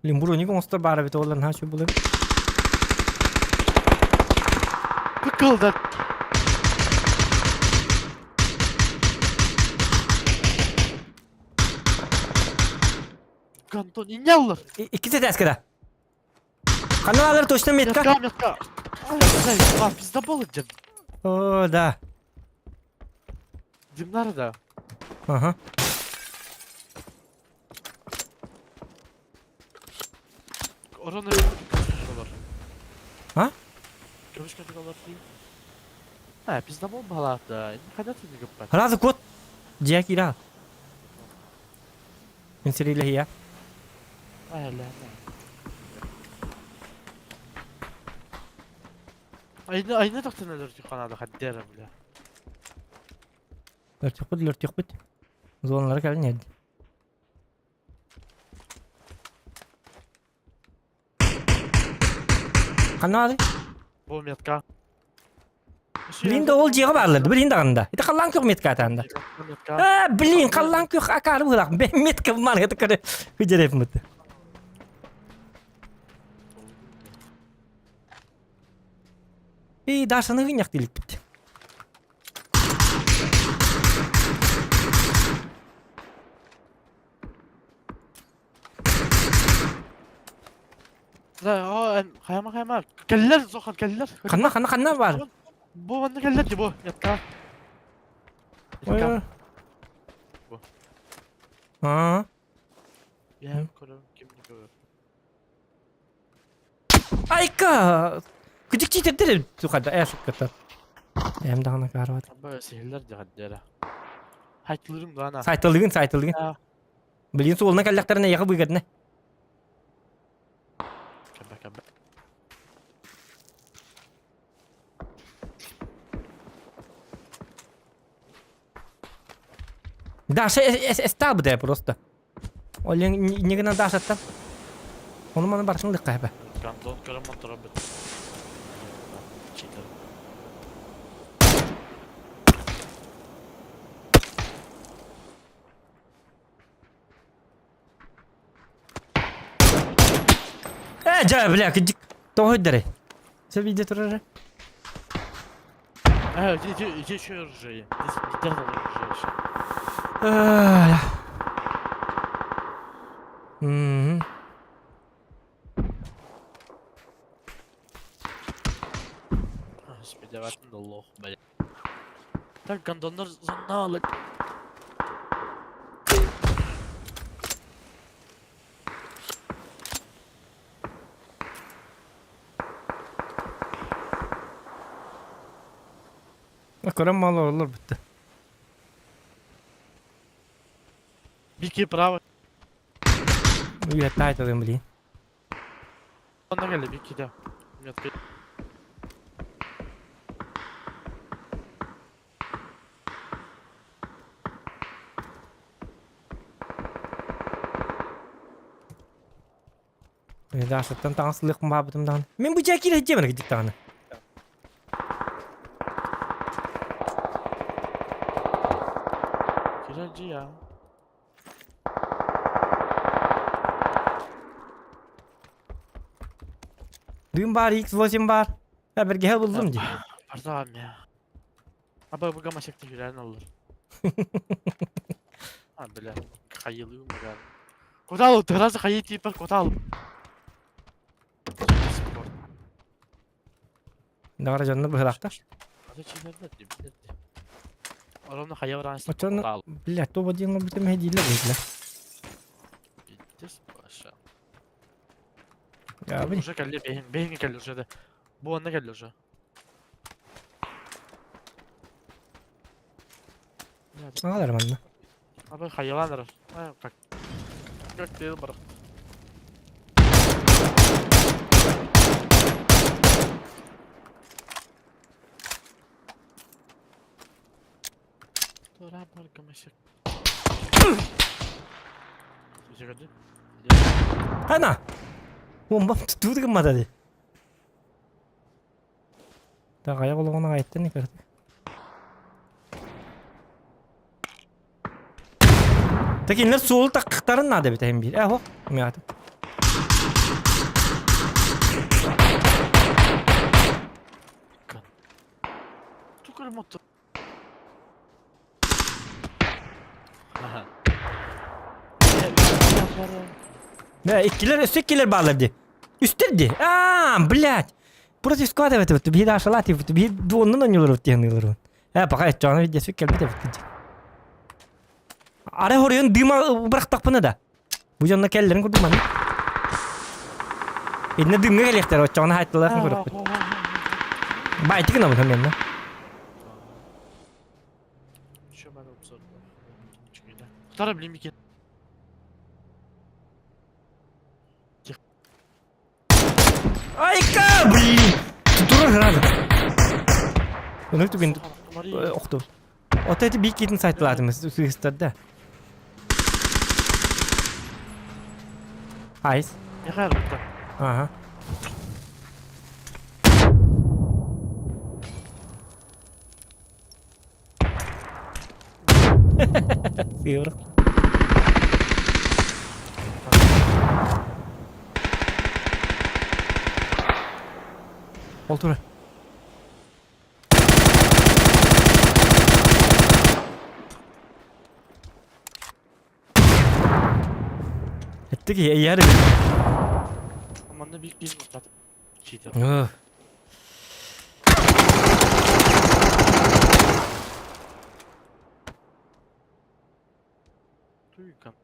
[SPEAKER 3] Блин, броник оҥостор баар эбит ол наһаа үчүгэй буолуо.
[SPEAKER 6] Кыкылда. Антон, инняллар.
[SPEAKER 3] Икки этээскэ да. Ханна баалар точно метка?
[SPEAKER 6] Метка, метка. Ай, пиздобол дьэн.
[SPEAKER 3] О, да.
[SPEAKER 6] Димнар да.
[SPEAKER 3] Ага.
[SPEAKER 6] Орон олор.
[SPEAKER 3] А?
[SPEAKER 6] Көмүс көтүк олор дии. А, пиздобол балаата. Хайда түнү гыппат.
[SPEAKER 3] Разы кот. Дьиэ киирэ. Мин сирилэһиэ.
[SPEAKER 6] Ай, ля, Айны айны тахтан өлөртүк канада хаддера бля.
[SPEAKER 3] Өлөртүкпүт, өлөртүкпүт. Зоналары кэлин эрди. Ханна баалый?
[SPEAKER 6] Бу метка.
[SPEAKER 3] Блин да ол дьиэҕэ бааллар, блин даҕаны да. Ити халлаан күөх метка атаанда. Аа, блин, халлаан күөх акаары быһылаах. Метка маны тыкары күдерепмит. Эй, Дашаны гыннях диликпит.
[SPEAKER 6] Да, о, хайама хайама. Кэллэр, Зохан, кэллэр.
[SPEAKER 3] Ханна, ханна, ханна бар?
[SPEAKER 6] Бу манна кэллэр ди бу, метка.
[SPEAKER 3] Ой. Аа.
[SPEAKER 6] Я көрөм ким көрөр.
[SPEAKER 3] Айка! Күдүк читердер тухада э шукката. Эм даҕаны каарбат.
[SPEAKER 6] Бу сиһиллэр дьаҕаддера. Хайтылырым даана.
[SPEAKER 3] Сайтылыгын, сайтылыгын. Билин суолuna кэллэхтэринэ яҕы быгадына.
[SPEAKER 6] Кэбэ кэбэ.
[SPEAKER 3] Даша эстаабыта просто. Ол не гына Дашаттан. Ону маны барытын лыкка хэпэ.
[SPEAKER 6] Гандон көрөн монторо бит. Читер.
[SPEAKER 3] Э, жа, бля, кыдьык. Тоҕо өйдөрэй? Все видео турар.
[SPEAKER 6] Э, иди, иди, иди еще оружие. Здесь оружие еще.
[SPEAKER 3] Мгм.
[SPEAKER 6] Господи, давай лох, блядь. Так, гондоннар зоналы.
[SPEAKER 3] Көрөн мал олор бүтті.
[SPEAKER 6] Бики право.
[SPEAKER 3] Үйе тайтылым блин.
[SPEAKER 6] Онно кэллэ Бики да. Метка.
[SPEAKER 3] Дашаттан таҥас ылыахпын баабытым даҕаны. Мин бу дьиэ киирэ сылдьыам эрэ даҕаны.
[SPEAKER 6] Кирэ дьиэ.
[SPEAKER 3] Дым бар, X8 бар. Я бэргэһэ буллум дии.
[SPEAKER 6] Пардон я. Аба бу гамашекта хүрэн аллар. А, бля, хайылыым бля. Куда сразу хайы типа куда
[SPEAKER 3] Дагара дьонно быһылаахтар.
[SPEAKER 6] Оромно хайа баран
[SPEAKER 3] Оччону, бля, то диэн бүтүм дииллэр бля.
[SPEAKER 6] Пиздец, Паша.
[SPEAKER 3] Я
[SPEAKER 6] Уже кэллэ бэһин, бэһин кэллэ уже да. Бу онно кэллэ уже.
[SPEAKER 3] Агалар манна.
[SPEAKER 6] Аба хайаланар. Как как ты бар. Тура бар гамашек.
[SPEAKER 3] Ана! Бомбам тутуу гыммата ди. Так аяк олоҕун айттан икерти. Такинлер суолу таккыктарын наада бит эһин биир. Э, хо, миата.
[SPEAKER 6] көрүм отту.
[SPEAKER 3] Бә, иккилер, өссө иккилер баалар ди. Үстер ди. Аа, блядь. Против склада это вот, биһи дашала ти, биһи дуоннан ойнулар вот диэн ылар. Э, пока чоны видео кэлбит эбит. Ара хоруйун дыма бырахтахпына да. Бу дьонно кэллэрин курдук манна. Инне дымҥа кэлиэхтэр оччоҕуна хаайтылаах көрөхпүт. Байтык гынабын хоменна.
[SPEAKER 6] Тара билим икен.
[SPEAKER 3] Айка, блин! Турар сразу. Өнөр түген охту. Ото эти бик китин сайтылатымыз сыыстарда. Айс.
[SPEAKER 6] Михаил бутта.
[SPEAKER 3] Ага. Сыырық. Ол тура. Эттик яр
[SPEAKER 6] Манна бик киин мутат. Читер. Туйкам.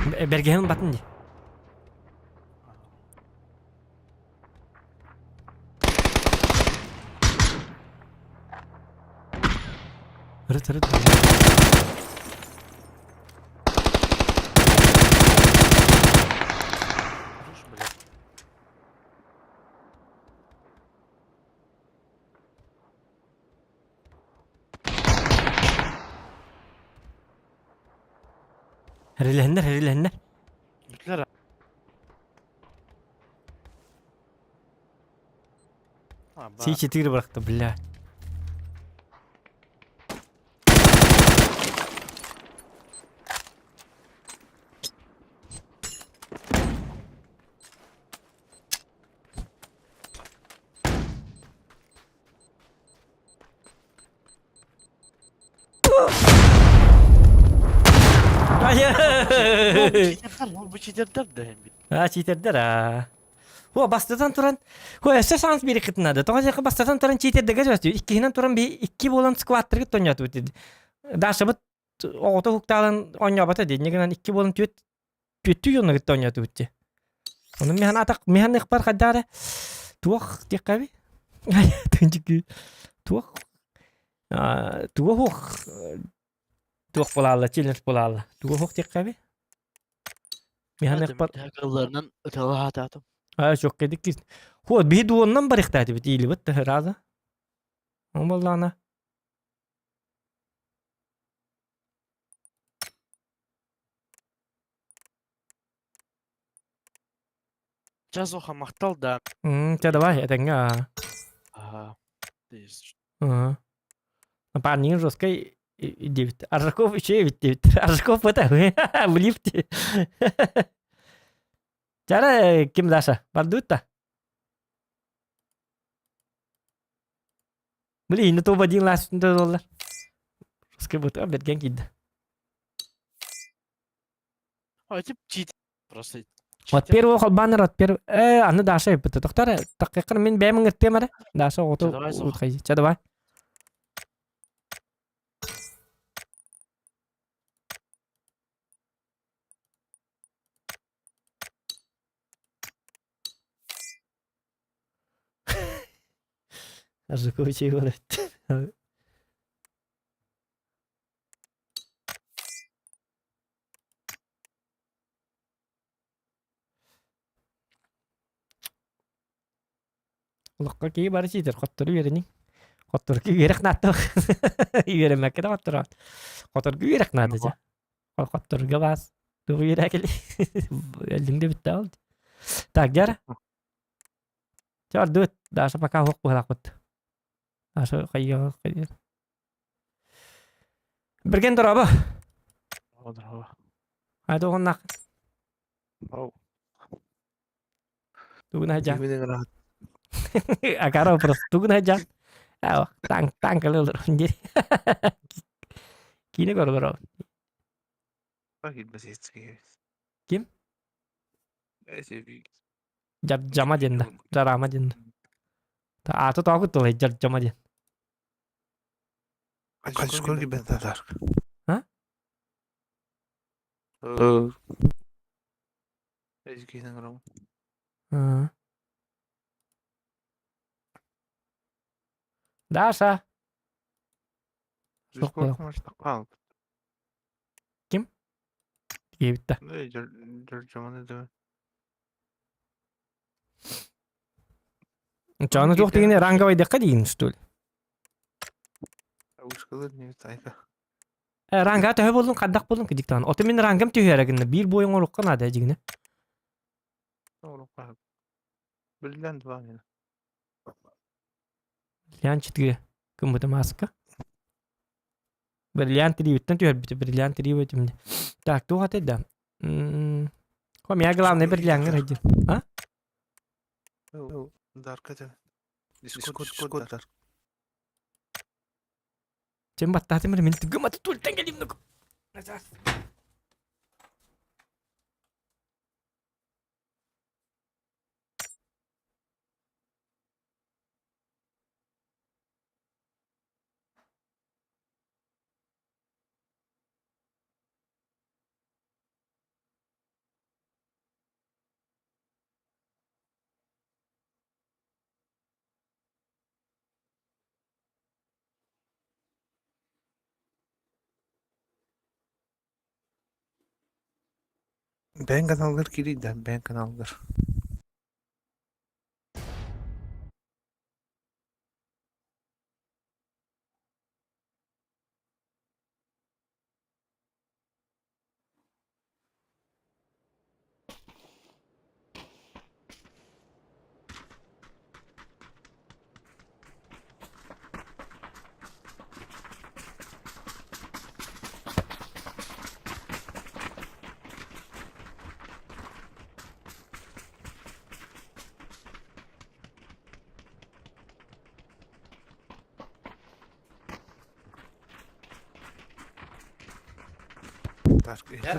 [SPEAKER 3] Бэргэһин батын дии. Ырыт ырыт. Эрилэһиннэр, эрилэһиннэр.
[SPEAKER 6] Бүтлэр.
[SPEAKER 3] Си-4 бырахта, бля.
[SPEAKER 6] Бу читердер да hem.
[SPEAKER 3] А, читердер а. О, бастатан туран, хо, өссө шанс бири кытынады. Тоҕо диэхэ бастатан туран читердеге сөстү. Иккиһинэн туран би икки буолан скваттаргыт тонньоотубут диди. Дашабыт оҕото хуктаалан оонньообото дии. Инньэ гынан икки буолан түөт түөттүү дьонно кытта оонньоотубут дии. Ону михан атах михан ыхпар хайдаары туох диэххэ би? Туох туох хуох туох буолаалла челлендж буолаалла. Туох хуох диэххэ би? Михан ыхпар
[SPEAKER 6] Кылларынан ыталаатаатым.
[SPEAKER 3] А, чок кедик кис. Хуот биһи дуоннан барыхтаатыбыт иилибит раза. Ол боллаана.
[SPEAKER 6] Жазоха махтал да.
[SPEAKER 3] Чэ давай, этэҥҥэ аа.
[SPEAKER 6] Ага.
[SPEAKER 3] Ага. Парни жесткой диэбит. Аржаков үчүгэй эбит диэбит. Аржаков это в лифте. Чара ким Даша? Бардыбыт да? Блин, топ один лас доллар. Жесткой бут, берген киирдэ.
[SPEAKER 6] Ой, тип чит. Просто
[SPEAKER 3] От первого холбанер от первого... Э, аны Даша эппитэ. Тохтар, таккыр мин бэйэм ыҥыртыам эрэ. Даша оҕото утхай. Чэ, давай. Аржакович Олоххо киһи бары сиитэр, хоттору үөрэниҥ. Хотторго үөрэх наада. Үөрэммэккэ да хоттороот. Хоторго үөрэх наада дьэ. Хотторго баас. Тугу үөрэ кели. Өллүҥ да бүтте ол. Так, дьара. Чэ, ордубут. Даша пока суох быһалаахпыт. Даша хайыаҕа хайыа. Берген дорообо.
[SPEAKER 9] Дорообо.
[SPEAKER 3] Хайда оҕоннах. Тугун хajaan? Акара вопрос. Тугун хajaan? Аа, танк танк алыр дии. Киинэ көрөр. Ким? Жама диэн да. Жарама диэн да. Ааты тоогут тылай Жама диэн. А? Аа. Даша. Суох буолуо. Ким? Диэбит да. Чону туох дигини ранговый диэххэ диин что ли? Э, ранга төһө буоллун, хаддах буоллун кидиктаан. Ото мин рангам түһүөрэ гынна. Биир буойун оҥорукка наада дьигинэ. Бриллиант четыре. Кыммыта маска. Бриллиант трииттэн түһэрбитэ. Бриллиант три этим. Так, туох этэй да? М, меня главное бриллиант один. А? Чем баттаатым мин түгүм аты тултан келим нук.
[SPEAKER 9] Бэйэҥ каналгар киирий да, бэйэҥ каналгар.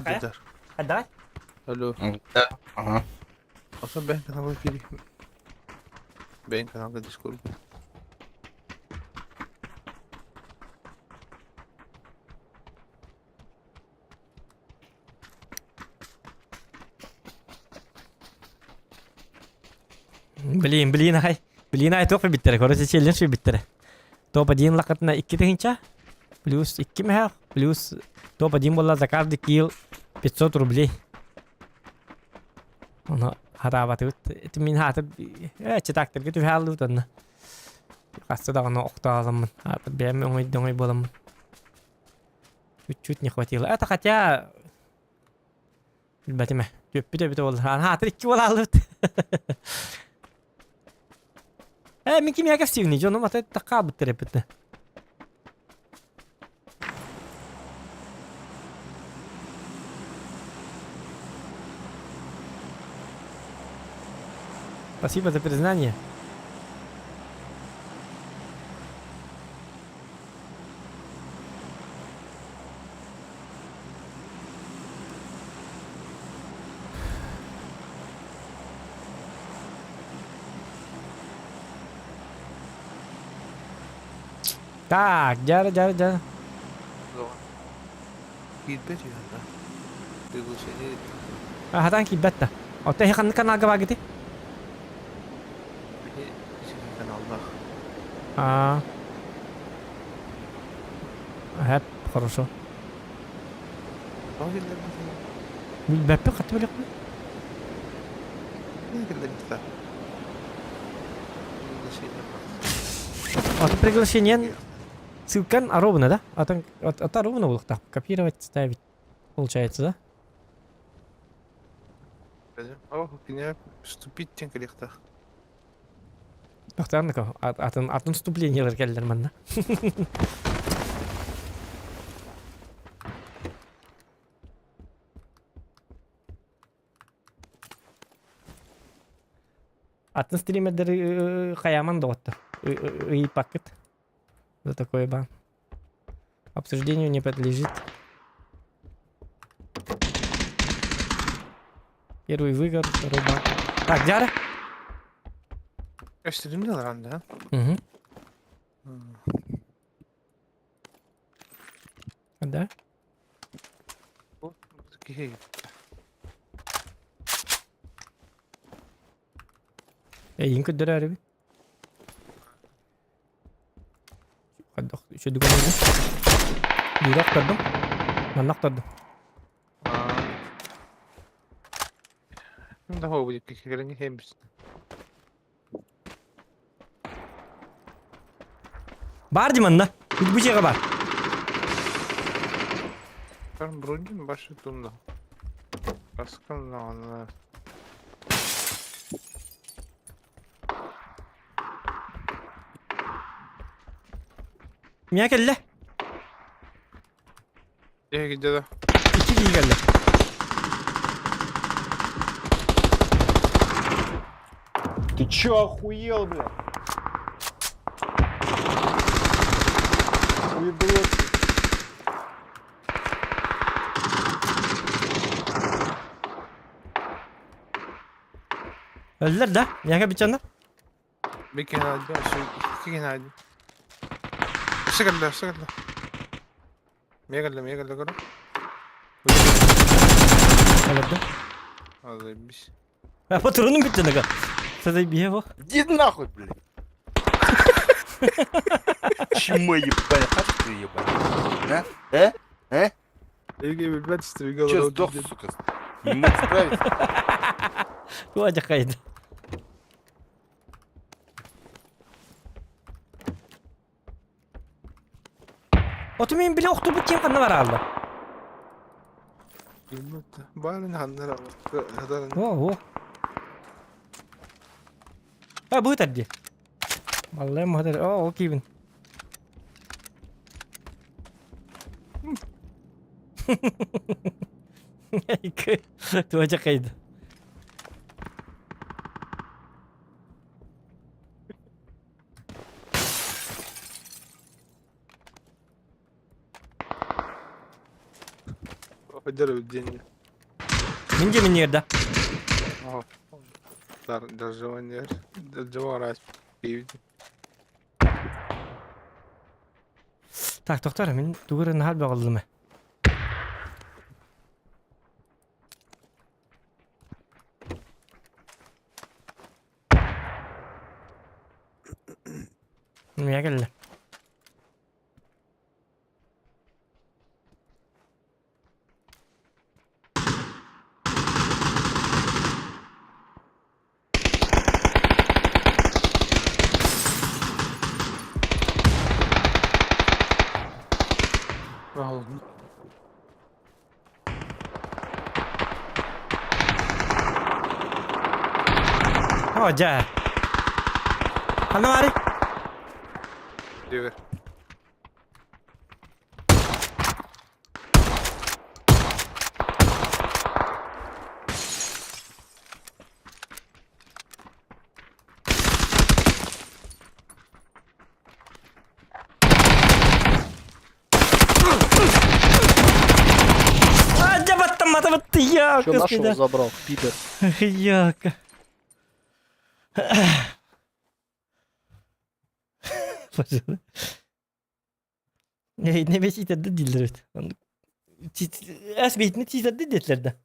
[SPEAKER 3] Хайа? Давай.
[SPEAKER 9] Алло.
[SPEAKER 13] Ага.
[SPEAKER 9] Оттон бэйэҥ каналга киирий. Бэйэҥ каналга Discord.
[SPEAKER 3] Блин, блин, ай. Блин, ай туох биттэрэ, короче, челлендж биттэрэ. Топ-1 лакатына 2000, плюс 2 мехах, плюс топ-1 буолла за каждый килл 500 рублей. Ону хатаабатыбыт. Ити мин хаатыр э читактарга түһэ аллыбыт онно. Хаста даҕаны охтооломмун. Хаатыр бэйэм өҥөй-дөҥөй буоламмын. Чуть-чуть не хватило. Это хотя билбэтим ээ. Түөппүт эбитэ буоллар. Хаатыр икки буолааллыбыт. Э, мин ким яков сивни, дьонум ата такаабыттар эппит. Спасибо за признание. Так, дьара, дьара, дьара.
[SPEAKER 9] Киирбэт үһү да. Приглашение
[SPEAKER 3] Хатан киирбэт да. Оттон ханнык каналга баагыты?
[SPEAKER 9] Били каналлаах.
[SPEAKER 3] А. Хэп, хорошо.
[SPEAKER 9] Тоҕо киллэрбитий?
[SPEAKER 3] Билбэппин хатты билэхпин.
[SPEAKER 9] Киллэрбитэ. Приглашение.
[SPEAKER 3] Атын приглашение ссылкан ровно, да? Атын от ровно булуктах. Копировать, ставить. Получается, да?
[SPEAKER 9] О, кине вступить тен кэлиэхтээх.
[SPEAKER 3] Тохтоон атын атын вступлениелар кэллэр манна. Атын стримердер хаяман доҕоттор. Ыйыппаккыт. За такое бан. Обсуждению не подлежит. Первый выгор, второй бан. Так, Дяра?
[SPEAKER 9] Өстүдүм да ларан да.
[SPEAKER 3] Угу. Да?
[SPEAKER 9] Киһи.
[SPEAKER 3] Эйин көрдөрөөрүбүт. Хайдах үчүгэй гыннын? Биири охтордум. Манна охтордум.
[SPEAKER 9] Да будет кэлин хембис.
[SPEAKER 3] Бар ди манна. Бу дьиэҕэ бар.
[SPEAKER 9] Там вроде башы тунда. Баскан
[SPEAKER 3] Миа кэллэ.
[SPEAKER 9] Э, где-то.
[SPEAKER 3] Икки киһи кэллэ.
[SPEAKER 5] Ты чё охуел, блядь? Уебло.
[SPEAKER 3] Өллөр да? Миэхэ бичанна?
[SPEAKER 9] Bir kenarda, şu iki kenarda. Sıkıldı, sıkıldı. Мегалда, мегалда көрө.
[SPEAKER 3] Өлөрдө.
[SPEAKER 9] Азайбис.
[SPEAKER 3] А патронум бүттэ нага. Садай бие бо.
[SPEAKER 14] Иди нахуй, блядь. Чмо ебаный, хат ты ебаный. А? Э? Э? Че сдох, сука? Не мог справиться?
[SPEAKER 3] Туа жакайды. Оту мен биле охтубут кем ханна бараалла.
[SPEAKER 9] Барын ханнара.
[SPEAKER 3] О, о. А, будет арди. Маллай мадыр. О, о, кибин. Туа жакайды.
[SPEAKER 9] Деньги.
[SPEAKER 3] Минде минерда. Так, доктор, мин тугур нахал багылдым. Мия кэллэ. О, дьэ. Ханна баарый?
[SPEAKER 9] Дивер.
[SPEAKER 3] А, дьэ баттам, мата я,
[SPEAKER 15] Че нашего забрал, пидор?
[SPEAKER 3] Яка. Не беситер да дииллэр эбит. Эс бейтини тиитэрди диэтилэр да.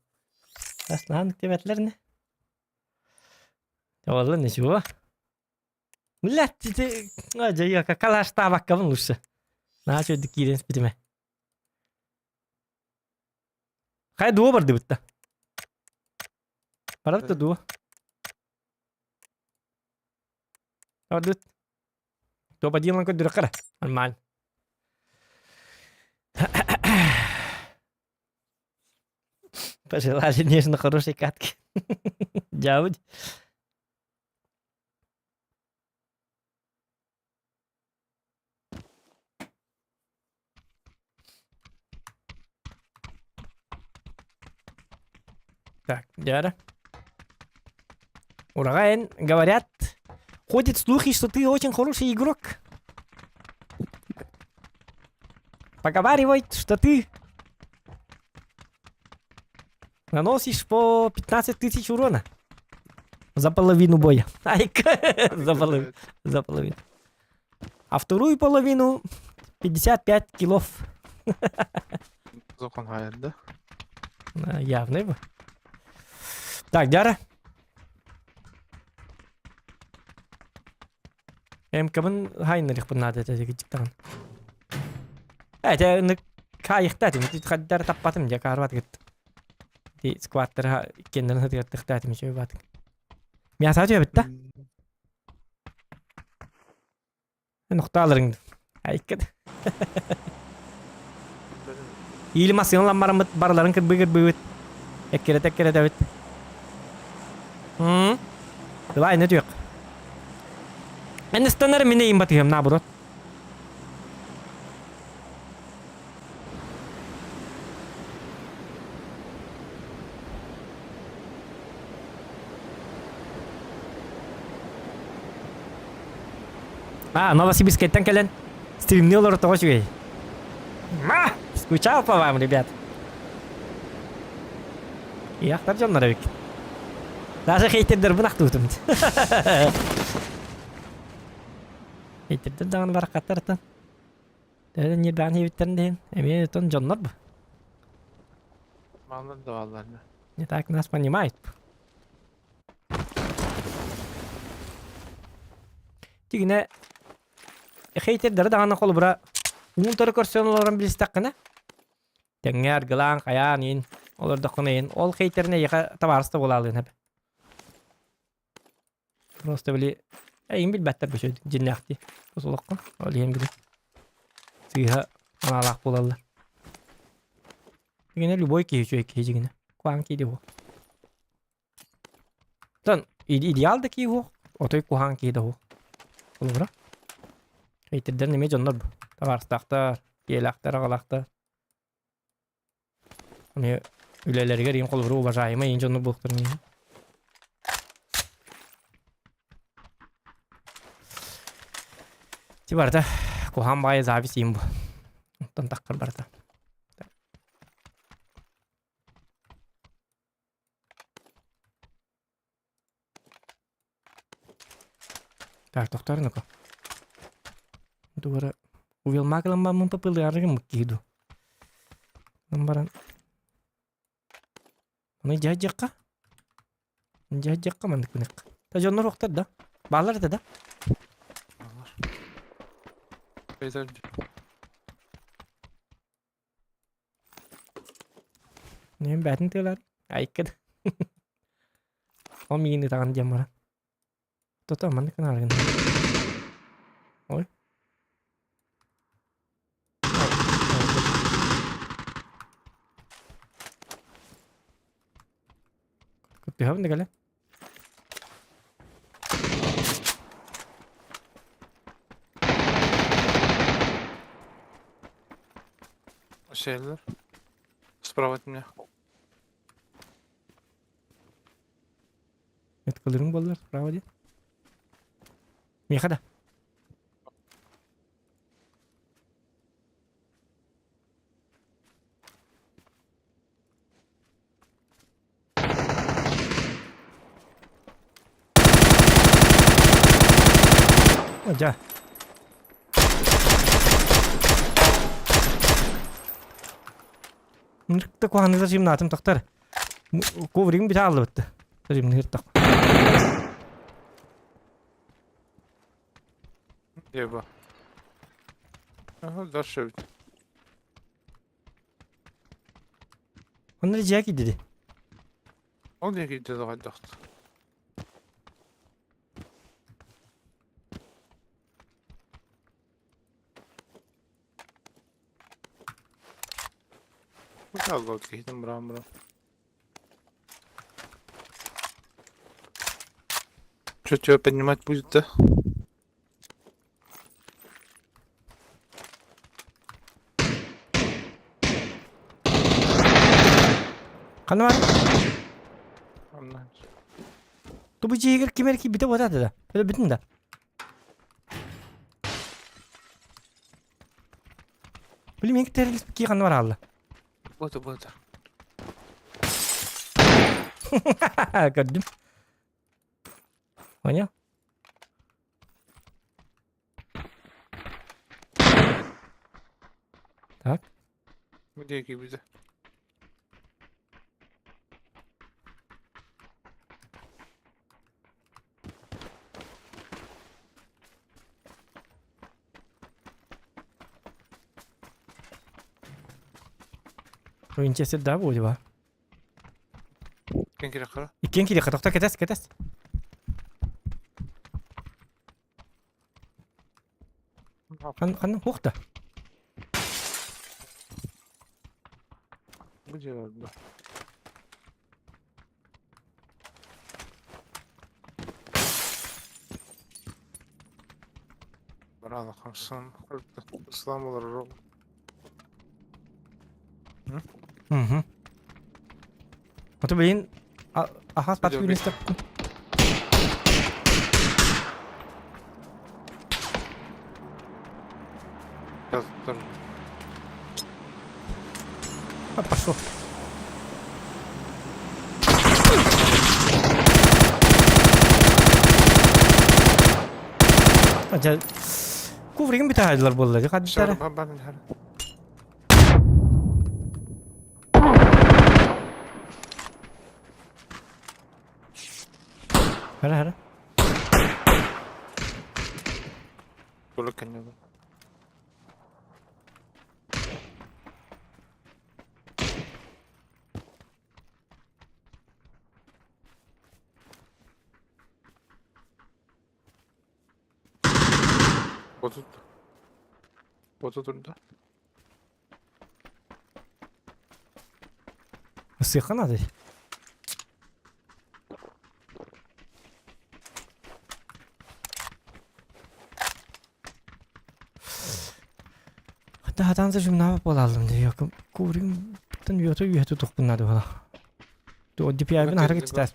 [SPEAKER 3] Ас наһанык диэбэтилэр не. Ола ничего. Блядь, ти дьэ калаштаабаккабын лучше. Наһаа үчүгэйдик киирэн испитимэ. Хайа дуо бардыбыт да. Барар да дуо. Ордут. Топ-1 көрдүрөххө Нормально. Пожелали нежно хорошей катки. Дявуть. Так, Диара. Урагаин, говорят, ходят слухи, что ты очень хороший игрок. Поговаривают, что ты наносишь по 15 тысяч урона. За половину боя. Ай, за половину. За половину. А вторую половину 55 килов.
[SPEAKER 9] Закон да?
[SPEAKER 3] Явный бы. Так, Дяра. МК-бын хайнарих надо это диктан. Это кайыхта тим хаддар таппатым дия карват гыт. Ди скваттер кеннерин хытыгаттыхта тим чөй батык. Мяса битта. Нохталарың. Айккет. Илма сыҥламмараммыт барыларын кырбыы-кырбыыбыт. Эккирэтэ-эккирэтэбит. М Давай, не түөх. Мен ыстанар мине им батыһым наоборот. А, Новосибирскайтан кэлэн стримни олорор тоҕо үчүгэй. Ма! Скучал по вам, ребят. Яхтар дьоннор эбит. Даже хейтердербин ахтыбытым. Хейтердер даҕаны барахаттартан. Төһө ньирбэҕин иһибиттэрин да иһин, эмиэ тон дьоннор бу.
[SPEAKER 9] Манна да бааллар.
[SPEAKER 3] Не так нас понимают. Тигинэ хейтердери даҕаны холобура уунтары көрсөн олорон билистэххинэ тэҥҥэ аргылаан хайаан иин олордоххуна иин ол хейтерин эйиэхэ табаарыста буолаалыын эбэ. Просто били эйин билбэттэр бу дьиннээхтии тус олоххо ол иһин били сыыһа анаалаах буолаллар. Дигинэ любой киһи үчүгэй киһи дьигинэ. Куһаҕан киһи буо. Тон идеал да киһи суох, отой куһаҕан киһи да суох. Холобура хейтердэр эмиэ дьоннор бу. Табаарыстаахтар, ийэлээхтэр, аҕалаахтар. Эмиэ үлэлэригэр иин холобура уважаемый иин дьоннор буолуохтарын иһин. Ти барыта куһаҕан баайы запись иин бу. Оттон таххар барыта. Так, тохтоор ну-ка. Дуора увелмак ламбаммын папылыарыгым киһи ду. Баран. Аны дьаһдьахха. Дьаһдьахха маннык гынык. Та дьоннор уохтар да. Баалар этэ да. Нем бәтин тыалар. Айкын. Ол миигин ытаҕын диэн баран. Тото маннык гынааргын. Ой. Кыттыһабын да кэлэн.
[SPEAKER 9] Сейлер. Справа от меня.
[SPEAKER 3] Меткалырың боллар справа дии. Миэхэ да. Дьэ. Нырыкта куһаныга жимнатым тохтар. Ковригин бите аллыбытты. Жимни хыртак.
[SPEAKER 9] Еба. Ага, дальше.
[SPEAKER 3] Онно дьиэ киирдэ
[SPEAKER 9] Ол диэки дьэ хайдах. Kaldı киһитин бырам бырам. Что тебя поднимать будет, да?
[SPEAKER 3] Ханна бар? Тубу дьиэгэр ким эрэ киирбитэ буолаата да? Өлбүтүн да? Блин, мен китерилиспит кии ханна бараалла?
[SPEAKER 9] Буота, буота.
[SPEAKER 3] Көрдүм. Понял? Так.
[SPEAKER 9] Бу диэки киирбитэ.
[SPEAKER 3] Винчестер да будет ба?
[SPEAKER 9] Иккен кириэххэ.
[SPEAKER 3] Иккен кириэххэ, тохто кэтэс, кэтэс. Хан, хан, хуох да.
[SPEAKER 9] Бу дьиэ да. Барана хамсан. Ислам олорор.
[SPEAKER 3] Угу. А то, блин, ага, спать вынести. А, пошел. Дьэ, ковригын бүтэһэллэр буолла дии хаддара. Хара хара.
[SPEAKER 9] Botu Botu турда.
[SPEAKER 3] Сыха надо. Хата хатан зажимнава буолаллым дии якым курим тан үөтө үөтө тухпуннады буола. Ту DPI-бин аһара кичтээс.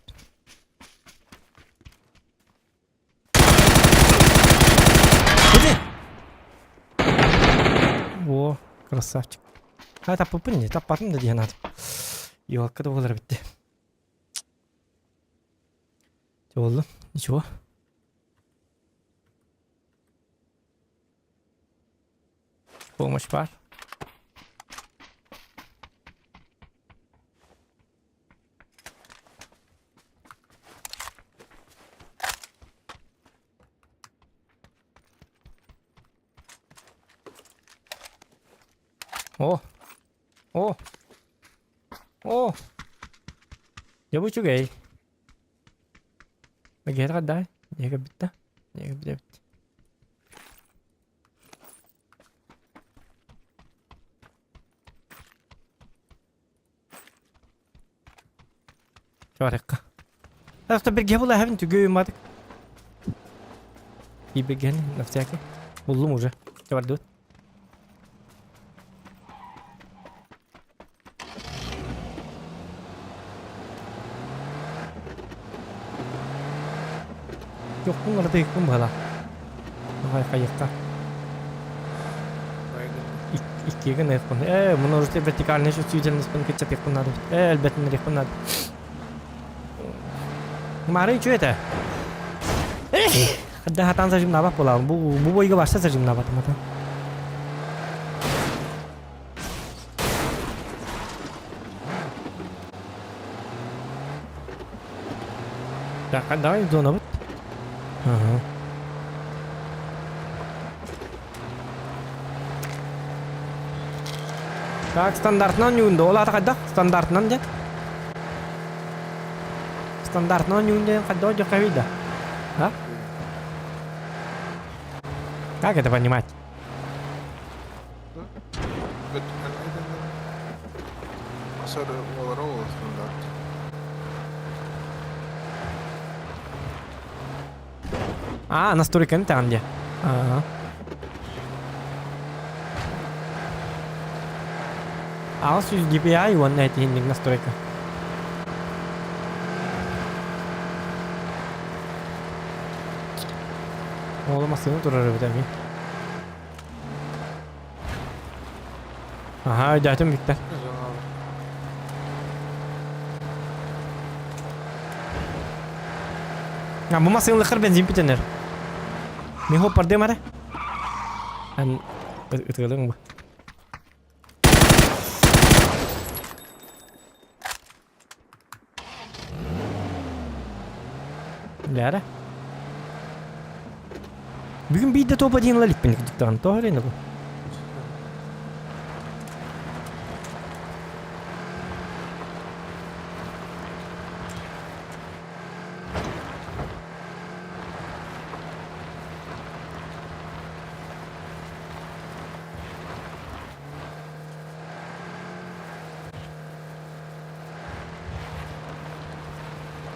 [SPEAKER 3] О, красавчик. А таппыппын не, таппатым да диэн аатым. Елка да буолар битти. Болду, ничего. Помощь бар. О! О! О! Дьэ бу үчүгэй. Киһиэхэ дай. Эгэ бүттэ. Эгэ бүттэ. Чуарыкка. Просто бирге була хәбин түгө юмадык. И бирген на всякий. Буллум уже. Чабардыбыт. Жокпун ырдыйыкпын бала. Давай хайыкка. Иккиге найыкпын. Э, муну уже вертикальный чувствительность кыччатыахпын надо. Э, элбэтин надо. Мары, что это? Да, хатан зажимнабак буолаҕын. Бу бу бойга барса зажимнабатым ата. Так, давай зонабыт. Ага. Так, стандартынан юнда. Ол аты хайдах? Стандартынан дьэ. Стандартынан юнда хайдах дьэ да? А? Как это понимать?
[SPEAKER 4] СССР олоро ол стандарт.
[SPEAKER 3] А, настройканы таҕын дии. Ага. 800 DPI уонна этиһинник настройка. Оҕолор массыына турар эбит эмиэ. Аһаа, өйдөөтүм Виктор. А, бу массыыналыххар бензин бүтэнэр. Мин хоппардыам эрэ. Эн ытыалыҥ бу. Бээрэ. Бүгүн биирдэ топ один ыла иликпин кырдьыктаҕын. Тоҕо эрэ бу?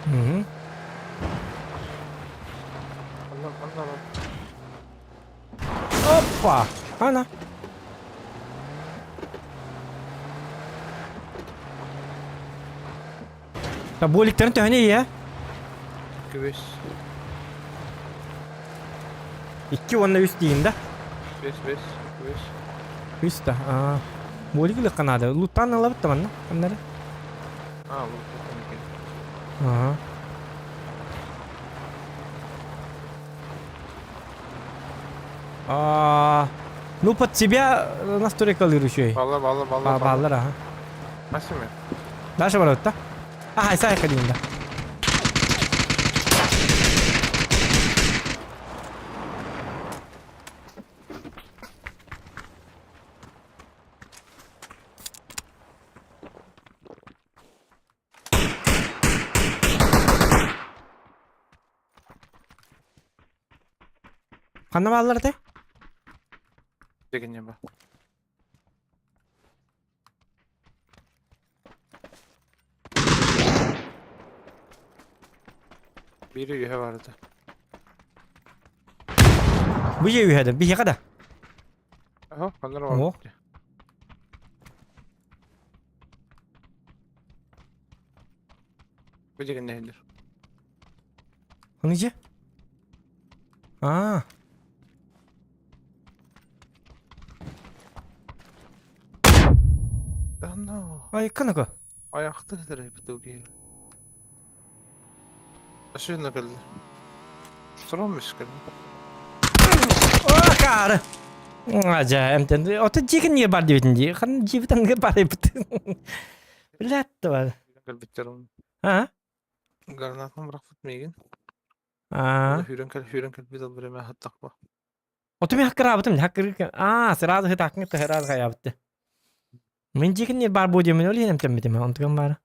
[SPEAKER 3] Мгм. Опа! Ана. Та буоликтарын төһөнү ийэ?
[SPEAKER 9] 2
[SPEAKER 3] 2 уонна 3 дейін да?
[SPEAKER 9] 5 5 5.
[SPEAKER 3] Үс да. Аа. Буолик ылыахха наада. Луттаан ылабыт да манна. Ханнары?
[SPEAKER 9] А, лут екен.
[SPEAKER 3] Ага. А, ну под тебя настройкалыыр үчүгэй.
[SPEAKER 9] Балла, балла, балла.
[SPEAKER 3] А, баллар, ага.
[SPEAKER 9] Масиме.
[SPEAKER 3] Дальше барабыт да? Ага, сай кадин да. Ханна бааллар этэй?
[SPEAKER 9] Деген ба. Бири үйе барды.
[SPEAKER 3] Бу же үһэдэ, биһиэхэ да.
[SPEAKER 9] Аха, ханнар
[SPEAKER 3] О.
[SPEAKER 9] бар. Бу деген нехилер.
[SPEAKER 3] Ханы же? А.
[SPEAKER 9] Да no.
[SPEAKER 3] Ай, кынака.
[SPEAKER 9] Аяқты кідірі бітуге. Ашына келді. Сұрамыш келді.
[SPEAKER 3] О, кары. Ажа, эмтен. Ото жигин не бар дебитин ди. Хан жибитан не бар ебит. Билет бар.
[SPEAKER 9] Кәл
[SPEAKER 3] А?
[SPEAKER 9] Гранатын бұрақпыт мейген.
[SPEAKER 3] А.
[SPEAKER 9] Хүрен кәл, хүрен кәл бит ал біреме хаттақ ба.
[SPEAKER 3] Ото мен хаккарабытым, хаккар. А, сразу хытакны сразу хаябытты. Мен жигин не бар бу демен олин эмтен битим. Онтуган бар.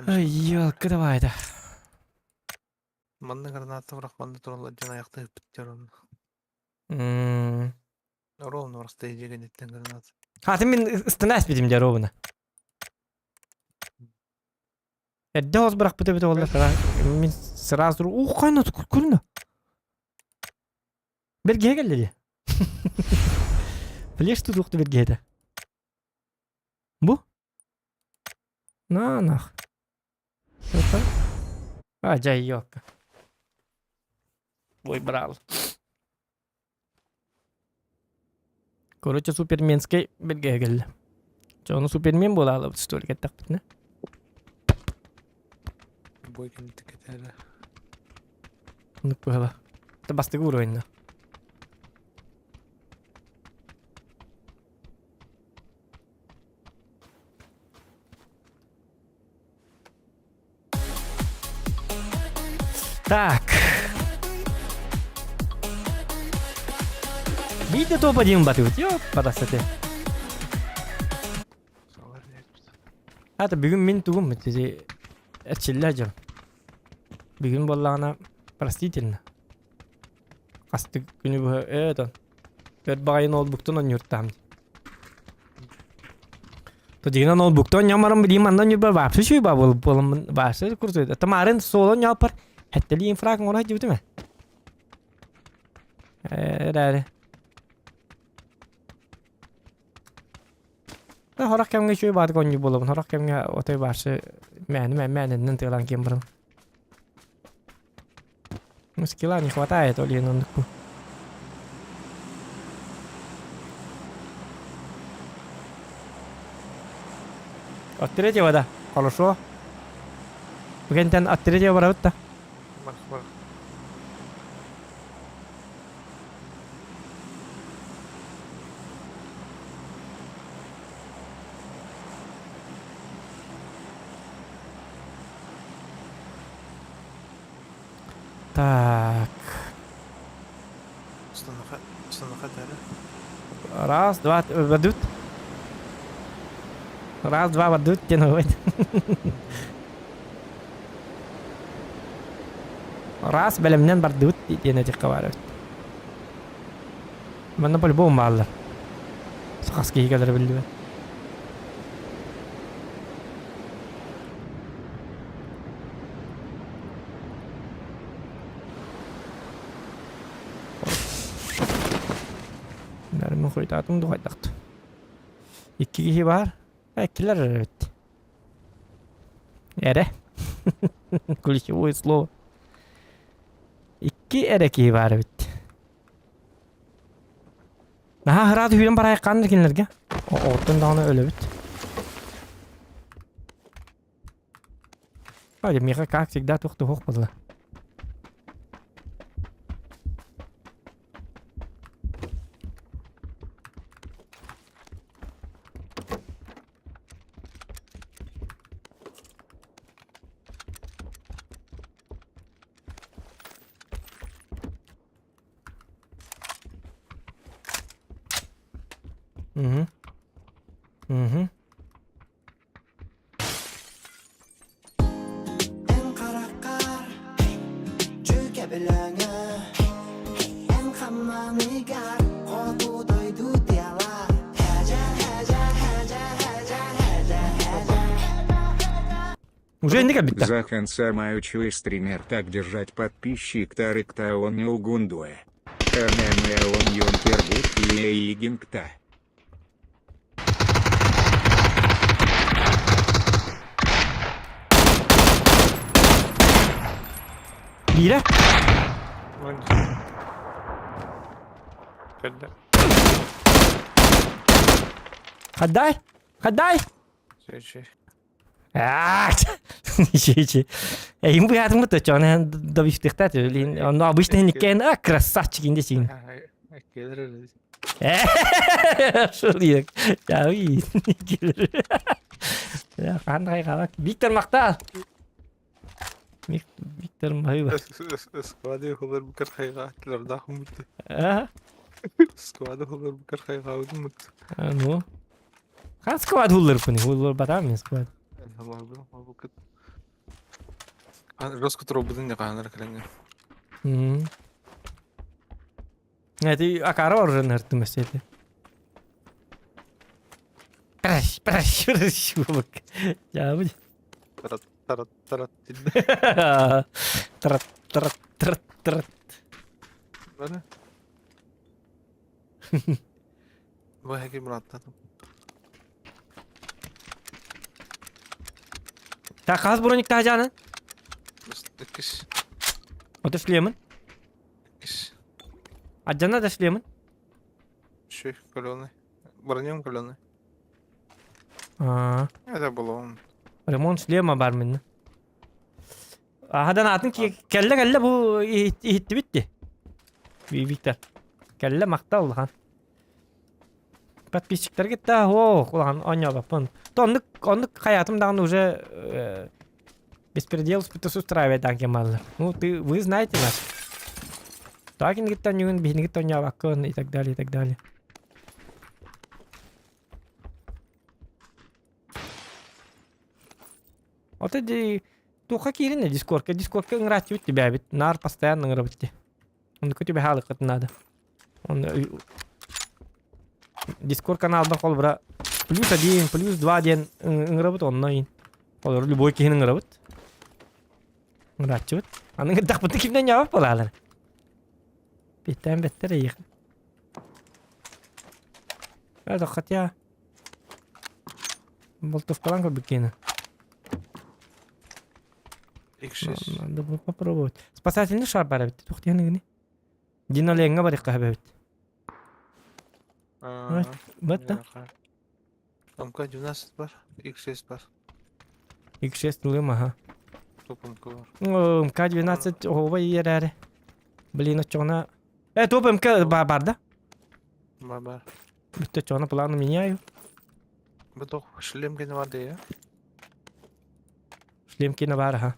[SPEAKER 3] Ай, ёлка, давай да.
[SPEAKER 9] Манны граната бұрақ манны туралы жан аяқты біттер оны. Ровно просто жеген еттен граната.
[SPEAKER 3] А, ты мен ыстына битим де ровно. Эдде оз бирак бите бите болду. Мен сразу ух кайна көрүнө. Бергеге келди. Флеш тутукту бергеде. Бу? На нах. А, жай ёлка. Ой, брал. Короче, суперменский бергеге келди. Жону супермен бола алып столик аттак битне.
[SPEAKER 9] Бой кемді кетері.
[SPEAKER 3] Ну было. Это бастыгы уровень. Так. Видно топ-1 батыбыт. Ёп, парасаты. Ата бүгүн мин тугум ти эрчиллэ дьон. Бүгүн буоллаҕына простительно. Хастык күнү быһа этон. Өр баҕайы ноутбуктан оонньууртаам. То дигина ноутбуктан ньамарым билим манна ньурба вообще шүй ба бол болым вообще курсуй. Тамарын соло ньалпар хеттели инфрак ngора дибитиме. Э, Хорох кэмҥэ үчүгэй баатык оонньуу буолабын. Хорох кэмҥэ отой баарсы мээнэ мээнэннэн тыалаан киэн баран. Ну, скилла не хватает, ол иһин оннук бу. От третьего, да. Хорошо. Бүгентен от третьего барабыт да.
[SPEAKER 9] Бар, бар.
[SPEAKER 3] Так. Раз, два, вадут. Раз, два, вадут, тянуть. Раз, бэлэмнэн бардыбыт диэн этиххэ баар эбит. Манна по-любому бааллар. Хас киһи кэлэрэ биллибэт. Бәрімін қойтатым дұғайдақты. Икки киһи бар. Иккилер эбит. Эрэ. Ключевое слово. Икки эрэ киһи бар эбит. Наһаа ыраат үүрэн барайыккааннар кинилэргэ. Оттон даҕаны өлөбүт. Ой, миэхэ как всегда туох да суох буолла. Угу. Угу. Уже не кэлбиттэр.
[SPEAKER 8] Захан самаючый стример так держать подписчик тарыкта он не угундуэ. он юнкер егинкта.
[SPEAKER 3] Биирэ?
[SPEAKER 9] Кэллэ.
[SPEAKER 3] Хаддай? Хаддай?
[SPEAKER 9] Чэ-чэ.
[SPEAKER 3] Чэ-чэ. Эйим быһаатым бут очоон добиштыхтат но обычно никкен а красавчик инде син.
[SPEAKER 9] Келер
[SPEAKER 3] Шул Я Хандай қалак. Виктор мақтал. Виктор Махыба.
[SPEAKER 9] Сквады хулар букар хайга тларда хумут.
[SPEAKER 3] А?
[SPEAKER 9] Сквады хулар букар хайга удмут.
[SPEAKER 3] Ну. Хан сквад хулар пуни, хулар батам мен сквад.
[SPEAKER 9] Жестко трубы не канар крене.
[SPEAKER 3] Это акара оружие нартымас это. Праш, праш, праш, Я будет.
[SPEAKER 9] Тарат, тарат, тарат.
[SPEAKER 3] Тарат, тарат, тарат, тарат.
[SPEAKER 9] Бары. Бу хәки мұраттадым.
[SPEAKER 3] Та қаз броник та жаны?
[SPEAKER 9] Иккис.
[SPEAKER 3] Ота шлемін?
[SPEAKER 9] Иккис.
[SPEAKER 3] Аджана да шлемін?
[SPEAKER 9] Шүй, каленый. Бронем каленый.
[SPEAKER 3] А.
[SPEAKER 9] Это было он.
[SPEAKER 3] Ремонт шлема бар минне. Аһадан атын кэллэ кэллэ бу иһиттибит Виктор. Кэллэ махтал улахан. Подписчиктарга та о улахан оонньообоппун. То оннук оннук хайатым даҕаны уже э, беспредел устраивает даан Ну ты вы знаете нас. Так ингиттан югун биһинигит оонньообаккын и так далее и так далее. Вот эти туха киирин дискордка дискордка ыҥырааччыбыт тибээбит наар постоянно ыҥырабыт ти оннуку тебе хаалыккытын наада он дискорд каналбар холбура Плюс один, плюс два диэн ыҥырабыт онно ин. Олор любой киһини ыҥырабыт. Ыҥырааччыбыт. Аны ыҥырдахпытына кимнэн ньаабат буолаалар. Биттээн бэттэр эйиэхэ. Это хотя... Болтовкалаан көрбүт киһини.
[SPEAKER 9] X6.
[SPEAKER 3] Надо было попробовать. Спасательный шар бар эбит. Туох диэн ыгыный? Диноленҥа барыахха эбит. Вот да.
[SPEAKER 9] МК-12 бар, X6 бар.
[SPEAKER 3] X6 ылыам аха.
[SPEAKER 9] Топ МК бар.
[SPEAKER 3] МК-12 оһуоба иэрээри. Блин, оччоҕуна... Э, топ МК бар да?
[SPEAKER 9] Бар бар.
[SPEAKER 3] Бүттэ оччоҕуна планы меняю.
[SPEAKER 9] Бу тох шлем кene бар да
[SPEAKER 3] Шлем кene бар аха.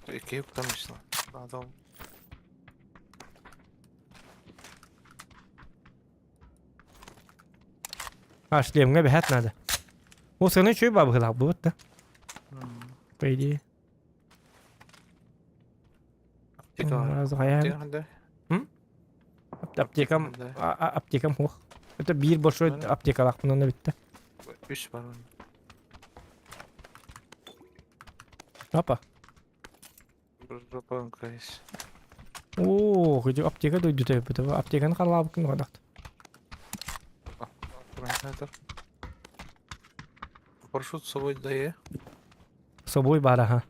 [SPEAKER 9] Икки кутамышла. Адам.
[SPEAKER 3] А, шлемҥэ бэһэт надо. Ол сыана үчүгэй бабыһылаах бу да. По идее. Аптекам аптекам хуох. Это биир большой аптекалаахпын онно бүттэ.
[SPEAKER 9] Үс бар.
[SPEAKER 3] Опа. Оо, ити аптека дойдута эбит. Аптеканы халаабыккын уһадахт.
[SPEAKER 9] Парашют с собой дае.
[SPEAKER 3] С собой баар аха.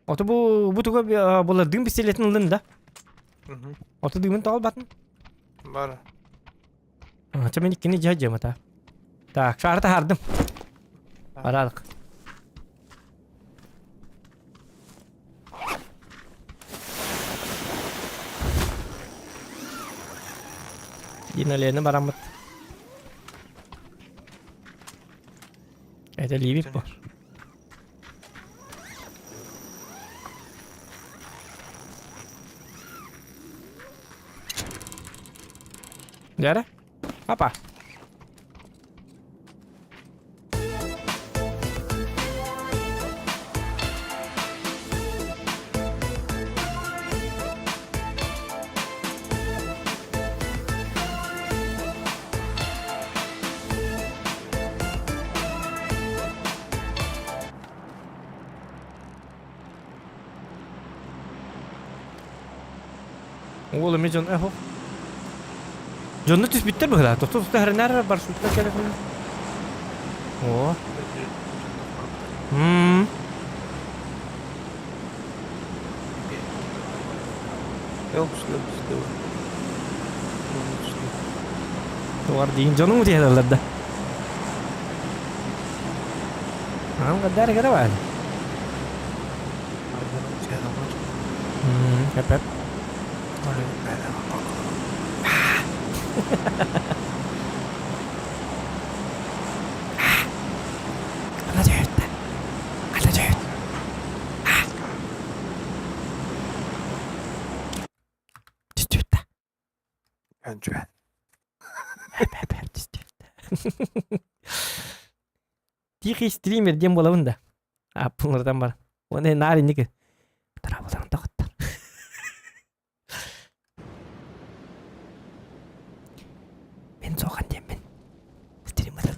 [SPEAKER 3] Ото бу бу туга була дым пистолетин ылын да? Ото дымын тоҕо батын?
[SPEAKER 9] Бар.
[SPEAKER 3] Ча мен иккини дьэ дьэмата. Так, шаары таһаардым. Бараалык. Диналени бараммыт. Это ливик бу. Дьэ Апа. Уол эмиэ дьон эхо. Дьонно түспүттэр быһыылаах. Тохто тохто хэрэнээр маршрутка кэлэ О. М. Тугар диин дьонуҥ утуйаллар да. Аам гаддар кere бар. Хеп хеп. Ана дьөһүттэ. Ана дьөһүт. Түстүбүт да.
[SPEAKER 9] Önce.
[SPEAKER 3] Hep hep hep түстүбүт. Тихий стример диэн буолабын да. Ааппынлардан бар. Оны наар инники. Тарабыларын тоҕоттор. Мин суохан диэммин. Стриммытын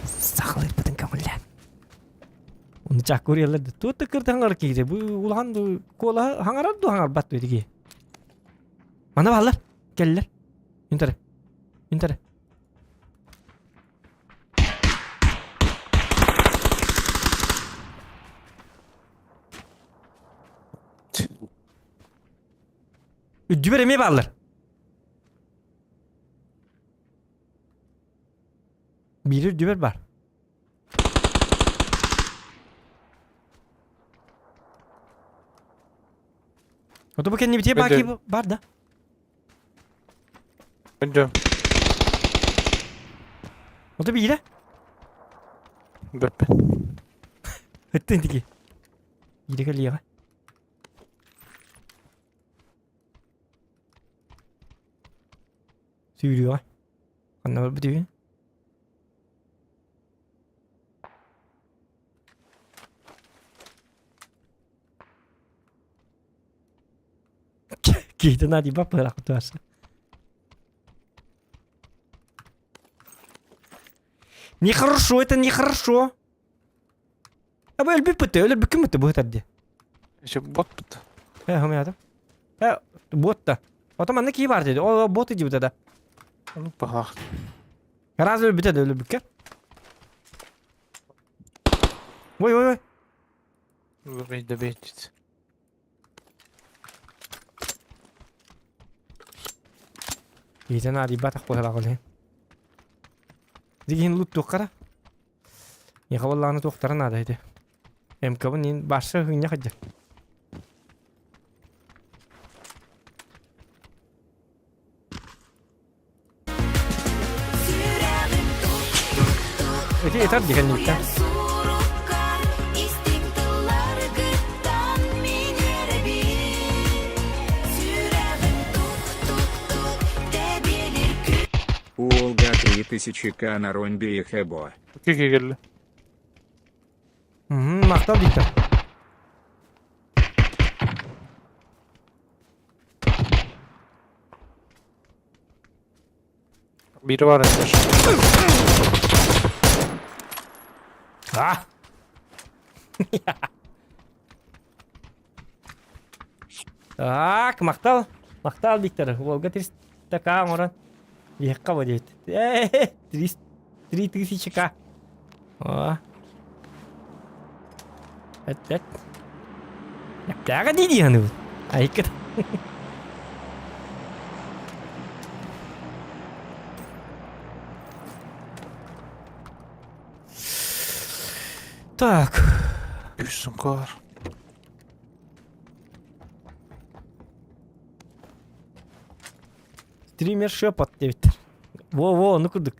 [SPEAKER 3] сахалыырбытын көҥүллээн. Оны чаккуриялар да туот да кырты хаҥар киирэ. Бу улахан куола хаҥарар ду хаҥарбат ду дии. Мана бааллар. Кэллэр. Интере. Интере. Үрдүбэр эмиэ бааллар. Биир үрдүбэр бар. Ото бу кэннибитигэр баки бар да?
[SPEAKER 9] Өндө.
[SPEAKER 3] Ото биирэ?
[SPEAKER 9] Бөппүн.
[SPEAKER 3] Ыттын тики. Биирэ кэлиэҕэ. Сүүрүөҕэ. Ханна барбыт үһү? Киһитэ наадыйбат быһыылаах туһарса. Нехорошо, это нехорошо. А бу өлбүт бутты, өлөрбүккүн бутты бу тарди.
[SPEAKER 9] Еще бот бут.
[SPEAKER 3] Э, хомуйатым. Э, бот да. Ото манна кии бар деди. О, бот иди бутада.
[SPEAKER 9] Ну, пахах.
[SPEAKER 3] Раз өлбүтэ да өлөрбүккэ. Ой, ой, ой.
[SPEAKER 9] Өлөрбөйдө бэйдит.
[SPEAKER 3] Иитэн аадыйбатах буолалаах ол иһин. Дигин лут туоххара. Миэхэ буоллаҕына туохтара наада ити. МК-бын иин башша хыҥньа хадьар. Ити итар дигэн ньиттэн.
[SPEAKER 8] Уолга 3000 к на ромбе и хэбо.
[SPEAKER 9] Кике келли.
[SPEAKER 3] Махтал Виктор.
[SPEAKER 9] Biri var Ender.
[SPEAKER 3] А! Так, махтал. Махтал, Виктор. Волга 300 к оҥорон. Биһиэххэ бу диэбит. Э, 3000 к. О. Эт, эт. Эптээҕэ дии дии саныыбын. Айыккыт. Так.
[SPEAKER 9] Үс сумка бар.
[SPEAKER 3] Стример шепот диэбиттэр. Во-во, ону курдук.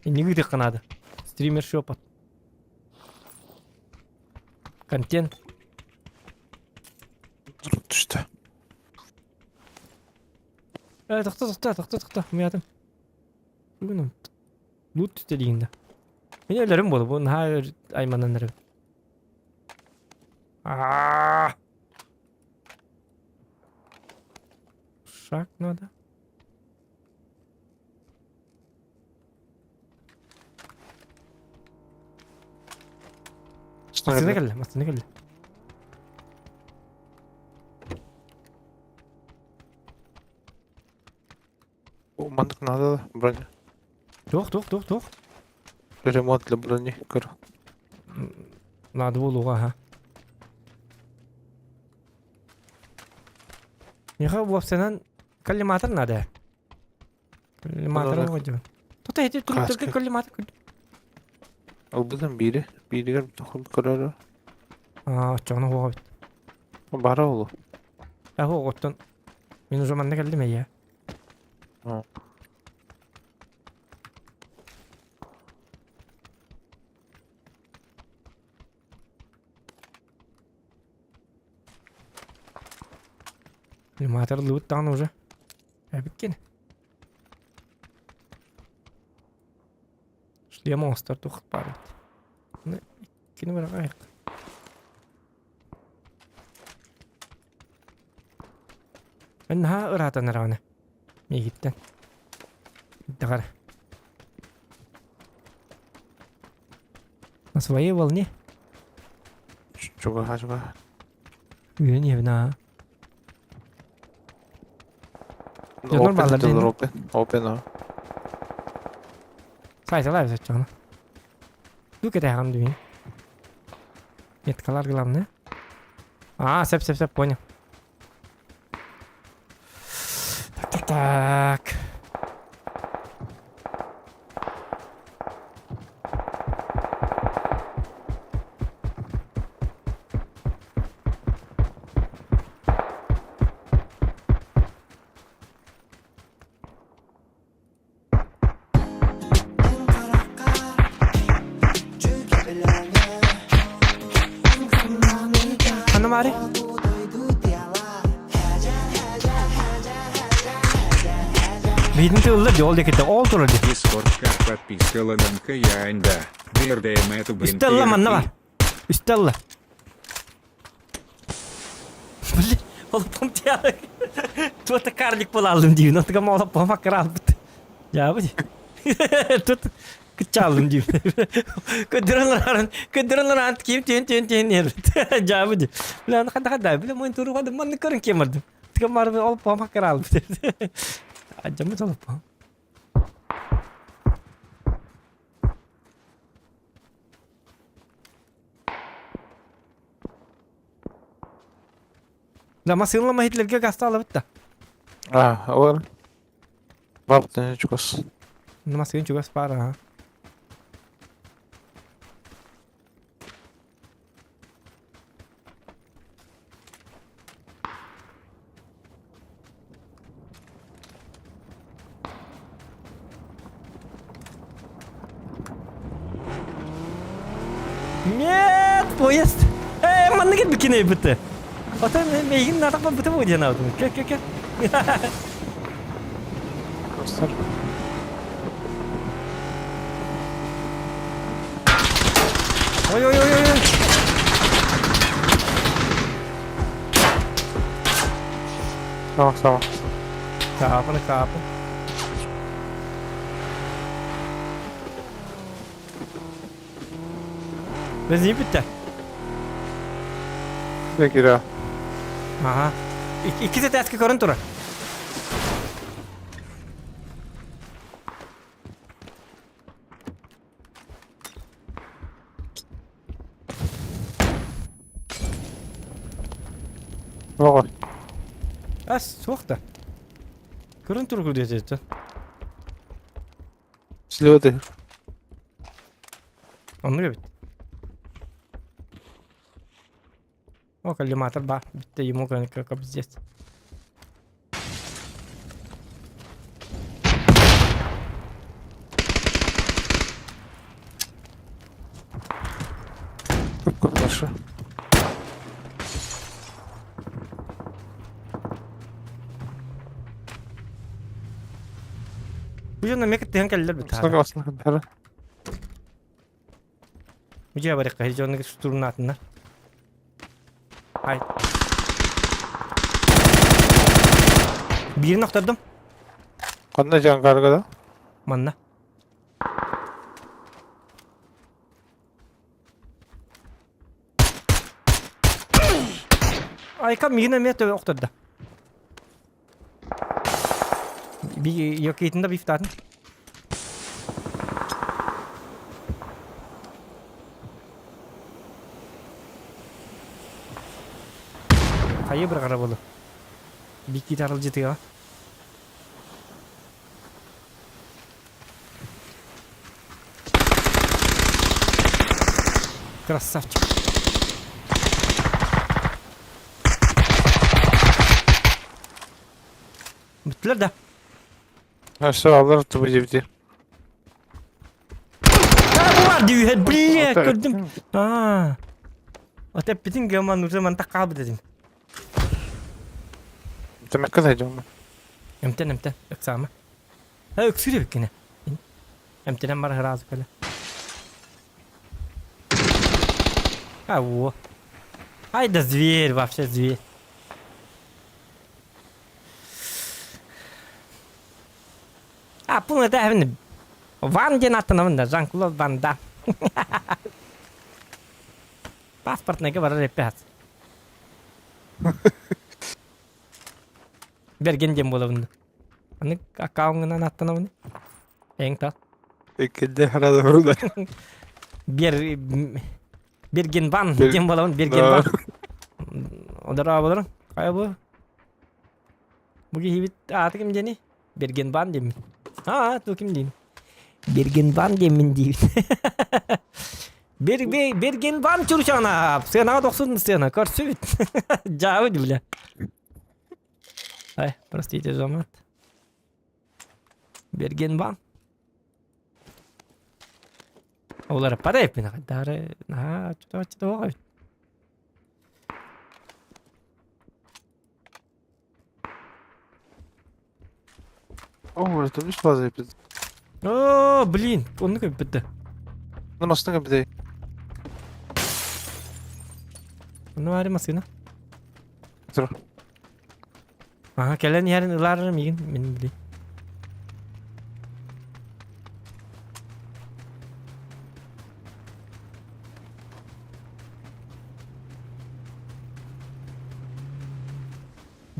[SPEAKER 3] Инники ыытыахха наада. Стример шепот. Контент.
[SPEAKER 9] Түстэ.
[SPEAKER 3] Э, тохто, тохто, тохто, тохто. Умуйатым. Бүгүн лут түстэ диигин да. Мин өлөрүм буолу, бу наһаа өр айманан эрэбин. Аа! Шаг надо. Массыына кэллэ, массыына кэллэ.
[SPEAKER 9] Маннык надо да броня.
[SPEAKER 3] Туох, туох, туох, туох?
[SPEAKER 9] Ремонт для брони, көр.
[SPEAKER 3] Надо буолуоҕа, аха. Миэхэ уопсайынан коллиматор надо. Коллиматор оҕо Тута эти туруктарга коллиматор көрдүм.
[SPEAKER 9] Ылбытым биири, бииригэр көрөрө.
[SPEAKER 3] Аа, оччоҕуна уоҕа бит.
[SPEAKER 9] Бара олу.
[SPEAKER 3] Э, оҕоттон мин уже манна кэллим эйэ. Коллиматор даҕаны уже. Эбиккин. Шлем оҥостор туох баар эбит. Иккини быраҕайык. Эн наһаа ыраатан эрэҕинэ. Миигиттэн. Даҕара. На своей волне.
[SPEAKER 9] Чугаһа чугаһа.
[SPEAKER 3] Үөн иһэбин аа. Дьоннор бааллар
[SPEAKER 9] Open,
[SPEAKER 3] дии.
[SPEAKER 9] open, open аа.
[SPEAKER 3] Сайталар соччоҕуна. Ду кэтэһэҕин дүү. Меткалар главное. А, сөп, сөп, сөп, понял. Так, так, так. Ханна Мари? Видно ты ылла ол декете ол турар ди.
[SPEAKER 8] Дискорд как подписка ЛНК Янда. БРДМ это блин.
[SPEAKER 3] Үстэ ылла манна бар. Үстэ ылла. Блин, олоппом тиалык. Туота карлик буолалым диибин. Отуга олоппом аккыраалбыт. Дьаабы ди. Тут кыччаалым диим. Көдөрөн ларан, көдөрөн ларан ким тиэн тиэн тиэн диэн. Жаабы ди. Бля, хада хада, бля, мон туру хада, мон көрөн кем бардым. Тыга бар ол пом хаккарал. Ажамы толып. Да, масыынлама Хитлерге гастаалабыт да.
[SPEAKER 9] А, ол. Бабтын чугас.
[SPEAKER 3] Масыын чугас баар аха. Нет, поезд. Э, манна кет бикине бітті. Ата мейгин натақпан бітіп ғой диэн алдым. Кэ кэ кэ. Ой ой ой ой.
[SPEAKER 9] Tamam tamam.
[SPEAKER 3] Каапын каапын. Бензин бүттэ.
[SPEAKER 9] Бекира.
[SPEAKER 3] Аха. Иккис этээскэ көрөн турар.
[SPEAKER 9] Оҕо.
[SPEAKER 3] Ас суох да. Көрөн тургу диэтэ.
[SPEAKER 9] Слева
[SPEAKER 3] Оннук эбит. О, коллиматор ба. Битте ему как пиздец.
[SPEAKER 9] Хорошо.
[SPEAKER 3] Бу дьон эмиэ кыттыһан кэллилэр бит.
[SPEAKER 9] Согласна, да.
[SPEAKER 3] Үдьэ барыахха дьоннук штурмнаатыннар. Ай. Биирин охтордум.
[SPEAKER 9] Ханна дьаҥкарга да?
[SPEAKER 3] Манна. Айка миигин эмиэ төбө охтордо. Би йокейтин да бифтаатын. Хайы бір қара болу. Бикки тарылжытыға. Красавчик. Бүттүлэр да.
[SPEAKER 9] Все, алар тубу дебити.
[SPEAKER 3] Бар дүйһэ, бля, көрдүм. Аа. Отэппитин гаман уже мантак хаалбыт этим.
[SPEAKER 9] Темекке зайдем.
[SPEAKER 3] Эмтен, эмтен, ыксаама. Э, ыксыр эбиккине. Эмтенен бар ыраазы кэлэ. А, во. Ай да зверь, вообще зверь. А, пун это Ван диэн аттанабын да, Жан-Клод Ван Дам. Паспортныйга барар эппэт. Берген диэн буолабын. Аны аккаунҥынан аттанабын. Эҥ тал.
[SPEAKER 9] Иккинде харада бурда.
[SPEAKER 3] Бер Берген Ван диэн буолабын. Берген Ван. Одара болорун. Хайа бу? Бу киһибит ааты ким диэний? Берген Ван диэммин. Аа, ту ким диим? Берген Ван диэммин диибин. Бер, Берген Ван чурчана. Сыанаҕа тохсун сыана. Көрсүбүт. Дьаабы бля. Ай, простите, Жамат. Берген Ван. Олар парайппин дары наһаа чутаа
[SPEAKER 9] О, это үс база эпиз.
[SPEAKER 3] О, блин, оннук эппитте.
[SPEAKER 9] Ну, машина бидей.
[SPEAKER 3] Ну, ари машина.
[SPEAKER 9] Тур.
[SPEAKER 3] Ага, кэлэн иһэрин ылаарым миигин, мин били.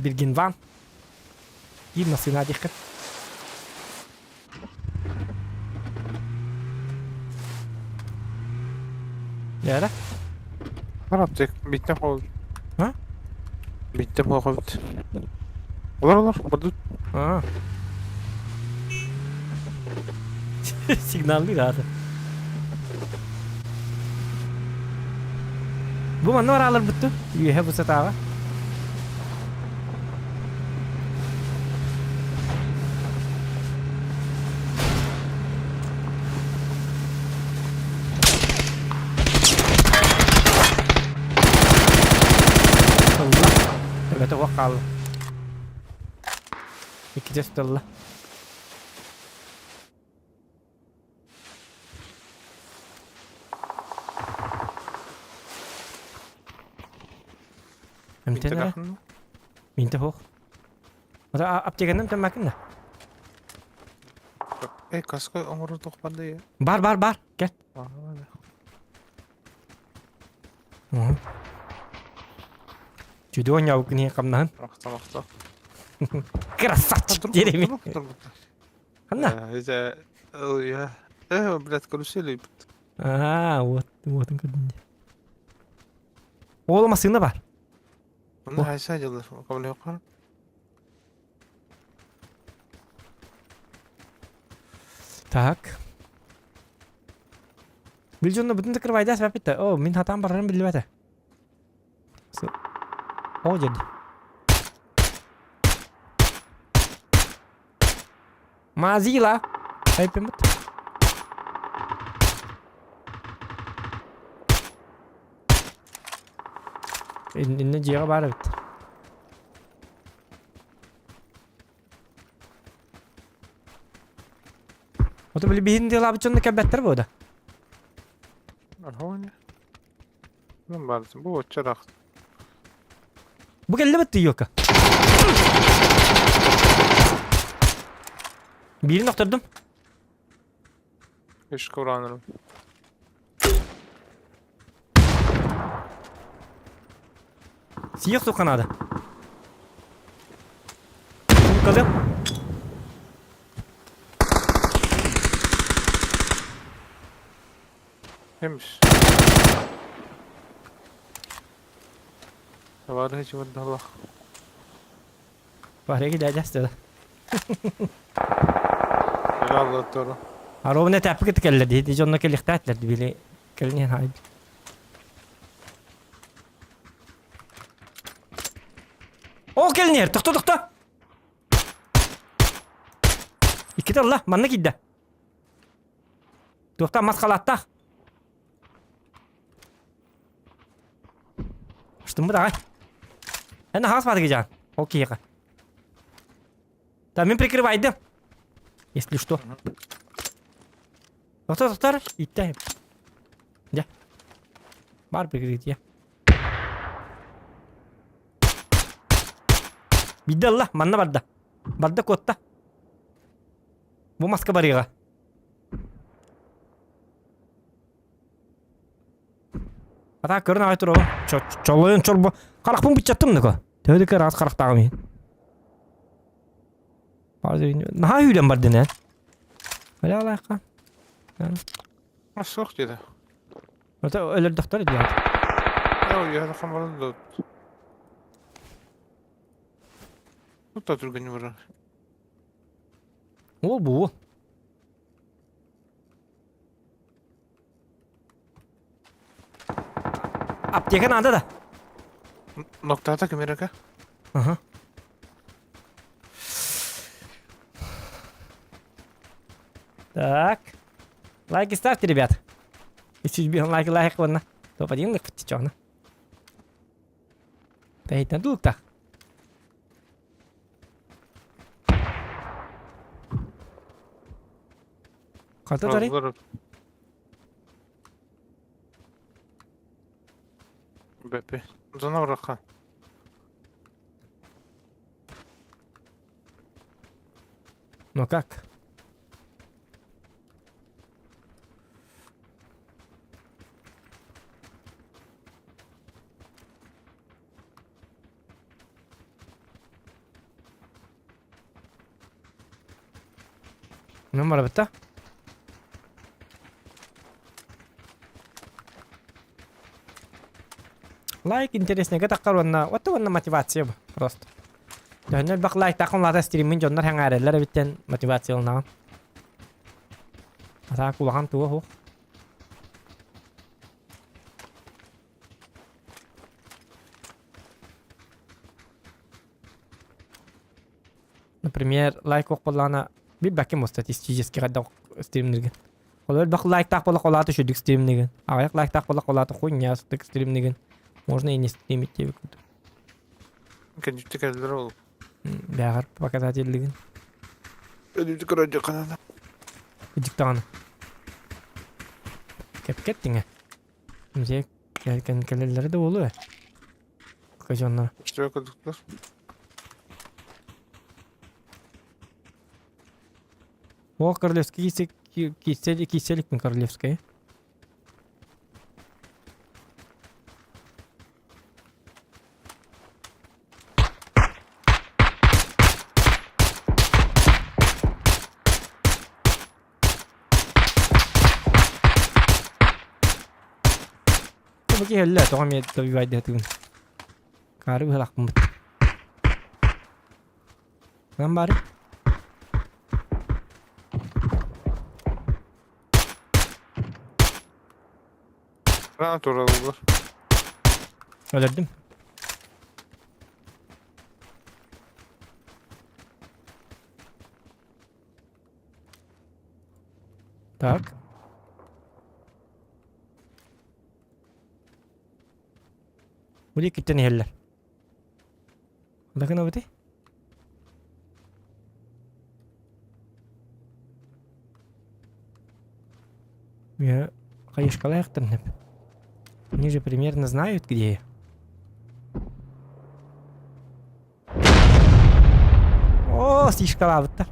[SPEAKER 3] Биргинван. Киир массыына диэххин. Яра?
[SPEAKER 9] Араптык, биттем хол.
[SPEAKER 3] А?
[SPEAKER 9] Биттем хол. Олар олар, бардут.
[SPEAKER 3] А. Сигналлыыр аата. Бу манна бараалар бутту. Үөһэ бу сатааҕа. Ылла. Төбөтө уох хаалла. Иккитэ ыстылла. Эмтэн эрэ? Минте суох. Ата аптеканан эмтэммэккин да?
[SPEAKER 9] Э, каска оҥорор туох бар да
[SPEAKER 3] Бар, бар, бар. Кэл. Чүдү оонньообуккун иһин хамнаһын.
[SPEAKER 9] Ахта, ахта.
[SPEAKER 3] Красавчик диэри Ханна?
[SPEAKER 9] Это, я, блядь, карусели.
[SPEAKER 3] Аа, вот, вот он көрдүм дии. Оол массыына бар.
[SPEAKER 9] Онно хайса дьыллар, көмөлөһөххө.
[SPEAKER 3] Так. Бил дьонно бүтүн закрывайдаас баппита. О, мин хатаан барарым биллибэтэ. О, деді. Мазила. Хайпемут. Инне дьиэҕэ баар эбит. Ото били биһин дыалаабыт дьонно кэлбэттэр буода.
[SPEAKER 9] Архоня. Ну, баар, бу оччарах.
[SPEAKER 3] Бу кэллибит тыйыка. Биирин охтордум.
[SPEAKER 9] Үс кураанырым.
[SPEAKER 3] Сиэх суох наада. Калым.
[SPEAKER 9] Эмис. Товарищ чего-то
[SPEAKER 3] Барыгы дядя да.
[SPEAKER 9] Алла
[SPEAKER 3] Аровна тэппик кэллэ дии дьонно кэлихтээтлэр били кэлин хайд. О кэлнер тохто тохто. Икките алла манна киирдэ. Туохтан мас халааттаах. Штыммыт аҕай. Эн аһаҕас баатыгы дьаан. Ол киһиэхэ. Да, мин прикрывайдым. Если что. Тоқтар, тоқтар. Иттәйім. Дьэ. Бар прикрытие. Бидде алла, манна барда. Барда куотта. Бу маска барыаҕа. Ата көрөн аҕай туругун. Чолойон чорбо. Харахпын быччаттым нөкө. Төһө да кыраҕас харахтааҕым иһин. Наһаа үүрэн бардын ээ. Аля алаахха.
[SPEAKER 9] Суох диэтэ.
[SPEAKER 3] Ото өлөрдөхтөр диэн.
[SPEAKER 9] Ой, хамаран да. Тут түргэн барар.
[SPEAKER 3] Ол бу. Аптека надо да.
[SPEAKER 9] Ноктата кимерака.
[SPEAKER 3] Ага. Так. Лайки ставьте, ребят. Если лайк лайк ладно. Топ один лайк птичона. Тэйтэн тулуктах. Хата тарый?
[SPEAKER 9] Бепе. Зона враха.
[SPEAKER 3] Ну как? Онон барабыт да? Лайк интереснэгэ таххар уонна отто уонна мотивация бу просто. Төһөннөр элбэх лайктааххын улаата стриммин дьоннор сэҥээрэллэр эбиттэн мотивация ылынаҕын. Атаак улахан туга суох. Например, лайк буоллаҕына билбэккин бу статистически хайдах стримниргин. Ол элбэх лайктаах буолла холаата үчүгдүк стримнигин. Аҕыйах лайктаах буолла холаата хуйня сытык стримнигин. Можно и не стримить диэбит курдук.
[SPEAKER 9] Кэнники кэллэр ол.
[SPEAKER 3] Бэҕэр показательлигин.
[SPEAKER 9] Өлүүтү көрөдү канана.
[SPEAKER 3] Идик даҕаны. Кэпкэт тиҥэ. Музей кэлэллэрэ да буолуо ээ. Көдьонно.
[SPEAKER 9] Что курдуктар?
[SPEAKER 3] О, королевский кисель, киселик королевская. Бу киһи тоҕо эмиэ добивайдыһытыгын. Каары быһалаахпын. Нам бары.
[SPEAKER 9] Рано тураллар.
[SPEAKER 3] Өлөрдүм. Так. Бу диэкиттэн иһэллэр. Ханна гынабытый? Я хайышкалаахтан Они же примерно знают, где я. О, сишкалаабыттар.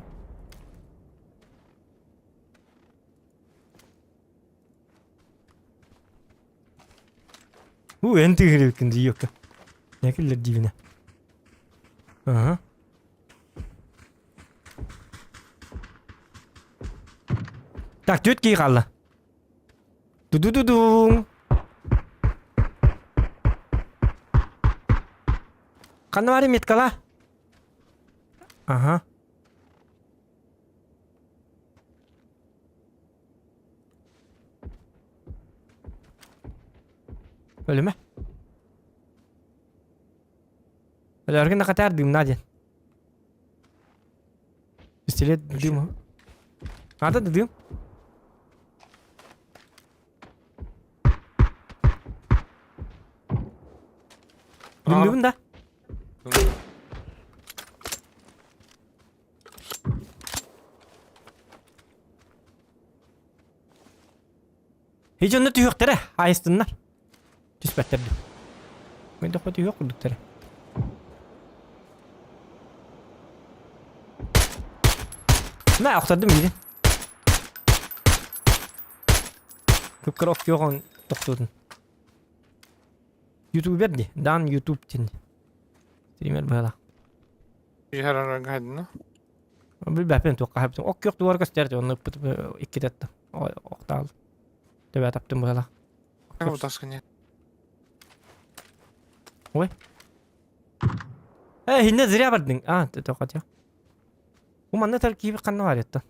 [SPEAKER 3] У, эн тыгырыбыккын дьиэккэ. Нэкиллэр диибинэ. Ага. Так, түөрт киһи хаалла. Ду-ду-ду-дум. Ханна бары меткала? Ага. Өлүмэ. Өлөргүн накатаар дымна диэн. Пистолет дым. Надо да дым. Дымдыбын да. Һич онно түһүөхтэрэ, айыстыннар. Түспэттэр дуу. Мен дохо түһүөх курдуктара. Мэ охтордум биирин. Кыпкыра охтуоҕун тохтуутун. Ютубер ди, дан ютуб дин. Стример быһалаах.
[SPEAKER 9] Иһэрэргэ
[SPEAKER 3] Билбэппин туохха хаһабытын. Ок күөх дуорга көстөр, онно ыппыт иккитэ охтаал. Төбө таптым быһалаах. Ой. Э, хинне зря бардың. А, тоқатя. Бу манна таркиби ханна бар еттен.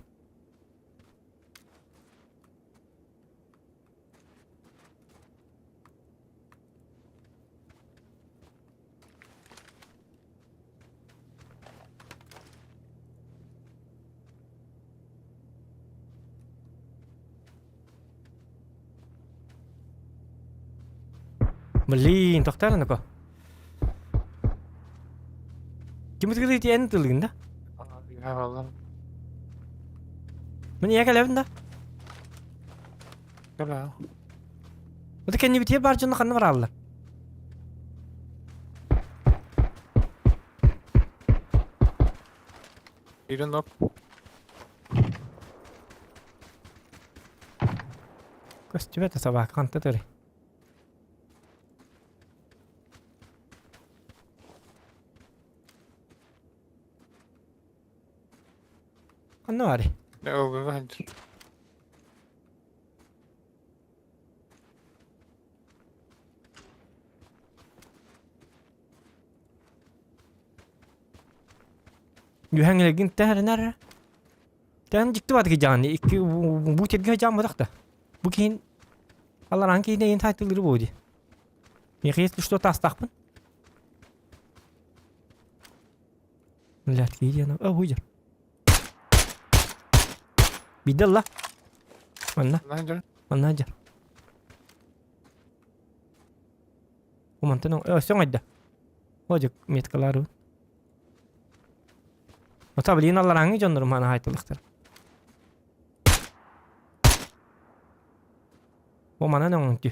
[SPEAKER 3] Блин, тохтар анако. Ким ытыгыр ити тылыгын да? Мин ийэ кэлэбин да?
[SPEAKER 9] Кэлээ.
[SPEAKER 3] Ото кэннибитигэр баар дьоно ханна барааллар?
[SPEAKER 9] Ирин оп.
[SPEAKER 3] Көстүбэт собака ханта төрүй? Ханна барый?
[SPEAKER 9] Ылгыга сылдьар.
[SPEAKER 3] Үһәң элгин тэһэринэр. Тэн дьикти бат кижаан икки бу терге жаамматах да. Бу киһин аллараан киһине ен тайтылыры бу ди. Миэхэ если что таастаахпын. Блядь, киһи О, выйдер. Бидалла. Манна. Манна дьар. Умантан өссө оҥойдо. Одьук меткалары. Ота блин алларааҥҥы дьоннорум хаана хаайтылыктар. О манан оҥонтү.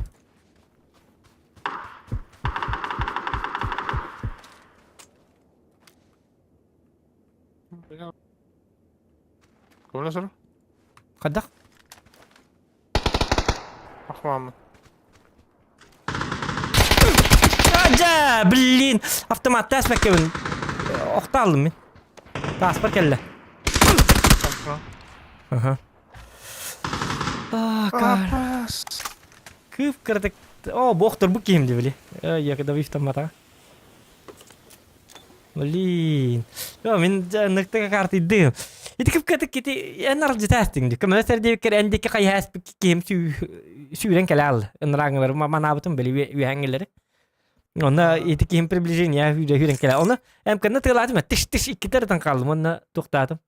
[SPEAKER 9] Кому сор?
[SPEAKER 3] Хайдах?
[SPEAKER 9] Ахмаммын.
[SPEAKER 3] Ажа, блин, автомат тааспаккабын. Охтааллым мин. Тааспар кэллэ. Аха. А, кар. Кыып кыратык. О, бохтор бу киһим дебили. Я когда автомата. Блин. Йо, мин ныктыга картыйдым. Ити кып-кытык кити эн аралдьытаастыҥ ди. Көмөлө сэрдиэбиккэр эн диэки хайыһааспыт киһим сүүрэн кэлэ аалла. Ынырааҥылары манаабытым били үөһээҥҥилэри. Онно ити киһим приближение үүрэ үүрэн кэлэ. Онно МК-ны тыалаатым, тыш-тыш иккитэ ырытан хааллым, онно туохтаатым.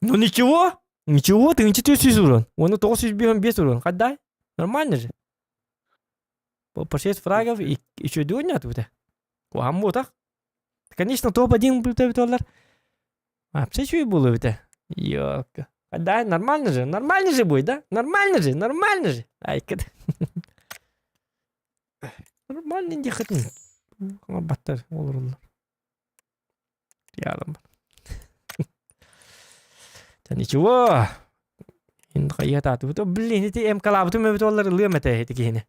[SPEAKER 3] Ну ничего, ничего, 1400 урон. Оны 955 урон. Қандай? Нормально же. По 6 фрагов и еще дюнят бутэ. Куһаҕан буотах. Конечно, топ-1 бүтэ А, все чуй было бутэ. Ёлка. Да, нормально же, нормально же будет, да? Нормально же, нормально же. Ай, Нормально дихытын. Баттар олоруллар. Ялым. Да ничего. Ин хайа Блин, ити МК-лаабытым эбит оллар ылыам этэ ити киһини.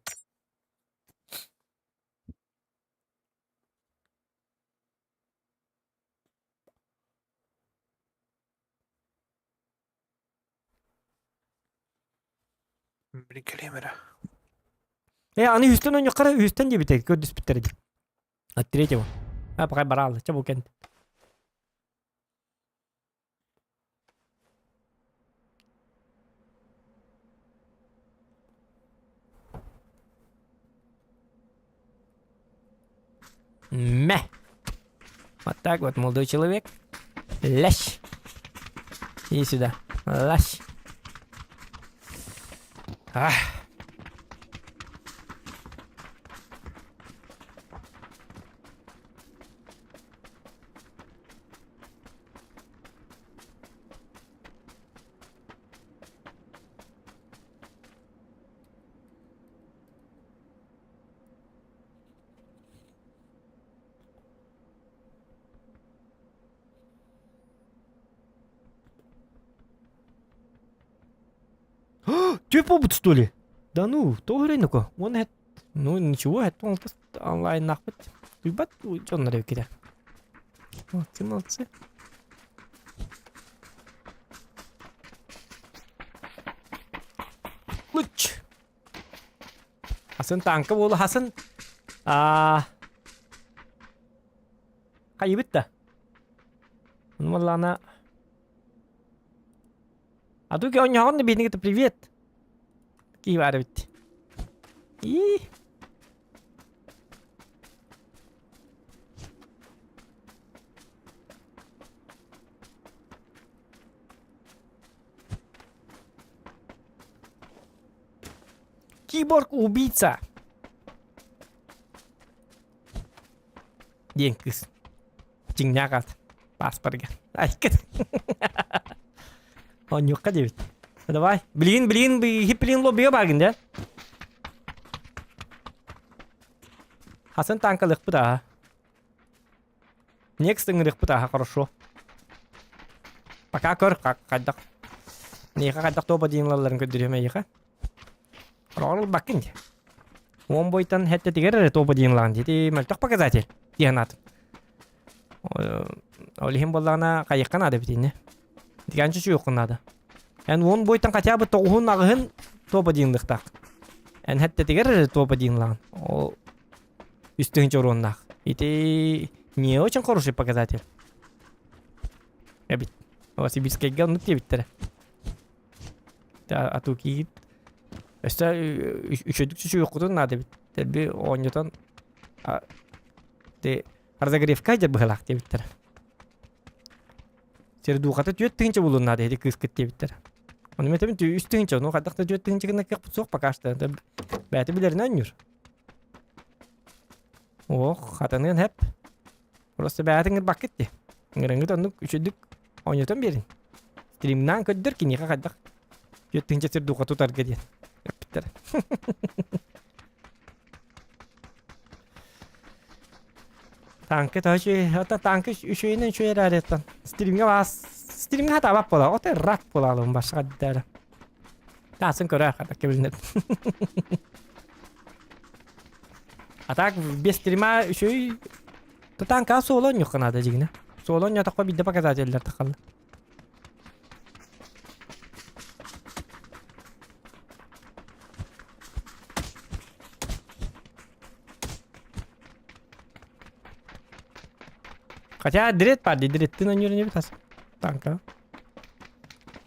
[SPEAKER 9] Блин, кэлиэм эрэ.
[SPEAKER 3] Э, аны үстэн ойноххара үстэн диэбитэ көрдөспүттэр дии. От третьего. А, пока бараалы, чэ бу кент. Мэ. Вот так вот, молодой человек. Лящ. Иди сюда. Лящ. Ах. Түп буолбут что ли? Да ну, тоҕо эрэ Он это... Ну ничего, это онлайн нахпыт. Туйбат дьоннор эбиккитэ. Молодцы, молодцы. Луч. Хасан танка буолу Хасан а хайыбыт да. Ну ладно. А тут оонньооҕун да биһиги привет. Киһи баар эбит. И Киборг-убийца. Диэн кыыс. Дьиҥнээх аат. Паспорга. Айкыт. Онньукка диэбит. Давай. Билигин, билигин, хип билигин лоббига бааргын да? Хасан танкалыахпыт аа. Next ыҥырыахпыт ааха хорошо. Пока көр хайдах. Миэхэ хайдах топ один ылалларын көрдөрүөм эйиэхэ. Ороҕор ылбаккын дии. Уон бойтан хэттэтигэр эрэ топ один ылаҕын дии. Ити мөлтөх показатель диэн аатым. Ол иһин буоллаҕына хайыахха наада эбит иннэ. Итиганчы чуйуоххун наада. Эн уон бойтан хотя бы тоҕуһун аҕыһын топ-один лыхтаах. Эн хэттэтигэр эрэ топ-один лаҕын. Ол үс тыһыынча уруоннаах. Ити не очень хороший показатель. Эбит. Новосибирскайга оннук диэбиттэрэ. Атуу киит. Өссө үчүгдүк чучуйуоххутун наада эбит. Тэрби оонньотон те разогревка дьэ быһалаах диэбиттэрэ. Сердухата 4000 булун наада ити кыыскыт диэбиттэрэ. Ону мен 3000, ну хайдах да 4000 гына кыахпыт суох пока что. Бэйэтэ билэринэн оонньуур. Ох, хатаныан хэп. Просто бэйэтин ыҥырбаккыт дии. Ыҥырыҥҥыт оннук үчүгдүк оонньотон биэрин. Стримнаан көрдөр киниэхэ хайдах 4000 сердуха тутарга диэн эппиттэрэ. Танка тоһочу, ата танка үчүгүйүнэн үчүгэй эрээреттан. Стримҥэ баас, стримҥэ хатаабат буола, отой рак буолаалым башка дара. Таасын көрөр хата кэбилинет. А так без стрима үчүгэй танка суола онньук надо дьигинэ. Суола онньотоххо биирдэ показателлэр тахалла. Хотя дред бар дии, дреттин ойнуур инибит ас танка.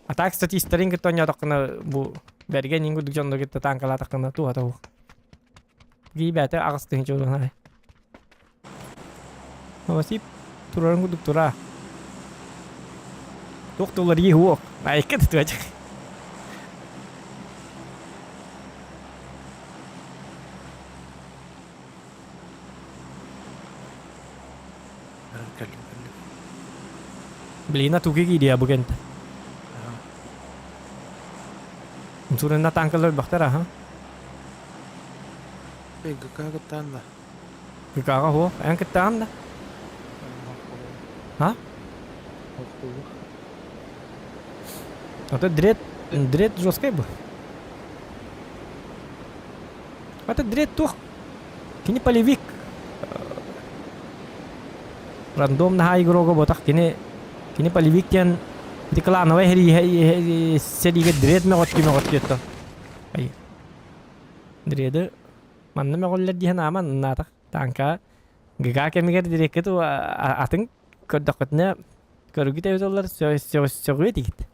[SPEAKER 3] А так статистарын кытта ойноотоххуна бу бэргэн иҥ курдук дьоннор кытта танкалаатаххына туһата суох. Гиибээтэ 8000 уран Новосип турарын курдук тура. Туох да уларыйыы суох. Айыкка да туочак.
[SPEAKER 7] Кэллим кэллим.
[SPEAKER 3] Блин, а тугу киириэ бу кэнтэ. Турунна танкалар бахтар аха.
[SPEAKER 9] Эй, ГК кыттаан да.
[SPEAKER 3] ГК-ҕа суох. Эн кыттаҕын да? А? Это дред, дред жесткай был. Это дред туох. Кини полевик. Рандом наһаа игрога ботах кини кини полевик диэн ити клановай сэриигэ дред мөҕөттүү мөҕөттүү Ай. Дреды Манна мөҕүллэр диэн ааман наатах тааҥка ГК кэмигэр дириэккит атын көрдөххүтүнэ көрүгүт эбит оллар сөҕүө этигит.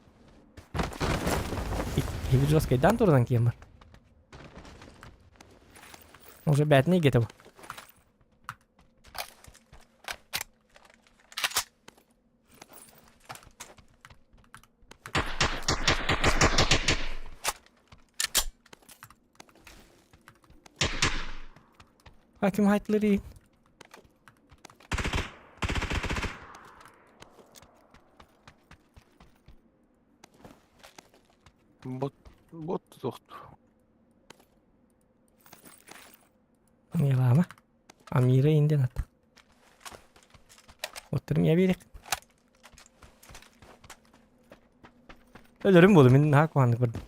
[SPEAKER 3] Киһи жесткайдаан турунан киэн бар. Уже бээтин эйгэтэ бу. Hakim haytları.
[SPEAKER 9] Бот бот тохту.
[SPEAKER 3] Милана. Амира инден ат. Оттырым я берек. Өлөрүм болу мен наһаа куһаҕаннык бардым.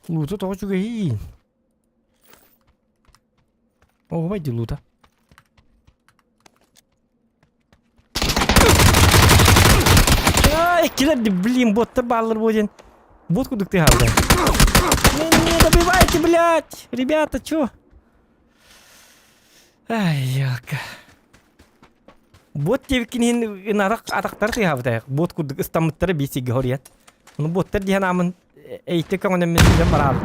[SPEAKER 3] Луута тоҕо үчүгэйиин? Оһуобай дии луута. Ай, иккилэр ди, блин, боттар бааллар буо диэн. Бот курдук тыаһаабыта. Не, не добивайте, блядь! Ребята, чё? Ай, ялка. Бот диэбиккин иһин ынарах атахтары тыаһаабыта. Бот курдук ыстаммыттара биир сиргэ хоруйан. Ону боттар диэн аамын эйте көҥөнөммүн сүүрэн бараабыт.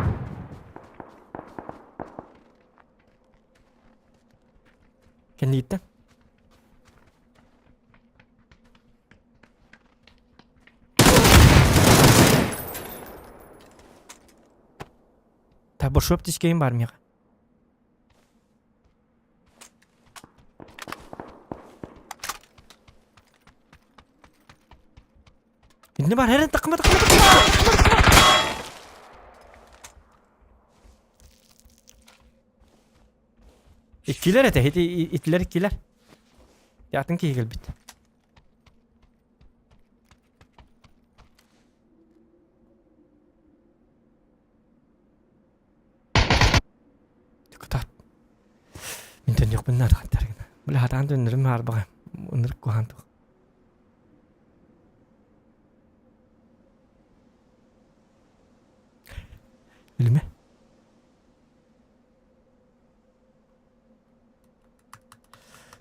[SPEAKER 3] Кэннииттэн. Та бошоп тискейин бар миэхэ. Инне бар herен такма такма такма. Иккилэр этэ, ити итилэр иккилэр. Атын киһи кэлбит. Кытаат. Мин төннүөхпүн наада хаттар гына. Бile хатаан төннөрүм хаарбаҕа. Ынырык куһаан туох. Билимэ.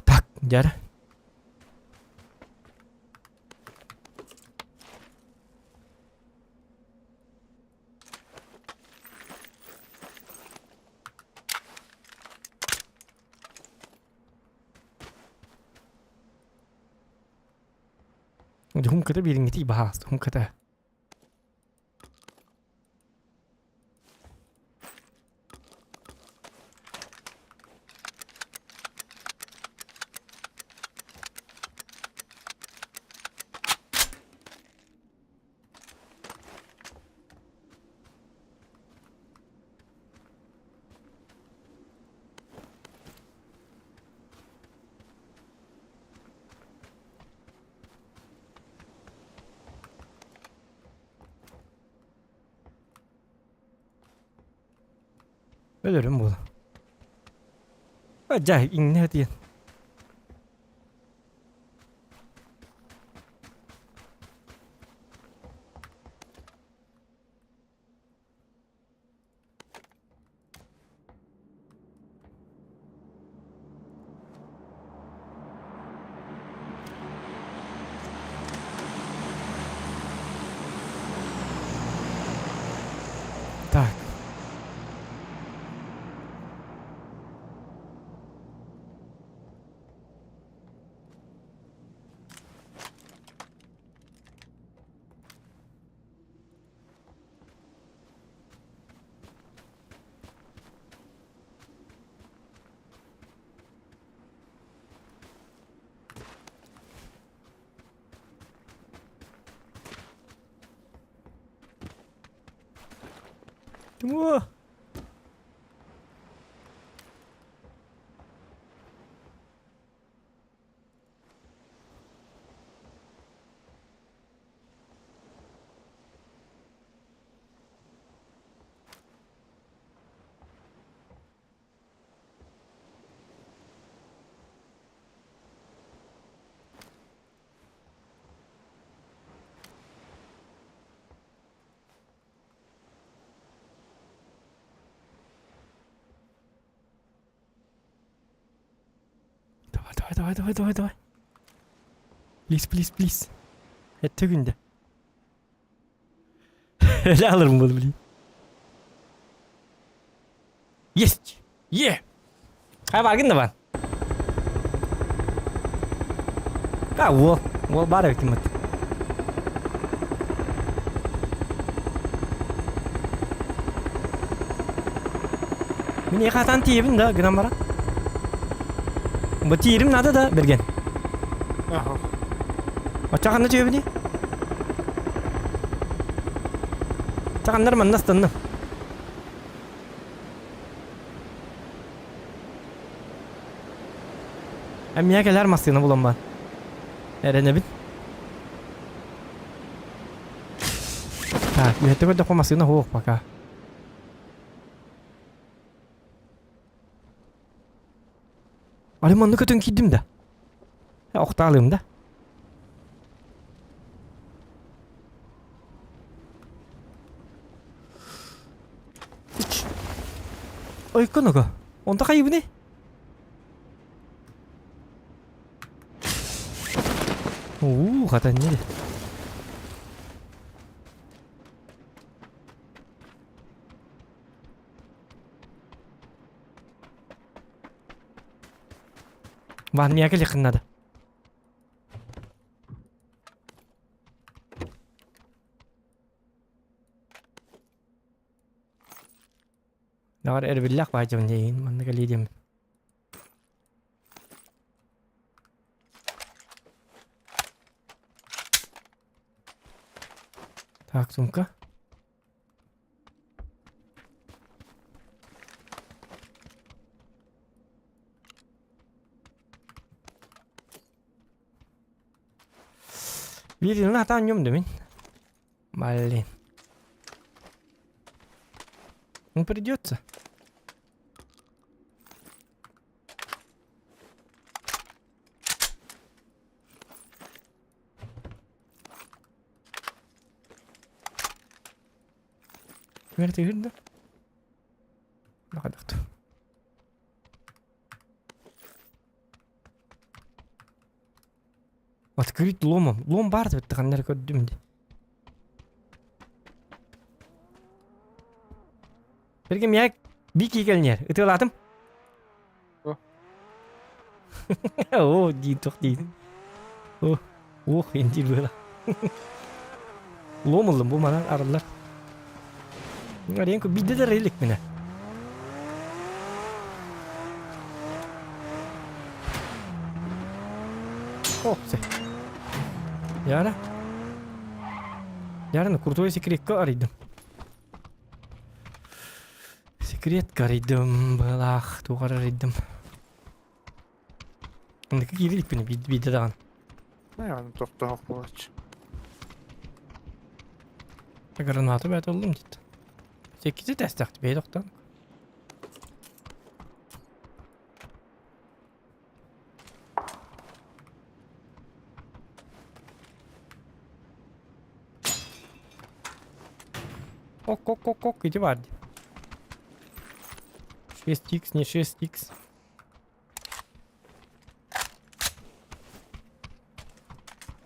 [SPEAKER 3] Так, дьара. Дьоһун кыта биэриҥҥитий баһаас, дьоһун кыта. Өлөрүм буола. Дьэ, иҥнэ диэн. Так. Тимур! Давай, давай, давай, давай, давай, давай. Please, please, please. Эттэ күндэ. Öyle alırım bunu bileyim. Есть! Е! Хай баргын да бар. А, уол. Уол бар эбит киммит. Мин хатан тиийэбин да гынан баран. Бу тиийэрим наада да берген.
[SPEAKER 7] Аха.
[SPEAKER 3] Оччо ханна түһэбиний? Чаханнар манна ыстанным. Эмиэ кэлэр массыына булан баар. Эрэнэбин. Так, үһэтэ көрдөххө массыына суох пока. Али манна көтөн киирдим да. Охтаалыым да. Ойконуга. Онто хайыбыны? Уу, хата не. Ван миэхэ кэлиэххин наада. Наҕар эрбиллээх баайдьабын диэйин манна кэлиэ диэммин. Так, сумка. Биир атаан ньом да мин. Блин. Ну придется. Мэр да? Баҕадахту. Открыть ломом. Лом бар деп ханнар көрдүм ди. Бергем я бики келнер. Ытылатым. О, дии тух дии. О, ох, интир было. Лом ыллым бу манан арыллар. Аренко бидде да релик мене. Опсы. Яра. Яраны крутой секретка арыйдым. Секретка арыйдым, былах, туғар арыйдым. Ындыка киириликпин бидде даҕаны.
[SPEAKER 9] Наверное, тохтоох буолааччы.
[SPEAKER 3] Граната бэт ыллым дит. Секкизи тэстэхти бэй тохтон. Ок, ок, ок, ок, иди бар. 6х, не 6х.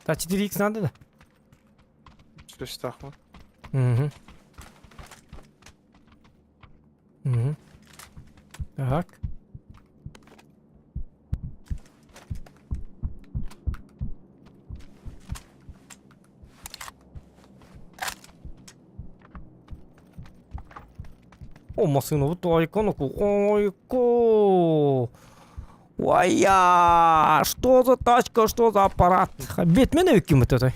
[SPEAKER 3] Да, 4х надо, да?
[SPEAKER 9] Түстахмын.
[SPEAKER 3] Угу. Угу. Так. О, машина, вот айкону, ойко. Ой-я, что за тачка, что за аппарат? Бэтмен эбиккин бу той.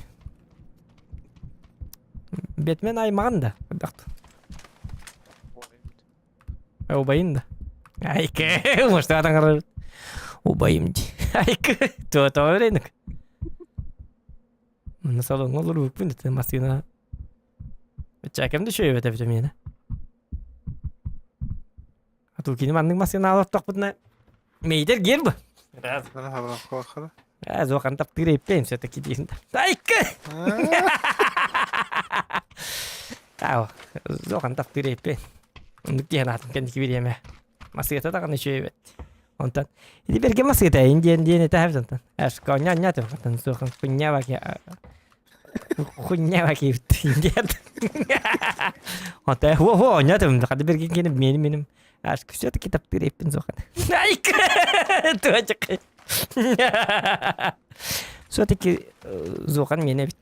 [SPEAKER 3] Бэтмен аймаҕын да. Убайын да. Айка, может, атаҥар убайым ди. Айка, туо рынок. Мына салоҥҥа олорбуппун ити массыына. Чакам да үчүгэй эбит миэнэ. А кини маннык массыына олортохпутуна мейдер гер бу. Э, зохан таптыыр эппейм все-таки диин. Айка! Тау, зохан таптыыр эппейм. Оннук диэн аатын кэнники бириэмэ. Массыата даҕаны үчүгэй эбит. Онтон ити берге массыата ин диэн диэн этэ онтон. Эшка ня ня тем зохан хуйня баки хуйня баки диэн. Онтон хо хо ня тем хады берге кени меним меним. Аш все-таки таптыыр эппин зохан. Айка! Туачык. Все-таки зохан мене бит.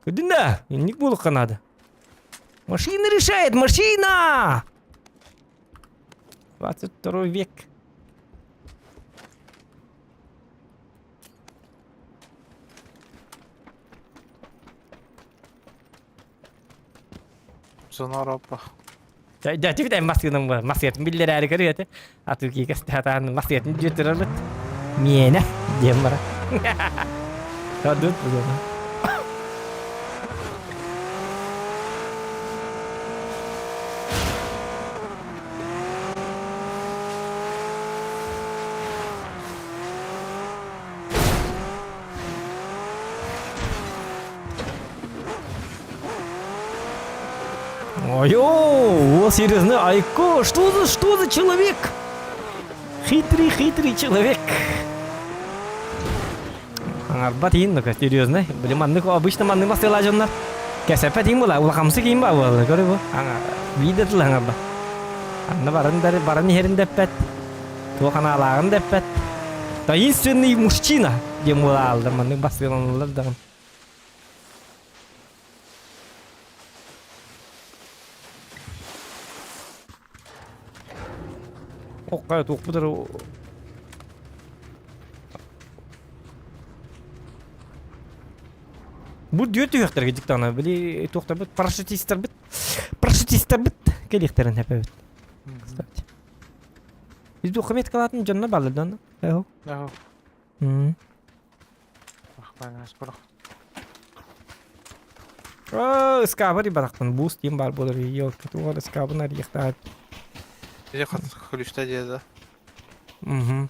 [SPEAKER 3] Күдүнэ, инник буолукка надо. Машина решает, машина! 22 век.
[SPEAKER 9] Зона Европа.
[SPEAKER 3] Дьэ, тибит массыынам бар. Массыатын биллэрээри көрүөтэ. Атыы киикэстээтаан массыатын дьүөттэрэрбит. Миэнэ диэн бара. Көрдүт бу Ой-о, серьезно, Айко, что за, что за человек? Хитрый, хитрый человек. Арбат иин, ну-ка, серьезно. Блин, маннык, обычно маннык масыла дьоннор. Кэсэппэт иин була, улахамсы киин ба буолла, көрө бу. Аңа, биир тыл аңарба. Анна баран дар, баран иһэрин дэппэт. Туох анаалааҕын дэппэт. Таинственный мужчина диэн буола ааллар, маннык бассыаланаллар даҕаны. Оккай туохпутар Бу дүө түһүөхтэргэ дьиктаана били туохтарбыт парашютистарбыт парашютистарбыт кэлиэхтэрин хэпэбит. Кстати. Biz духомет калатын дьонно баллар донно. Эho.
[SPEAKER 9] Эho.
[SPEAKER 3] М.
[SPEAKER 9] Скоро.
[SPEAKER 3] Оо, ыскаабар барахпын буус диэн баар буолар елка туох ыскаабын арыйыахтаах.
[SPEAKER 9] Или ключта диэда.
[SPEAKER 3] Угу.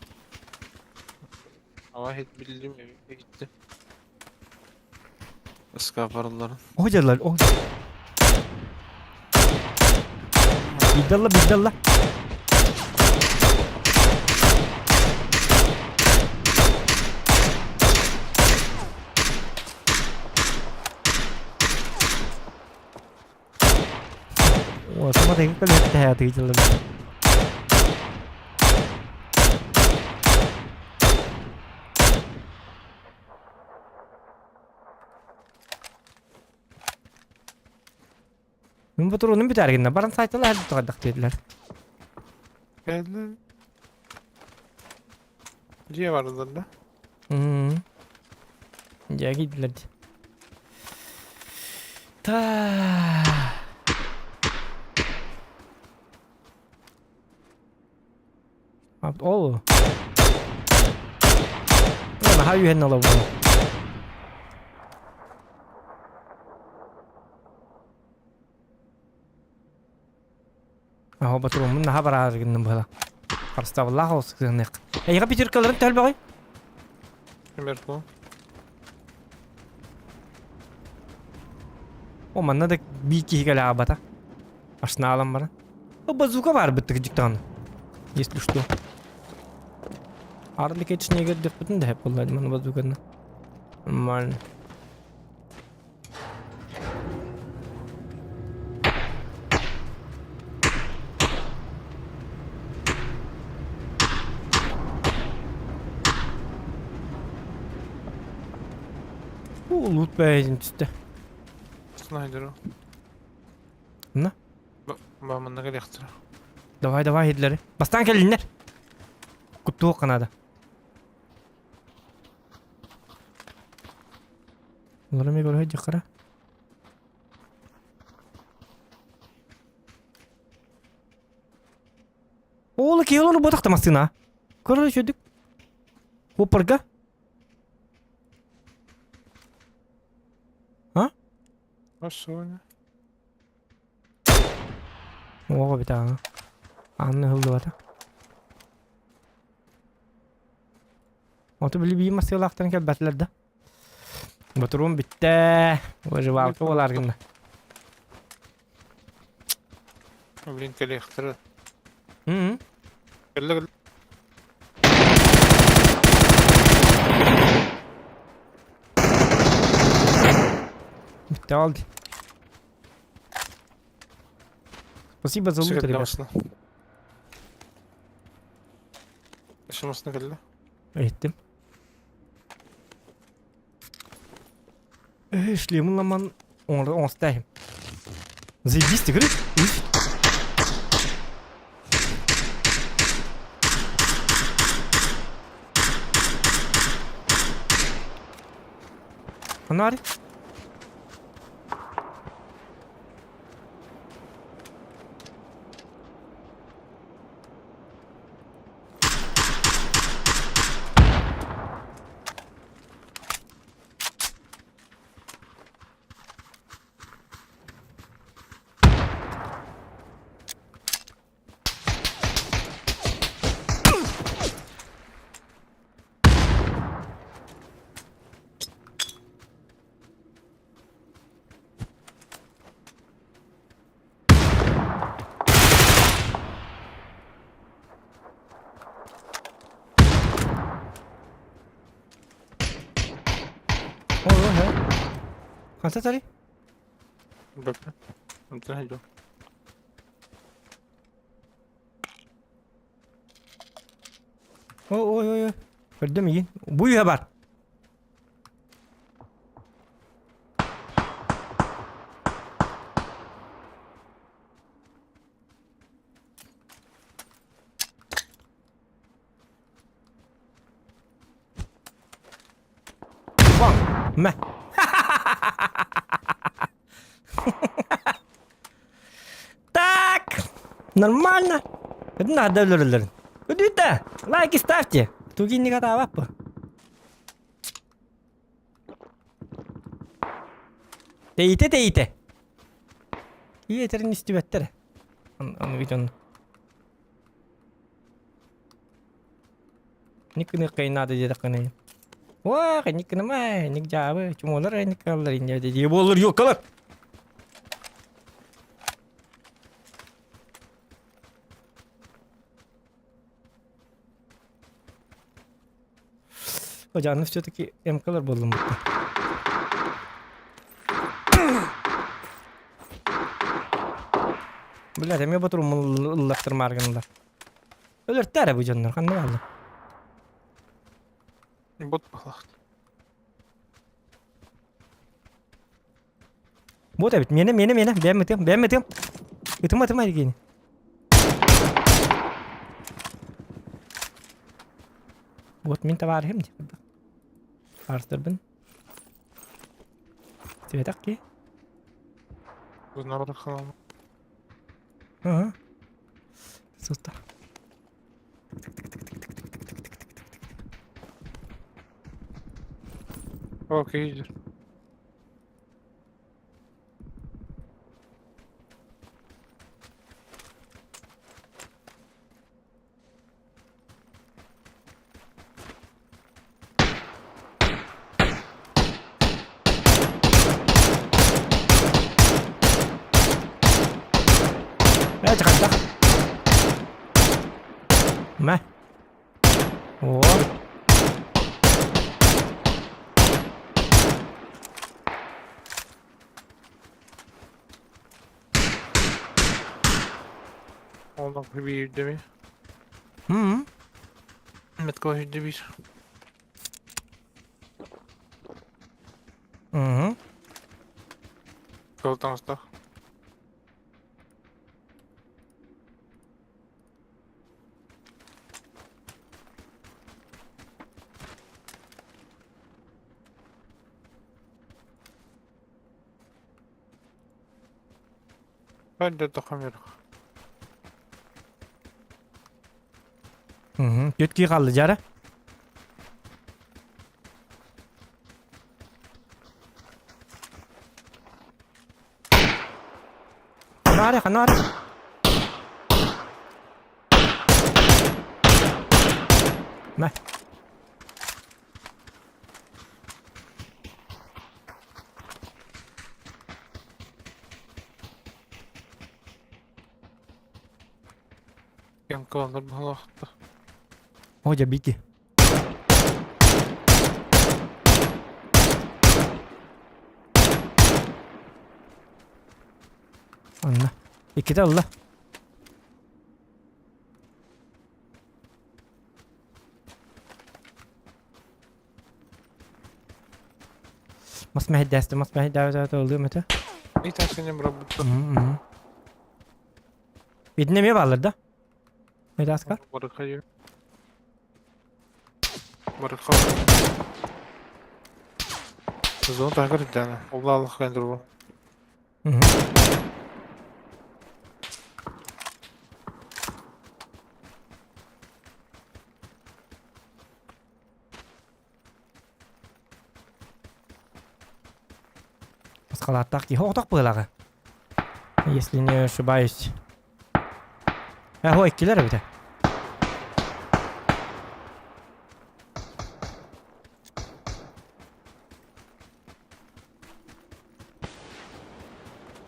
[SPEAKER 9] Ава хит билдим gitti. Ыскаапарларын.
[SPEAKER 3] О дьаллар, о. Бидалла, бидалла. О, смотри, как это ты видел. Мин ботуруунум бүтээр гиннэ. Баран сайталар тугардах диэтилэр.
[SPEAKER 9] Geldi. Дьиэ бардылар да?
[SPEAKER 3] Мм. Дьэ киирдилэр дии. Та. Ол. Наһаа үһэн олобу. Аһо ботуруммун наһаа бараар гынным быһыла. Харыстабыллаах олус сыһыныах. Эйиэхэ пятеркаларын төлбөҕүй?
[SPEAKER 9] Мертво.
[SPEAKER 3] О, манна да биир киһи кэлэ аабата. Арсеналым бара. О, базука бар быттык дьиктаҕына. Если что. Арлы кетишне көрдөхпүтүн да хеп булла маны базуканы. Нормально. Бу лут бэйэтин түстэ.
[SPEAKER 9] Снайдеру.
[SPEAKER 3] На.
[SPEAKER 9] Ба манна кэлиэхтэрэ.
[SPEAKER 3] Давай, давай, иһиллэри. Бастаан кэллиннэр. Куттуох надо. Олор эмиэ көрө сылдьыаххара. Оол киһи олору буотахта массыына. Көрөр үчүдүк. Куоппарга. А?
[SPEAKER 9] Хорошо.
[SPEAKER 3] Оҕо битаҕа. Анны ыһыллыбата. Оту били биир массыылаахтарын кэлбэтилэр да. Ботуруум бүттэ. Выживалка буолаар гынна.
[SPEAKER 9] Блин, кэлиэхтэрэ.
[SPEAKER 3] М-м.
[SPEAKER 9] Кэллэ кэллэ.
[SPEAKER 3] Бүттэ ол дии. Спасибо за лут, ребят.
[SPEAKER 9] Шымасына кэллэ.
[SPEAKER 3] Иһиттим. Э, шлемын ламан оҥостайым. Заебись ты, говоришь? Фонарь. Ой, ой, Ханса цари?
[SPEAKER 9] Бөккө. Онтон хайдо.
[SPEAKER 3] Ой, ой, ой, ой. Көрдүм игин. Бу үйэ бар. Бам! Мэ! Так! Нормально! Это надо өлөрөлөрүн. Күдүүтэ! Лайки ставьте! Тугиннига таабаппы. Тэйитэ тэйитэ. Иэтэрин истибэттэр. Аны дьон. Ник гыныахха наада диэтэххинэ. Уах, ник гынамай, ник дьаабы, чумолар ник каллар инне дии буоллар юккалар. Hocam все-таки МКлар болдум бутта. Блядь, эмиэ ботурум ыллаттыр мааргынылар. Өлөртөөрө бу дьоннор ханна бааллар?
[SPEAKER 9] Бот бахлахт.
[SPEAKER 3] Вот эбит, миэнэ, миэнэ, миэнэ, бэйэм ытыам, бэйэм ытыам. Ытыма, ытыма Евгений. Вот мин товарищым дии. Арстырбын. Сибэтэх ки.
[SPEAKER 9] Узнавар халам.
[SPEAKER 3] Ага. Суста.
[SPEAKER 9] Окей.
[SPEAKER 3] Э, чахайдах. Мэ. О.
[SPEAKER 9] Ondan bir mi?
[SPEAKER 3] Hı.
[SPEAKER 9] Метко bir.
[SPEAKER 3] Hı.
[SPEAKER 9] Кол таҥастаах. Ben de takamıyorum.
[SPEAKER 3] Hı. Göt kaldı cara. Ханааре, ханааре. Мэ.
[SPEAKER 9] Янкалар баһалаахта.
[SPEAKER 3] О, дьэ бити. Онно. Иккитэ ылла. Мас мэһэйдээстэ, мас мэһэйдээбэтэ ыллыам этэ.
[SPEAKER 9] И так работа.
[SPEAKER 3] Итиннэ эмиэ бааллар да? Мэдаскар?
[SPEAKER 9] Барыхайы. Барыха. Зон тагыр дана. Оллах кендер
[SPEAKER 3] Басқалааттаах киһи оҕотох быһыылааҕа. Если не ошибаюсь. Э, иккилэр эбитэ.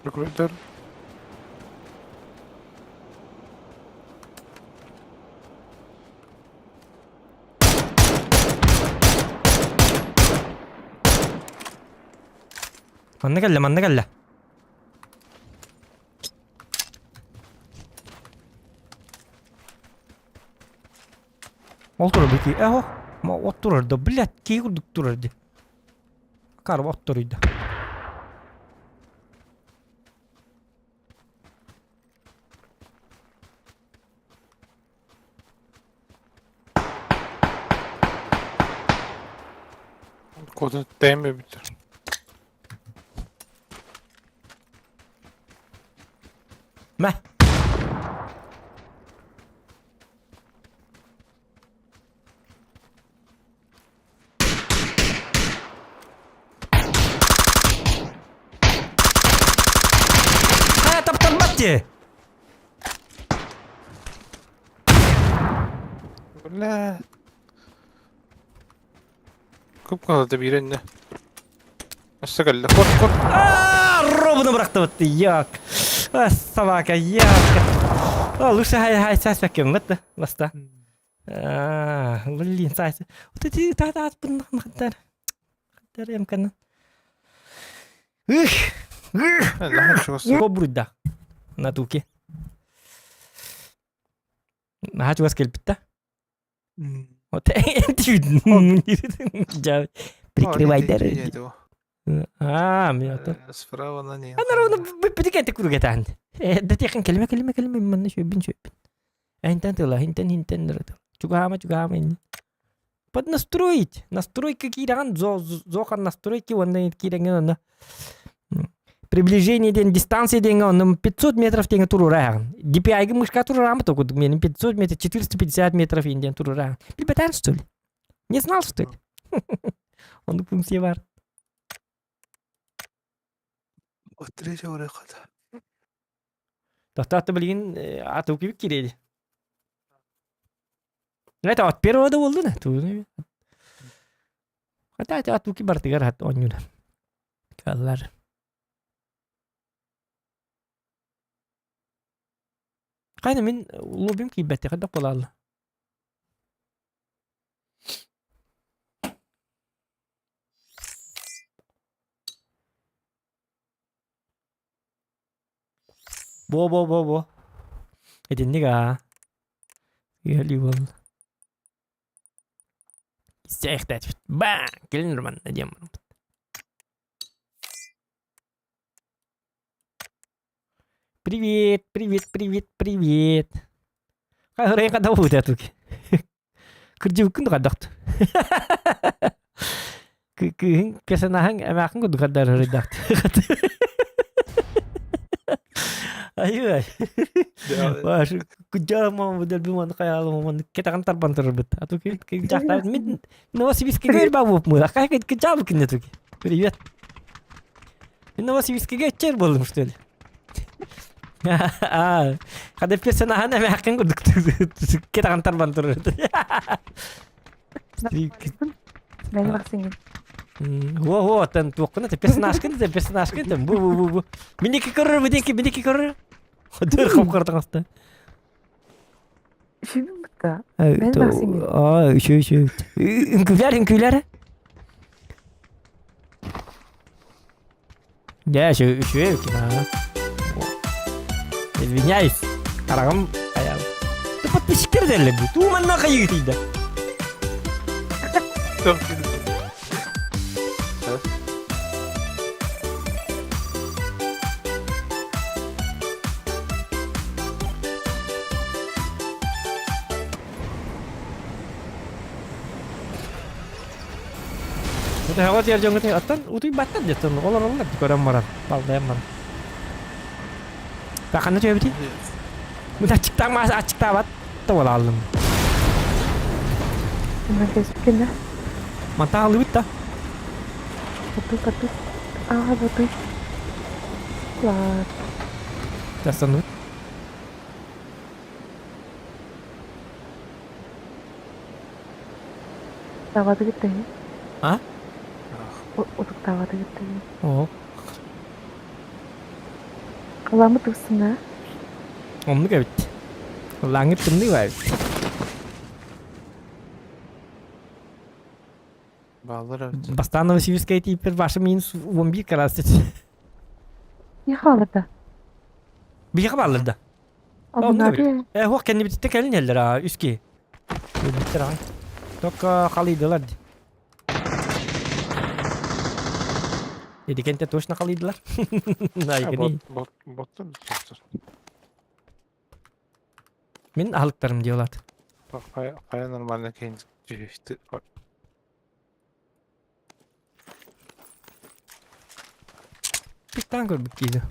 [SPEAKER 9] Рекрутер.
[SPEAKER 3] Манна кэллэ, манна кэллэ. Ол турар бити. Э, ма от турар да, блядь, кии курдук турар ди. Карба от туруйда.
[SPEAKER 9] Kodun değme bitir.
[SPEAKER 3] Мэ. эти?
[SPEAKER 9] Бля. Көп қалады биренне. Өссө кэллэ. Кор, кор.
[SPEAKER 3] Ровно бырахтыбыт. Як. Собака, як. О, лучше хай хай сас бәккем бит. Баста. Блин, сас. Вот эти та та хаттар. Хаттар эмканы. Ых! Кобруйда. На туке. Наһаа чугас кэлбит да. Вот Прикрывай дары. А, мен ото.
[SPEAKER 9] Справа на ней.
[SPEAKER 3] Ана ровно битикен те кургетан. Да техан келме келме келме манна шөбин шөбин. Энтен тыла, хинтен хинтен тыла. Чугама чугама инни. Поднастроить. Настройка киираған зохан настройки онна кииреген онна приближение ден дистанция деген онна 500 метров деген турураагын. DPI-ге мышка турурамы только менин 500 метров 450 метров инден турураагын. Билбетен что ли? Не знал что ли? Онда функция бар.
[SPEAKER 9] Третья урехата.
[SPEAKER 3] Тохтоотто билигин атуу кибик кириэди. Это от первого да болду да. Хотя это атуки бартыгар хат оонньуура. Каллар. Кайна мин лобим киирбэтти хайдах буолаалла. Бо-бо-бо-бо. Итинник аа. Иһэлии буолла. Истээхтээт. Баа! Кэлин Роман диэн барбыт. Привет, привет, привет, привет. Хайрай қада будет тут. Кырдьыбыккын дугардахт. Кыһын кесенаһаҥ эмээхин курдук хардарыйдахт. Айыы. Баш кудьаама будел буман хаялым ман кетаган тарбан турбут. А то жактар мен Новосибирскиге бабып мы. А как кычабы кине туки. Привет. Мен Новосибирскиге чер болдум что ли? А, хада персонажа эмээхин курдук кетаган тарбан турбут.
[SPEAKER 15] Бәйне баксың.
[SPEAKER 3] Во, во, тан туохкуна те персонажкын те персонажкын те бу бу бу бу. Минеки көрөр, минеки минеки көрөр. Дөр хоп картаңаста.
[SPEAKER 15] Үшүмүн бутта. Бәйне баксың.
[SPEAKER 3] А, үшө үшө. Үҥкүүлэр, үҥкүүлэр. Дьэ, үшө үшүө үкин Извиняюсь. Хараҕым хайал. Подписчиктер дэллэр бу. Туу манна хайыытыйда. Төһөҕө тиэр дьоҥҥо оттон утуйбаттар дьэ олороллор көрөн баран балдайан баран. Ханна түһэбитий? Мин аччыктаах аччыктаабат да буолааллым.
[SPEAKER 15] Кэлбиккин да?
[SPEAKER 3] Мантан алыбыт да.
[SPEAKER 15] Батый, батый. Аа, батый. Класс.
[SPEAKER 3] Тастаныбыт.
[SPEAKER 15] Тавады гитте.
[SPEAKER 3] А?
[SPEAKER 15] Утуктавады гитте.
[SPEAKER 3] Оо.
[SPEAKER 15] Каламы тупсуна.
[SPEAKER 3] Оннук эбит. Лаңыр тымныы баар эбит.
[SPEAKER 9] Баллар эбит.
[SPEAKER 3] Бастаан Новосибирская тииппэр ваша минус 11 градус
[SPEAKER 15] Не хааларда?
[SPEAKER 3] Биһиэхэ бааллар да.
[SPEAKER 15] Оннук эбит.
[SPEAKER 3] Э, хуох кэннибититтэн кэлин иһэллэр аа, үс киһи. Өлбүттэр аҕай. Только халыйдылар дии. Эдикенте точно халыйдылар. Айгыни.
[SPEAKER 9] Бот, бот, боттар.
[SPEAKER 3] Мин аһылыктарым диолат.
[SPEAKER 9] Кая, кая нормально кейин түһүстү.
[SPEAKER 3] Биктан көрбүт кииди.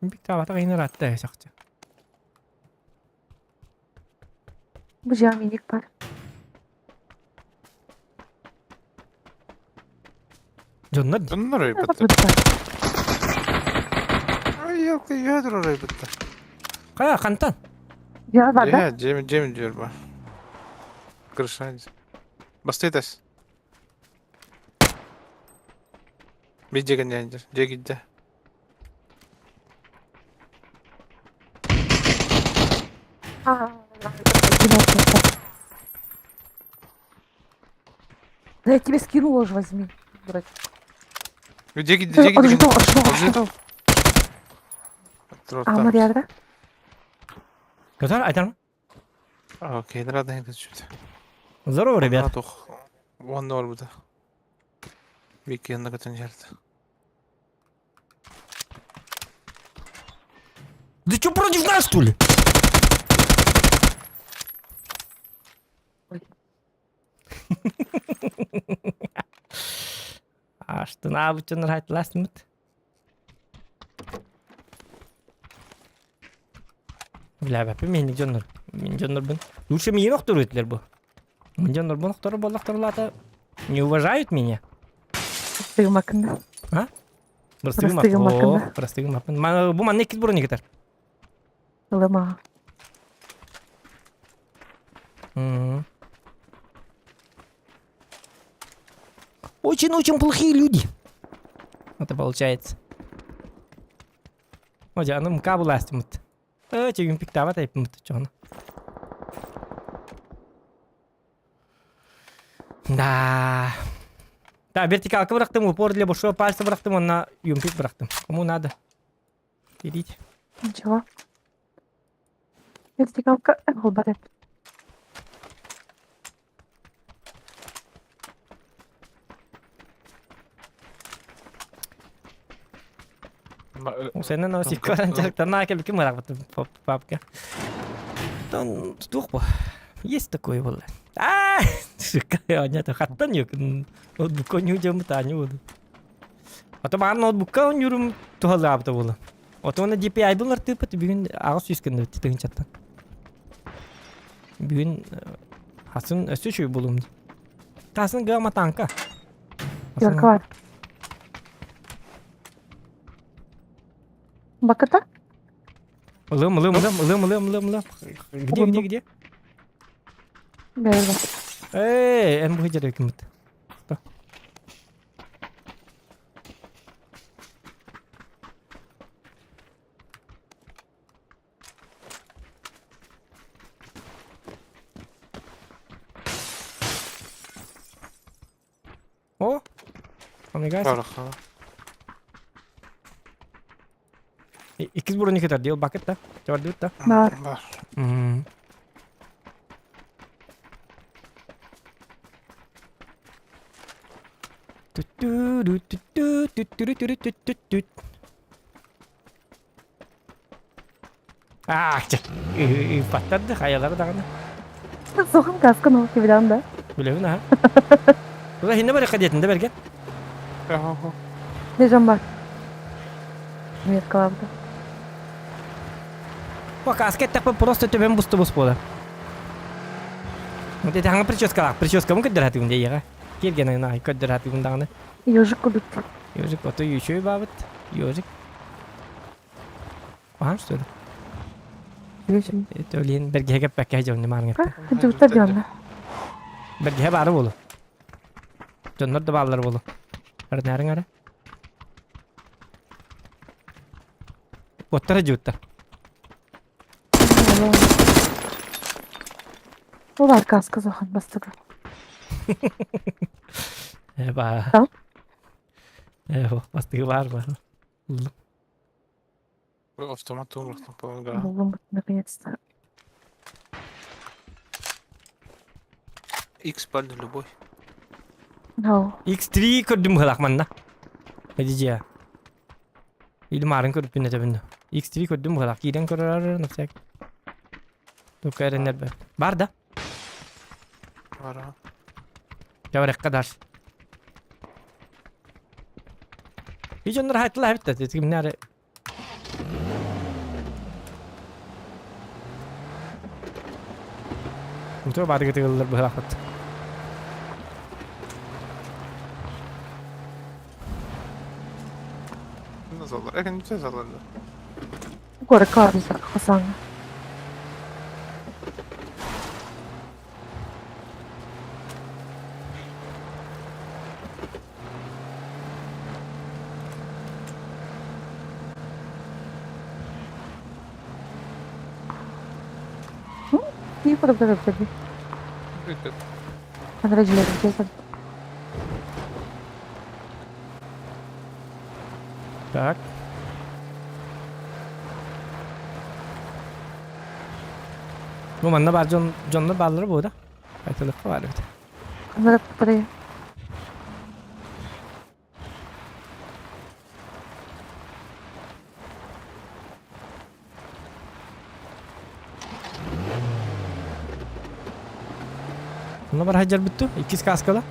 [SPEAKER 3] Биктаабата кыйын ыраатта сахчы.
[SPEAKER 15] Бу жаминик бар.
[SPEAKER 3] Дьоннор
[SPEAKER 9] Дьоннор өйбөттөр. Ай. Елка ядро райбытта.
[SPEAKER 3] Кая, хантан?
[SPEAKER 15] Я бар да?
[SPEAKER 9] Дьиэ, дьиэ, дьиэ бар. Крыша. Бастайтас. Bir дьиэ кэннэ дьиэ киирдэ.
[SPEAKER 15] Да я тебе скинула уже возьми. Дурак.
[SPEAKER 9] Дьиэ киирдэ, дьиэ
[SPEAKER 15] Он
[SPEAKER 9] киирдэ.
[SPEAKER 15] ждал, он ждал.
[SPEAKER 9] Ждал.
[SPEAKER 15] А, Мария, да?
[SPEAKER 3] Көтөр, айтарма?
[SPEAKER 9] Окей, рада это чуть.
[SPEAKER 3] Здорово, ребят.
[SPEAKER 9] Уонна барбыта. Биккиэнна көтөн иһэрдэ.
[SPEAKER 3] Да что, против нас, что ли? Аштына бүтүн райтластмыт. Бля, бәпі мен дьоннор. Мен дьоннорбун. Лучше миин охтору этилер бу. Мен дьоннорбун охтору боллахторлата. Не уважают меня.
[SPEAKER 15] Простыгым акында.
[SPEAKER 3] А? Простыгым
[SPEAKER 15] Простыгым акында.
[SPEAKER 3] Простыгым апын. Бу манна иккис бурун икетер.
[SPEAKER 15] Ылыма.
[SPEAKER 3] Очень-очень плохие люди. Это получается. О, жаным кабыл астымыт. Э, чегин пиктава тайпымыт чоны. Да. Да, вертикалка бырахтым, упор для большого пальца бырахтым, он на юмпик бырахтым. Кому надо? Берите.
[SPEAKER 15] Ничего. Вертикалка холбары.
[SPEAKER 3] Сенен оси каранчактан келбики мырак папка. Тон тух бу. Есть такое было. А, сука, нет, хаттан yok. Ноутбукка не удем таня буду. А то маған ноутбукка юрум тухалаабыта була. Ото оны DPI булар тыпыт бүгүн агыс сүйскенде тыгын чаттан. Бүгүн хасын өсү чүй булум. Тасын гама танка.
[SPEAKER 15] Йорка бар. Бакыта?
[SPEAKER 3] Ылым, ылым, ылым, ылым, ылым, ылым, ылым. Где, где, где?
[SPEAKER 15] Бәрі.
[SPEAKER 3] Эй, эн бу жерде кимит. О! Омегас.
[SPEAKER 9] Бараха.
[SPEAKER 3] Иккис бурун икетер дел бакет та. Чабар та.
[SPEAKER 15] Бар.
[SPEAKER 9] Бар.
[SPEAKER 3] А, паттарды хаялары даганы.
[SPEAKER 15] Соғым каскын ол кебедан да.
[SPEAKER 3] Билебин а. Була хинне бар кадетинде берген.
[SPEAKER 15] Не жан бар. Меткалабды.
[SPEAKER 3] По каске так просто төбен бусту бус бола. Вот это ханга прическа, прическа мын көддөр хатыгын дейга. Келген ана көддөр хатыгын даганы.
[SPEAKER 15] Ежик кудук.
[SPEAKER 3] Ежик ото еще и бабыт. Ежик. Ага, что это? Это блин, бергеге пәкке жонны марыңы.
[SPEAKER 15] Жута бионна.
[SPEAKER 3] Бергеге бары болу. Жоннор да баллар болу. Арнарың ара. Оттара жуттар.
[SPEAKER 15] Олар каска соған бастығы.
[SPEAKER 3] Э ба.
[SPEAKER 15] Там?
[SPEAKER 3] Э, бастыгы бар бар.
[SPEAKER 9] Автомат туумрахтан по-моему,
[SPEAKER 15] Булдым, наконец-то.
[SPEAKER 9] X пальный любой.
[SPEAKER 15] No.
[SPEAKER 3] X3 көрдүм хылак манна. Эдижия. Или марын көрүп бинне тебинне. X3 көрдүм хылак. Кирен көрөр на всяк. Только эреннер бер. Бар да.
[SPEAKER 9] Бар.
[SPEAKER 3] Жабырек кадар. Ижоннор хайтла хабитта. Тигим наре. Утро бары гытыгыллар быхлакыт.
[SPEAKER 9] Назалар. Экен үтсе залар.
[SPEAKER 15] Куоракка барбыттар хасааҥҥа. Киһи курдук эбит. Анара дьиэлэрин чэйсэн.
[SPEAKER 3] Так. Ну, манна баар дьон, дьоннор бааллара буо да? Айтылыкка баар эбит.
[SPEAKER 15] Анара туттарайа.
[SPEAKER 3] Онно бар хаджар бүттү. Иккис каскала.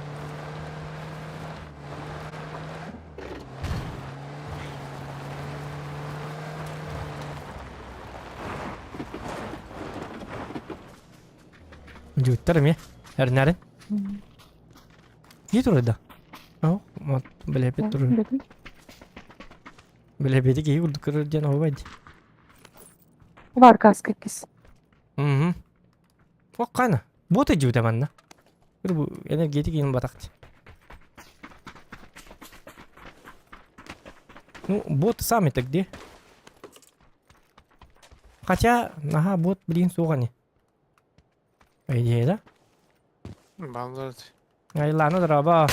[SPEAKER 3] Дьүттэр эмиэ. Эрнәрин. Не турар да? О, вот, билэпит турар. Билэпити киһи курдук көрөр диэн оһубай дии.
[SPEAKER 15] Бар каска иккис.
[SPEAKER 3] Угу. Ханна. Вот иди манна. Бу энергетик иин батахти. Ну, бот сами так где? Хотя, ага, бот, блин, суғани. По идее, да?
[SPEAKER 9] Баллар.
[SPEAKER 3] Ай, ладно, драба.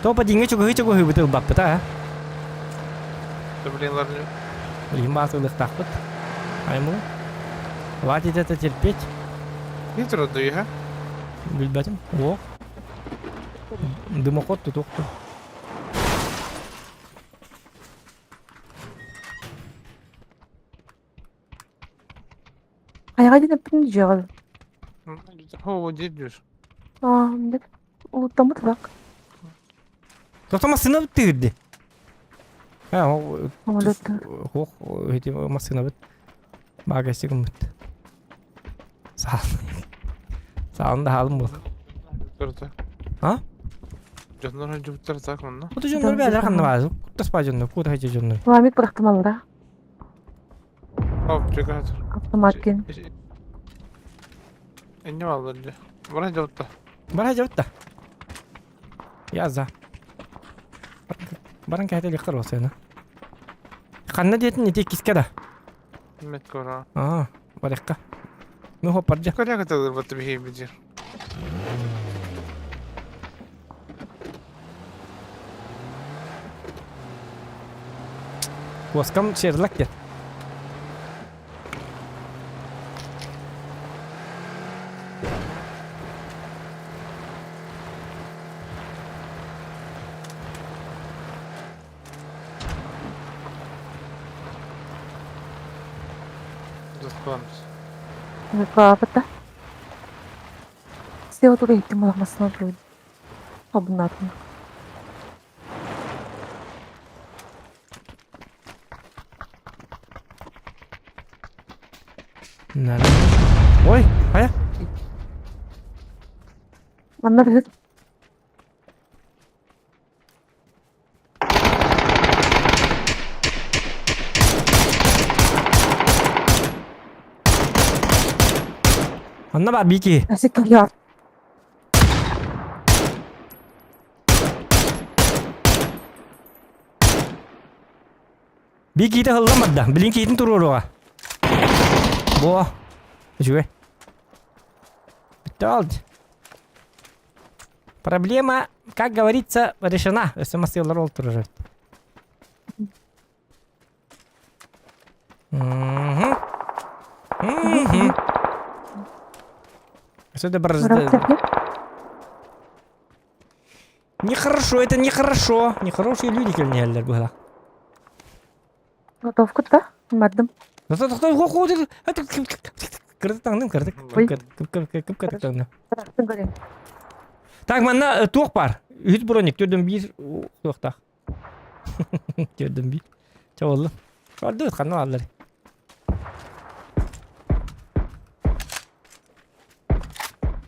[SPEAKER 3] Топа диҥҥэ чугаһыы чугаһыыбыт ылбаппыт аа.
[SPEAKER 9] Да блин, ларли.
[SPEAKER 3] Билигин баасылыахтаахпыт. Аймыл. Хватит это терпеть.
[SPEAKER 9] Не трудно, а?
[SPEAKER 3] Билбэтим. О. Дымоход тутуохту.
[SPEAKER 15] Хайаҕа диэн эппитин дьиэҕэ.
[SPEAKER 9] О, дедюш.
[SPEAKER 15] Аа, мындык. Улуттаммыт ылак.
[SPEAKER 3] Тоқта массыына быттыырды. А, ол
[SPEAKER 15] Самолет.
[SPEAKER 3] Ох, эти массыына быт. Багасик быт. Саал. Саалын да хаалым бол.
[SPEAKER 9] Турда.
[SPEAKER 3] А?
[SPEAKER 9] Дьоннор дьубуттар так онно.
[SPEAKER 3] Бу дьоннор бээлэр ханна баар. Куттас баа дьоннор, кута хачы дьоннор.
[SPEAKER 15] Ламит бырахтымаллара.
[SPEAKER 9] Оп, чекатыр.
[SPEAKER 15] Автомат кин.
[SPEAKER 9] Энне баллар дьэ. Бара дьубутта.
[SPEAKER 3] Бара дьубутта. Я за. Баран кэһэтэ лихтар болсайна. Ханна диэтин ити киске да.
[SPEAKER 9] Мет кора.
[SPEAKER 3] Аа, барыхка. Ну хоппардьа.
[SPEAKER 9] Коля кытылыр батты бихи бидир.
[SPEAKER 3] Куоскам Шерлок диэн.
[SPEAKER 15] Папата. Слева тура иттим олохмасына туруйд. Хобуннаатым.
[SPEAKER 3] Ой, хайа?
[SPEAKER 15] Манна быһыт.
[SPEAKER 3] Онно бар бики.
[SPEAKER 15] Асик кэлиэр.
[SPEAKER 3] Бикиитэ һыллан барда. Билин киитин туруоруоҕа. Бо. Үчүгэй. Бүттэ алды. Проблема, как говорится, решена. Өссө масыалар ол турар эбит. Мгм. Мгм. Өссө да бар Нехорошо, это нехорошо. Нехорошие люди кэлнэллэр быһа.
[SPEAKER 15] Готовка да? Бардым.
[SPEAKER 3] Кырдык таҥным, кырдык.
[SPEAKER 15] Ой.
[SPEAKER 3] Кып-кырдык таҥным.
[SPEAKER 15] Бырахтын көрөйүн.
[SPEAKER 3] Так, манна туох бар? Үһүс броник, төрдөн биир туохтаах. Төрдөн биир. Чэ боллу. Көрдүгүт ханна бааллар.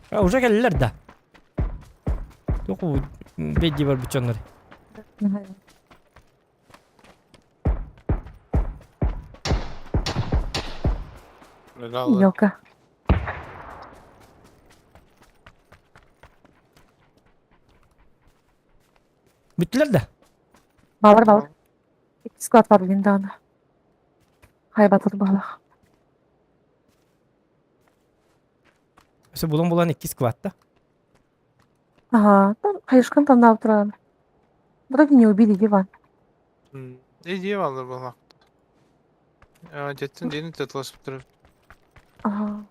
[SPEAKER 3] А, уже кэллилэр да. Току бэйди бар бучоннор.
[SPEAKER 15] Елка.
[SPEAKER 3] Бүттүлэр да?
[SPEAKER 15] Балар балар. Икки склад бар билин даҕаны. Хайбатыр баһылах.
[SPEAKER 3] Өсө булан-булан икки склад да?
[SPEAKER 15] Ага, там хайышкан там туран. Вроде не убили, Иван.
[SPEAKER 9] Иди алыр бала. Деттин дени тетлашып турur.
[SPEAKER 15] Ага.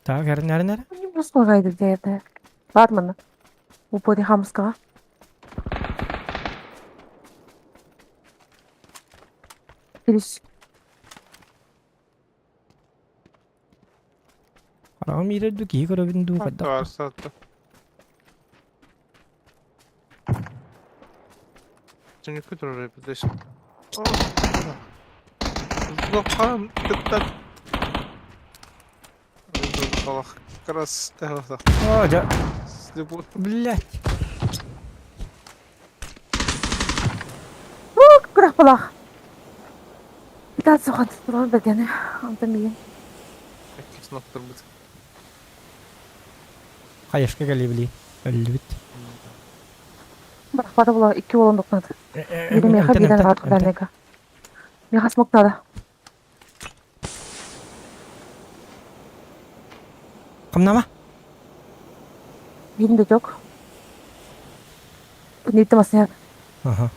[SPEAKER 3] Так, әрін, әрін, әрін.
[SPEAKER 15] Не просто гайды где это. Бар мына. Упори хамскага. Перес.
[SPEAKER 3] Хараҕым иирэр дуу, киһи көрөбүн дуу, хайдах?
[SPEAKER 9] Арсатты. Түнүккү турur эпидеш. Лохам кыттат. Как раз
[SPEAKER 3] О, да. Блять.
[SPEAKER 15] Күрэх балах. Питат сухан турар бергени. Антон миин.
[SPEAKER 3] Хайышка кэлибили. Өллүбүт.
[SPEAKER 15] Барахпата була икки болон докнат. Бири меха
[SPEAKER 3] Эмтен,
[SPEAKER 15] бирен
[SPEAKER 3] эмтен,
[SPEAKER 15] рат
[SPEAKER 3] эмтен.
[SPEAKER 15] куданега. Меха смок надо.
[SPEAKER 3] Хамнама?
[SPEAKER 15] Биринде жок. Нетте масня.
[SPEAKER 3] Ага.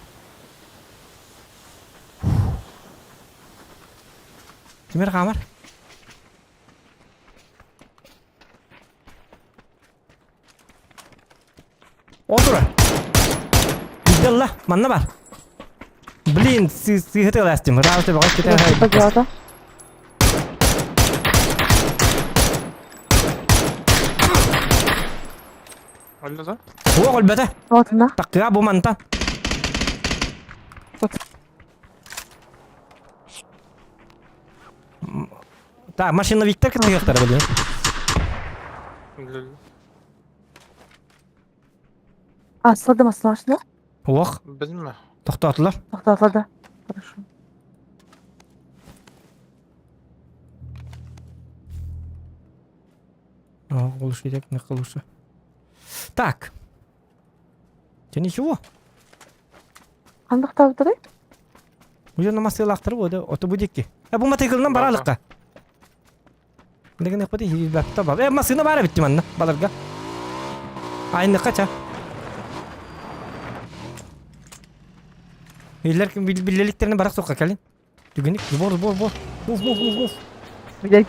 [SPEAKER 3] Кимер хамар? Отура. Билла, манна бар. Блин, сыһыты ыластым. Рауты баҕас китэ.
[SPEAKER 15] Пожалуйста.
[SPEAKER 9] Алла да?
[SPEAKER 3] О, өлбөтө.
[SPEAKER 15] Отуна.
[SPEAKER 3] Таккыга бу мантан. Так, машина Виктор кытыгыктар блин.
[SPEAKER 15] А, слады маслашны.
[SPEAKER 3] Ох.
[SPEAKER 9] Билме.
[SPEAKER 3] Токтотулар.
[SPEAKER 15] Токтотулар. Хорошо.
[SPEAKER 3] О, глушитель, не глуши. Так. Ты ничего?
[SPEAKER 15] Кандак табытыры?
[SPEAKER 3] Уже намасылактыр бу, ото бу дикки. Э, бу мотоциклынан баралыкка. Деген эппети хибатта бар. Э, масына бара битти манна, баларга. Айны кача. Иллер ким биллеликтерин барак сокка келин. Түгеник, бор, бор, бор. Муф, муф, муф, муф.
[SPEAKER 15] Блять.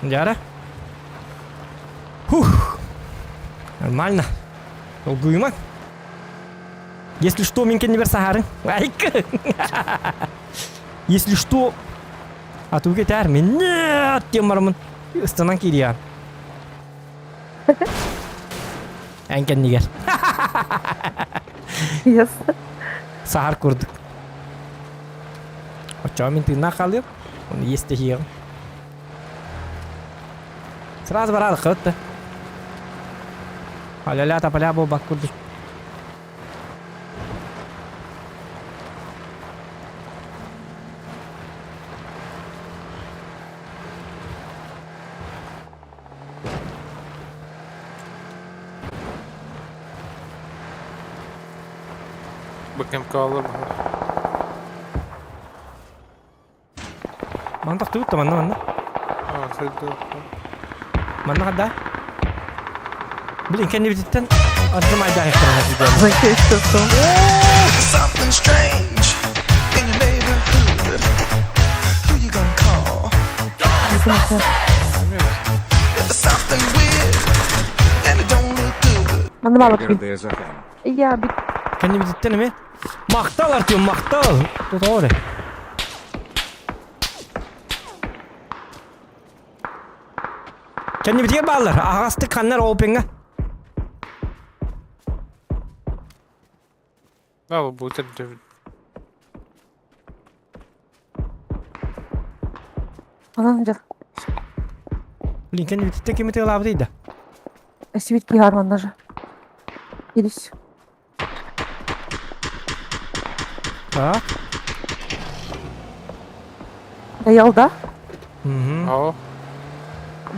[SPEAKER 3] Яра. Фух. Нормально. Долгуйма. Если что, минкен не Сахары. Айка. Если что, а tu кетер мен. Нет, тем бармын. Ыстанан кирия. Әнкен нигер.
[SPEAKER 15] Yes.
[SPEAKER 3] Сахар курдук. Оча мен тыына қалып, оны есте хиғым. Сразу барады қытты. Аля-ля тапаля бу бак курдук.
[SPEAKER 9] БКМК алыр бала.
[SPEAKER 3] Мантақ түгітті манна манна.
[SPEAKER 9] А, сөйтті.
[SPEAKER 3] Манна қада. Блин, кәне бітіттен ардым айда
[SPEAKER 1] Something strange in your neighborhood. Who you gonna call? If it's something weird and it don't look good.
[SPEAKER 15] Манна балык.
[SPEAKER 8] РД Захан.
[SPEAKER 15] Я бит.
[SPEAKER 3] Кәне бітіттен еме? Мақтал, Артем, мақтал. Тут оры. Кэннибитигэр бааллар. Аһаҕастык ханнар опенҥа.
[SPEAKER 9] Да, бу төрдө.
[SPEAKER 15] Онон дьэ.
[SPEAKER 3] Блин, кэннибититтэн кими тыалаабытый да?
[SPEAKER 15] Эсибит киһи манна же. Илис.
[SPEAKER 3] Так.
[SPEAKER 15] Доел, да?
[SPEAKER 3] Угу.
[SPEAKER 9] Ау.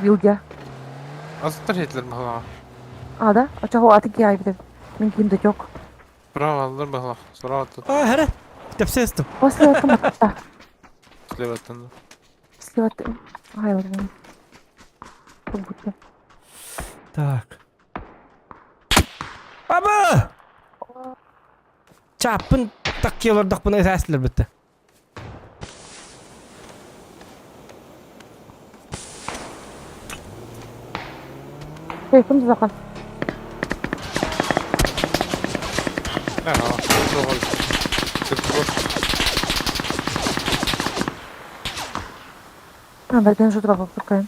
[SPEAKER 15] Билге.
[SPEAKER 9] Азыттар хетлер баһылаҕа.
[SPEAKER 15] А, да? А чего аты киһи айбыт? Мин ким да жоқ.
[SPEAKER 9] Право аллар баһылах. Сора аттын.
[SPEAKER 3] А, хәрә. Тәпсәстем.
[SPEAKER 15] После этого матта.
[SPEAKER 9] Слева аттын.
[SPEAKER 15] Слева аттын. Ай, ладно. Как будто.
[SPEAKER 3] Так. Аба! Чаппын таккелордохпуна эсээстилер битте.
[SPEAKER 15] Ким захан?
[SPEAKER 9] Ага, соғыл.
[SPEAKER 15] А, бәрген жудыра болып тұрқайын.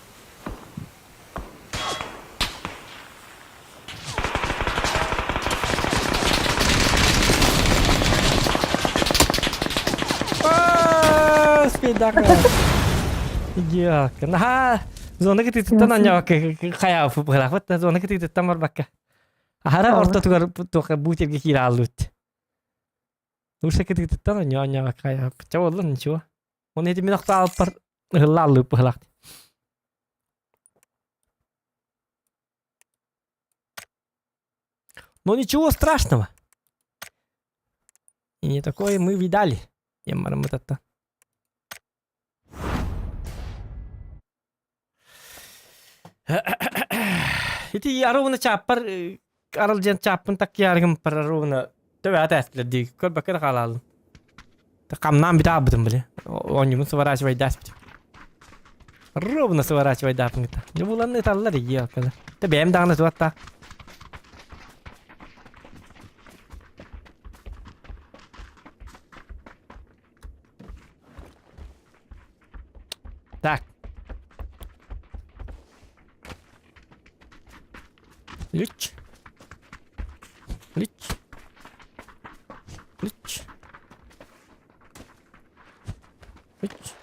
[SPEAKER 3] Спидака. Идиотка. Наха, зона кытыттан аньяка хая фупгалахват, зона кытыттан барбакка. Ахара ортотугар туха бутерге кире аллут. Лучше кытыттан анья аньяка хая. Ча болла ничего. Он эти минахта алпар ыһылла пыһылах. Но ничего страшного. И не такое мы видали. Яммарамытатта. Ити аруына чааппар аралдьан чааппын таккиарыгым пар аруына төбө әтилер дии көрбөккө да хаалаалым. Камнаан бит аабытым били. Оонньугун сворачивайдаспит. Ровно сворачивайдаапын кытта. Дьэ булан ыталлар иелкалар. Тэ бэйэм даҕаны туатта. Так. Лүч. Лүч. Лүч. Лүч.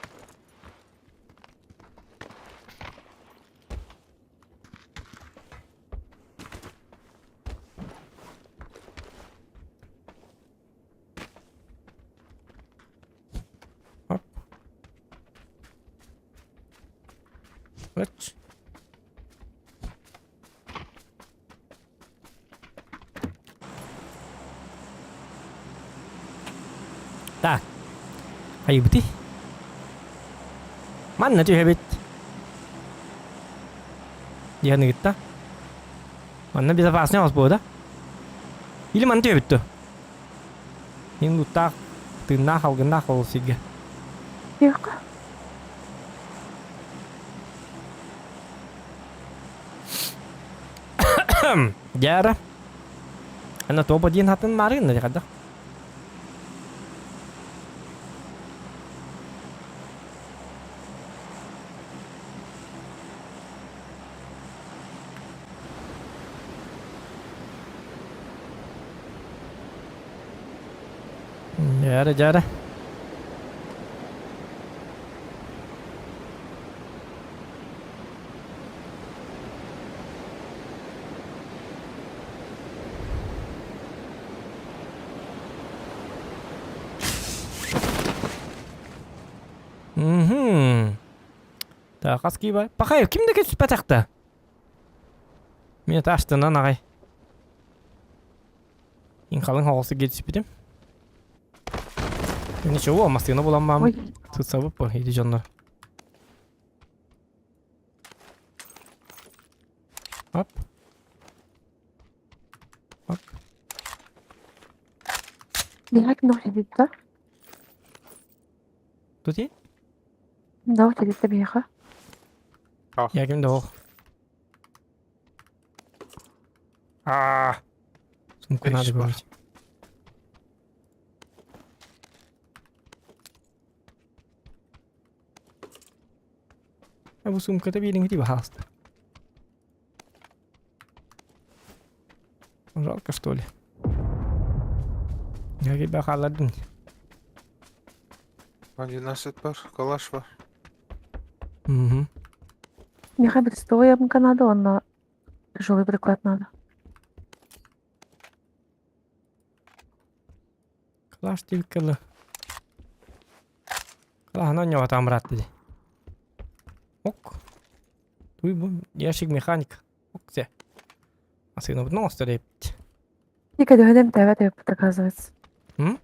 [SPEAKER 3] Оп. Лүч. Так. Айыбыты. Манна түһэбит. Диэн ыытта. Манна безопасный ос буода. Или манна түһэбит дуо? Мин луттаах, тыыннаах, алгыннаах ол сиргэ.
[SPEAKER 15] Тихо.
[SPEAKER 3] Дьара. Ана тобо диэн хатын маарыгын да хадах. Дьара, дьара. Мгм. Так, хас киба. Пахай, ким да кэпсэппэтэхтэ? Мин астынан аҕай. Ин халыҥ хоҕус түспүтүм. Ничего, массыына булан
[SPEAKER 15] Ой.
[SPEAKER 3] сытсабыт бу иди дьоннор. Оп. Оп.
[SPEAKER 15] Бігать ногти да?
[SPEAKER 3] Тут
[SPEAKER 15] Ногти бияха.
[SPEAKER 3] Я ким да ох. А. Сумку надо брать. А бу сумката бириҥ ти баһаалыста. Жалко, что ли? Я тебя халадын.
[SPEAKER 9] 12 бар, калаш бар.
[SPEAKER 3] Угу.
[SPEAKER 15] Миха Брестовая ямка надо, он на тяжелый приклад надо.
[SPEAKER 3] Калаш тилкелі. Калаһына ньоҕотоон быраатта дии. Ок. Туй бу ящик механик. Ок те. Асыгынабытын оҥостор эбит.
[SPEAKER 15] И көлүөһэнем тээбэт эбиппит оказывается.
[SPEAKER 3] М?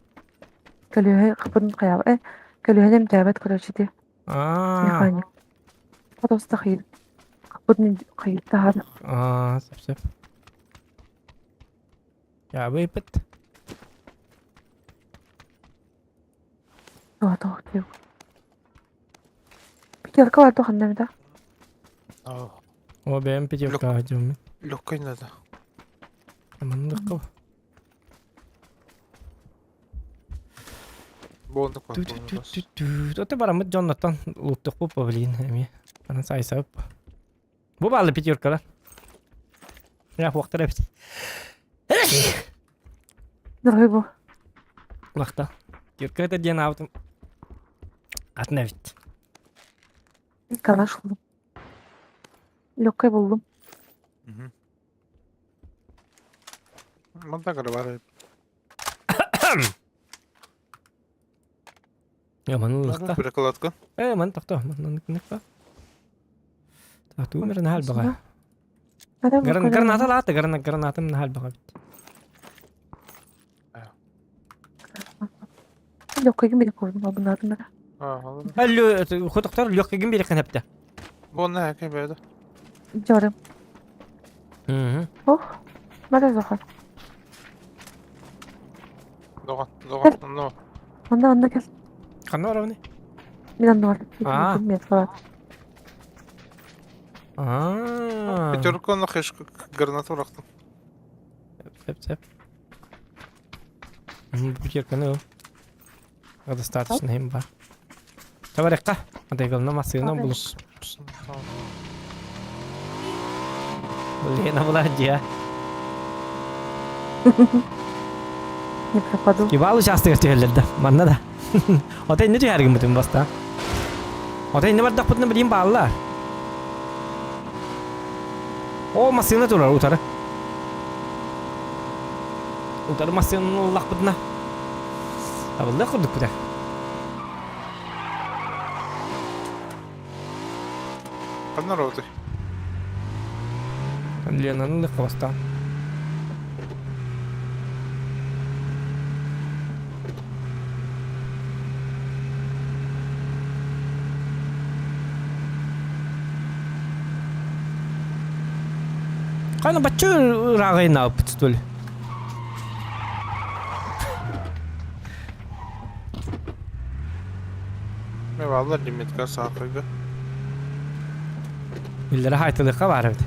[SPEAKER 15] Көлүөһэ хапын хайаба э көлүөһэнем тээбэт короче ти
[SPEAKER 3] Аа.
[SPEAKER 15] механик. Хотоста хайыр. Хапын хайыр таһар.
[SPEAKER 3] Аа, сөп сөп. Я выпит.
[SPEAKER 15] Туа туа тиу. Пятерка бар туханна да.
[SPEAKER 3] О, бэйэм пятерка дьоммун.
[SPEAKER 9] Легкой надо.
[SPEAKER 3] Маннык
[SPEAKER 9] Буондук бар.
[SPEAKER 3] Оте бараммыт дьоннортон луттукпут блин эмиэ. Анан сайсабып. Бу баалы пятеркалар. Я хуактар эбит.
[SPEAKER 15] Дорогой бу.
[SPEAKER 3] Лахта. Пятерка это диэн аабытым. Атын эбит.
[SPEAKER 15] Калаш булдум. Легкой булдум.
[SPEAKER 9] Манда бар.
[SPEAKER 3] Я маны лахта.
[SPEAKER 9] Прикладка.
[SPEAKER 3] Э, маны тохто. Маны ныкка. Туу мер нахал баҕа. Гран граната лаата грана гранатым нахал баҕа бит.
[SPEAKER 15] Легкой били курдум абынатын да.
[SPEAKER 3] Алло, хотоктор легкой били канапта.
[SPEAKER 9] Бонна хәкә бәдә.
[SPEAKER 15] Жорым. Ох, мада зоха.
[SPEAKER 9] Доган, доган, но.
[SPEAKER 15] Онда онда кел.
[SPEAKER 3] Ханна барабыны?
[SPEAKER 15] Мин онда бар.
[SPEAKER 3] Аа.
[SPEAKER 15] Мен бар.
[SPEAKER 3] Аа.
[SPEAKER 9] Пятерка на хэш гранату рахтым.
[SPEAKER 3] Сеп, сеп. Пятерканы достаточно им бар. Товарищка, атайгылна масыгына булуп. Лена была где?
[SPEAKER 15] Не пропаду.
[SPEAKER 3] Кибал участок түһэллэр да. Манна да. Ота инне түһәргин бутун баста. Ота инне бардах бутун билим бааллар. О, масына турар утары. Утары масыны уллах бутуна. Табылды курдук бута.
[SPEAKER 9] Ханна роты.
[SPEAKER 3] Ленаны лыкка баста. Кана баччы ыраагайын алып столь.
[SPEAKER 9] Мен валла лимитка саакыга.
[SPEAKER 3] Биллere хайтылыкка бар эбит.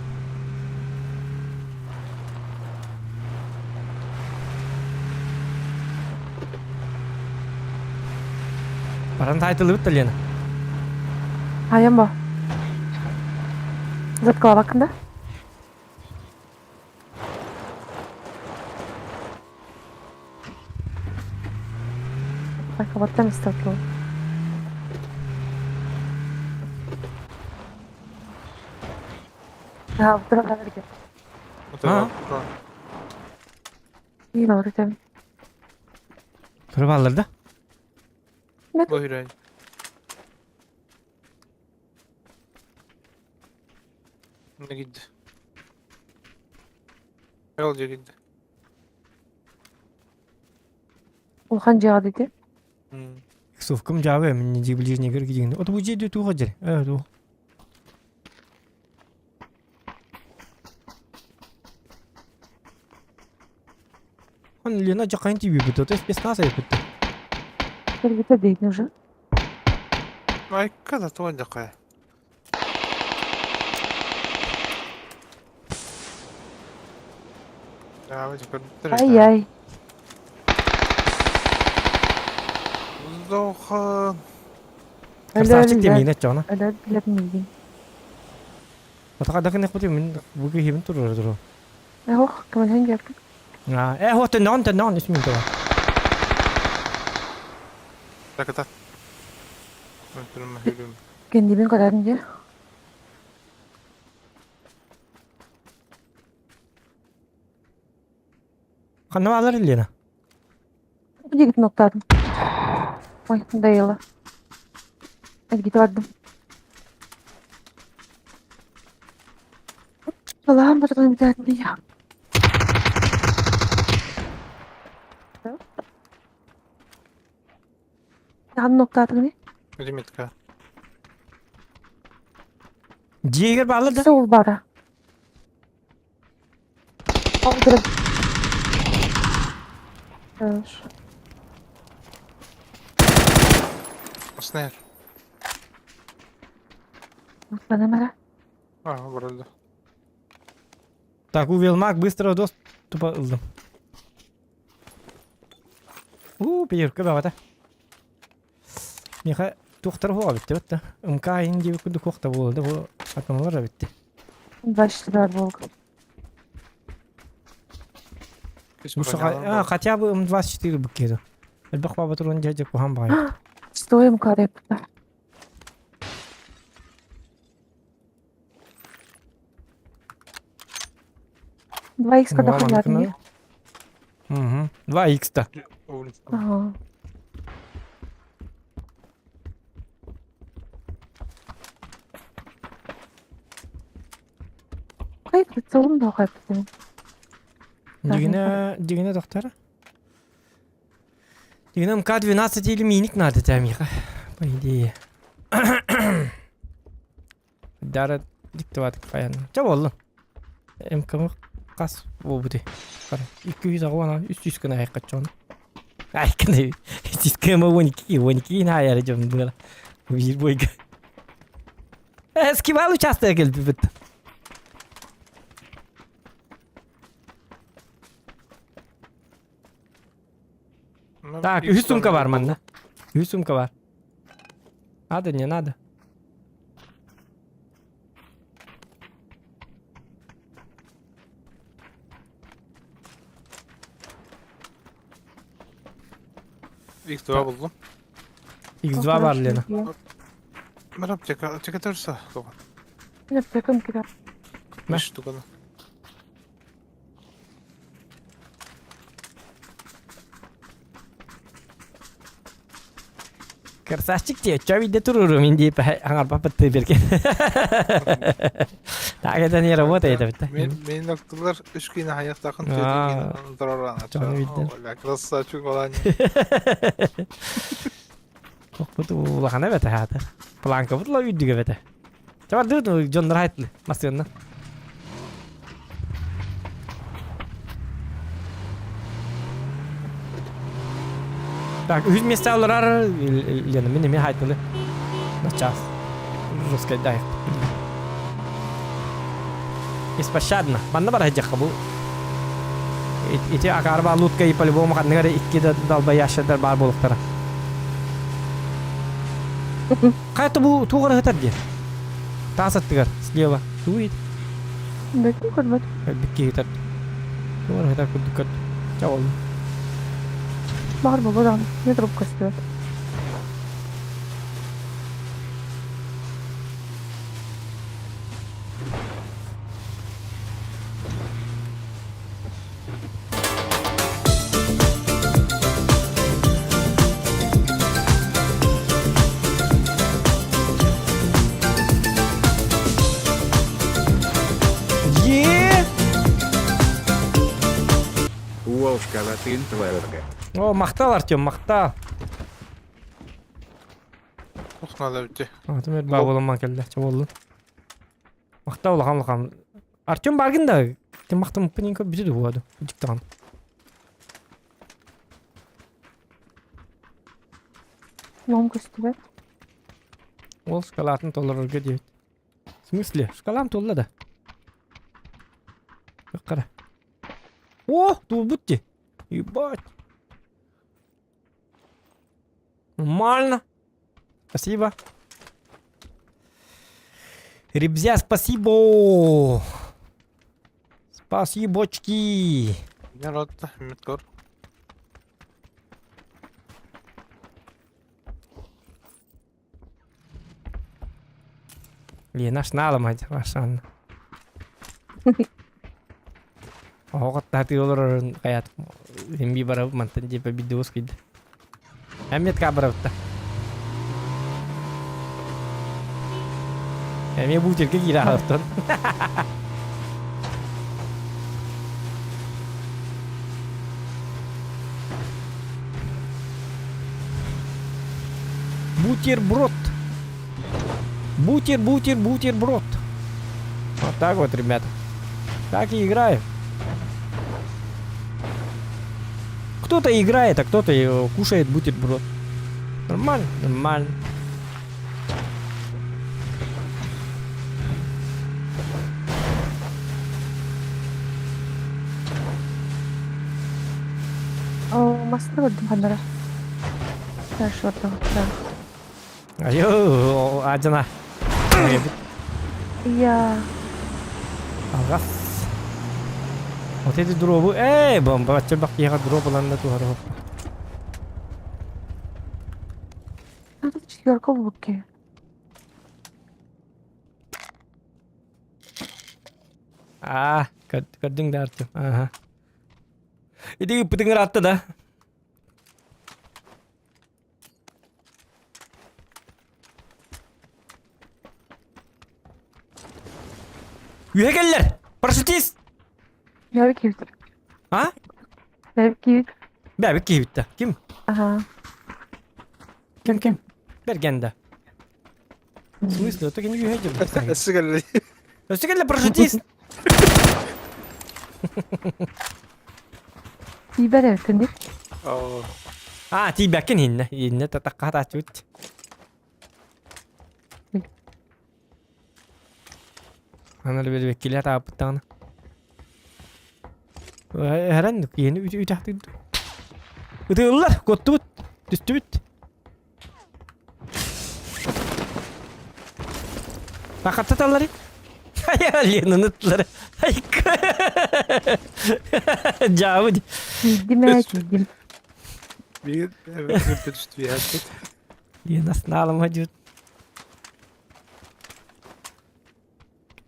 [SPEAKER 3] Баран хайтылыбыт да Лена.
[SPEAKER 15] Аян ба. Заткала бакында. Байкабаттан истатыл. Да, вдруг берге.
[SPEAKER 3] А?
[SPEAKER 15] İyi doğru dedim.
[SPEAKER 3] Туруп аллар да.
[SPEAKER 9] Бу хүрәй. Не гидде. Эл жегидде.
[SPEAKER 15] Улхан жиға dedi.
[SPEAKER 3] Сувкым жабы, мен не ближний кир кидигин. Ото бу жеди туга жер. Э, ту. Он Лена жакайын тиби бит, ото спецназ бит.
[SPEAKER 15] Биргите дейін уже.
[SPEAKER 9] Айка да туан жакай.
[SPEAKER 15] Ай-яй.
[SPEAKER 9] Зохан.
[SPEAKER 3] Красавчик демейін жана.
[SPEAKER 15] Өлөр билет миигин.
[SPEAKER 3] Атака дакын бути мен бугы хибин турur туру.
[SPEAKER 15] Ох, кымын келдик.
[SPEAKER 3] Э, вот төннөҕүн, төннөҕүн, үс минута бар.
[SPEAKER 9] Так, так.
[SPEAKER 15] Кэннибин көрөрүн дии.
[SPEAKER 3] Ханна баалар Лена?
[SPEAKER 15] Дигит ноктаатым. Ой, надоело. Эргите бардым. Балаһан барытын обязательно. Ханна ноктаатыҥ
[SPEAKER 9] Лимитка.
[SPEAKER 3] Дьиэгэр баалар да?
[SPEAKER 15] Сол бара. Алдырып. Хорошо.
[SPEAKER 9] Снайр.
[SPEAKER 15] Bana mara.
[SPEAKER 9] А, вроде.
[SPEAKER 3] Так, увел маг быстрого доступа ылдым. У, пиирка баҕата. Миха туохтар хуоҕа битти битти. МК иһин диэбит курдук хуохта буолла бу атымалар битти.
[SPEAKER 15] 24 волк.
[SPEAKER 3] А, хотя бы М24 букеду. Элбэх баба турун дьэ куһан баҕай.
[SPEAKER 15] Стоим карепта. Два икс когда хотят мне.
[SPEAKER 3] Угу. 2 икс-то.
[SPEAKER 15] Ага. Хайппыт, да хайппыт.
[SPEAKER 3] Дигинэ, дигинэ доктора. Дигинэ МК-12 или миник надо тебя, Миха. По идее. Дара диктовать постоянно. Ча болду? МК хас буолбутуй? Хара, 200 ана 300 гына айкачон. Айканы 300 км 12, 12 наайар дьон было. Биир бойга. Эскивал участок келбит. Так, үс сумка бар манна. Үс сумка бар. Надо, не надо.
[SPEAKER 9] X2 булдум.
[SPEAKER 3] X2 бар Лена.
[SPEAKER 9] Мэр аптека, аптека тұрса, тоған.
[SPEAKER 15] Мен аптекам керек.
[SPEAKER 9] Үш штуканы.
[SPEAKER 3] Красавчик те, чё виде туруру, мен деп аңарба бітті берген. Так это не работает, это.
[SPEAKER 9] Мен мен доктор үш күн аяқ тақын
[SPEAKER 3] А,
[SPEAKER 9] тұраран.
[SPEAKER 3] Чоны видно.
[SPEAKER 9] Красавчик балан.
[SPEAKER 3] Бу улахана бete хата. Планка бут ла үйдүгө бete. Чабар дыбыт дьоннор хайтлы масыгынна. Так, үһүс месте алырар Лена, мен эме хайтлы. На час. Жестко дай. Беспощадно. Манна бар хадьякка бу. Ити акарба лутка и по-любому ханныгар икки да далбаяшадар бар болуктара. Кайта бу тугара хытар дии. Таас аттыгар слева. Туит.
[SPEAKER 15] Бэкин көрбөт.
[SPEAKER 3] Бикки хытар. Тугара хытар курдук көрдүм. Ча болду.
[SPEAKER 15] Бар болу даҕаны. Не трубка көстүбэт.
[SPEAKER 3] Е!
[SPEAKER 8] Уолшка латын тверга.
[SPEAKER 3] О, махтал, Артем, махтал.
[SPEAKER 9] Ох, надо бітті.
[SPEAKER 3] Артем баа боламан келді. Ча болду. Махтал улахан улахан. Артем баргын да. Тем махтам пынин көп бүтүдү буладу. Диктан.
[SPEAKER 15] Ном көстүбэт.
[SPEAKER 3] Ол шкалатын толорорго диэбит. В смысле? Шкалам толла да. Қара. О, туубут ти. Ебать. Нормально. Спасибо. Ребзя, спасибо. Спасибочки.
[SPEAKER 9] Не ротта, меткор.
[SPEAKER 3] Лена шналым Вашан. Оҕот таатыы олорорун хайаат имби барабыт мантан диэпэ биддуус кийдэ. Эмиэ ка барабытта. Эмиэ бутирге киирэ хаалтан. Бутерброд. Бутер, бутер, бутерброд. Вот так вот, ребята. Так и играем. Кто-то играет, а кто-то кушает бутерброд. Нормально, нормально.
[SPEAKER 15] О, масына көрдүм ханнара. Хорошо, да.
[SPEAKER 3] Айо, адьана.
[SPEAKER 15] Я.
[SPEAKER 3] Алгас. Вот эти дробы. Эй, бомба, бак киһиэхэ дроп ылан да туһара
[SPEAKER 15] А тут четверка в луке.
[SPEAKER 3] А, көрдүҥ да Артем. Ага. Ити ыппытыҥ ыраатта да. Үһэ кэллэр! Парашютист!
[SPEAKER 15] Бэбик киһибит.
[SPEAKER 3] А?
[SPEAKER 15] Бэбик киһибит.
[SPEAKER 3] Бэбик киһибит да. Ким?
[SPEAKER 15] Ага.
[SPEAKER 3] Ким ким? Берген да. В смысле? Это не үһэ дьэ.
[SPEAKER 9] Өссө кэллэ.
[SPEAKER 3] Өссө кэллэ парашютист!
[SPEAKER 15] Тиийбэт эбиттин дии.
[SPEAKER 3] А, тиийбэккин иһиннэ. Иһиннэ татахха хатааччыбыт. Аны били тааппыттаҕына. Эрэн киһини үтэхтик. Ытыыллар, куоттубут, түстүбүт. Такаттаталлары. Ленаны ыттылар. Дьаабы.
[SPEAKER 15] Тиийдим ээ, тиийдим.
[SPEAKER 9] Биир түстүбүт.
[SPEAKER 3] Лена сналым хадьыт.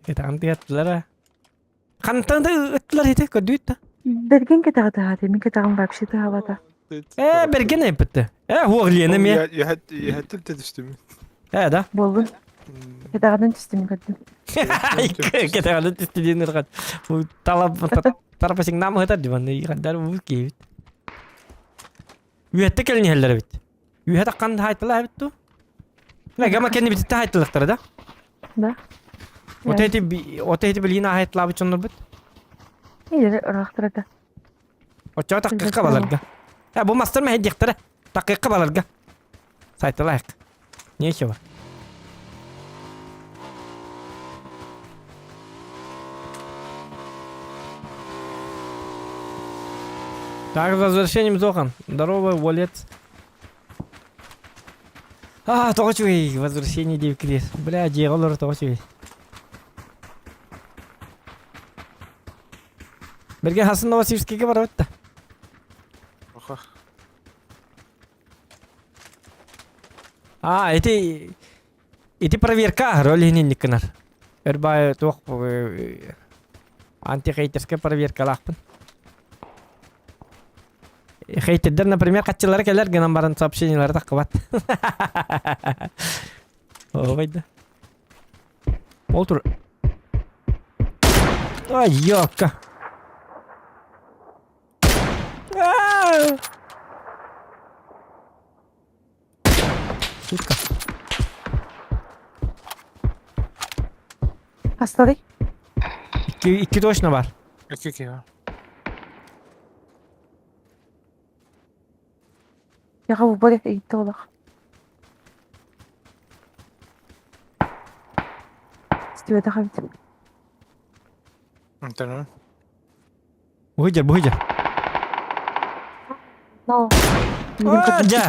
[SPEAKER 3] Кэтаҕын тыаттылар Хантан да ыттылар ити көрдүүт да.
[SPEAKER 15] Берген кэтэҕэ тыһаата, мин кэтэҕим вообще тыһаабата.
[SPEAKER 3] Ээ, Берген айыппытты. Ээ, хуох Лена ме.
[SPEAKER 9] Үһэттим те түстүм.
[SPEAKER 3] Ээ, да.
[SPEAKER 15] Буоллун. Кэтэҕинэн түстүм көрдүм.
[SPEAKER 3] Кэтэҕинэн түстү диэн ырҕат. Талап тарапасиҥнаам ыһытар диванны хандар уу киэбит. Үһэтте кэлин иһэллэр эбит. Үһэ таххан хаайталаа эбит ту. Гама кэнни бититте хаайталыктара да?
[SPEAKER 15] Да.
[SPEAKER 3] Вот эти вот эти билин хаайталаабыт дьоннорбут.
[SPEAKER 15] Илери ыраахтар да.
[SPEAKER 3] Оччоҕо таккыкка баларга. Э, бу мастар мэһэйдиэхтэрэ. Таккыкка баларга. Сайталаах. Нечего. Так, с возвращением, Зохан. Здорово, Волец. А, тоҕо үчүгэй возвращение диэбиккит. Бля, дьиэҕэ олорор тоҕо үчүгэй. Берге хасын Новосибирскийге барабыт да.
[SPEAKER 9] Оха.
[SPEAKER 3] А, ити ити проверка роль иһин гынар. Өр баай туох антихейтерскай проверкалаахпын. Хейтердер, например, хаччылары кэлэр гынан баран сообщениелары таххыбат. Ой да. Ол тур. Ай, ёка. Сука.
[SPEAKER 15] Хастарый?
[SPEAKER 3] Икки, икки точно бар.
[SPEAKER 9] Икки киһи.
[SPEAKER 15] Яха бу бар иитте олох. Стивета хабит.
[SPEAKER 9] Антон.
[SPEAKER 3] Быһыдьар, быһыдьар.
[SPEAKER 15] No.
[SPEAKER 3] А, дьэ.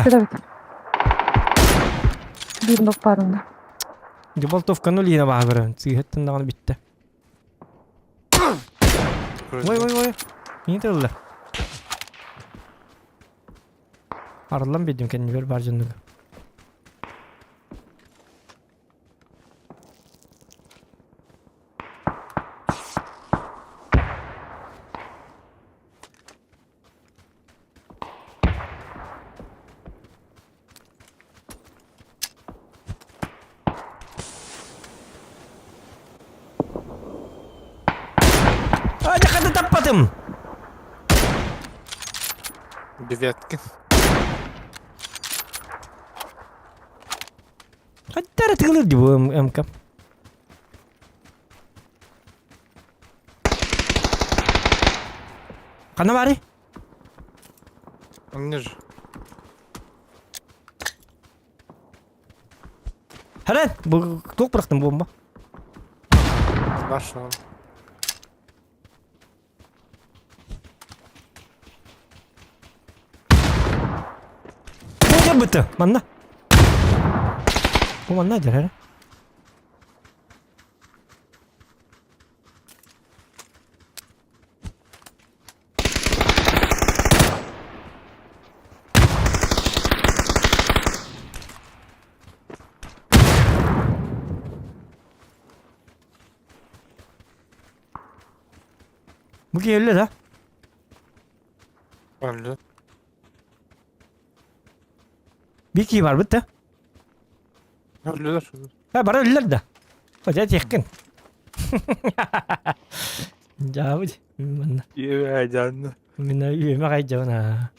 [SPEAKER 15] Биир нок баарында.
[SPEAKER 3] Деболтовканы Лина баҕа Сыыһаттан даҕаны бүттэ. Ой, ой, ой. Мин тылла. Арыллан биэрдим кэннибэр баар дьоннуга. Адьакаты таппатым!
[SPEAKER 9] Девятки.
[SPEAKER 3] Хаттара тыгылыр ди бу МК. Ханна бары?
[SPEAKER 9] Он ниже.
[SPEAKER 3] Харан, бу туох бырахтым бомба?
[SPEAKER 9] Нашел.
[SPEAKER 3] Бу быты, манна. Бу манна дьэр, Бу киһи да?
[SPEAKER 9] Öldü.
[SPEAKER 3] Bir kişi var bitti.
[SPEAKER 9] Öldüler.
[SPEAKER 3] Ha бары өллөр да. Хотя техкин. Жабыт. Манна.
[SPEAKER 9] Айданы.
[SPEAKER 3] Мин үйөмө кайжабын а.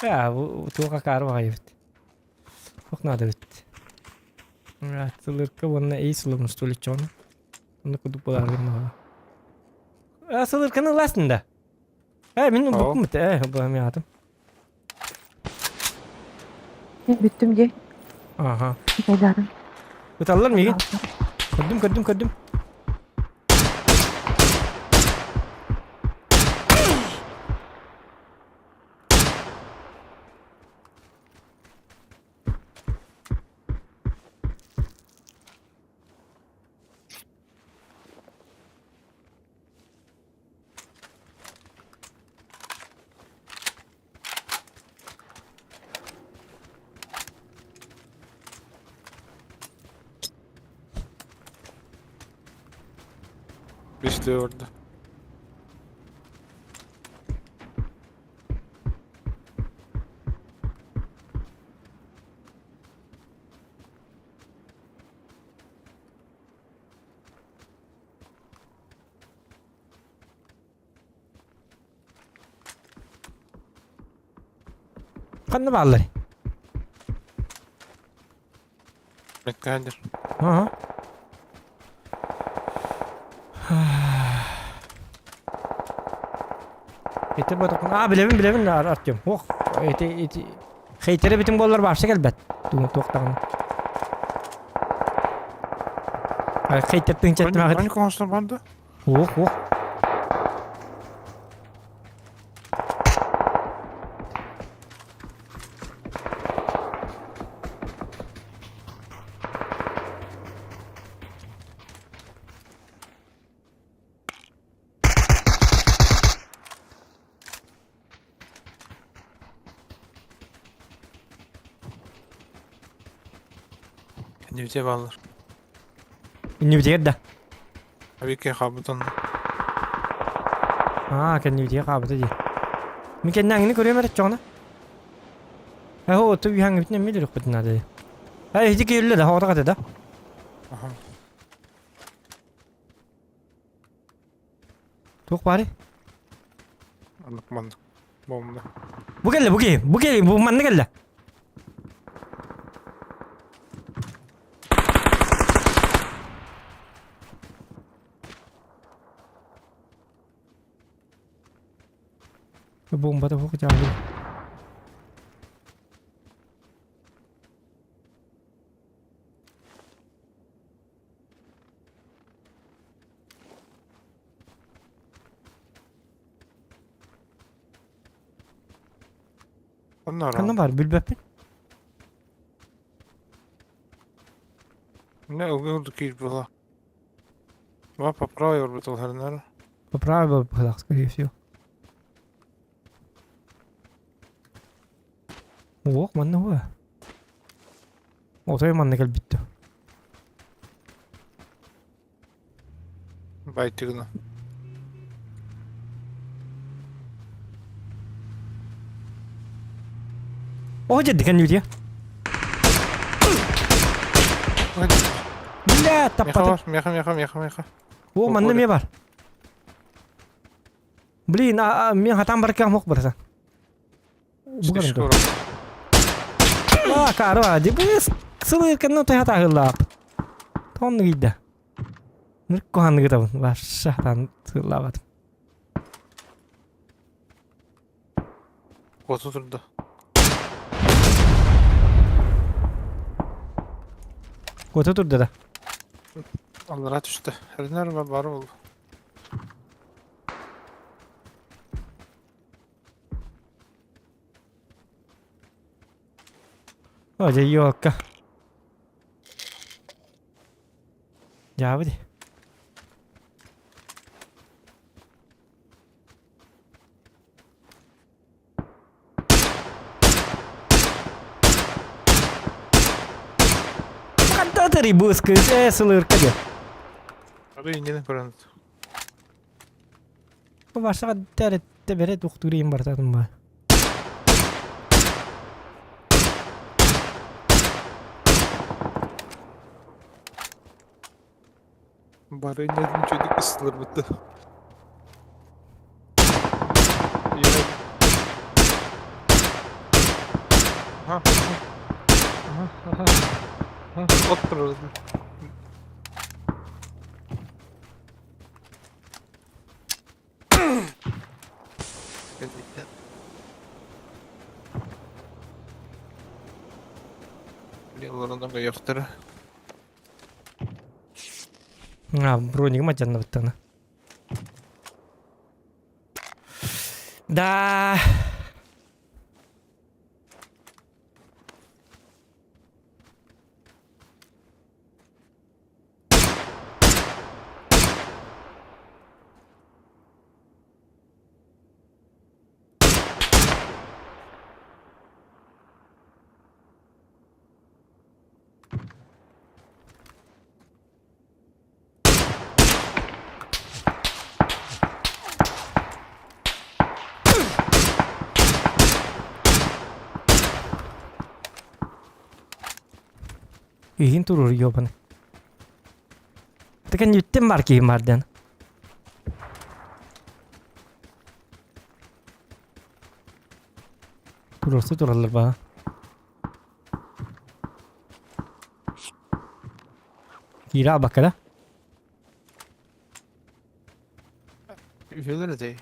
[SPEAKER 3] А бу туока каар багайбыт. Ох надо бит. Сылырка уонна эй сылыбын столичону. Онно кудук болар А сылырканы ыласың да. Э мин букум бит. Э бу мен атым.
[SPEAKER 15] Бүттүм дии.
[SPEAKER 3] Аха.
[SPEAKER 15] Кайдарын.
[SPEAKER 3] Ыталлар миигин. Көрдүм, көрдүм, көрдүм.
[SPEAKER 9] İşte orada.
[SPEAKER 3] Ханна бааллар?
[SPEAKER 9] Меккәдер.
[SPEAKER 3] Ага. Ити бодокун. А, билебин, билебин, Артем. Ох, ити, ити. Хейтере битин боллар башта келбет. Тугун туохтагын. Хейтер тыынчаттым
[SPEAKER 9] Бронь констан банды?
[SPEAKER 3] Ох, ох.
[SPEAKER 9] Нефте баллар.
[SPEAKER 3] Нефтегер да.
[SPEAKER 9] Абике хабытын.
[SPEAKER 3] Аа, кэннибитигэ хаабыта дии. Мин кэннээҥҥини көрүөм эрэ чоҕуна. Ээ, оту үһэҥҥибитин эмиэ өлөрүөхпүтүн наада дии. Ээ, ити киһи да, оҕото хата да.
[SPEAKER 9] Аха.
[SPEAKER 3] Туох баарый?
[SPEAKER 9] Аннык маннык. Бомба.
[SPEAKER 3] Бу кэллэ, бу киһи, бу киһи, бу манна кэллэ. Бомбата хук жаалы.
[SPEAKER 9] Онно
[SPEAKER 3] Ханна бар, билбэппин.
[SPEAKER 9] Не угыл киир була. Ва поправай орбитал хернер.
[SPEAKER 3] Поправил бы, скорее всего. Уох, манна уа. Отой манна кэлбит
[SPEAKER 9] Байтыгына.
[SPEAKER 3] О, дьэ, дикэн нүдьэ. Бля, таппатым.
[SPEAKER 9] Меха, меха, меха, меха.
[SPEAKER 3] О, манна ме бар. Блин, а, мен хатан баркам хок барса.
[SPEAKER 9] Слишком.
[SPEAKER 3] А, кара, дебес. Сылы кэннэ тахатахыллаап. Тонну гидда. Нырккоханныгы табын. Ваша тан сыллаабат.
[SPEAKER 9] Куота турда.
[SPEAKER 3] Куота турда да.
[SPEAKER 9] Аллара түстэ. Эрнер бар ол.
[SPEAKER 3] О, дьэ, елка. Дьаабы дии. Хантатари быскыс, э, сылырка диэн.
[SPEAKER 9] Ары иннинэ көрөн.
[SPEAKER 3] Вашаға тәрітті берет уқтурейін бартатын ба.
[SPEAKER 9] Бары иннэтин чөйдүк ыстылар бытты. Аха, аха, аха, аха, от турар. Блин, олорон гоёхтара.
[SPEAKER 3] А, бронигым атянна быттана. Да. Иһин турur ёбаны. Тыкен үттем бар киһим барден. Турурсу тураллар ба. Кира бакара.
[SPEAKER 9] Үһүлэр этэй.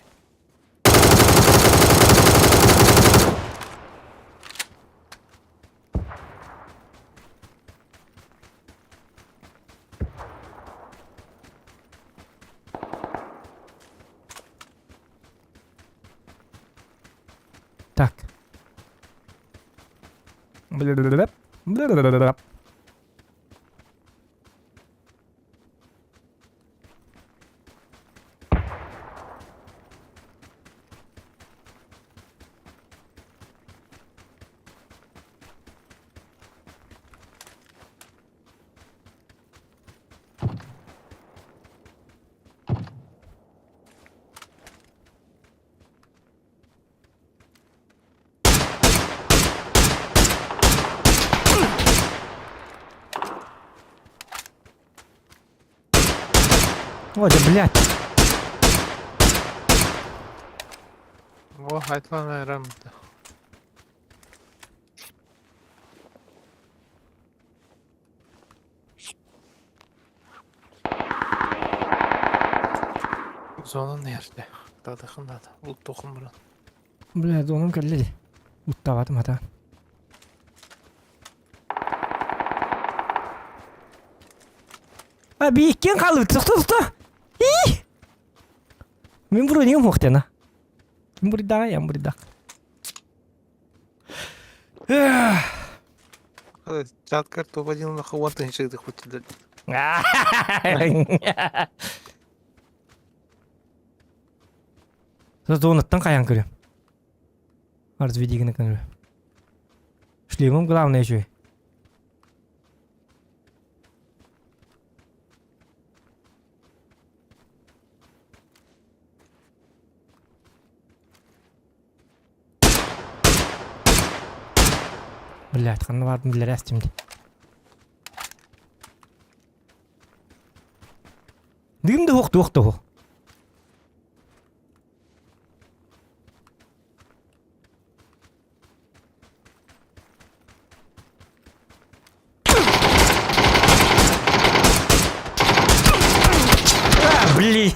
[SPEAKER 3] Так. Блэ-блэ-блэ. Блэ-блэ-блэ. Ой, да блядь.
[SPEAKER 9] О, айтлана рамта. Зона nerede? Дадыхын дады. Улуттухун бурун.
[SPEAKER 3] Бля, онум кэллэ дии. Уттабатым хата. А бииккен қалып тоқта тоқта. И! Мен брониым хуохтена. Ким бурдаға, я бурдақ.
[SPEAKER 9] Чаткар топ один на хаванта ничего хоть
[SPEAKER 3] Зонаттан қаян көрем. Арыз видигіні көрем. Шлемом главное еще. Блядь, ханна бардым билэр эстим. Дым да хуох, туох да хуох. Блин.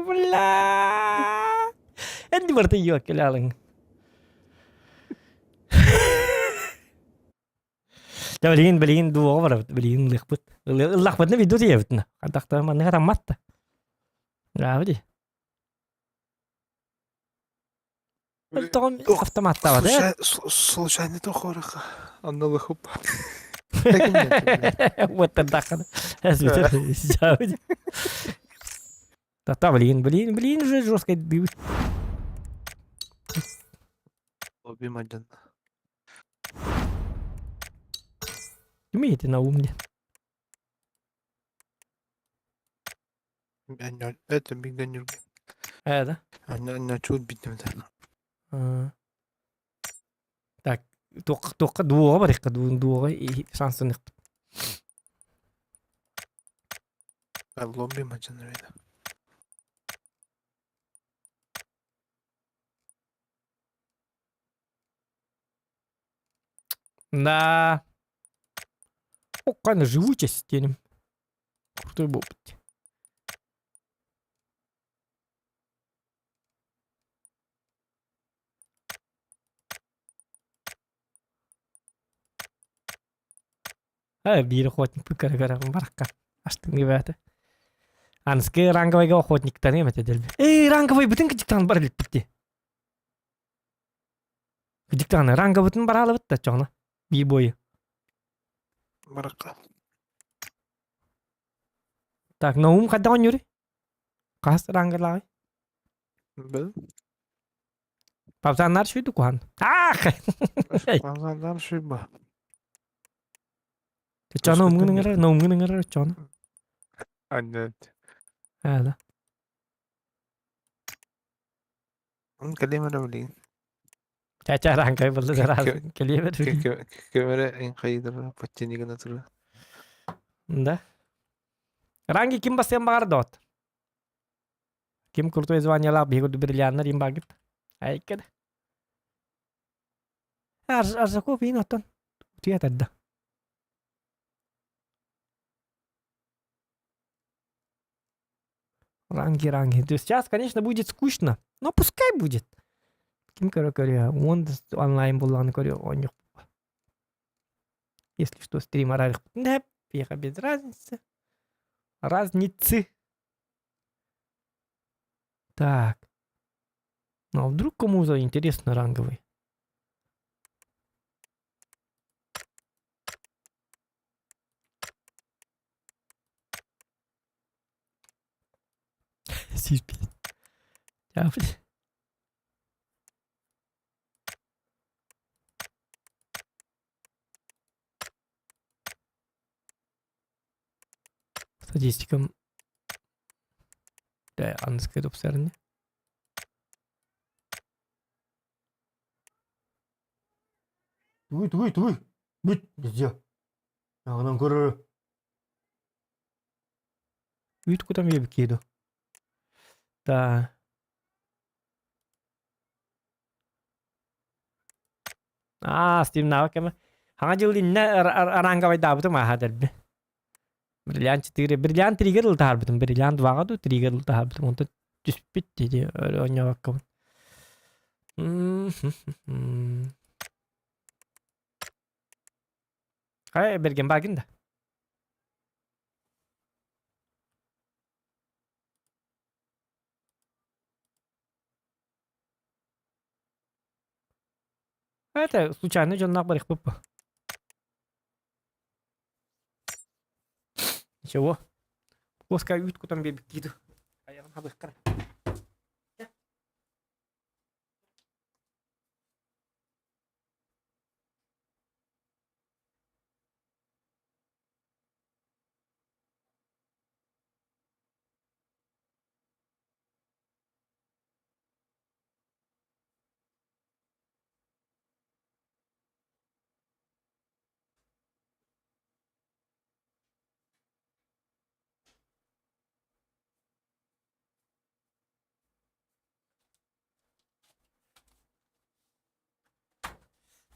[SPEAKER 3] Бля. Энди барыта ёккелялың. Да билигин билигин дуоҕа барабыт билигин ылыахпыт. Ыллахпытына видео тиийэбитинэ. Хантахта манныга тамматта. Равди. Тоҕон автоматтаабат э?
[SPEAKER 9] Случайно тохорыха. Анна лыхып.
[SPEAKER 3] Вот тогда Та блин, блин, блин, уже жестко дым.
[SPEAKER 9] Лобби один.
[SPEAKER 3] Умеете на ум мне.
[SPEAKER 9] Это бигданюрга.
[SPEAKER 3] Э, да?
[SPEAKER 9] Она чуть битнем
[SPEAKER 3] да. Так, туохха туохха дуоҕа барыахха дуоҕа шансыныхпыт.
[SPEAKER 9] Лобби мадьанарыйда.
[SPEAKER 3] Да. Окканы живучесть диэним. Крутой буолбут. Э, биир охотник көрө баракка. Астыҥ бээтэ. Анскы ранговайга охотниктары эмэтэ дэлби. Эй, ранговай бытын кыдьыктаан бар илиппит Кыдьыктааны ранговытын бараалабыт да чоҕуна. Биир бойу.
[SPEAKER 9] Баракка.
[SPEAKER 3] Так, Наум хайдах оонньууруй? Хас рангалааҕый?
[SPEAKER 9] Бэл.
[SPEAKER 3] Папсаннар шүйді кухан. Ах!
[SPEAKER 9] Папсаннар шүйба.
[SPEAKER 3] Чоно умгын ыҥырар, наумгын ыҥырар чоно.
[SPEAKER 9] Аннет.
[SPEAKER 3] Аа да.
[SPEAKER 9] Кэлиэмэрэ билигин.
[SPEAKER 3] Чача ранкай булды кэлиэмэр.
[SPEAKER 9] Кэмэрэ инхайдара подтянигана тура.
[SPEAKER 3] Да. Ранги ким басыан баҕар доот? Ким крутой званиялаах биһиги бриллианнар им багыт. Айкада. Аржаков иин оттон утуйа тарда. Ранги, ранги. То есть сейчас, конечно, будет скучно, но пускай будет. Ким көрө көрө, он онлайн булланы көрө, он Если что, стрим арарых. Да, без разницы. Разницы. Так. Ну а вдруг кому-то интересно ранговый? Сиспи. Статистикам Да, аныскай тупсарыны. Туй, туй, туй. Бүт, везде. Ағынан көрір. Үйт кутам ебі кейді. Да. Аа, стримнаабыт кэмэ. Хаҥа дьыл иннэ араангабайдаабытым ааһа дэлби. Бриллиант 4, бриллиант 3-гэр ылтаһарбытым, бриллиант 2-ҕа дуу 3-гэр ылтаһарбытым, онтон түспүт дии оонньообоккобун. Хайа бэргэн баагын да? Это случайно дьонноох барыахпыт бу. Ничего. Куоска үүт кутан биэрбиккии дуу. Айаҕын хабыаххара.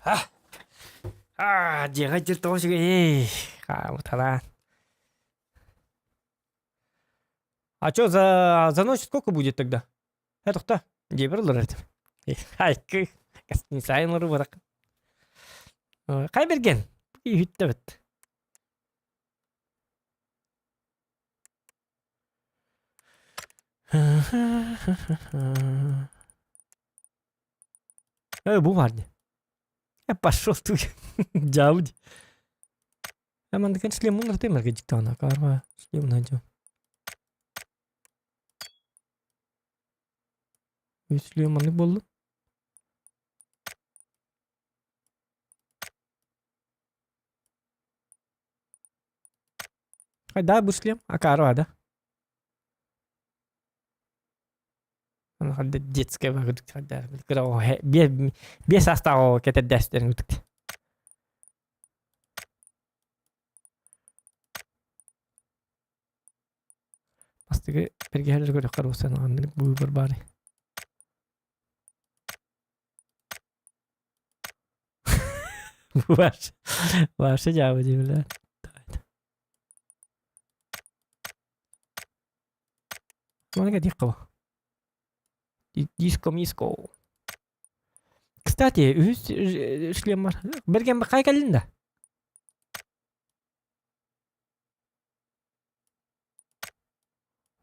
[SPEAKER 3] А, дьиэҕэ дьир тоҕо үчүгэй. Хаамыталаан. А что, за, за ночь сколько будет тогда? Это кто? Дебер олорор этим. Айкы, гостиница олору барак. Кай берген? Үһүттэ бит. Э, бу бар дии. Э, пошел ты. Дьаабы Э, мандыкан шлем муннар темерге дьиктаана карва шлем найдем. Шлем маннык буолла. Да, бу шлем. Акарва, да? Детская Биэс астаах кэтэрдээстерин ытык. Бастакы бэргэһэлэр көрөххөр буолсан аннык быыбар баары. Ваш, ваше дьаабы дии Маннык этиэххэ бу. Диско миско. Кстати, үһүс шлем бар. Берген хай кэллин да?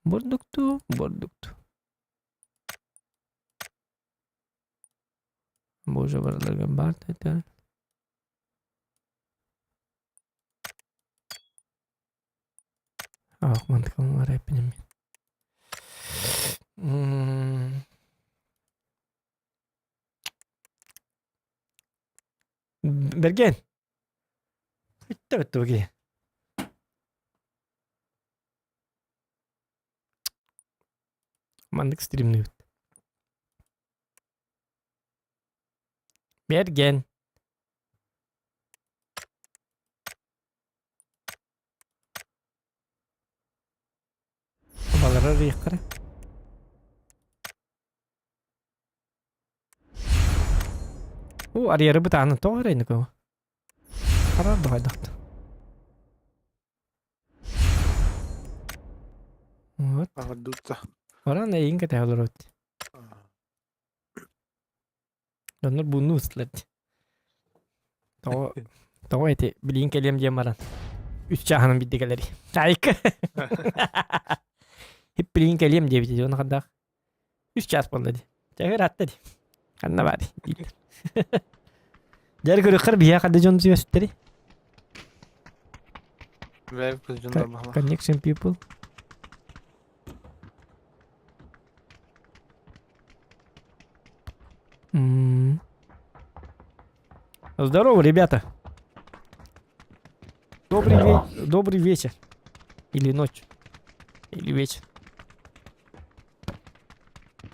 [SPEAKER 3] Бурдукту, бурдукту. Боже, барыларга бар это. Ах, мантыкалар эппинем. Берген. Бүттэ бүттэ бу киһи. Маннык стримныыбыт. Берген. Балары арыйыахтара. Уу, арыйары бытааны тоҕо эрэ инник Харар баҕайдахт. Вот.
[SPEAKER 9] Аҕырдыытта.
[SPEAKER 3] Баран эйигин кэтэһэ олоробут. Дьоннор буунну ыстылар дии. Тоҕо тоҕо эти билигин кэлиэм диэн баран үс чааһынан биирдэ кэлэрий. Айка. Хип билигин кэлиэм диэбит дии онно Үс чаас буолла дии. Чэ ыраатта дии. Ханна баар дииллэр. Дьэ көрүөххэр биһиэхэ ханна дьон сүөсүттэри? Connection people. Здорово, ребята. Добрый, ве- добрый вечер. Или ночь. Или вечер.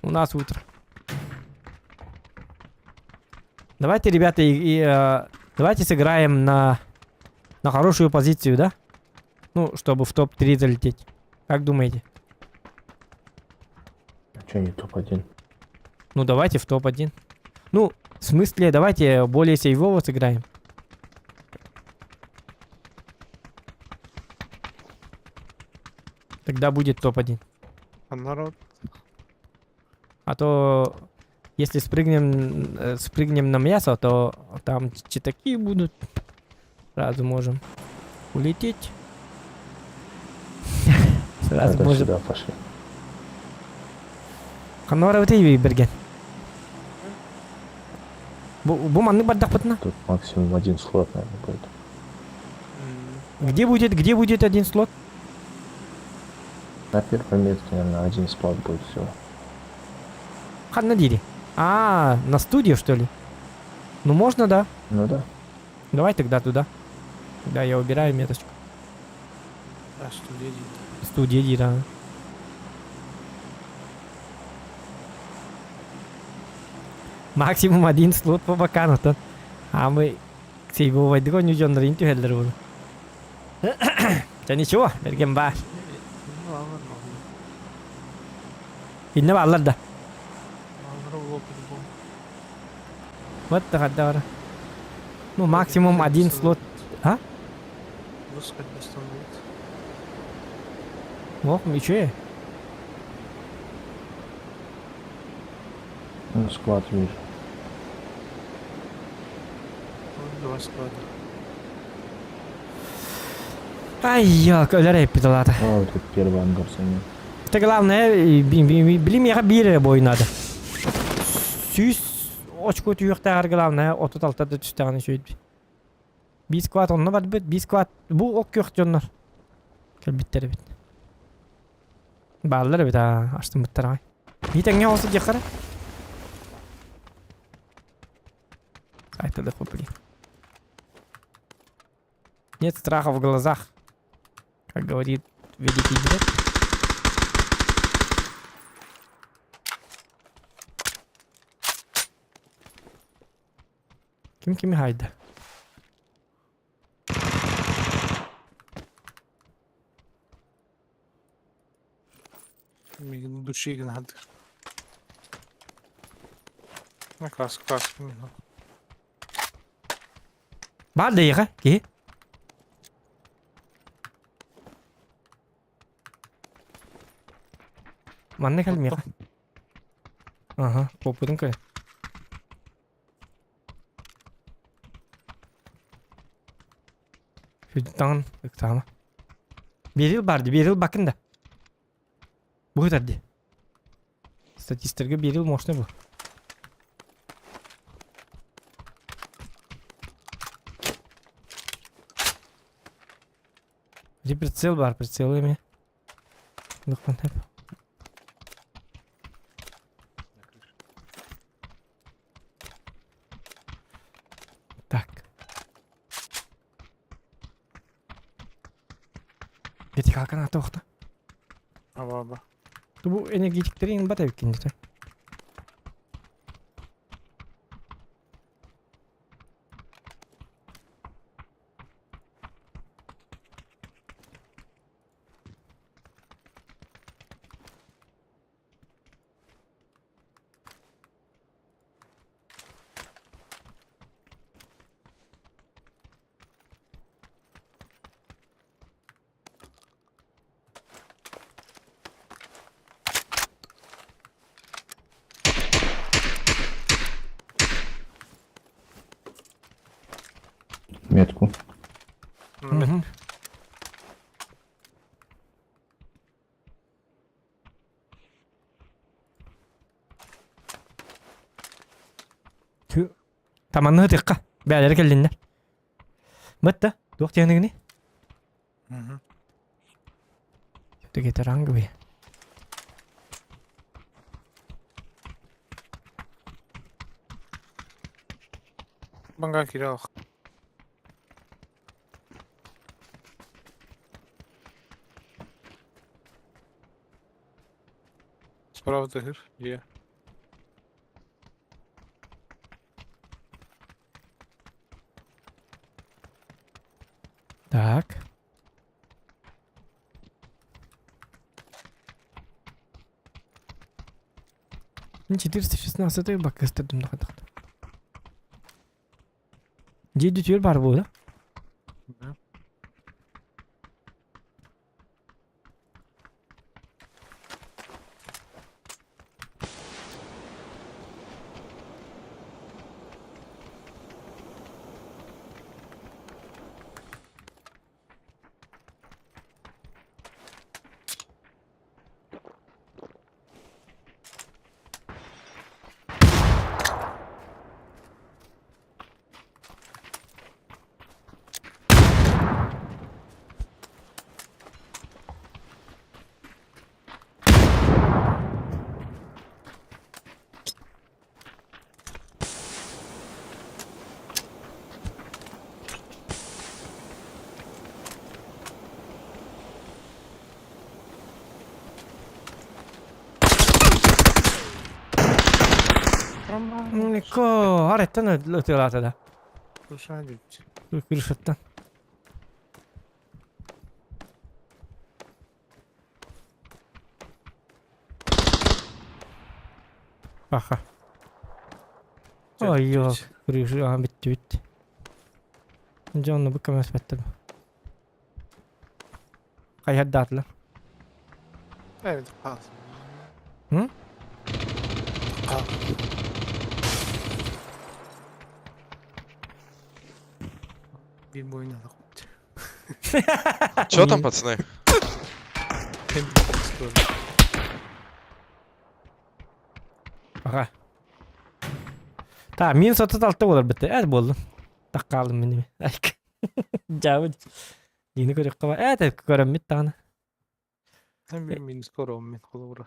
[SPEAKER 3] У нас утро. Давайте, ребята, и, и, э, давайте сыграем на, на хорошую позицию, да? Ну, чтобы в топ-3 залететь. Как думаете?
[SPEAKER 16] Че не топ-1?
[SPEAKER 3] Ну, давайте в топ-1. Ну, в смысле, давайте более сейвово сыграем. Тогда будет топ-1.
[SPEAKER 9] А народ?
[SPEAKER 3] А то, если спрыгнем, э, спрыгнем на мясо, то там читаки будут. Сразу можем улететь. Сразу
[SPEAKER 16] Тогда
[SPEAKER 3] можем.
[SPEAKER 16] сюда пошли.
[SPEAKER 3] Ханора өтей берген. Бу, бу маннык бардахпытына.
[SPEAKER 16] Тут максимум один слот, наверное, будет.
[SPEAKER 3] Где будет, где будет один слот?
[SPEAKER 16] На первом месте, наверное, один слот будет всего.
[SPEAKER 3] Ханна дири. А, на студию, что ли? Ну, можно, да.
[SPEAKER 16] Ну да.
[SPEAKER 3] Давай тогда туда. Да, я убираю меточку.
[SPEAKER 9] А студия
[SPEAKER 3] Студия да. Максимум один слот по бакану то. А мы сейвовайдыга ньюжоннор интүһэллэр буолу. Дьэ ничего, берген баар. Инне бааллар да. Вот да бара. Ну, максимум один слот. А? Ох, ничего.
[SPEAKER 16] Ну, склад вижу.
[SPEAKER 9] Два склада.
[SPEAKER 3] Ай, ёлка, өлөр эппит алата.
[SPEAKER 16] А, вот это первый ангар занял.
[SPEAKER 3] Это главное, билим яха биир бой надо. Сүүс очко түйүөхтээҕэр главное 36 да түстэҕинэ үчүгэй. Биир склад онно барбыт, биир склад бу ок күөх дьоннор кэлбиттэр эбит. Бааллар эбит аа, астыммыттар аҕай. Биир тэҥҥэ оҕус диэххэ Айта да блин. Нет страха в глазах, как говорит великий дед. Ким кими хайда?
[SPEAKER 9] Мигин душигин хадыр. На класс, класс.
[SPEAKER 3] Бар да ки? Манна кэлмиэхэ. Аха, поппутун көр. Хүттаҥын ыктаама. Берил барды, берил бакын да. Бу тарди. Статистерге берил мощный был. Где прицел бар, прицелами. Так. Вертикалка на тоқта.
[SPEAKER 9] Аба аба.
[SPEAKER 3] Бу энергетиктерин бат эбиккин
[SPEAKER 16] Метку.
[SPEAKER 3] Угу. Таманны тыкка. Бәлер келдиннер. Бытта, туох тиэнигини?
[SPEAKER 9] Угу.
[SPEAKER 3] Түге таранг би.
[SPEAKER 9] Банга кирал. Справа тахыр. Е.
[SPEAKER 3] Так. 416 баккастырдым да. Жеди түр бар бу да?
[SPEAKER 9] Да.
[SPEAKER 3] Ecco, arrettano l'ho da. Крышаттан. Аха. Ой, крыша, а, битти битти. Дьэ онно бу көмөлөспөттөр. Хайһардаатылар.
[SPEAKER 9] Evet, kal.
[SPEAKER 3] Hı?
[SPEAKER 9] Kal. Bir boyun alıp.
[SPEAKER 4] Чё там, пацаны?
[SPEAKER 3] Аха. Та, минус 36 болар бітті. Әр болдым. Так қалдым мен. Жабы. Дені көрек қаба. Ә, көрем тағаны.
[SPEAKER 9] Hem bir minus korom min холобура.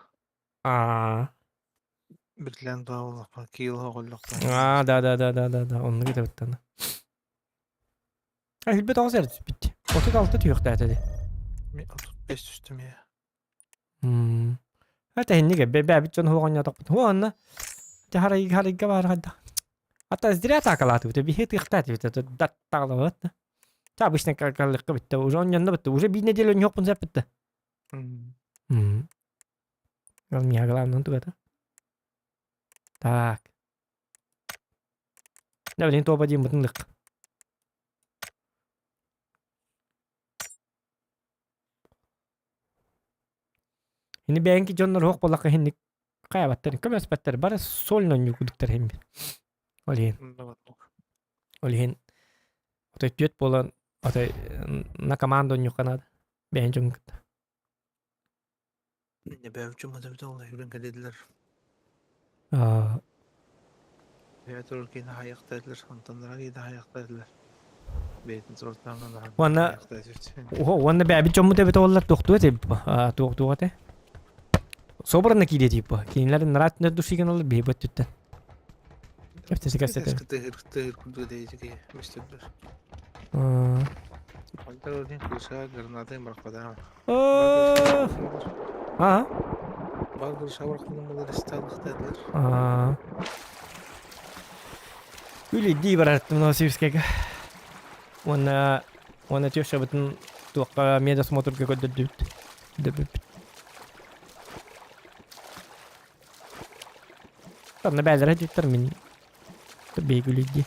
[SPEAKER 3] Аа.
[SPEAKER 9] Бирлен бааллах киил хоголлох.
[SPEAKER 3] Аа, да, да, да, да, да, да. Онны кете биттаны. А, хилбет ағыз әрі бітті. 36 түйіқті әтеді.
[SPEAKER 9] Мен 35 түстүм я.
[SPEAKER 3] Мм. Ата хинниге бе бит жон хуган ятак. Хуанна. Харай харайга бар хадда. Ата зря такалаты бит. Би хет ихтат бит. Дат таглабат. Та обычно каллыкка битте. Уже он янда битте. Уже бир неделя жок бун битте. Мм. Ал мия главное тугата. Так. Да, блин, топ один бутынлык. Хини бэйэнки дьоннор хуох буоллахха хинник хайабаттар, көмөспөттөр, бары сольно ньюкудуктар химби. Ол иһин. Ол иһин отой түөт буолан отой на команду ньюканад бэйэн дьон кытта.
[SPEAKER 9] Не бәвчү мадам олла хүрен кэледилер.
[SPEAKER 3] Аа.
[SPEAKER 9] Театр кин хаяктадылар, онтоннара кин хаяктадылар. Бейтин сортан
[SPEAKER 3] Уонна Ого, уонна бэби дьоммут эбит оллар туохтуа тип. Аа, туохтуа те. Собранно киирэ типа. Кинилэр нарат душиган олар биһи бөттүттэн. Кэптesi кэстете.
[SPEAKER 9] Тыгыр курдук дейжиге мистерлер.
[SPEAKER 3] Аа.
[SPEAKER 9] Антар один курса гранаты баркада.
[SPEAKER 3] Аа.
[SPEAKER 9] Бар курса баркадан булар исталыктадылар.
[SPEAKER 3] Аа. Үлі бараттым Новосибирскайга. Уонна уонна тёшабытын туохха медосмотрга көрдөрдүбүт. Дөбүп. Танна бәлер әдиттер мин. Бейгүлүдди.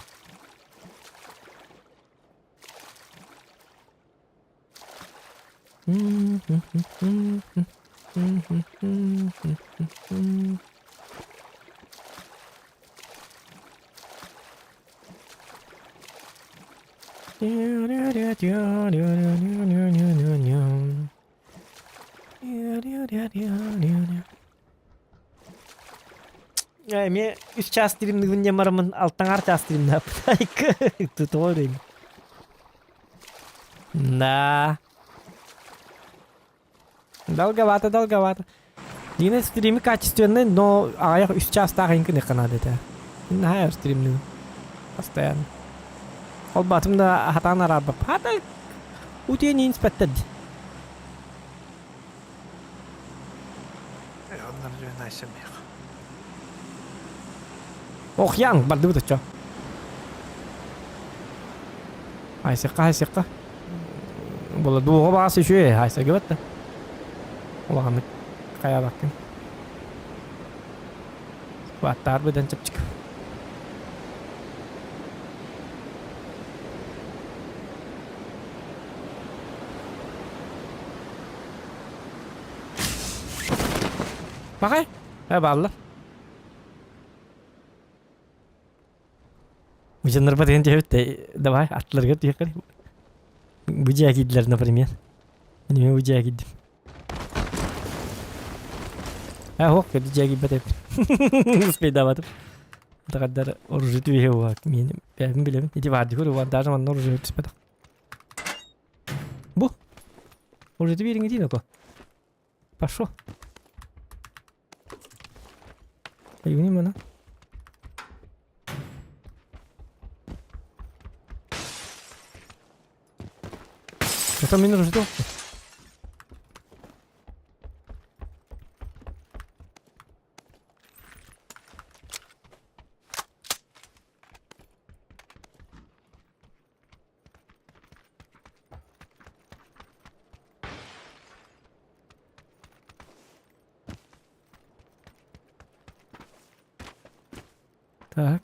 [SPEAKER 3] Эми үс час тиримнигин жамармын алтаңар час тиримнап. Туторин. Да. Долговато, долговато. Дина стримы качественные, но аяқ үс час тағын күні қанады это. Не стримны. Постоянно. Ол батым да хатан арабып. Хата утен инспектор.
[SPEAKER 9] Оннар жөн айсамых.
[SPEAKER 3] Ох, ян, барды бут чо. Айсыққа, айсыққа. Була дуға басы үші, айсы гыбатты. Улағаны қая бақкын. Баттар бұдан чапчик. Бақай? Ә, баллар. Бу деген жебит давай атларга түйеккер. Бу жакидлер, например. Мен бу жакидим. А, хок, бу жаки бетеп. Успей даватып. Тагаддар оружие түйе бар. Мен бәбин билем. Иди бар дигөр, бар даже ман оружие түспөдө. Бу. Оружие бериң дин око. Пошел. Айгүнү мана. Это мен оружие Так.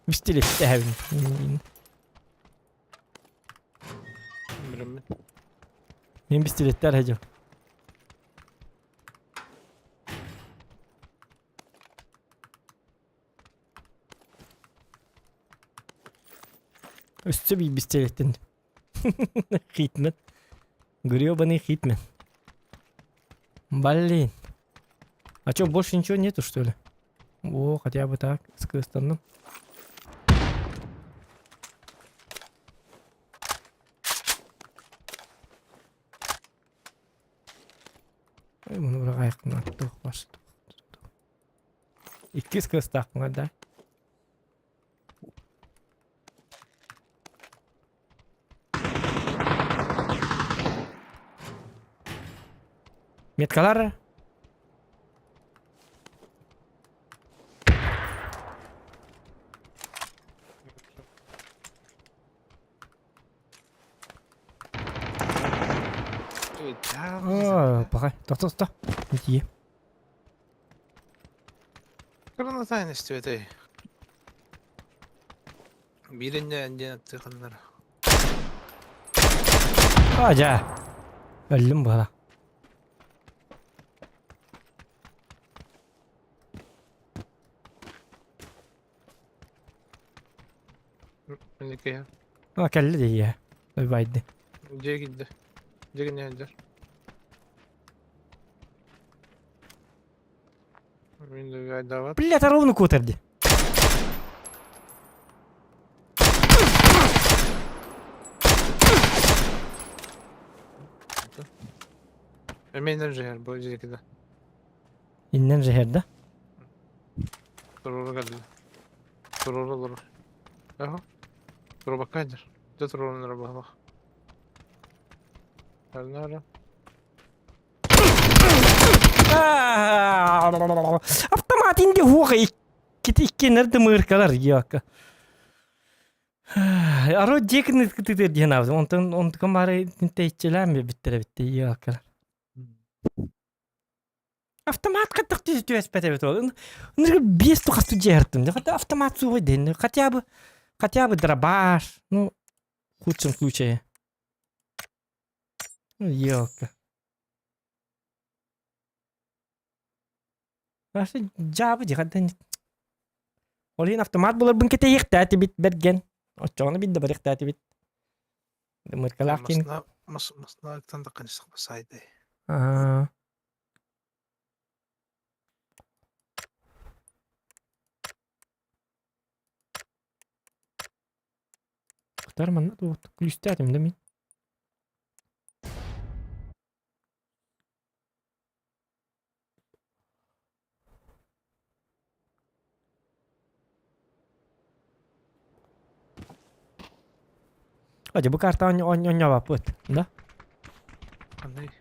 [SPEAKER 3] Пистолеттэһэбин.
[SPEAKER 9] Билэммин.
[SPEAKER 3] Мин пистолеттэр хадьым. Өссө биир пистолеттен. Хитмен. Гребаный хитмен. Блин. А чё, больше ничего нету, что ли? О, хотя бы так, с квестом. Иккис кыстаахпын да. Меткалар? О, пока. Тохто, тохто. Иди.
[SPEAKER 9] Кырына истибэтэй. Бииринне диэн аттыханнар.
[SPEAKER 3] А, жа. Өллүм буола.
[SPEAKER 9] Минеке.
[SPEAKER 3] А, кэллэ дии. Ой,
[SPEAKER 9] Дьиэ киирдэ. Дьиэ киниэдэр. Мин да айдаабат.
[SPEAKER 3] Блядь, ровно куотерди.
[SPEAKER 9] Эмиэннэн жиһэр бу дьиэкидэ.
[SPEAKER 3] Иннен жehер да?
[SPEAKER 9] Туруору кэллэ. Туруору олорор. Аха. Туруорбакка сылдьар. Дьэ туруорун эрэ баһылах. Кэллэ
[SPEAKER 3] Автомат инде хуоха иккити иккиэннэр да мыыркалар ёка. Аро дьиэкин ытытыр диэн аабыт. Онтон онтукан баары тэйчилээн биттэрэ битте ёкалар. Автомат каттах түөспэт эбит ол. Ынырга биэс тухасту дьиэхэртим. Хотя автомат суой дэнни. Хотя бы дробаш. Ну, в худшем случае. Ну, ёлка. Ашы жаабы дихаддан. Ол иһин автомат буларбын кэтэйиэхтээтибит бит бэргэн. Оччоҕуна бит да барыахтаатибит. Мыркалаах кин.
[SPEAKER 9] Масна масна тандаккан сайды.
[SPEAKER 3] Аа. Кытар манна туох күлүстээтим да мин. Одьэ бу карта оонньообаппыт, да?
[SPEAKER 9] Ханный?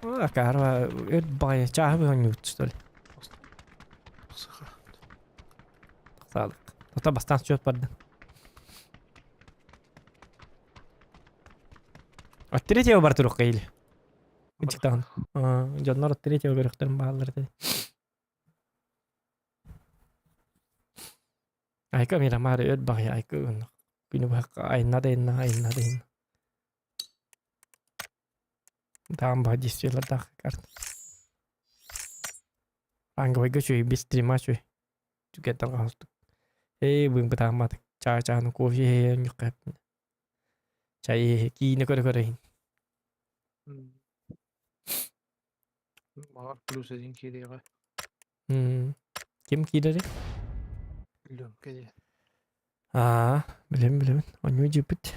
[SPEAKER 3] Акаарба өр баҕайы чааһы быһа оонньуубут что ли?
[SPEAKER 9] Саха.
[SPEAKER 3] Саалык. Тота бастаан счет барды. От третьего бар туруққа или? Ичиктаҕын. Дьоннор от третьего көрүөхтэрин бааллар этэ. Айка Мирамар өр баҕайы айка гынна. Күнү быһа айна да айна, айна да айна. Даам баҕа действиелардаах карта. Ранговойга үчүгэй, без стрима үчүгэй. Түгэн тарҕаһыстык. Ээ, быын бытаамматык. Чаа-чааны кофе иһэн ньуккайбын. Чай киинэ көрө-көрө иһин.
[SPEAKER 9] Баҕар плюс один киириэҕэ.
[SPEAKER 3] Ким киирэрий?
[SPEAKER 9] Лүөҥкэ диэн.
[SPEAKER 3] Аа, билэбин билэбин. Оонньуу дьиэппит.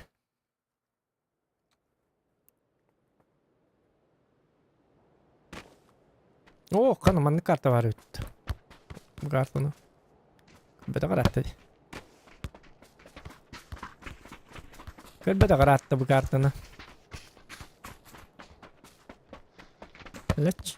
[SPEAKER 3] Оо, хана маннык карта баар эбит. Бу картаны. Көрбөтөх ыраатта дии. Көрбөтөх ыраатта бу картаны. Лэч.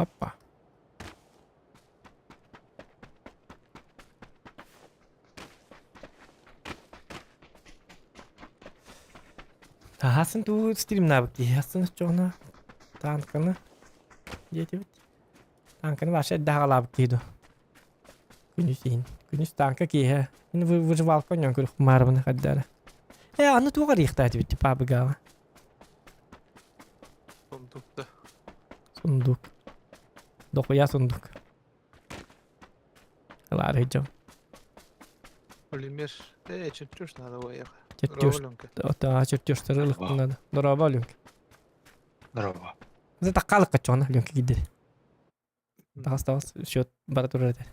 [SPEAKER 3] Опа. Таһасын туу стримнабыт киһи астын оччоҕуна танканы диэтибит. Танканы вообще эрдэ аҕалаабыт киһи дуо? Күнүс иһин. Күнүс танка киэһэ. Мин выживалка онньон көрүх маарыбына хайдара. Э, аны туох арыйыахтаатыбит типа быгаала.
[SPEAKER 9] Сундук да.
[SPEAKER 3] Сундук. Дохуя сундук. Ылаары дьон.
[SPEAKER 9] Полимер. Э, чертеж надо выехать.
[SPEAKER 3] Чертеж. Ота чертежтары ылыктын надо. Здорово, Ленка.
[SPEAKER 7] Здорово.
[SPEAKER 3] За таккалык качона, Ленка кидер. Тағас тағас счет бара турар этэ.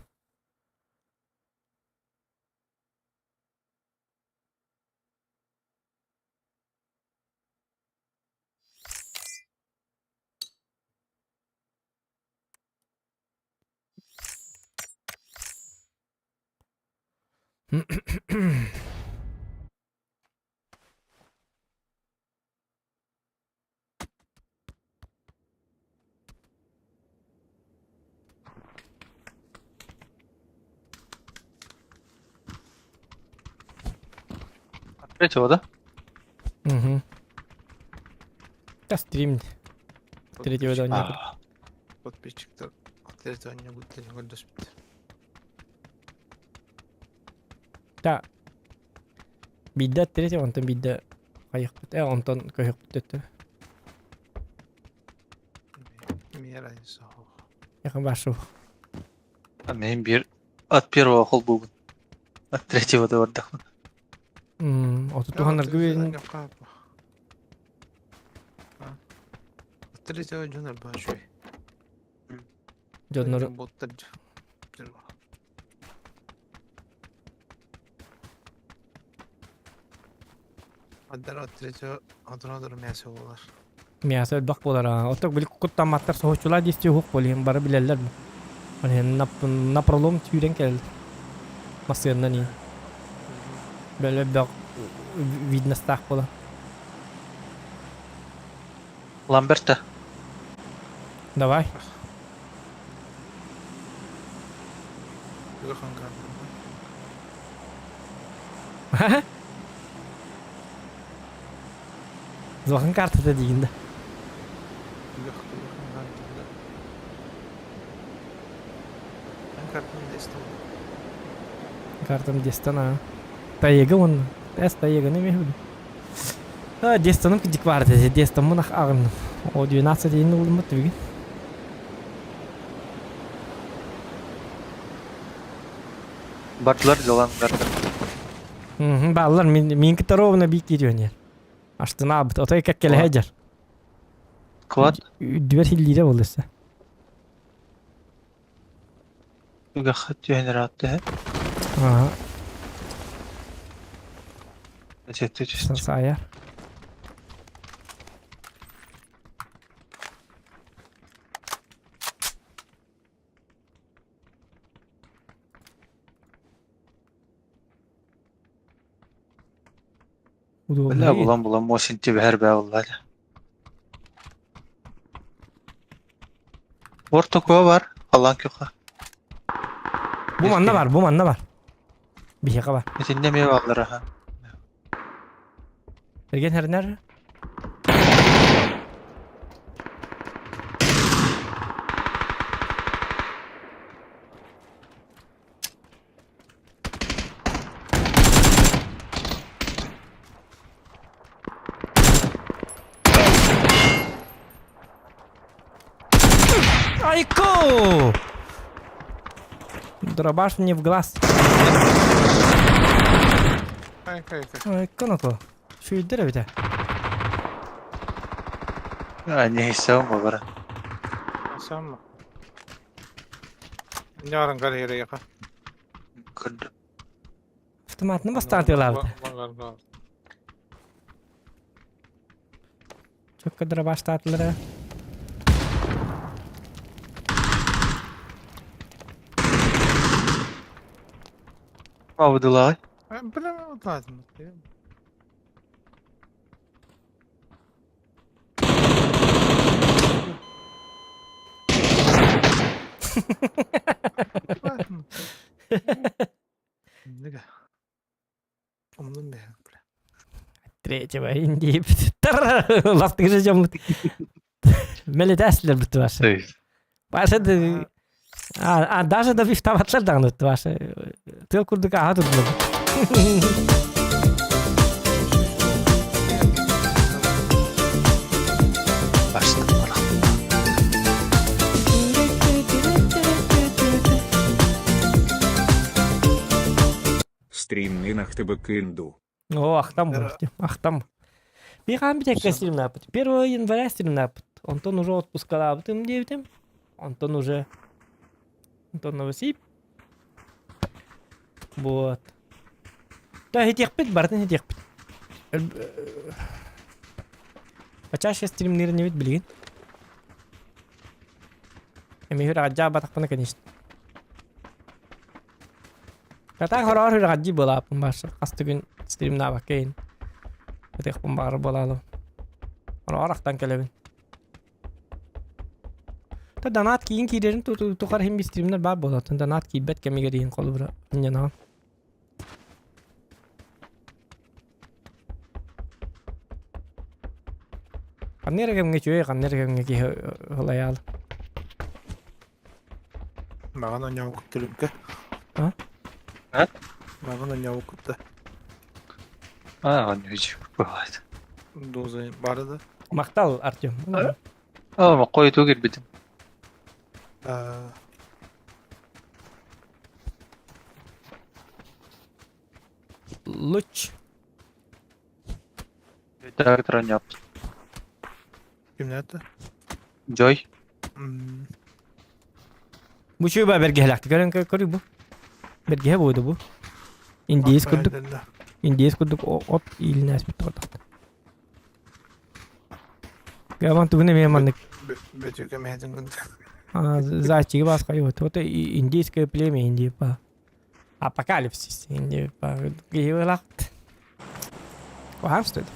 [SPEAKER 7] Третьего, да?
[SPEAKER 3] Угу. Да стрим. Третьего да нет.
[SPEAKER 9] Подписчиктар третьего не будет көрдөспүт.
[SPEAKER 3] Да. Бидде третьего, онтон бидде хайыхпыт. Э, онтон көһөхпүт өттө.
[SPEAKER 9] Мне разница.
[SPEAKER 3] Якын башу.
[SPEAKER 7] А мен бир от первого холбугун. От третьего да бардахмын.
[SPEAKER 3] Оту туһанаргы берин.
[SPEAKER 9] От третьего дьонор башуй.
[SPEAKER 3] Дьоннор
[SPEAKER 9] Боттар. Аддар от третьего одронодор мясо болар.
[SPEAKER 3] Мясо элбэх буолар. Отток били куттамматтар соһуччулаа диэстии уһук буолуйун бары билэллэр. Ол на пролом сүүрэн кэлэл. Массыаннан иин. Бэл элбэх видностаах буолан.
[SPEAKER 7] Ламберта.
[SPEAKER 3] Давай. Зохан картата диигин да. Картам дестан а. Таега он. Эс таега не мехуди. А, дестаным кидик бар деді. Дестаммын ағын. О 12 дейін улымыт бүгін.
[SPEAKER 7] Бардылар жалангардар.
[SPEAKER 3] Баалар мин ровно бик кириөнер. Аштына бит. Отой как келе
[SPEAKER 7] Квад?
[SPEAKER 3] Дверь хиллире болысы.
[SPEAKER 7] Үгәхәт түһәнер атты.
[SPEAKER 3] Ага.
[SPEAKER 7] Жетти
[SPEAKER 3] Саяр.
[SPEAKER 7] Бля, булан булан мосин тебе хәрбә булла. Орто куа бар, алан кюха.
[SPEAKER 3] Бу манна бар, бу манна бар. Биһиэхэ бар.
[SPEAKER 7] Итинне ме баллар аха.
[SPEAKER 3] Эрген хэрнер. Айку! Дробаш мне в глаз. Айку на Шүйдер эбите.
[SPEAKER 7] А, не хисабым бар.
[SPEAKER 9] Сам. Няран галерея.
[SPEAKER 7] Көрдүм.
[SPEAKER 3] Автоматны бастан тыылаабыт. Чөккө дробаш таатылара.
[SPEAKER 7] Абдулай.
[SPEAKER 9] Бля, ладно. Умнун бэһэн бля.
[SPEAKER 3] Третьего Индии Ластыгы дьоммут. Мелетәслер бит ваша. Ваша а даже да бифтабатлар даҕаны ваша. Тыл курдук аха турдулар.
[SPEAKER 8] Стримнын ахтыбыккын дуу.
[SPEAKER 3] О, ахтам, ахтам. Бихан битекке стримнапыт. 1 января стримнапыт. Онтон уже отпускалаабытым диэбитим. Онтон уже... Онтон новосип. Вот. Да, хитиэхпит, барытын хитиэхпит. Почаще стримнирнибит билигин. Эмиһүр аджаабатахпына, конечно. Ката хороор үрэҕэрдии буолааппын бааса хас да күн стримнаабакка иһин ытыахпын баҕарар буолаалым. Хороор ахтан кэлэбин. Та донат киин киирэрин тухары иһин стримнэр баар буолатын. Донат киирбэт кэмигэр иһин холобура инньэнаҕын. Ханна эрэ кэмҥэ үчүгэй, ханна эрэ кэмҥэ киһи ылайаал.
[SPEAKER 9] Маҕан онньообуккут түрүккэ.
[SPEAKER 3] А?
[SPEAKER 9] А? Маҕан онньообуккут
[SPEAKER 17] А, он не бывает.
[SPEAKER 9] Доза бары да.
[SPEAKER 3] Махтал, Артем.
[SPEAKER 17] А, қой кирбитим.
[SPEAKER 3] Луч.
[SPEAKER 17] Так, тронёп.
[SPEAKER 9] Кимнәтті?
[SPEAKER 17] Джой.
[SPEAKER 3] Бу чуйба бергеһэлэхти көрөн көрүү бу. Бергеһэ буойду бу. Индиец курдук. Индиец курдук от иилинээспит тоҕотохто. Гаман тугун эмиэ маннык.
[SPEAKER 9] Бөтүкэ мэһэтин курдук.
[SPEAKER 3] Зайчиги бас хайы Вот индийское племя Индии па. Апокалипсис Индии па. Киһи Куһаҕан стоит.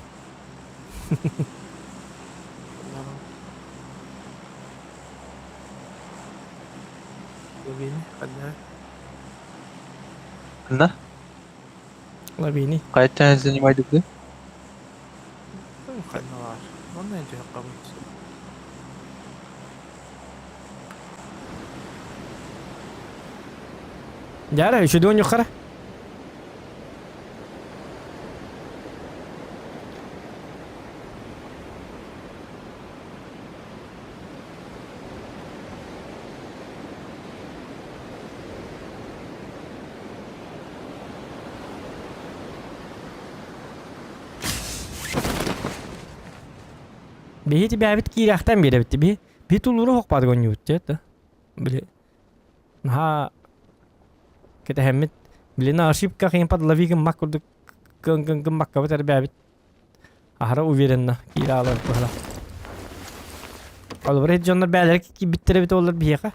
[SPEAKER 9] Лавини, ханна?
[SPEAKER 17] На?
[SPEAKER 3] Лавини.
[SPEAKER 17] Қайтан занимайды бі?
[SPEAKER 9] Ханна бар. Онна инте хаккабыт.
[SPEAKER 3] Дяра, еще доню хара. Биһи тибээбит киирэхтэн биэрэбит би би тулууру хохпаат гонньубут это били наһаа кэтэһэммит били на ошибка хин подлови гыммак курдук гыммаккабыт эрбээбит аһара уверенно киирэ аалар быһала Холобур дьоннор бээлэрэ киирбиттэрэ эбит олор биһиэхэ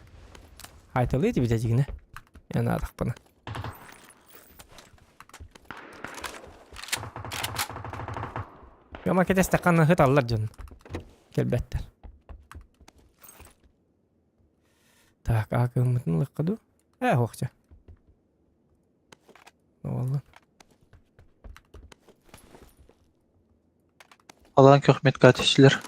[SPEAKER 3] хайталыы этибит эдьигинэ янаатахпына Яма кэтэстэххэ ыталлар дьон кэлбэттэр Так, аакыммытын ылыахха дуу? Ээ, уохча. Буолла.
[SPEAKER 17] Алан көхметка түстүлэр.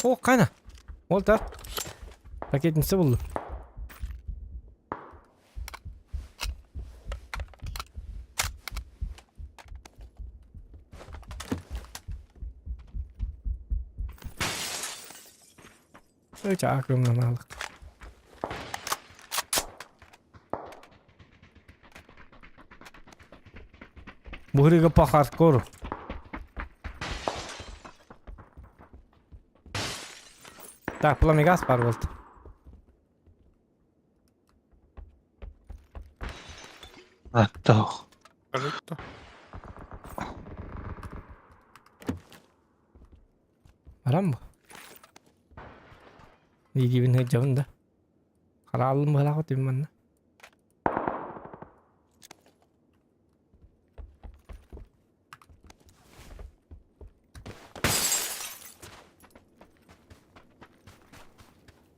[SPEAKER 3] О, қана. Ол та. Ракетница болды. Өте акымнан алдық. Бу по хардкору. Так, пламегаз бар болды.
[SPEAKER 17] Аттах.
[SPEAKER 3] Баран бу. Дии-диибин сылдьабын да. Харааллым быһалаах отуйум манна.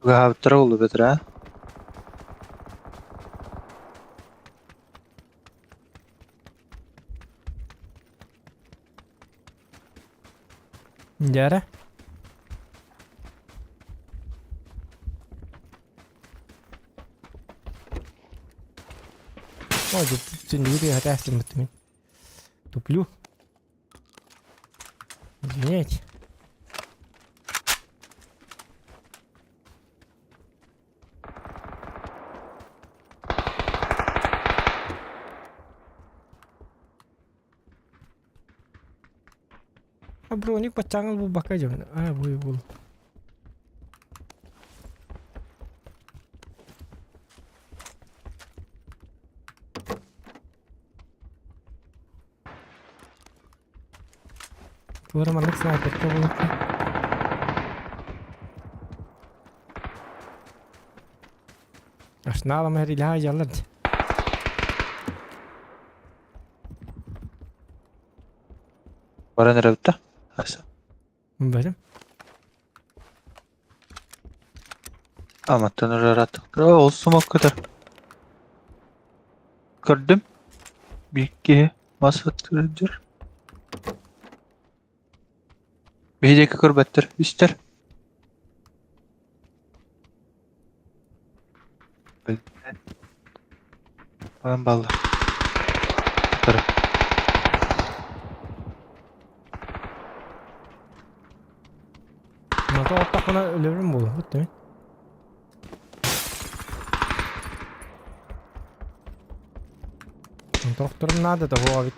[SPEAKER 17] Угаһаабыттара буолуо Петр, аа?
[SPEAKER 3] Дьээрэ. Ой, түннүгү тыаһата астыммыт мин. Туплю. Извиняйте. А броник баччааҥыл булбакка дьон. А бу бул. Туора маннык снайперка булукка. Ашнаалам эрилэһэ дьаллар.
[SPEAKER 17] Баран эрэбит да? Аса.
[SPEAKER 3] Барым.
[SPEAKER 17] Аматтан ырааттыктара ол сумок көтөр. Көрдүм. Биир киһи мас аттыыр. Биһи диэки көрбөттөр, истэр. Баран баллар. Утары.
[SPEAKER 3] Мата оттахпына өлөрүм буолуо, бүттүм. Тохторум надо того ведь.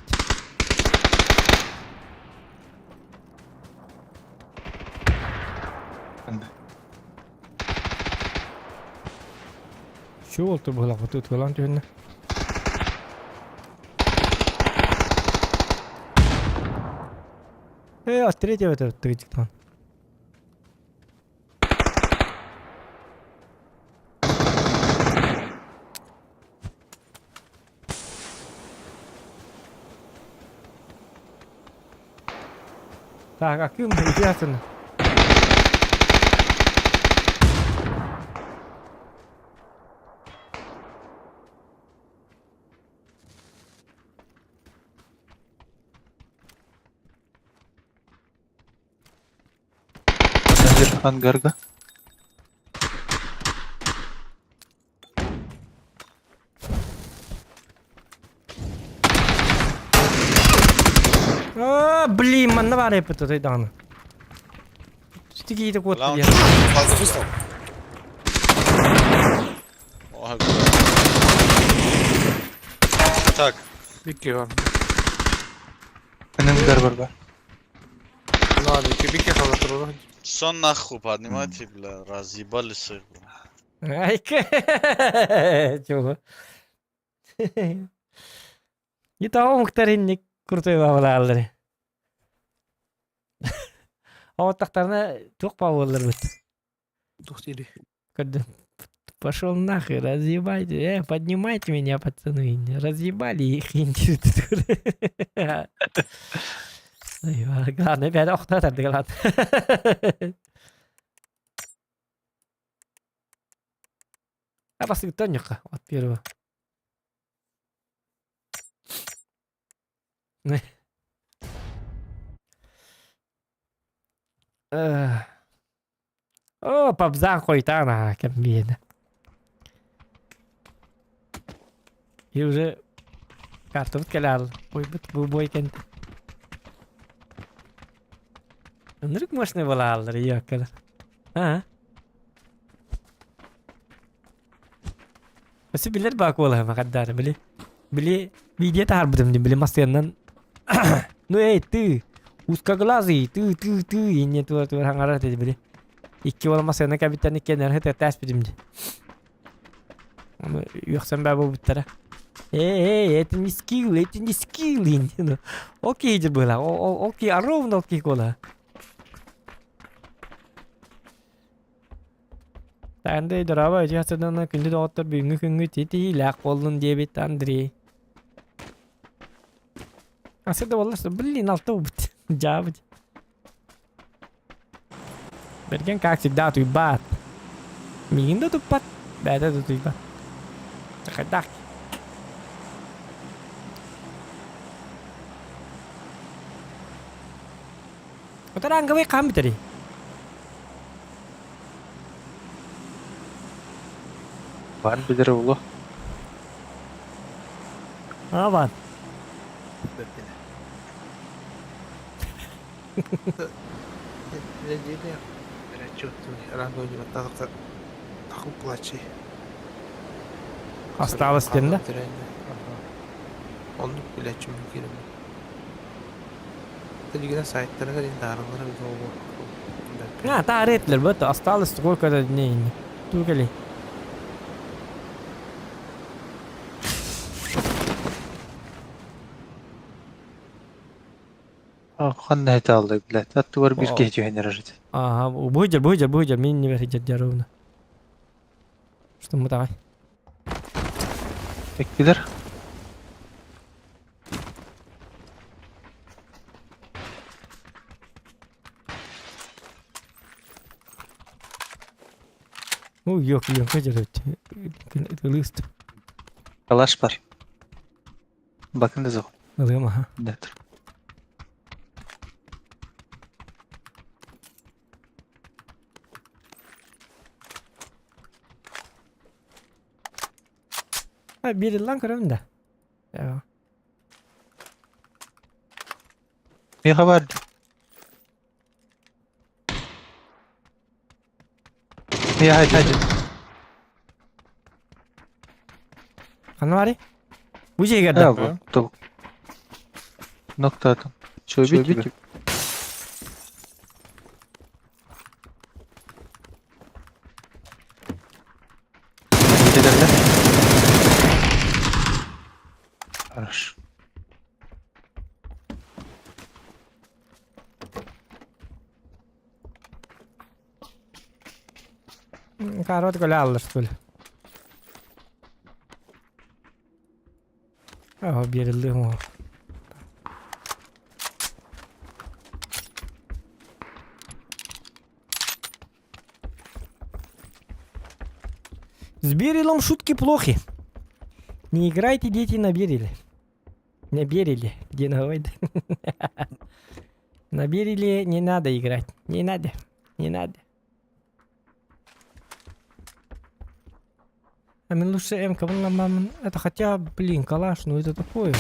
[SPEAKER 3] Şu oldu bu lafı tutkulan tüyünü. Э, от третьего это третий Так, а ким ясно.
[SPEAKER 17] Ангарга.
[SPEAKER 3] А, блин, манна баар эппит отой даҕаны. Тигиитэ куотта диэн.
[SPEAKER 14] Так.
[SPEAKER 9] Бикки бар.
[SPEAKER 17] Ангар бар бар.
[SPEAKER 9] Ладно, бикки хала турар.
[SPEAKER 14] Сон нахуй поднимайте, бля, разъебались их, бля.
[SPEAKER 3] Айка. Чего? И того муктаринник крутой бабалааллары. Оттахтарына туох бабалар бит.
[SPEAKER 9] Тухтили.
[SPEAKER 3] Когда пошел нахуй, разъебайте, поднимайте меня, пацаны, разъебали их. Главное, опять охта ладно. А бастыгыттан от первого. О, пабзан хойтана, кембиена. И уже картабыт кэлэр. Ой, бу бой кент. Ынырык мощный балаалар, иоккалар. А? Өсө билер баа куолаһыма хаддаары били. Били видео таһарбытым дии били массыаннан Ну эй, ты, узкоглазый, ты, ты, ты, инне тура тура хаҥарар этэ били. Икки уола массыана кэбиттэн иккиэннэрин хытыаттааспитим дии. Ону үөхсэн баа буолбуттара. Эй, эй, это не скилл, это не скилл, инне. Окей же было, окей, а ровно окей кола. Андрей, дорообо, үтүө сарсыарданан күндү доҕоттор бүгүҥҥү күҥҥүт итиилээх буоллун диэбит Андрей. Асы да буолла, блин, алта буолбут. Дьаабыт. Бэргэн как всегда утуйбат. Миигин да туппат, бэйэтэ да утуйбат. Хайдах? Отаранговый хаан бүтэрий?
[SPEAKER 17] Баар билэр уолу.
[SPEAKER 3] А, баар. Осталось диэн да?
[SPEAKER 9] Оннук билээччим киирэн. Билигин сайттарыгар таарыллара бит ол
[SPEAKER 3] А, таарыа этилэр бу осталось сколько-то дней. Туу кэлий.
[SPEAKER 17] Ханна этэ аллай, блядь. Аттыгар бир киһи түһэн эрэр этэ.
[SPEAKER 3] Ага, бу сылдьар, бу сылдьар, мин не сылдьар ровно. Что мы давай?
[SPEAKER 17] Эккилер.
[SPEAKER 3] Ну, yok, yok, сылдьар. Ылыст.
[SPEAKER 17] Калаш бар. Bakın da зох.
[SPEAKER 3] Ылыам, аха.
[SPEAKER 17] Нет.
[SPEAKER 3] Ha, bir yıldan көрөбүн да. Я.
[SPEAKER 17] Миха бар. Я хай хай.
[SPEAKER 3] Ханна барый? Бу дьиэгэр да?
[SPEAKER 17] Да, бу. Ноктатым. Чөбит тебе. Хорошо.
[SPEAKER 3] Карот көle аллар көл. Ага, берилди о. С Берилом шутки плохи. Не играйте, дети, на Бериле. На Бериле. Где на На Бериле не надо играть. Не надо. Не надо. А мне лучше М-ка, Это хотя, блин, калаш, ну это такое.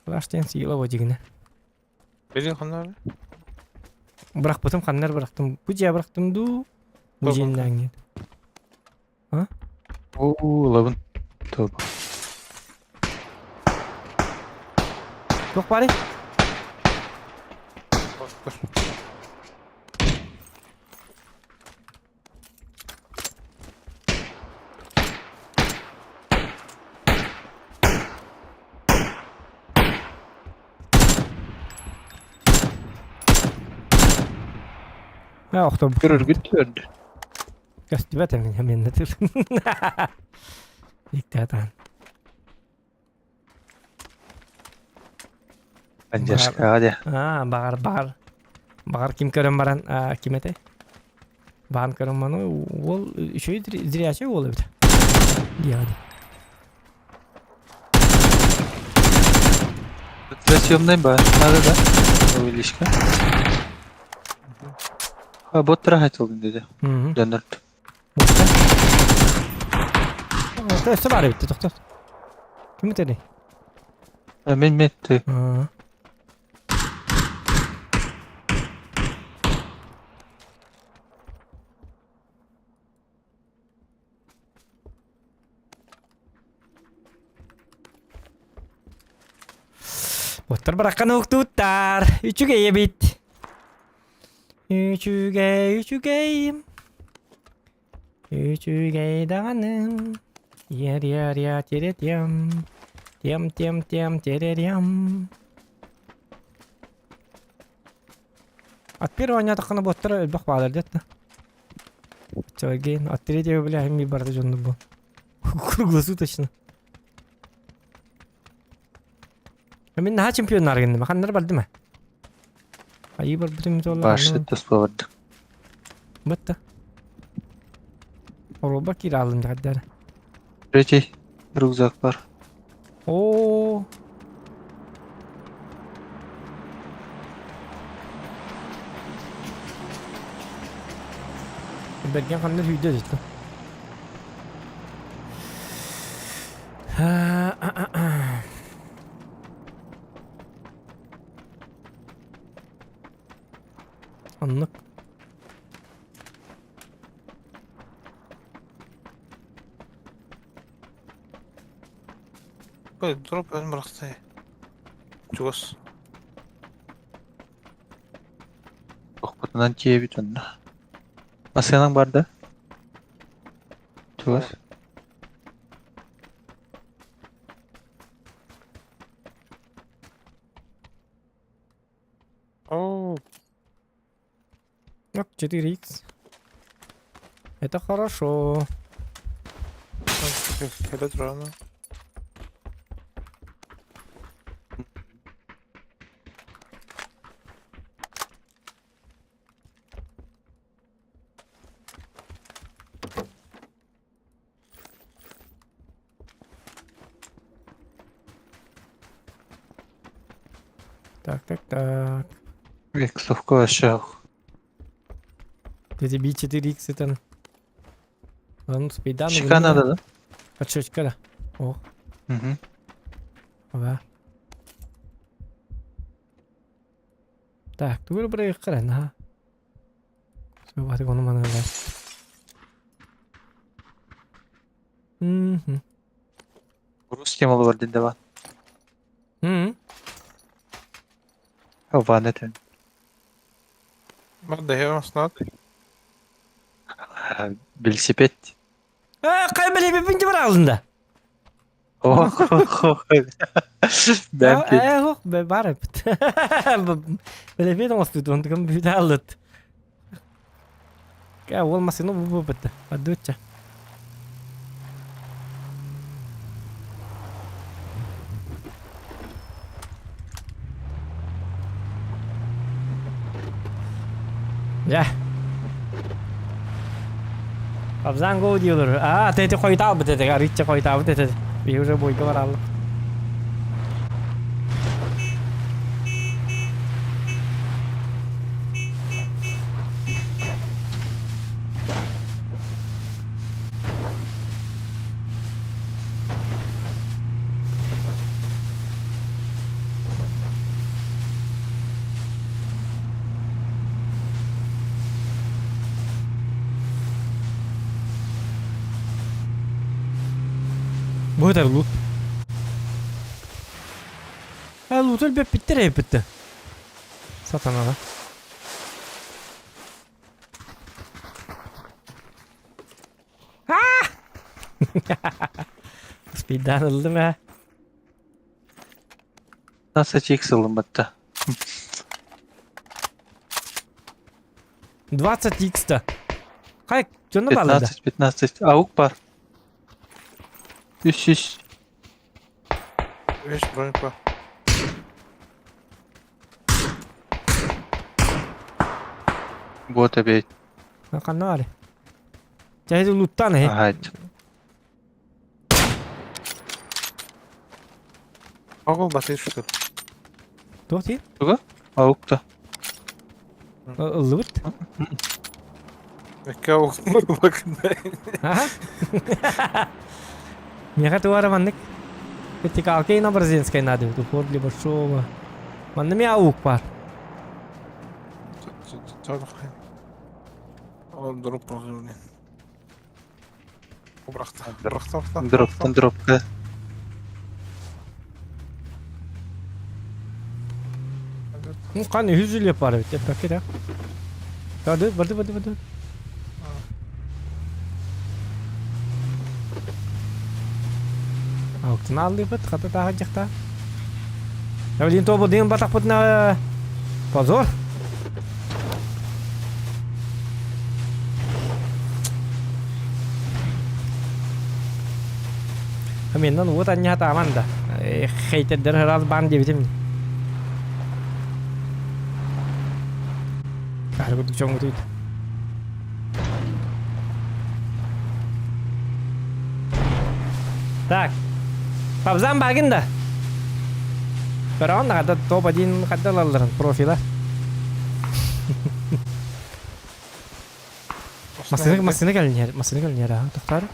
[SPEAKER 3] Калаш тен сила вот дигне.
[SPEAKER 9] Билин ханнары?
[SPEAKER 3] Бырахпытым ханнар бырахтым. Бу дьиэ бырахтым дуу. Бу дьиэннээҥҥин. А?
[SPEAKER 17] Оо, лабын. Топ.
[SPEAKER 3] Туох баарый? Ээ, охтор
[SPEAKER 17] Көрөргүт түөрдү.
[SPEAKER 3] Көстүбэт эмин эмин Диктатан.
[SPEAKER 17] Поддержка, дьэ.
[SPEAKER 3] Аа, баҕар, баҕар. Баҕар ким көрөн баран, аа, ким этэй? Баан көрөн баран, уол үчүгэй зрячий уол эбит. Диэҕэ
[SPEAKER 17] Съемный бар. Надо, да? Увеличка. А, бот хотел dedi. Döndürt.
[SPEAKER 3] Өссө баар эбит, тохтот. Ким этэй?
[SPEAKER 17] Мен мен ты.
[SPEAKER 3] Оттор бараккан уктууттар. Үчүгэй эбит. Үчүгэй, үчүгэй. Үчүгэй даҕаны. Ер-ер-я теретем. Тем-тем-тем теререм. От первого оонньоотоххуна боттара элбэх баалар диэт да. Чалгейн. От третьего, бля, ми барда жонну бу. Круглосуточно. Мин наһаа чемпионнар гынным. Ханнар бардым а? Айы барбытым толла.
[SPEAKER 17] Башы туспа барды.
[SPEAKER 3] Бытта. Оруба кире алым дагдар.
[SPEAKER 17] Третий рюкзак бар.
[SPEAKER 3] О. Берген ханнар үйдө деді. Оннук.
[SPEAKER 9] Ой, дроп өн бырахты. Чугас.
[SPEAKER 17] Охпутунан тиэбит онно. Масынаң бар да? Чугас.
[SPEAKER 9] Оу,
[SPEAKER 3] Так, 4х. Это хорошо.
[SPEAKER 9] кэлэ турана.
[SPEAKER 3] Так, так, так.
[SPEAKER 17] Иксовка вообще.
[SPEAKER 3] Эти B4X это... Ну, спейдан.
[SPEAKER 17] Щека надо, да?
[SPEAKER 3] Подшечка, да. О,
[SPEAKER 17] Угу.
[SPEAKER 3] ага. Так, тугу бір қаран, ха. Сөбаты оны мана да. Мгм.
[SPEAKER 17] Русский малы бар деді ван.
[SPEAKER 3] Мгм.
[SPEAKER 17] Ван это.
[SPEAKER 9] Бар да хэ снат.
[SPEAKER 17] Велосипед.
[SPEAKER 3] Э, қай біле біпін бар алдында.
[SPEAKER 17] Ох, ох, ох. Бәм
[SPEAKER 3] Э, ох, бар эпит. Біле бет оңыстыды, онды кім бүді алыт. Ка, ол масыны бу бітті. Адуча. Я. Абзан го диyorlar. А, тете койта бу тете, аричче койта бу тете. Би уже бойга баралы. Бу это лут. А лут өлбеп битти реп битти. Сатана да. Спиддан ылдым ә.
[SPEAKER 17] Nasıl икс ылым бітті.
[SPEAKER 3] 20 икс-та. Қай, жонды балыда.
[SPEAKER 17] 15, 15. Аук бар. 300.
[SPEAKER 9] Үш броник бар.
[SPEAKER 17] Вот опять.
[SPEAKER 3] Қанна бар. Жайды луттан, э.
[SPEAKER 17] Ага.
[SPEAKER 9] Огол батыр шутер.
[SPEAKER 3] Тоқ ти?
[SPEAKER 17] Туга? Аук та.
[SPEAKER 3] Лут?
[SPEAKER 9] Экке ог бакында.
[SPEAKER 3] Ага. Меха туара маннык. Вертикалка на бразильской надо. Упор для большого. Манны ми аук бар.
[SPEAKER 9] Ол дроп программы. Брахта. Брахта, брахта.
[SPEAKER 17] Дроптан дропка.
[SPEAKER 3] Ну, қаны хүзілеп бар бит. Деп керек. Барды, барды, барды, барды. Ауктын алды бит, қата тағы жақта. Блин, то бұл деген батақ бұтына позор. Меннан уот анньа тааман да. Хейтердер раз бан диэбитим. Кахары курдук чоҥгутуйт. Так. Пабзан багын да. Көрөҕүн да хата топ-1 хадда ылалларын профила. Массыына массыына кэлин массыына кэлин иһэр аха тохтоор.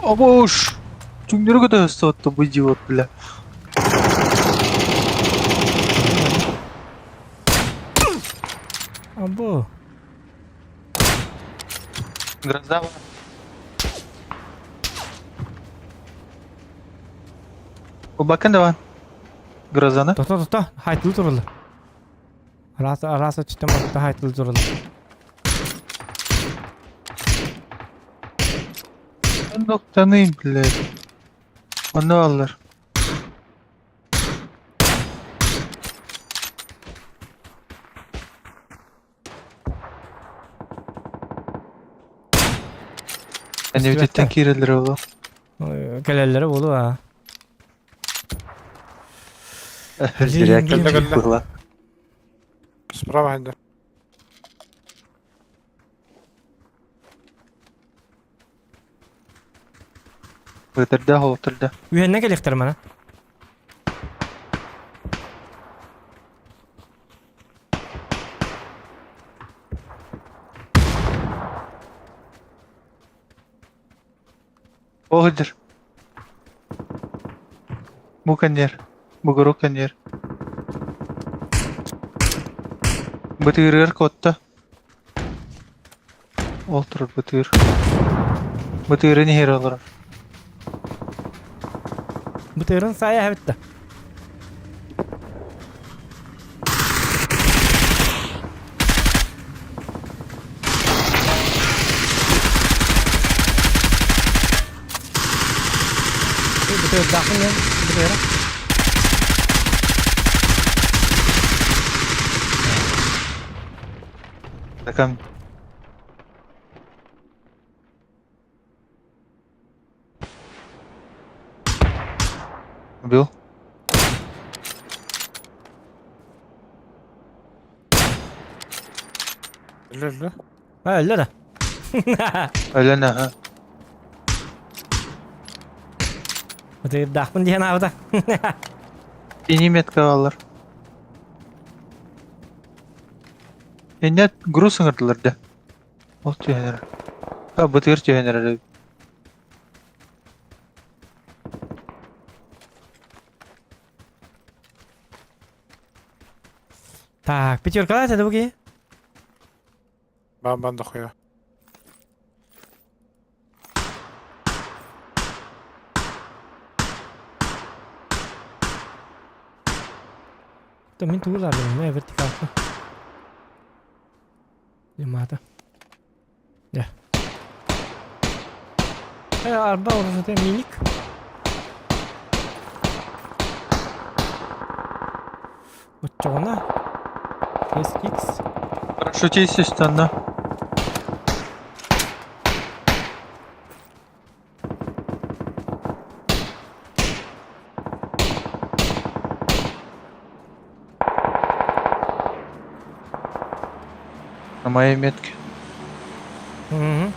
[SPEAKER 17] Обош! Түҥнэри көтөһөстө бу идиот, бля.
[SPEAKER 3] Або.
[SPEAKER 17] Гроза Убакын даван. Грозаны.
[SPEAKER 3] Тохто тохто хайтылы турулла. Араас араас өттүттэн барыта хайтылы турулла.
[SPEAKER 17] Ноктаны, блядь. Оны алар. Эневитеттен киирэллэрэ буолуо.
[SPEAKER 3] Кэлэллэрэ буолуо аа.
[SPEAKER 17] Зря кэлбит быһыла.
[SPEAKER 9] Справа хайда.
[SPEAKER 17] Ытырда, холотурда.
[SPEAKER 3] Үһэннэ кэлиэхтэр мана.
[SPEAKER 17] Оһыдыр. Бу кэннер. Бугуру кэннер. Бытыырыгар куотта. Ол турар бытыыр. Бытыырын иһэр олорор.
[SPEAKER 3] Бытыырын саайа эбитте. Бытыырдаахпын диэн бытыыра.
[SPEAKER 17] Такам. Убил.
[SPEAKER 9] Өлө
[SPEAKER 3] А, өллө да.
[SPEAKER 17] Өлөн аха.
[SPEAKER 3] Бытыырдаахпын диэн аабыта.
[SPEAKER 17] Синий метка алар. Иннэ груз ыҥырдылар да. Ол түһэн эрэр. А бытыыр түһэн эрэр.
[SPEAKER 3] Так, пятерка это буги.
[SPEAKER 9] Бан-бан дохуя.
[SPEAKER 3] То мин тугу ларбын, мэ вертикалка. Лимата. Да. Арба уже миник. Оччоҕуна SX.
[SPEAKER 17] Парашютист станна. На моей метке.
[SPEAKER 3] Угу.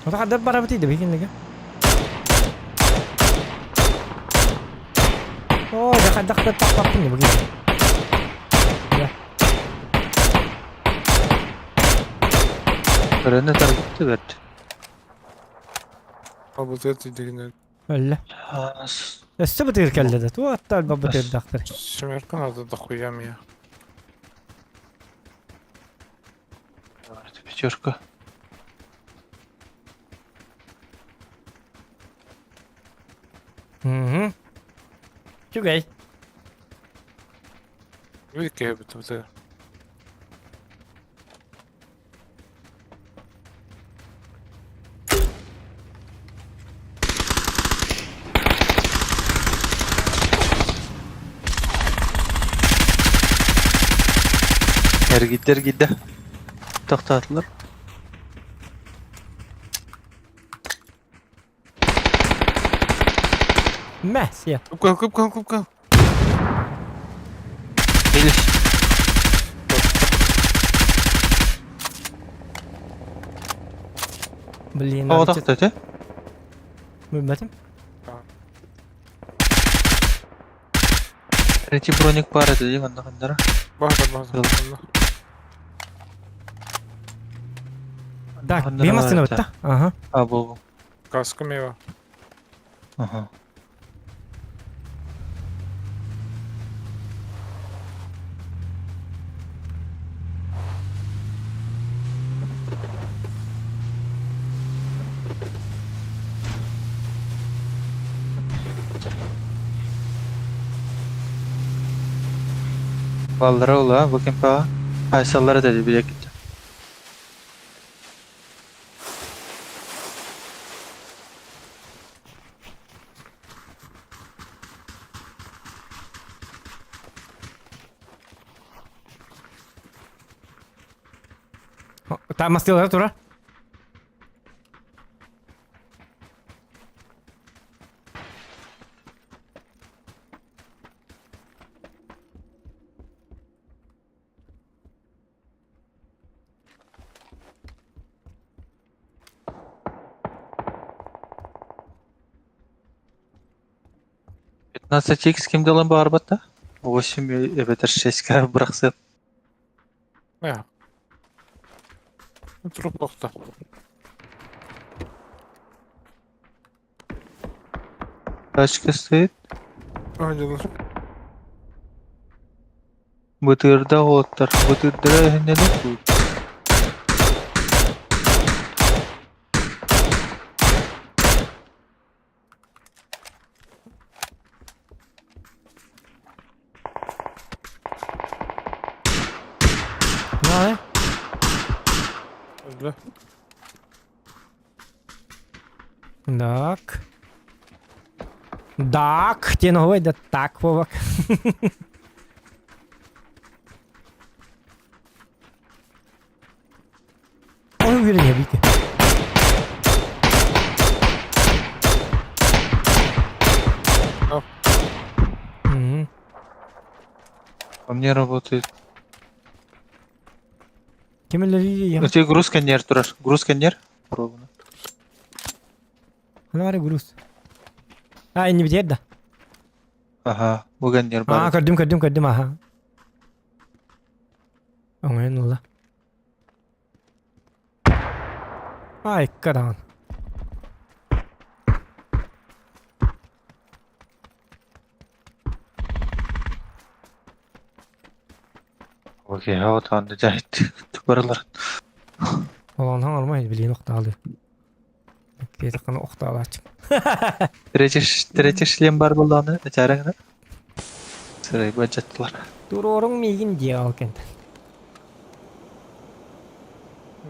[SPEAKER 3] Вот хаддар барабыт иди бигин О, да хаддар таппаппын бигин. Да.
[SPEAKER 17] Көрөнө таргытты бэрт.
[SPEAKER 9] Абытыт дигинен.
[SPEAKER 3] Өллө. Өссө бытыыр кэллэ да. Туотта альба бытыырдахтар.
[SPEAKER 9] Семерка надо дохуя мне.
[SPEAKER 17] Пятерка.
[SPEAKER 3] Угу. Чугай.
[SPEAKER 9] Видите, бытыт.
[SPEAKER 17] Эргийдэ эргийдэ. Тохтоотулар.
[SPEAKER 3] Мә, сия.
[SPEAKER 4] Купка, купка, купка.
[SPEAKER 17] Келиш.
[SPEAKER 3] Блин.
[SPEAKER 17] О, тохтоото.
[SPEAKER 3] Билбэтим.
[SPEAKER 17] Третий броник баар этэ дии манна ханнара.
[SPEAKER 9] Бар бар бар.
[SPEAKER 3] Так,
[SPEAKER 17] Ханнара
[SPEAKER 3] бе
[SPEAKER 17] бар
[SPEAKER 3] массыына
[SPEAKER 17] этэ.
[SPEAKER 3] бытта. Ага.
[SPEAKER 17] А, бу.
[SPEAKER 9] Каска мева.
[SPEAKER 17] Ага. Баллара ола, бу кемпаҕа. Айсаллара dedi биле китте.
[SPEAKER 3] Там мастилара тура.
[SPEAKER 17] Пятнадцать икс ким дылын баарбатта? Восемь эбэтэр шесть ка бырахсыат.
[SPEAKER 9] Я. Труп тохто.
[SPEAKER 17] Тачка стоит.
[SPEAKER 9] А, дела.
[SPEAKER 17] Бытырда оттар. Бытырдара өһүннэнэ
[SPEAKER 3] Ну,
[SPEAKER 9] Да.
[SPEAKER 3] Так. Так, тен да так, Вовак. Ой, уверен, бите. Угу.
[SPEAKER 17] По мне работает.
[SPEAKER 3] Кем
[SPEAKER 17] У тебя груз коннер, тураш. Груз коннер? Пробно.
[SPEAKER 3] Она груз. А, не видит, да?
[SPEAKER 17] Ага, бу коннер
[SPEAKER 3] А,
[SPEAKER 17] бар.
[SPEAKER 3] көрдүм, көрдүм, көрдүм, ага. Оңайын ула. Ай, каран.
[SPEAKER 17] Окей, а вот он жайт. Баралар.
[SPEAKER 3] Олон алмайды, билин оқталды. Кеті қана оқталы ачып.
[SPEAKER 17] Третий третий шлем бар болғаны, жараңна. Сырай баджаттылар.
[SPEAKER 3] Турорың мигин дие ал кент.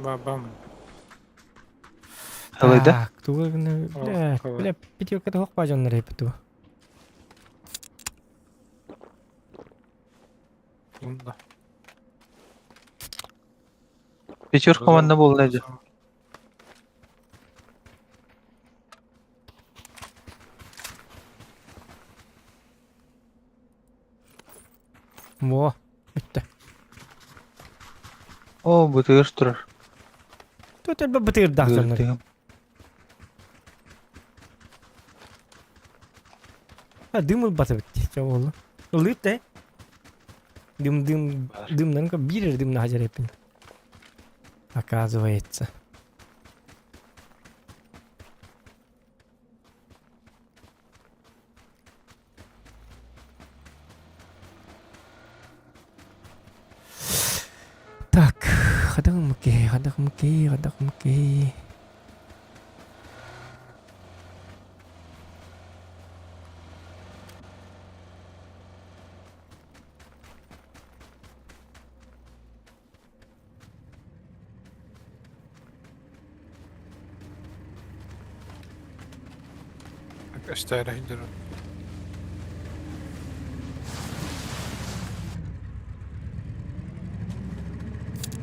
[SPEAKER 9] Бабам.
[SPEAKER 17] Алайда?
[SPEAKER 3] Так, тугы бля, бля, пятерка тоқ бажоннар епі
[SPEAKER 9] Да.
[SPEAKER 17] Пятерка манна болна еді.
[SPEAKER 3] Во, өтті.
[SPEAKER 17] О, бытыр турар.
[SPEAKER 3] Тут әлбі бытыр дақ А, дым бата битти. Ча болду. Ылыт э. Дым дым дымнан ка бирер дым на хажар. Оказывается. Так, хадамки, хадамки, хадамки.
[SPEAKER 9] اشتري هندر.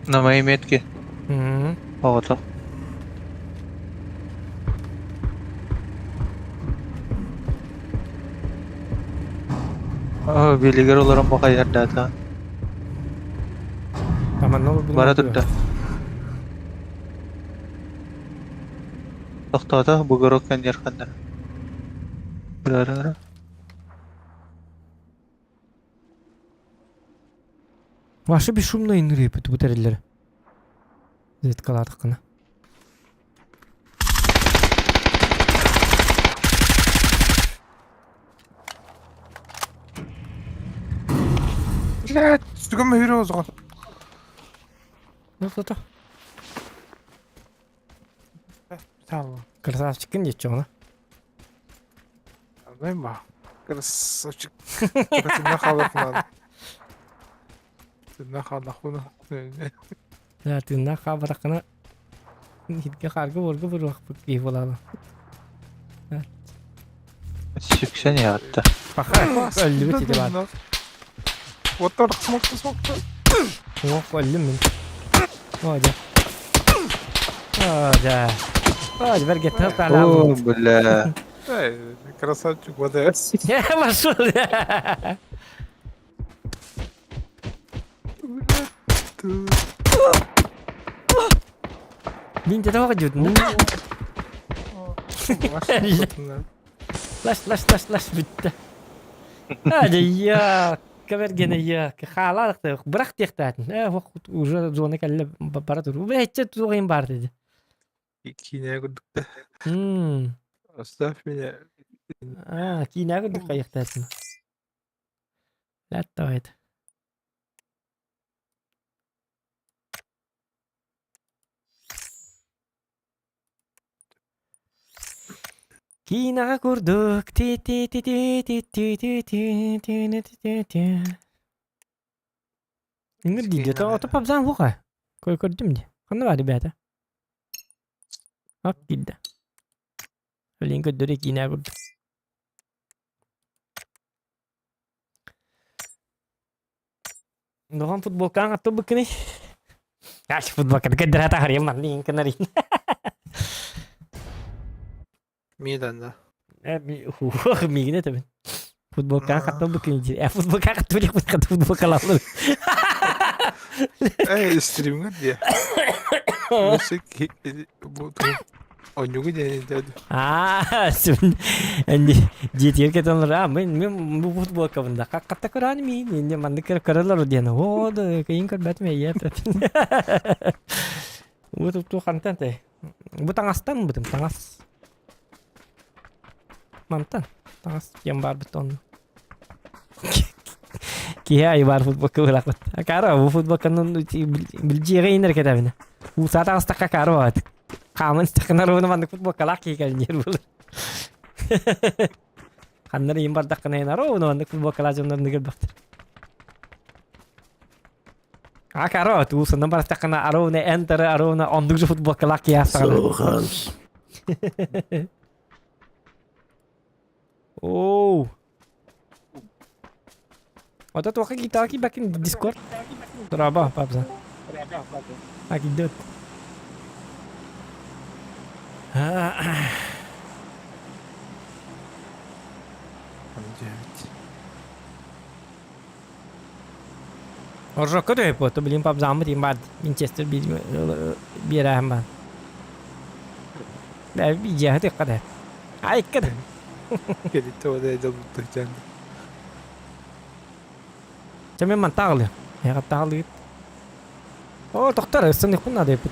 [SPEAKER 17] На моей метке.
[SPEAKER 3] Мгм.
[SPEAKER 17] Оҕото. Оо, билигэр олорон бахайардаата.
[SPEAKER 3] Таманна олорбутум
[SPEAKER 17] Бара
[SPEAKER 3] буолуо.
[SPEAKER 17] турда. Тохтоото, бугорок кэнниэр ханна. Бара
[SPEAKER 3] Ваша бесшумно инрипит бу тэриллэр. Зеткалаатаххына.
[SPEAKER 4] Блядь, сүгім үйрі озған.
[SPEAKER 3] Ну кто-то.
[SPEAKER 4] Tamam.
[SPEAKER 3] Красавчикын диэччи оҕоно.
[SPEAKER 4] Anlayın mı? Красавчик. Тына халахна. Тына халахуна.
[SPEAKER 3] Да, тыыннаах хаалбатаххына иһиргэ хаарга буорга буруохпут киһи буолаҕын.
[SPEAKER 17] Сүксэн иһэҕитта.
[SPEAKER 3] Паха, өллүбүт ити баар.
[SPEAKER 4] Вот так смокта смокта.
[SPEAKER 3] Уох, өллүм мин. О, дьэ. О, дьэ. О, дьэ, бэргэттэн
[SPEAKER 17] О,
[SPEAKER 3] таалаабыт.
[SPEAKER 17] бля.
[SPEAKER 4] Эй, красавчик, вот это.
[SPEAKER 3] Я пошел. Мин дьэ тоҕо дьүтүн. Лаш, лаш, лаш, лаш бүттэ. А, дьэ, я, кэбэргэнэ я, хаалаах бырах диэхтээтин. Э, уже зона кэллэ бара тур. Бэччэ туох бар dedi.
[SPEAKER 4] Киинэ курдук.
[SPEAKER 3] Мм.
[SPEAKER 4] Оставь меня.
[SPEAKER 3] А, киинэ курдук хайыхтаатын. Лят давай. Киинэҕэ курдук ти ти ти ти ти ти ти ти ти ти ти ти Ингир диде то папзан буха. Кой көрдүм ди. Ханна бар ребята? Ак киирдэ. Блин көрдөрө киинэ курдук. Доҕон футболкаҕын аттылбыккыный? Аш футболканы көрдөрө тахарыйым манны иҥ кынарыйын.
[SPEAKER 4] Мидан да.
[SPEAKER 3] Э, миигин этэбин. Футболкаҕын хаттылбыккыный диир. Э, футболкаҕа хаттыбыт хатты футболкалааллар.
[SPEAKER 4] Эй, стримҥа диэ. Онньугу диэн деді.
[SPEAKER 3] Аа, сүн. Дьиэтигэр кэтэн а мен мен бу футболкабын да хатта көрөн миин инне маннык көрөлөр диэн. Оо, да кыйын көрбөтүм эйэ. Бу ту хантан те. Бу таҥастан бутум таҥас. Мантан таҥас диэн бар бит онно. Киһи айы бар футболка бырахпыт. Акара бу футболканын билдьиэҕэ инер кэтэбинэ. Уусаа таҥастахха акара баҕат. Хааман истэххинэ руна маннык футболкалаах киһи кэлин буолар. Ханнар иин бардаххына ин ароуна маннык футболкалаах дьоннор ныгырбахтар. Акара туусунан барастаххына ароуна энтеры ароуна ондук же футболкалаах киһи астаҕына. Оу. Ото туохха гитара киирбэккин Дискорд. Дорообо, папса. А кидет. Оржокко төһөппүт, блин, папзаммыт им бар Винчестер биэрээһин бар. Бээ, тыкка Айкка да.
[SPEAKER 4] Келитте ода дьолбуттар
[SPEAKER 3] Чэ мен мантаҕылы. Эҕаттаҕылыгыт. О, тохтор, ыстыныхпын наада эппит.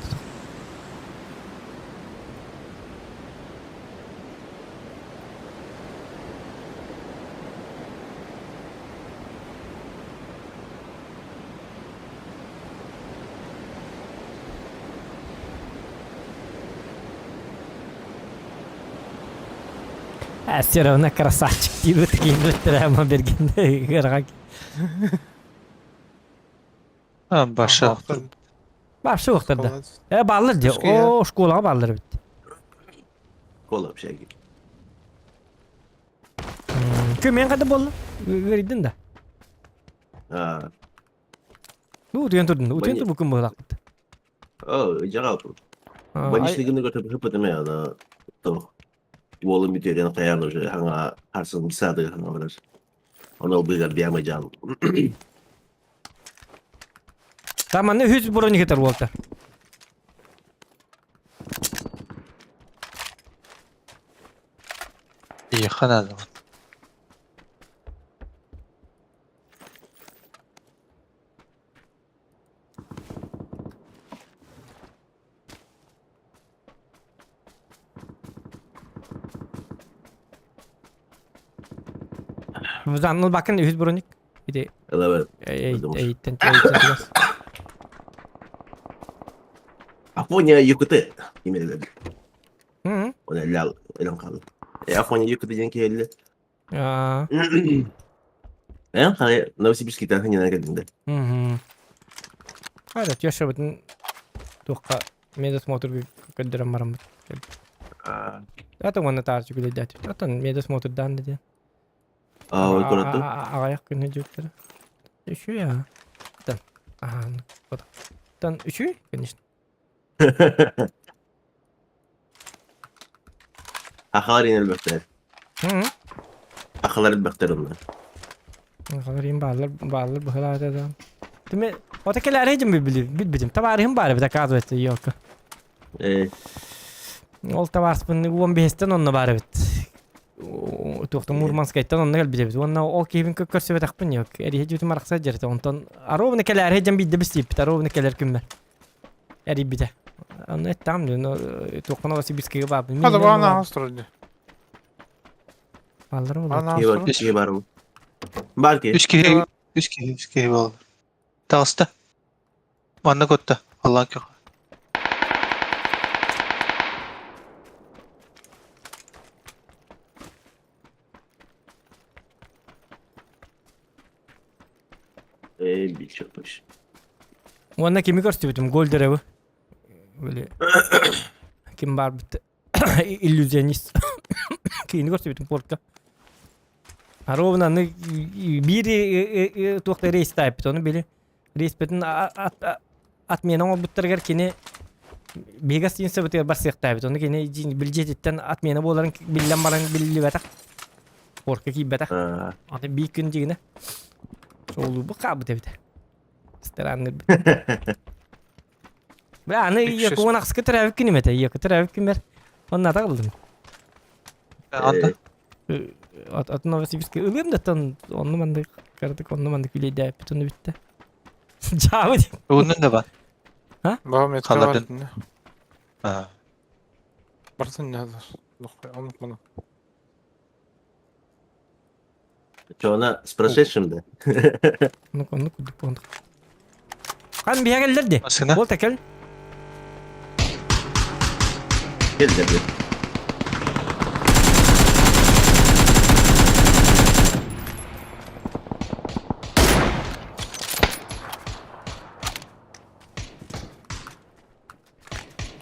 [SPEAKER 3] А все равно красавчик диибит киинбиттэрэ берген ыарахан
[SPEAKER 17] А, баша.
[SPEAKER 3] Вообще уохтар да. Э бааллар дии. О, школаҕа бааллар эбит.
[SPEAKER 13] Школа общаги.
[SPEAKER 3] Күн қайда болды? Үөрүйдүн да.
[SPEAKER 13] А,
[SPEAKER 3] Ну, утуйан турдун. Утуйан тур букун буолаахпыт.
[SPEAKER 13] О, дьаҕал. Больничныйгын көтөбү хыппытым ана то уолум бүтүөрэн хайаан уже хаҥа харсын саады хаҥа барар. Оны быгар биама жан.
[SPEAKER 3] Там аны үс броник буолта.
[SPEAKER 17] Иэхэ надо.
[SPEAKER 3] Zanныл бакын үһүс броник. Ити
[SPEAKER 13] Элэбэ.
[SPEAKER 3] эйиттен чугас.
[SPEAKER 13] Афоня ЮКТ имелер. Оны лял элен калды. Афоня ЮКТ ден келди.
[SPEAKER 3] Аа.
[SPEAKER 13] Хай Новосибирскийтен ханина келдинде.
[SPEAKER 3] Хайда тёша бутын туохха медосмотр көрдөрөн бараммыт. Атын уонна таарчы күлэйдээт. Атын медосмотрдаан да диэн.
[SPEAKER 13] Аа, ой куратту.
[SPEAKER 3] Аҕайах күнү дьүттэрэ. Үчү я. Тан. Аа, вот. Тан үчү, конечно.
[SPEAKER 13] Ахалар инелбэхтэр. Ахалар элбэхтэр онно.
[SPEAKER 3] Ахалар им бааллар, бааллар быһылаата да. Тиме, ота келәре дим билбитим. Товарыһым бар бит, оказывается, елка.
[SPEAKER 13] Э.
[SPEAKER 3] Ол товарыспын 15-тен онно бар эбит. Туохта Мурманскайтан онно кэлбит эбит. Уонна ол киһибин көрсөбөтөхпүн yok. Эриһэ дьүтүм арахса дьэртэ. Онтон аровна кэлээри дьэн биирдэ бистииппит. Аровна кэлэр күммэр. Эрийбитэ. Онно эттэҕим дии, туохха Новосибирскайга баабын.
[SPEAKER 9] Хада баана астыр ди.
[SPEAKER 3] Аллар
[SPEAKER 9] Баана
[SPEAKER 13] Киһи бар,
[SPEAKER 9] астыр.
[SPEAKER 13] киһи бар. Бар ки.
[SPEAKER 17] Үс киһи, үс киһи, үс киһи буолар. Таҕыста. Манна котта. Аллаан көх.
[SPEAKER 13] Э, бичопыш.
[SPEAKER 3] Уонна кими көрсүбүтүм Гольдеревы. Били ким бар бит иллюзионист. Кини көрсүбүтүм портка. Ровно аны биир туохта рейс тайпыт оны били рейспитин отмена оҥорбуттарыгар кини биһиги гостиницабытыгар барсыахтаабыт ону кини билдьиэтиттэн отмена буоларын биллэн баран биллибэтэх Порка киирбэтэх. Аны биир күн дьигинэ. Соолуубут хаалбыт эбит. Странный. Бля, аны Якуон ахска төрөөбүт күнүм этэ. Яку төрөөбүт күммэр. Онно ата ылдым.
[SPEAKER 17] Анда?
[SPEAKER 3] От Новосибирскай ылыам да тон онну манды кардык онну манды күлэйдээппит ону бүтте. Жаабы диэн.
[SPEAKER 17] Угуннун да бар.
[SPEAKER 3] А?
[SPEAKER 9] Баҕам этке бар
[SPEAKER 17] Халатын.
[SPEAKER 9] итиннэ.
[SPEAKER 17] Аа.
[SPEAKER 9] Бартын не Онук маны.
[SPEAKER 13] Чона с прошедшим да.
[SPEAKER 3] Ну, ну, кудук понды. Хан биһэгэллэр ди.
[SPEAKER 17] Машина.
[SPEAKER 3] Бол текел.
[SPEAKER 13] Кел деді.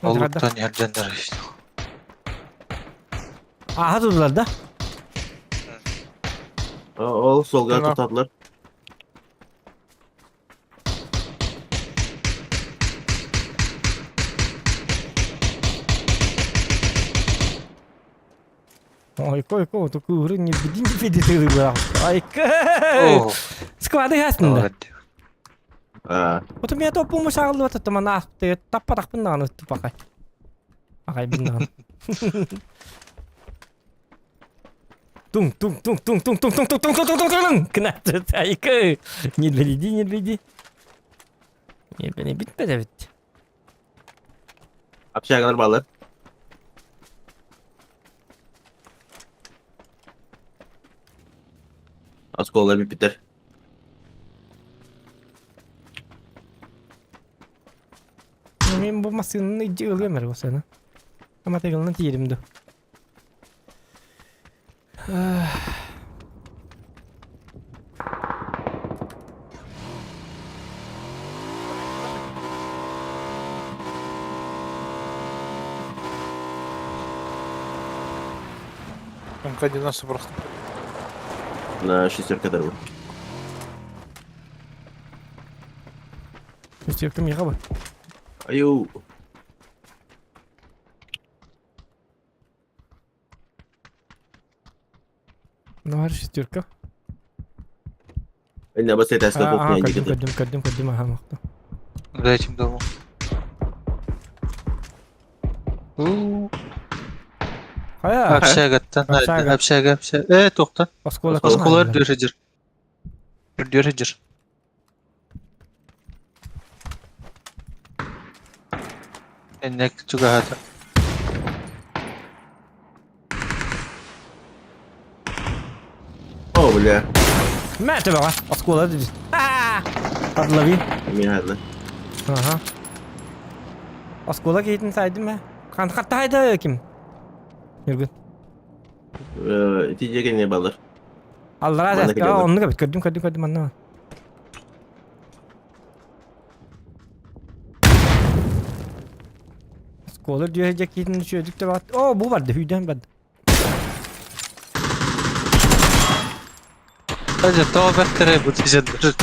[SPEAKER 17] Олуктан yerdenler işte.
[SPEAKER 3] Aha durdular da.
[SPEAKER 13] Ол солға
[SPEAKER 9] Tamam.
[SPEAKER 13] тоқтадылар.
[SPEAKER 3] Ойко, ойко, только не бедин беди Айка.
[SPEAKER 17] Оо.
[SPEAKER 3] Склады хасында.
[SPEAKER 13] Аа.
[SPEAKER 3] Вот у меня то помощь алды вот это мана ты таппатах биннаганы тупакай. Агай биннаганы. Тун тун тун тун тун тун тун тун тун тун тун тун Кнат айка. Не гляди, не гляди. Не бени битпеди бит.
[SPEAKER 13] Общагалар балар. Осколар бипитер.
[SPEAKER 3] Мен бу машинаны ылгамер болсана. Ама тегылны тиеримди.
[SPEAKER 9] МК-90 просто.
[SPEAKER 13] На шестерка дорогу.
[SPEAKER 3] Шестерка меха бы.
[SPEAKER 13] Аю.
[SPEAKER 3] Ну, har шестерка.
[SPEAKER 13] Инна бас этаска
[SPEAKER 3] Аа,
[SPEAKER 13] кухня
[SPEAKER 3] көрдүм,
[SPEAKER 13] дигит.
[SPEAKER 3] көрдүм, көрдүм, көрдүм, аха, мохто.
[SPEAKER 17] За этим домом. У,
[SPEAKER 3] Хайа.
[SPEAKER 17] Общагаттан,
[SPEAKER 3] Общага.
[SPEAKER 17] общага, общага. Э, тоқтан.
[SPEAKER 3] Оскола.
[SPEAKER 17] Осколар дүрһүдүр. Дүрһүдүр. Эннек чугаһата.
[SPEAKER 13] О, бля.
[SPEAKER 3] Мә төбөҕө. Оскола диди. Подлови.
[SPEAKER 13] Михайло.
[SPEAKER 3] Ага. Оскола кейтин сайдым мә. Қан қаттайды ким? Юргүн.
[SPEAKER 13] Ити жеген не балар.
[SPEAKER 3] Аллара
[SPEAKER 13] Манна
[SPEAKER 3] әске.
[SPEAKER 13] келеді.
[SPEAKER 3] Онны кебит көрдүм, көрдүм, көрдүм манна. Оскола дүйе кейтин шөдүк те бат. О, бу барды, үйден барды.
[SPEAKER 17] Ажа, тоо бәттере бу тижендер.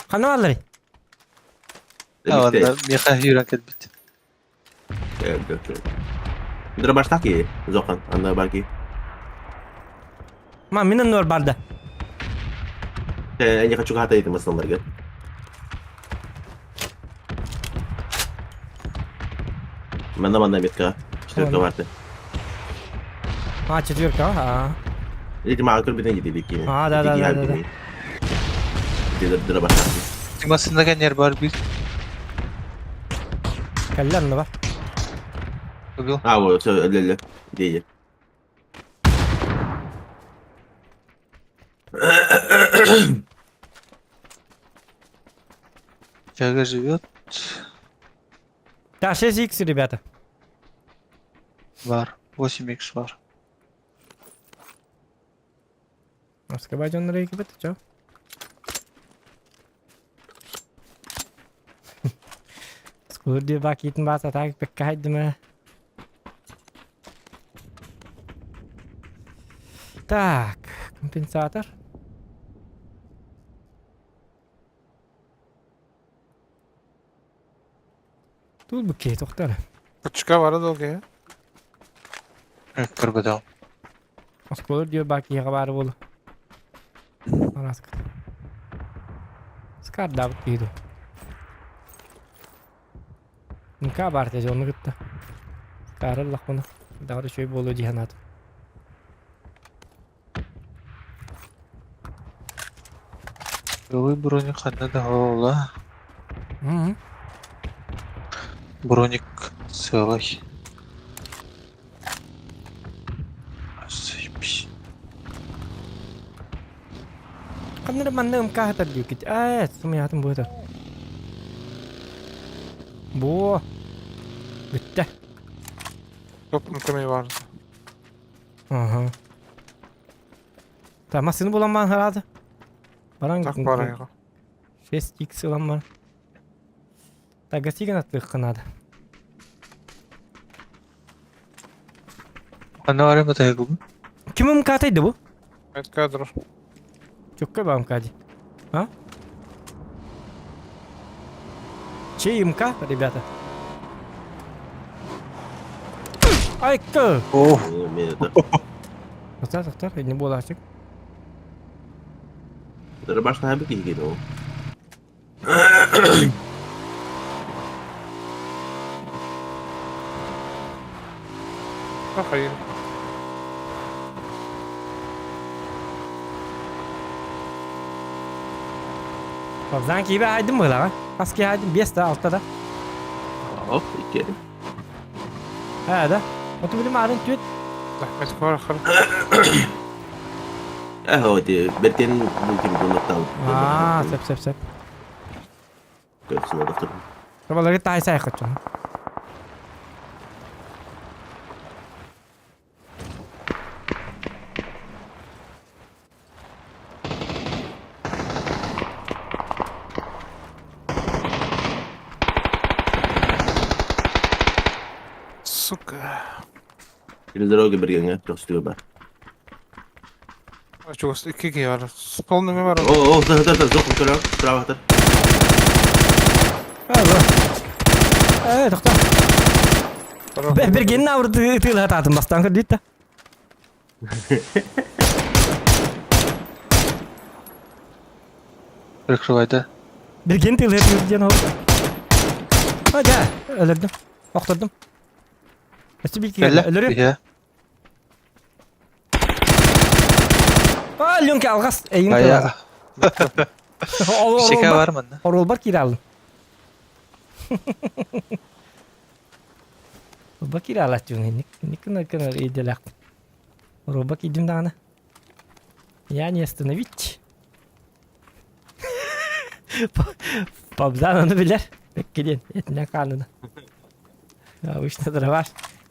[SPEAKER 3] Қана аллары?
[SPEAKER 17] Анда меха юран кетбит.
[SPEAKER 13] Дра баштаки, зоқан, анда барки.
[SPEAKER 3] Ма, минен нор барды.
[SPEAKER 13] Я не хочу хата этим основнарга. Манна манна метка. Четверка варты.
[SPEAKER 3] А, четверка, а.
[SPEAKER 13] Эти мага көрбетен кетелік.
[SPEAKER 3] А, да, да, да, да, да.
[SPEAKER 13] Дра баштаки.
[SPEAKER 17] Тимасында гәнер бар бит.
[SPEAKER 3] Кәллән бар.
[SPEAKER 17] Убил.
[SPEAKER 13] А, вот, все, ле, ле. Иди,
[SPEAKER 17] Чага живет.
[SPEAKER 3] Да, 6х, ребята.
[SPEAKER 17] Бар. 8х бар.
[SPEAKER 3] Аскабай жон рейки бит, чо? Скулыр диye bak yitin basa takip pek kaydım Так, компенсатор. Тут букет, тоқтар.
[SPEAKER 9] Кучка бар да окей.
[SPEAKER 17] Көрбөдө.
[SPEAKER 3] Осколор диye bak yiğe бар болу. Араска. Скар давыт дейді. Нка бар теже оны күтті. Скарыллақ бұны. Дағыр шөй болу диханат.
[SPEAKER 17] Белый броник ханна да ола. Броник целый. Заебись.
[SPEAKER 3] Қандыр манны МК хатар дию кит. Ай, сумаятым бұ Бу. Бітті.
[SPEAKER 9] Топ көмей бар.
[SPEAKER 3] Ага. Та масыны буламан харады. Баран
[SPEAKER 9] Так бар айга.
[SPEAKER 3] 6x уламан. Та гасиган аттык кынады.
[SPEAKER 17] Ана бар эми тайгы
[SPEAKER 3] Ким МК атайды бу?
[SPEAKER 9] Эт кадр.
[SPEAKER 3] Чөккө ба МК ди. А? Чей МК, ребята? Айкы!
[SPEAKER 17] О!
[SPEAKER 3] Тоқтар, тоқтар, не болды ашық.
[SPEAKER 13] Дра башна хабы ки ол.
[SPEAKER 9] Hayır.
[SPEAKER 3] Бабзан кейбе айдым бұлаға. Қаске айдым 5 та 6 да.
[SPEAKER 13] Оп, икки.
[SPEAKER 3] Ә, да. Оту білім арын түт.
[SPEAKER 9] Рахмет бар хар.
[SPEAKER 13] Ә, оти, бертен бу ким буну тал.
[SPEAKER 3] А, сеп, сеп, сеп.
[SPEAKER 13] Көпсүн доктор.
[SPEAKER 3] Табалары тай сай хочу.
[SPEAKER 9] Сука.
[SPEAKER 13] Через дорогу бергенге чокстуга бар.
[SPEAKER 9] Чугас iki ki var. Sol neme var.
[SPEAKER 13] О, о, зах, зах, зах, зах, справа, справа.
[SPEAKER 3] Алло. Э, тохтоо. Бергенин авырды ытыылаһатаатын бастаан көрдүйт да.
[SPEAKER 17] Прикрывай, да?
[SPEAKER 3] Берген тыылыһа диэн ол. А, да, өлөрдүм. Охтордум. Өссө биир киһи өлөрүм. А, Ленка алгас эйин
[SPEAKER 17] Ая. Шека бар манна.
[SPEAKER 3] Оролбар киирэ алын. Оролбар киирэ алат дьон инник кына кына иделээх. Оролбар киирдим даҕаны. Я не остановить. Пабзан ону билэр. Бэккэ диэн этинэ хаанына. Обычно дробаш.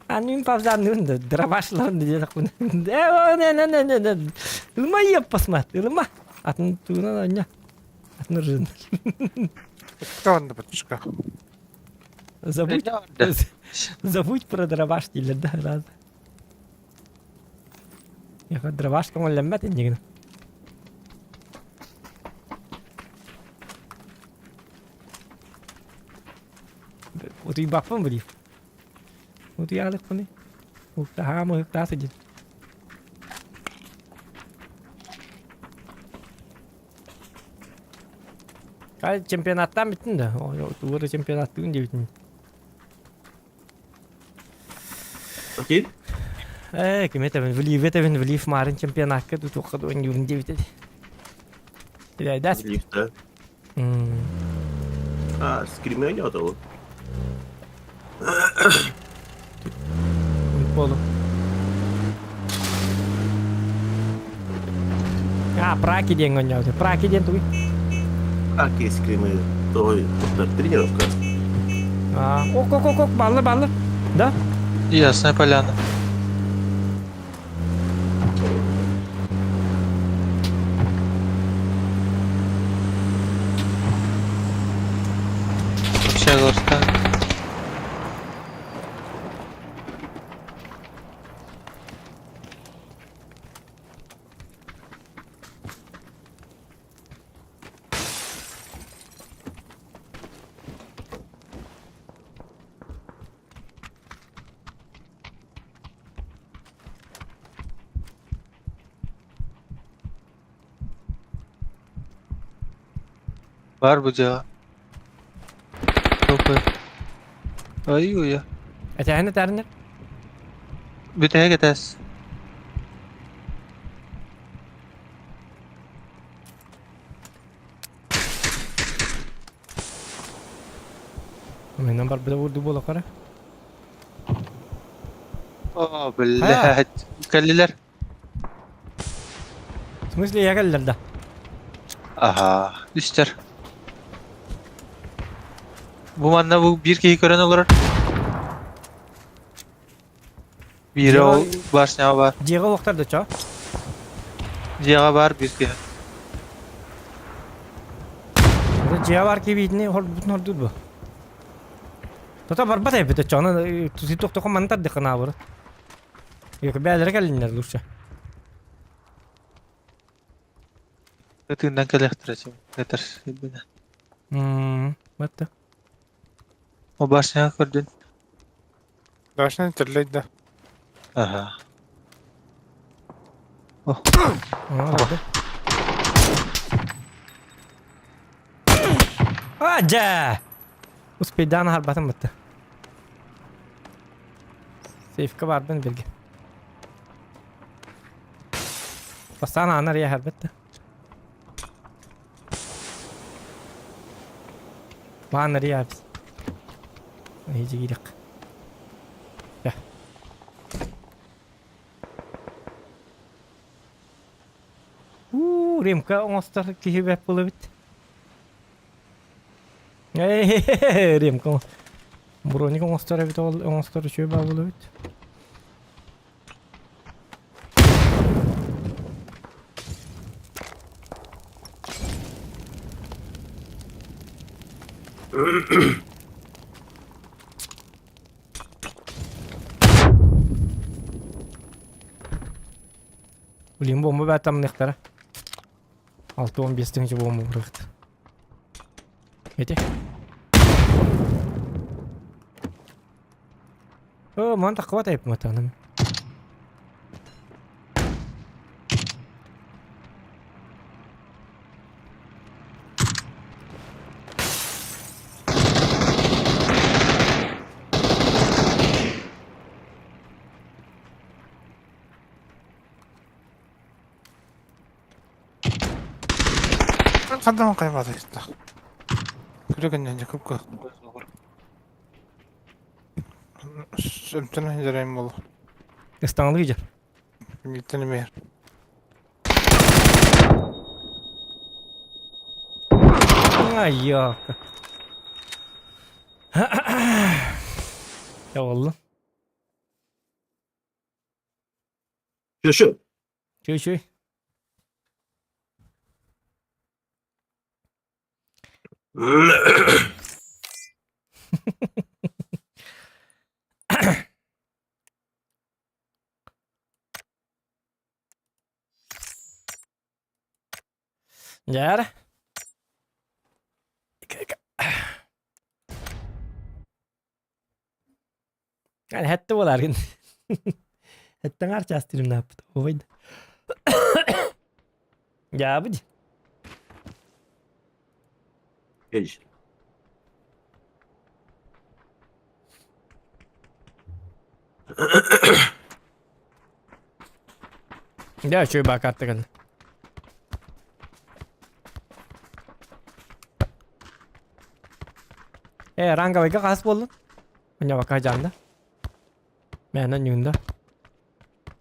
[SPEAKER 3] А мин пабзанныын да дробашларын диэтэхпинэ. Э, не не не не Ылма еп посмотри, ылма. Атын тугунан онньо. Атын ыржын.
[SPEAKER 9] Онно батюшка.
[SPEAKER 3] Забудь, забудь про дробаш дииллэр да раз. Яха дробаш көҥүллэммэт иннигин. Утуйбаппын билиив. Утуйаалыкпыный. Уктаһаам ыһыктаа сылдьын. Кай чемпионаттан бүттүн да. Тугу чемпионаттыын диэбитин.
[SPEAKER 13] Окей.
[SPEAKER 3] Э, ким этэбин, Влив этэбин, Влив марын чемпионатка тутуохха оонньуурун диэбит этэ. Билайдас.
[SPEAKER 13] Влив, да? А, скример ол.
[SPEAKER 3] Болу. А, праки диэн оонньообут. Праки диэн тугуй?
[SPEAKER 13] Праки скример. Той, тренировка.
[SPEAKER 3] А, ок, ок, ок, ок, баллы, баллы. Да?
[SPEAKER 17] Ясная поляна. Общагорска. Бар бу дьиэҕэ. Толкуй. Ай-уйа.
[SPEAKER 3] Этээһин этээринэр.
[SPEAKER 17] Бүтэһик этээс.
[SPEAKER 3] Менен барбыта урду буола кара.
[SPEAKER 17] О, блядь. Кэллилэр.
[SPEAKER 3] В смысле я кэллэр да?
[SPEAKER 17] Аха, үстэр. Бу манна бу биир киһи көрөн олорор. Биирэ ол башняҕа баар.
[SPEAKER 3] Дьиэҕэ олохтор да чо?
[SPEAKER 17] Дьиэҕэ баар биир киһи.
[SPEAKER 3] Дьиэҕэ баар киһи хорбутун хордуур бу. Тото барбат эбит оччоҕуна тутуохтуха маны тардыххына абыры. Бээлэрэ кэллиннэр лучше.
[SPEAKER 17] Ытыынан кэлиэхтэрэ чим. Этэр сирбинэ.
[SPEAKER 3] Мм, батта.
[SPEAKER 17] О башняҕа көрдүн.
[SPEAKER 9] Башня терлейт да.
[SPEAKER 17] Ага. О.
[SPEAKER 3] А, дьэ! Успейдаан аһарбатым бытта. Сейфка баарбын билгэ. Бастаан аанар иэһэрбит да. Баанар иэһэбит. Эһиги киириэх. Уу, Римка оҥостор киһи бэт буолабыт. Римка броник оҥостор эбит ол оҥостор үчүгэй баа буолабыт. Блин, бомба бää тамныхтара. 6-15 тыһыынча бомба бырахта. Эти. О, ман таххыбат айыпматаным.
[SPEAKER 7] Хандан каймады işte. Күрегеннен жакып кө. Сөмтөн хинжерейм болу.
[SPEAKER 3] Ыстаңлы жер.
[SPEAKER 7] Миттен мер.
[SPEAKER 3] Ай, yok. Ya oldu.
[SPEAKER 13] Şu şu.
[SPEAKER 3] Чүй чүй. Дьэ Yani hette боларгын. Хеттен арча астырым напыт. Ой. Я буди.
[SPEAKER 13] Geç.
[SPEAKER 3] Я чүй бакаттыгын. Э, ранговыйга хас болдун. Мына бака жанда. Мэнэ нюнда.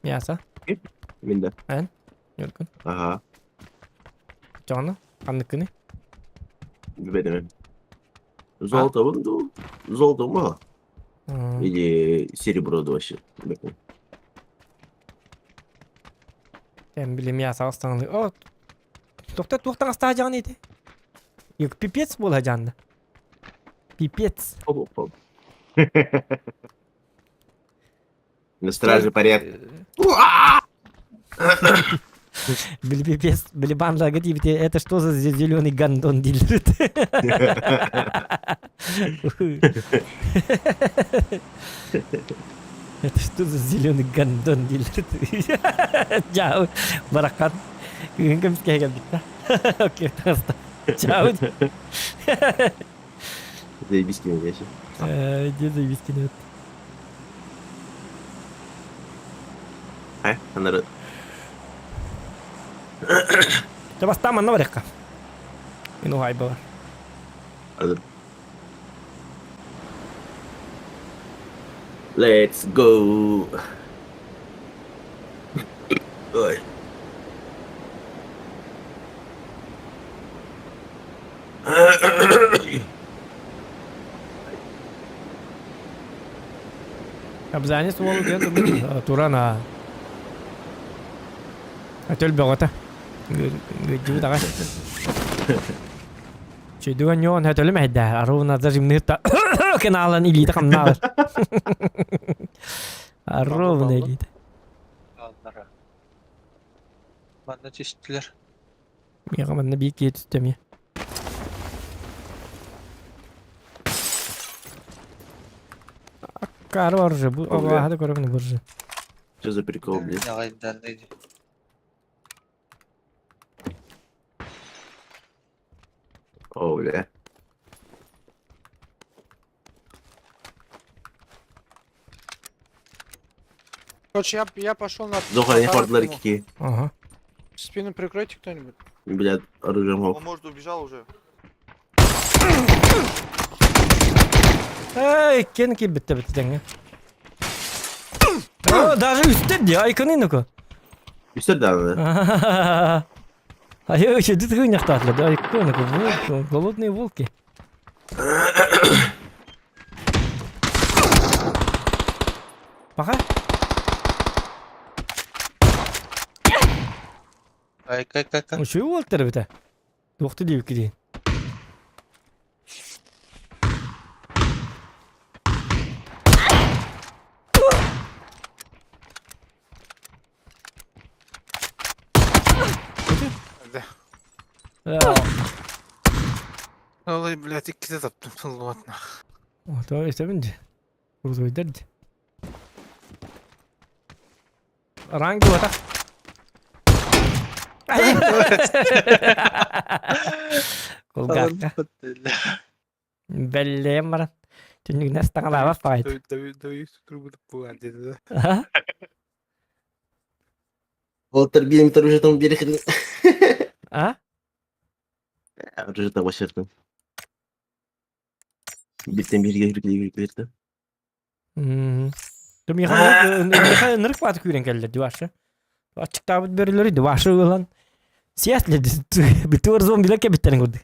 [SPEAKER 3] Мясо.
[SPEAKER 13] Минде.
[SPEAKER 3] Эн? Нюркун.
[SPEAKER 13] Ага.
[SPEAKER 3] Жону? Ханныкыны?
[SPEAKER 13] Билбедим. Золото bu. Золото mu? Или серебро да вообще. Билбеппин.
[SPEAKER 3] Тем били мясо астаңлы. О, тохта туохтан астаа жан ити. Юк пипец буола жанна. Пипец.
[SPEAKER 13] Оп, оп, оп. На страже порядка.
[SPEAKER 3] Били пипец, били банда говорит, это что за зеленый гондон дилерит? Это что за зеленый гондон дилерит? Чао, баракат. Күн кэлбит Окей, таста. Чао.
[SPEAKER 13] Заебись кинул, я
[SPEAKER 3] Где заебись кинул?
[SPEAKER 13] Э, анары.
[SPEAKER 3] Чэ бастаан манна барыахха. Мин уһаайбалар.
[SPEAKER 13] Let's go. Ой.
[SPEAKER 3] Абзанец уолу диэн туран а. Өтөл бөҕөтө. Гыдьыбыт аҕай. Чөйдүгэн ньуон өтөлүм эһэйдээр. Аруна зажимныыр каналан илиитэ хамнаабар. Ровно илиитэ.
[SPEAKER 17] Манна түстүлэр.
[SPEAKER 3] Миэхэ манна биир киһи түстэ эмиэ. Аккаары оружие. Бу обааһы да көрөбүн буржу.
[SPEAKER 13] Что за прикол, блядь? О, бля.
[SPEAKER 18] Короче, я пошел на...
[SPEAKER 13] Зоха, не хватит ларьки.
[SPEAKER 3] Ага.
[SPEAKER 18] Спину прикройте кто-нибудь.
[SPEAKER 13] Блядь, оружием
[SPEAKER 4] Он, может, убежал уже.
[SPEAKER 3] Эй, кен киирбиттэ бит тэҥҥэ. О, даже үстэр дии, айканы ну-ка.
[SPEAKER 13] Үстэр да.
[SPEAKER 3] А я вообще тут хуйняхтаатла, да, айканы, волки, голодные волки. Пока.
[SPEAKER 17] Ай, кай, кай, кай.
[SPEAKER 3] Үчүгэй уолтар эбитэ. Туохта диэбикки дии.
[SPEAKER 7] Да. Ой, блядь, иккитэ таптым сыллыбатна.
[SPEAKER 3] То истэбин дии. Крутой дии. Ранг буолбатах. Кулгаахха. Бэллэйэн баран. Түннүгүнэн ыстаҥалаабат баҕайыт.
[SPEAKER 13] Волтер биир уже там берег.
[SPEAKER 3] А?
[SPEAKER 13] Уже там вообще Биттен бирге бирге бирге.
[SPEAKER 3] Миха ынырык бааты күүрен кэллэр дибашы. Ачыктаабыт бөрөлөрү дибашы ылан сияс бүтүөр зомбилар кэбиттерин курдук.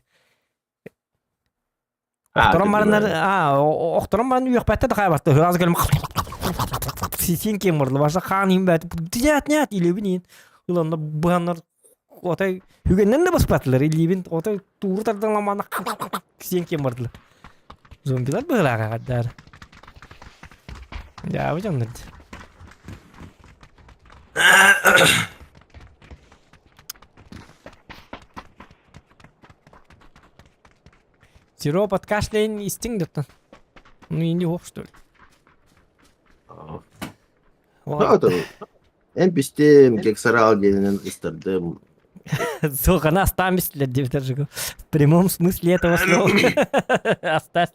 [SPEAKER 3] Охторон бараннар, а, охторон баран үөхпәттә да кайбатты. Хыраз кэлим сисин кем барды. Баша хаан им бәт. Нет, нет, илебин ин. Ыланна быһаннар отай хүгеннен да баспатылар. Илибин отай тууру тардан сиэн кем бардылар. Зомбилар быһылаага каддар. Я бу Сироп от кашля истиң деп Ну и не что ли.
[SPEAKER 13] Эн пистем, гексарал диэнинэн ыстардым.
[SPEAKER 3] Суох, она останется деп даже в прямом смысле этого слова. Оставь.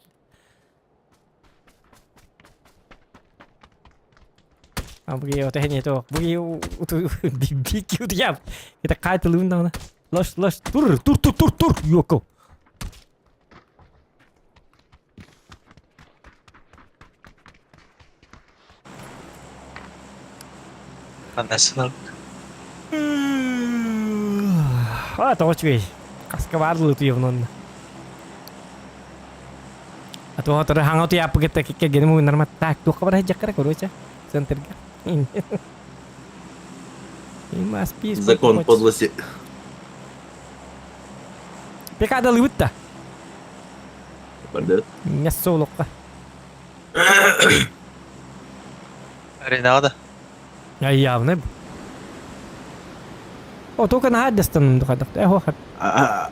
[SPEAKER 3] А буги вот не то. Буги бики вот я. Это кайтылым да. Лош, лош, тур, тур, тур, тур, тур, йоко.
[SPEAKER 17] Анасынан.
[SPEAKER 3] А, тоҕо үчүгэй. Хаска баар утуйабын онно. А то отары хаҥа утуйааппы кытта кэргэним угуннарма так туохха бара сылдьаххара короче центрга.
[SPEAKER 13] Закон подлости.
[SPEAKER 3] Пекадалыбыт да.
[SPEAKER 13] Бардыт.
[SPEAKER 3] Мясо олохха.
[SPEAKER 17] Аренаға да.
[SPEAKER 3] Я явно. О, только на достаным духадах. Э, хо.
[SPEAKER 13] А,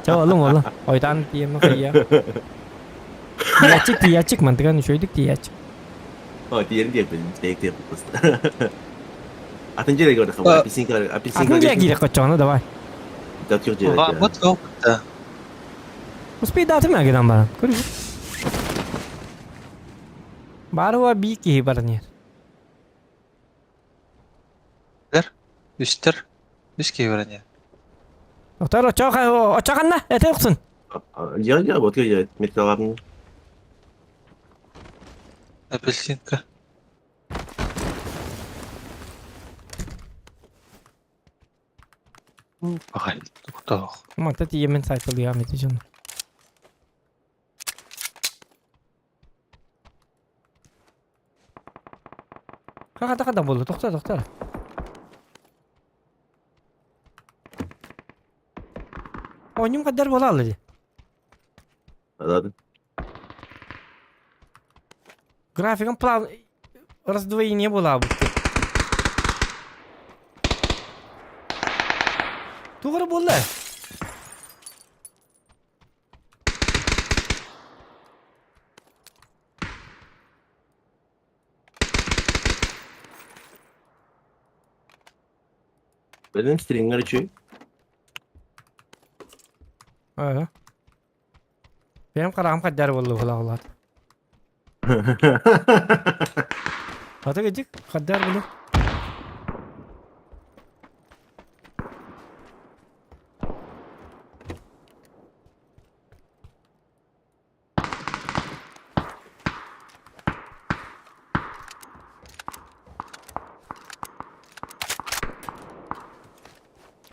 [SPEAKER 3] Ча, олым, олым. Ойдан тиемі қия. Тиячик, тиячик, мантыган үшөйдік тиячик.
[SPEAKER 13] О, тиерин тиеппин, тиек тиеп просто. Атын жерге көрдөх, апельсинка, апельсинка.
[SPEAKER 3] Атын жерге кирек кочону, давай.
[SPEAKER 13] Дат yok жерге.
[SPEAKER 17] Вот опытта.
[SPEAKER 3] Успей даты мәгеден баран. Көрү. Баруа би киһи баран ер.
[SPEAKER 17] Үстер. Үс киһи
[SPEAKER 3] Отар очоқанна, эте уксун.
[SPEAKER 13] Я, я, вот я, металларны.
[SPEAKER 17] Апельсинка. Бағай, тоқтау.
[SPEAKER 3] Манта тиемен сайтылыям ити жон. Қақата қада болды, тоқта, тоқта. Ойнум қадар бола алды.
[SPEAKER 13] Ладно.
[SPEAKER 3] Графиком план раздвоение була будто. Туғыры болды.
[SPEAKER 13] Benim stringer için.
[SPEAKER 3] Ага. Benim қарағым қадар болды була болады. Ата кедик, қадар болды.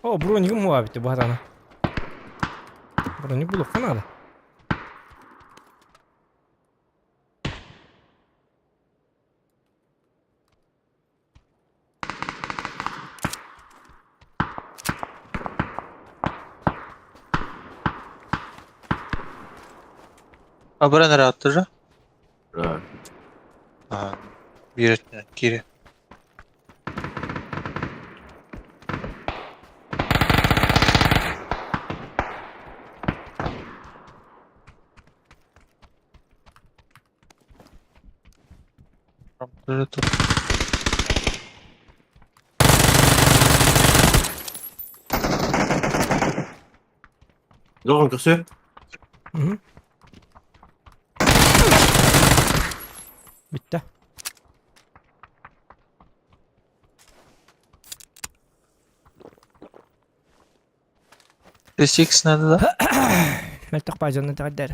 [SPEAKER 3] О, бронигім хуа битти бу хатана. Броник булуққа надо.
[SPEAKER 17] А бұрын атты же?
[SPEAKER 13] Да.
[SPEAKER 17] А, бир кире.
[SPEAKER 13] Доҕон көрсө.
[SPEAKER 3] Bitti.
[SPEAKER 17] Сикс надо, да?
[SPEAKER 3] Мөлтөх баажанны тэҕэрдэр.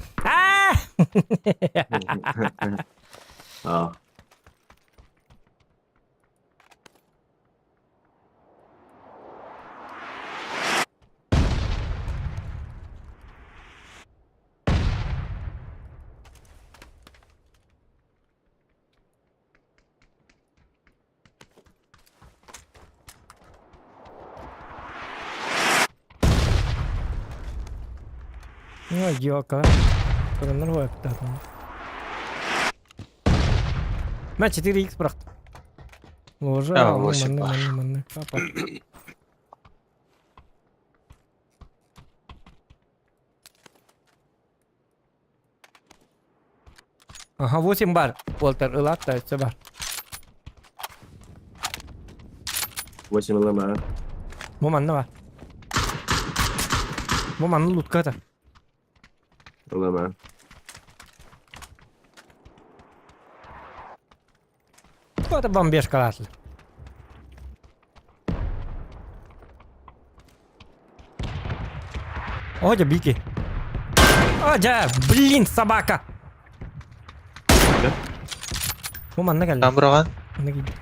[SPEAKER 13] Аа.
[SPEAKER 3] Ну, ёка. Тураннар хуайптаатым. Мә 4x бырахтым. Ложа,
[SPEAKER 17] А,
[SPEAKER 3] манны,
[SPEAKER 17] 8
[SPEAKER 3] манны,
[SPEAKER 17] бар.
[SPEAKER 3] манны, Папа. Ага, 8 бар. Уолтер, ылат да, өссө бар.
[SPEAKER 13] 8 ылама.
[SPEAKER 3] Бу манна бар. Бу манна лутка
[SPEAKER 13] Ылама.
[SPEAKER 3] Это бомбежка латлы. О, бики. О, да, блин, собака. Бу манна кэллэ.
[SPEAKER 17] Там быраған?
[SPEAKER 3] Манна киирдэ.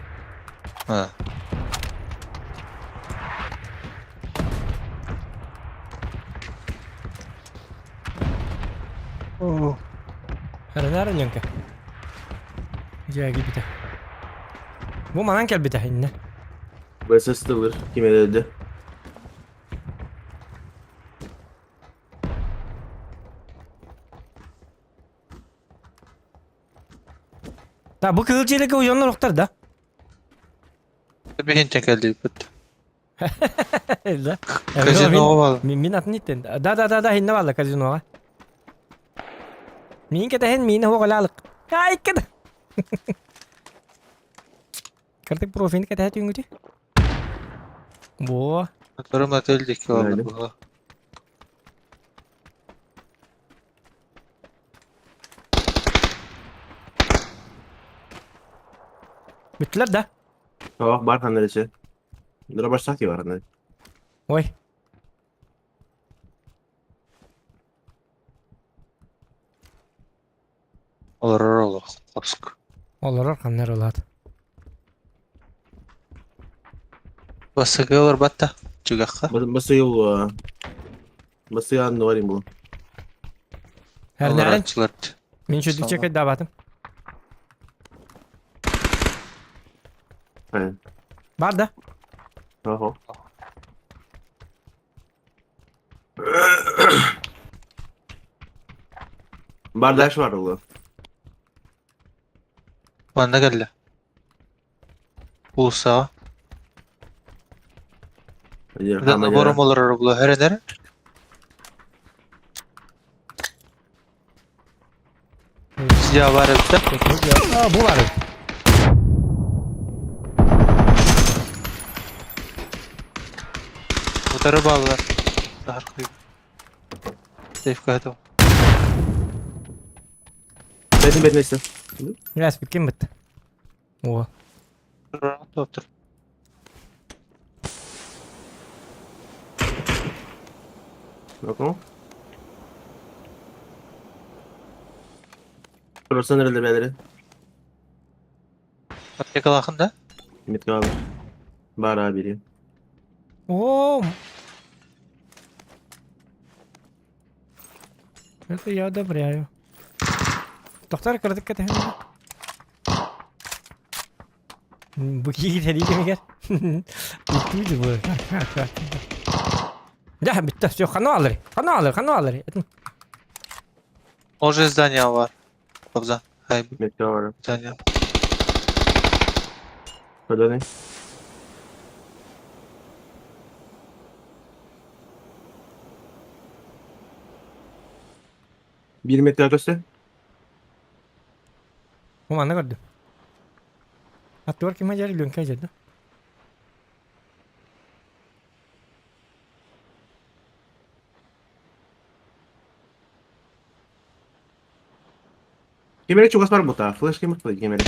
[SPEAKER 17] А.
[SPEAKER 3] Эрэнээр Ленка. Дьэ, киирбитэ. Бу манан кэлбитэ иннэ.
[SPEAKER 13] ВСС тылыр. Ким элді?
[SPEAKER 3] Да, бу кыһыл дьиэлэргэ уйоннор охтор да?
[SPEAKER 17] Бихин кэлди бит.
[SPEAKER 3] Да.
[SPEAKER 17] Казино бал.
[SPEAKER 3] Мин атын иттен. Да, да, да, да, хинне балла казиноға. Мин кетehen мин хоғалалык. Ай, кед. Картик профин кетehen түнгүти. Во.
[SPEAKER 17] Моторум отель
[SPEAKER 13] Найды.
[SPEAKER 17] була.
[SPEAKER 3] Бүттүлэр да.
[SPEAKER 13] Тоқ бар қандай Нұра баштақ бар қандай.
[SPEAKER 3] Ой.
[SPEAKER 17] Олар олар Қоск.
[SPEAKER 3] Олорор каннар олат.
[SPEAKER 17] Басыгы олар батта. Чугаққа.
[SPEAKER 13] Басы ел Басы анны бар бұл.
[SPEAKER 3] Әрнәрен.
[SPEAKER 17] Олар
[SPEAKER 3] Мин şu дичек дабатым. Бар да.
[SPEAKER 13] Охо. Бар даш бар ол.
[SPEAKER 17] Манна кэллэ. Улса. Бором олар була хәренер. Сия бар эбит.
[SPEAKER 3] А, бу бар.
[SPEAKER 17] Утары баллар. Тахар куй. Сейф кайту.
[SPEAKER 13] Бетин бетин işte.
[SPEAKER 3] Biraz биткен бит. О.
[SPEAKER 17] Доктор.
[SPEAKER 13] Bakın. Burası nerede beyleri?
[SPEAKER 17] Аптекалахын да?
[SPEAKER 13] Метка abi. Бар abi biri.
[SPEAKER 3] О! Это я одобряю. Доктор кырдык кетehen. Бу киги тери кемигер. Бу бу. Да, битте, все, хана алыр. Хана алыр, хана алыр.
[SPEAKER 17] Уже здание бар. Кобза. Хай.
[SPEAKER 13] Метка бар.
[SPEAKER 17] Здание.
[SPEAKER 13] Куда не? Bir metre ötesi.
[SPEAKER 3] Бу манна көрдүм. Аттыгар ким дьэр Лүҥкэ дьэр да?
[SPEAKER 13] Ким эрэ чугас барбыта, флеш ким ыттый ким эрэ.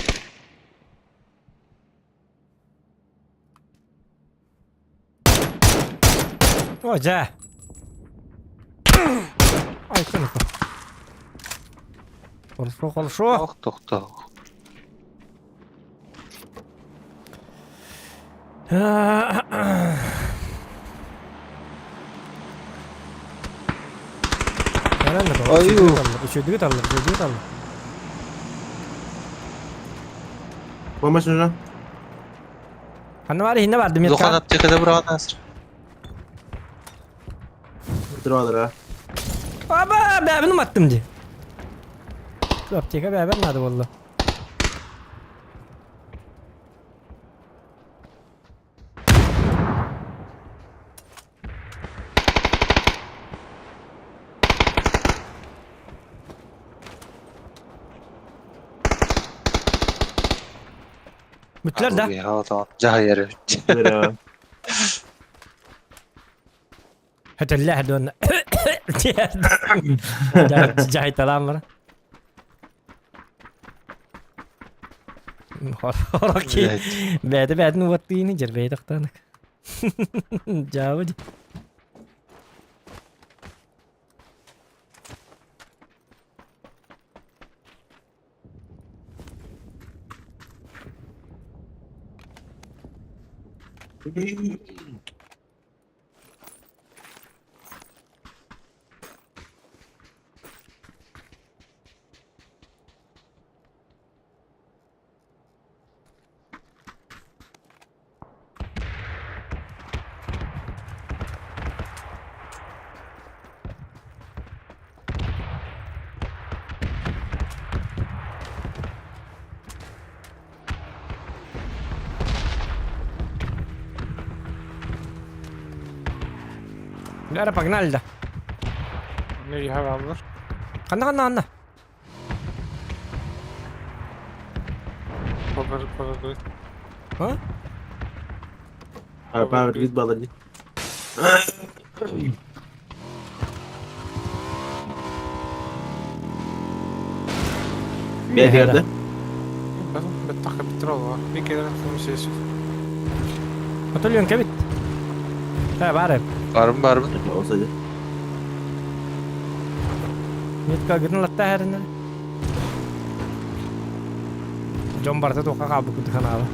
[SPEAKER 3] О, дьэ. Ай, көнөкө. Хорошо, хорошо.
[SPEAKER 17] Ох, тохтоо.
[SPEAKER 3] Аю. Үчүгэй таллар, үчүгэй таллар.
[SPEAKER 13] Помощь нужна?
[SPEAKER 3] Ханна бар, иһинне барды метка.
[SPEAKER 17] Улахан аптекада быраҕан
[SPEAKER 13] Дыра-дыра.
[SPEAKER 3] Аба, бэбин уматтым ди. Аптека бэбен надо болла. Бүттүлэр да?
[SPEAKER 17] Дьаһайар.
[SPEAKER 3] Хөтөллөөх дуонна. Дьаһайталаан баран. Хорок бэйэтэ бэйэтин уоттыыны дьэрбэйи тохтоонук. Дьаабы дии. Лера, погнали да. Ханна, ханна, ханна. А?
[SPEAKER 13] Power grid балар дии. Бэйдэ.
[SPEAKER 3] Отоллон кэбит. Э, баар.
[SPEAKER 17] Барым барбын.
[SPEAKER 13] Olsaydı.
[SPEAKER 3] Метка гытын латта хэринер. Дьон барыта туохха хаалбыккыт ханаала.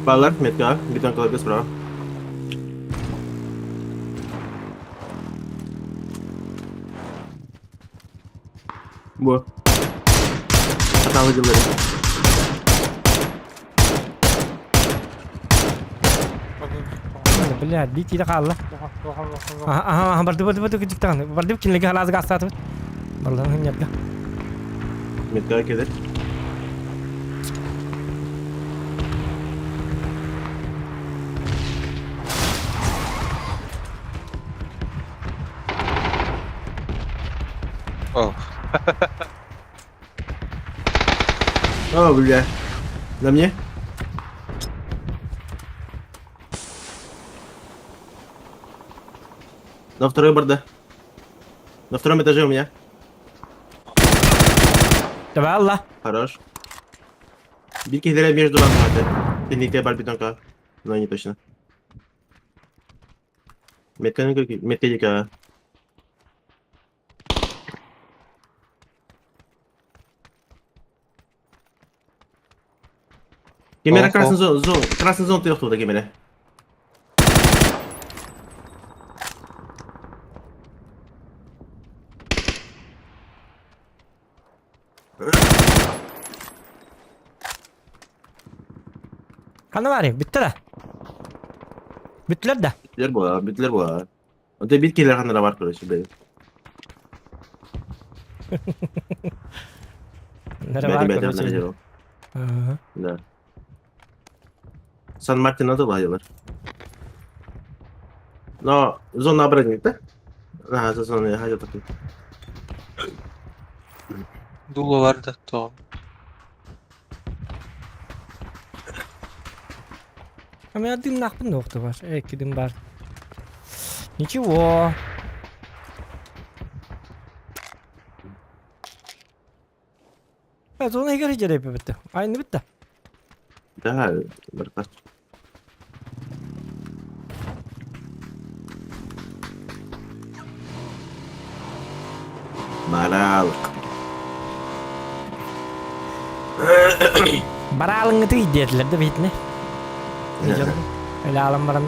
[SPEAKER 13] Балар метка, бетон колобес справа. Бу. Хаталы дыллары.
[SPEAKER 3] Блядь, бит иде хаалла. Аха, аха, аха, барды, барды, барды, күтүк Барды кинилерге халаазыга астаатыбыт. Барларын хыннарга.
[SPEAKER 13] Метка келер.
[SPEAKER 17] О.
[SPEAKER 13] О, бля. На мне? На второй барда. На втором этаже у меня.
[SPEAKER 3] Давай, Алла.
[SPEAKER 13] Хорош. Bir kere между вами это. Техника барбитонка. Но не точно. Метка метка Кемера
[SPEAKER 17] Охо.
[SPEAKER 13] красный зон, зон, красный зон ты оттуда кемера.
[SPEAKER 3] Ханна баар, бүттэ да. Бүттүлэр да.
[SPEAKER 13] Битлер була, битлер була. Онто бит келер ханара бар короче, бе.
[SPEAKER 3] Нэрэ
[SPEAKER 13] Бэти
[SPEAKER 3] баар,
[SPEAKER 13] бэти
[SPEAKER 3] короче.
[SPEAKER 13] ханара
[SPEAKER 3] Ага.
[SPEAKER 13] Да. Сан Мартин надо лагерь. Но зона обратник, да? Ага, за зону я хотел такой.
[SPEAKER 17] Дуло бар да тоҕо.
[SPEAKER 3] А меня дым нахпын да бар. Эки дым бар. Ничего. Зона игры жереп бітті. Айны бітті.
[SPEAKER 13] Да, братан. Баралык.
[SPEAKER 3] Баралыңы диэтилэр да битне. Эле алан баран.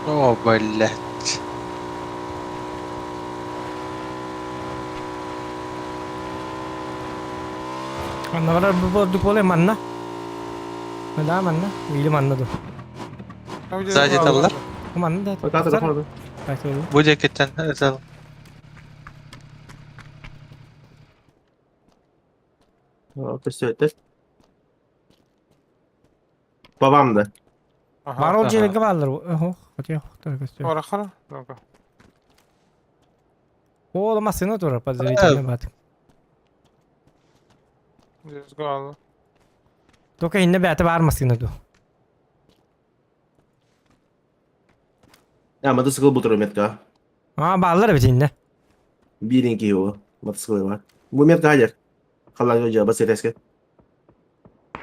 [SPEAKER 17] О, блядь.
[SPEAKER 3] Анна барар бу поле манна. Да, манна. Или манна ду.
[SPEAKER 17] Сзади таллар.
[SPEAKER 3] Манна да.
[SPEAKER 17] Бу диэкиттэн ытал.
[SPEAKER 13] Көстүөттөр. Бабам да.
[SPEAKER 3] Бар ол жерге баллар. Охо, хотя хохтар көстү.
[SPEAKER 9] Ора хара. Ну-ка.
[SPEAKER 3] О, машина тура подозрительно бат.
[SPEAKER 9] Let's go.
[SPEAKER 3] Только инне бәте бар машина ду.
[SPEAKER 13] Я мотоцикл бутыру метка.
[SPEAKER 3] А, баллар бит инне.
[SPEAKER 13] Биринки его. Мотоцикл бар. Бу метка хадер. Халлага жа басыреske.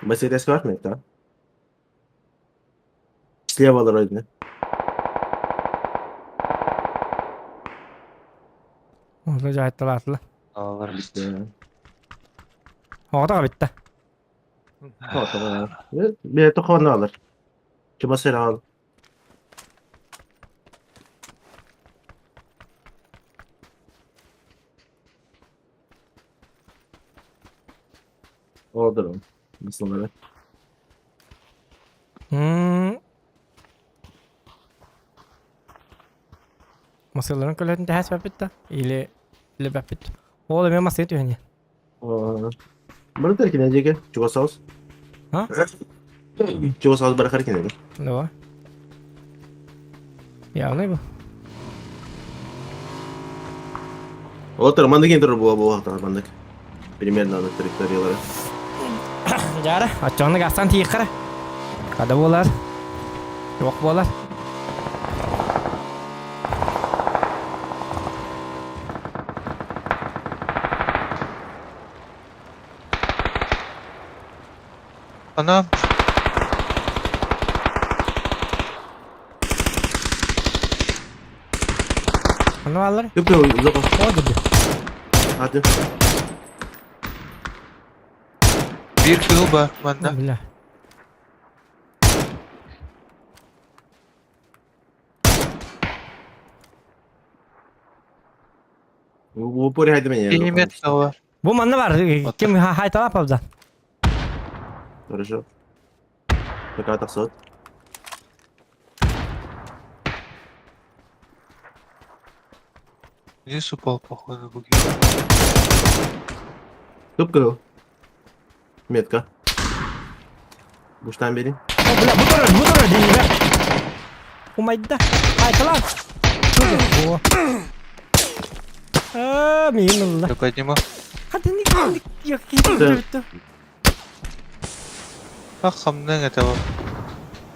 [SPEAKER 13] Басыреske бар метка. Слева алар
[SPEAKER 3] Ола жайтталаатла.
[SPEAKER 17] Алар.
[SPEAKER 3] Оҕото битте.
[SPEAKER 13] Bir тоқоны алар. Чума сыра ал. Олдырым. Мисалары.
[SPEAKER 3] Масыларын көлөтүн тэһэс баппит Или или баппит. Ол эме масы түһэни.
[SPEAKER 13] Бары теркине жеке. Чуга соус.
[SPEAKER 3] А?
[SPEAKER 13] Чуга соус бары харкине.
[SPEAKER 3] Давай. Явный бу.
[SPEAKER 13] Отыр, мандык интер була була мандык. Примерно на траекториялары.
[SPEAKER 3] Жары, ачоны гастан тииккара. Када болар. Yok болар.
[SPEAKER 17] Anam.
[SPEAKER 3] Аны алар.
[SPEAKER 13] Yok yok uzak ol.
[SPEAKER 3] О dedi.
[SPEAKER 13] Hadi.
[SPEAKER 17] Бир кыл бар манна.
[SPEAKER 3] Бля.
[SPEAKER 13] Bu pori haydi men
[SPEAKER 17] Пулемет бар.
[SPEAKER 3] Бу манна бар. Ким хайталап абзан.
[SPEAKER 13] Хорошо. Пока тахсот.
[SPEAKER 17] Здесь упал, походу, буги.
[SPEAKER 13] Туп кыл. Метка. Буштан бери.
[SPEAKER 3] О, бля, бу турар, бу турар дейбе. Умайда. Хайталап. О. А, мин алла.
[SPEAKER 17] Я подниму.
[SPEAKER 3] Хады не yok.
[SPEAKER 17] Ах хамныаҥ этэ ол.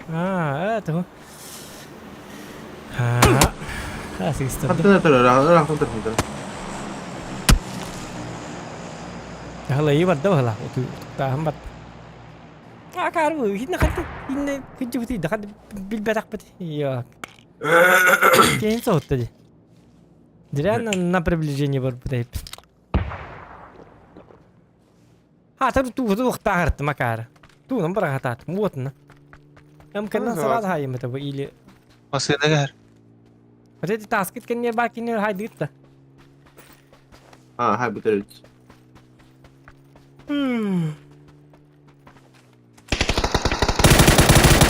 [SPEAKER 3] Аа, это. Аа, сыыстырдым.
[SPEAKER 13] Хантан өтөр, ыраахтан тахсытар.
[SPEAKER 3] Халайы барда баһыла, утуктааһын барда. Акаарбы, хинне ханты, хинне кыдьыбыты, да ханты билбэтахпыт. Йок. Кейин соһутта ди. Зря на приближение барбыт эйп. Хаатар туу туохтааҕыртым акаары. Туунан быраҕатаатым уотуна. МК-нан сразу хаайым это или...
[SPEAKER 17] Массыына кэһэр.
[SPEAKER 3] Вот эти таскит кэнниэр баа киниэр хайдыгыт да.
[SPEAKER 13] А, хай бүтэрит.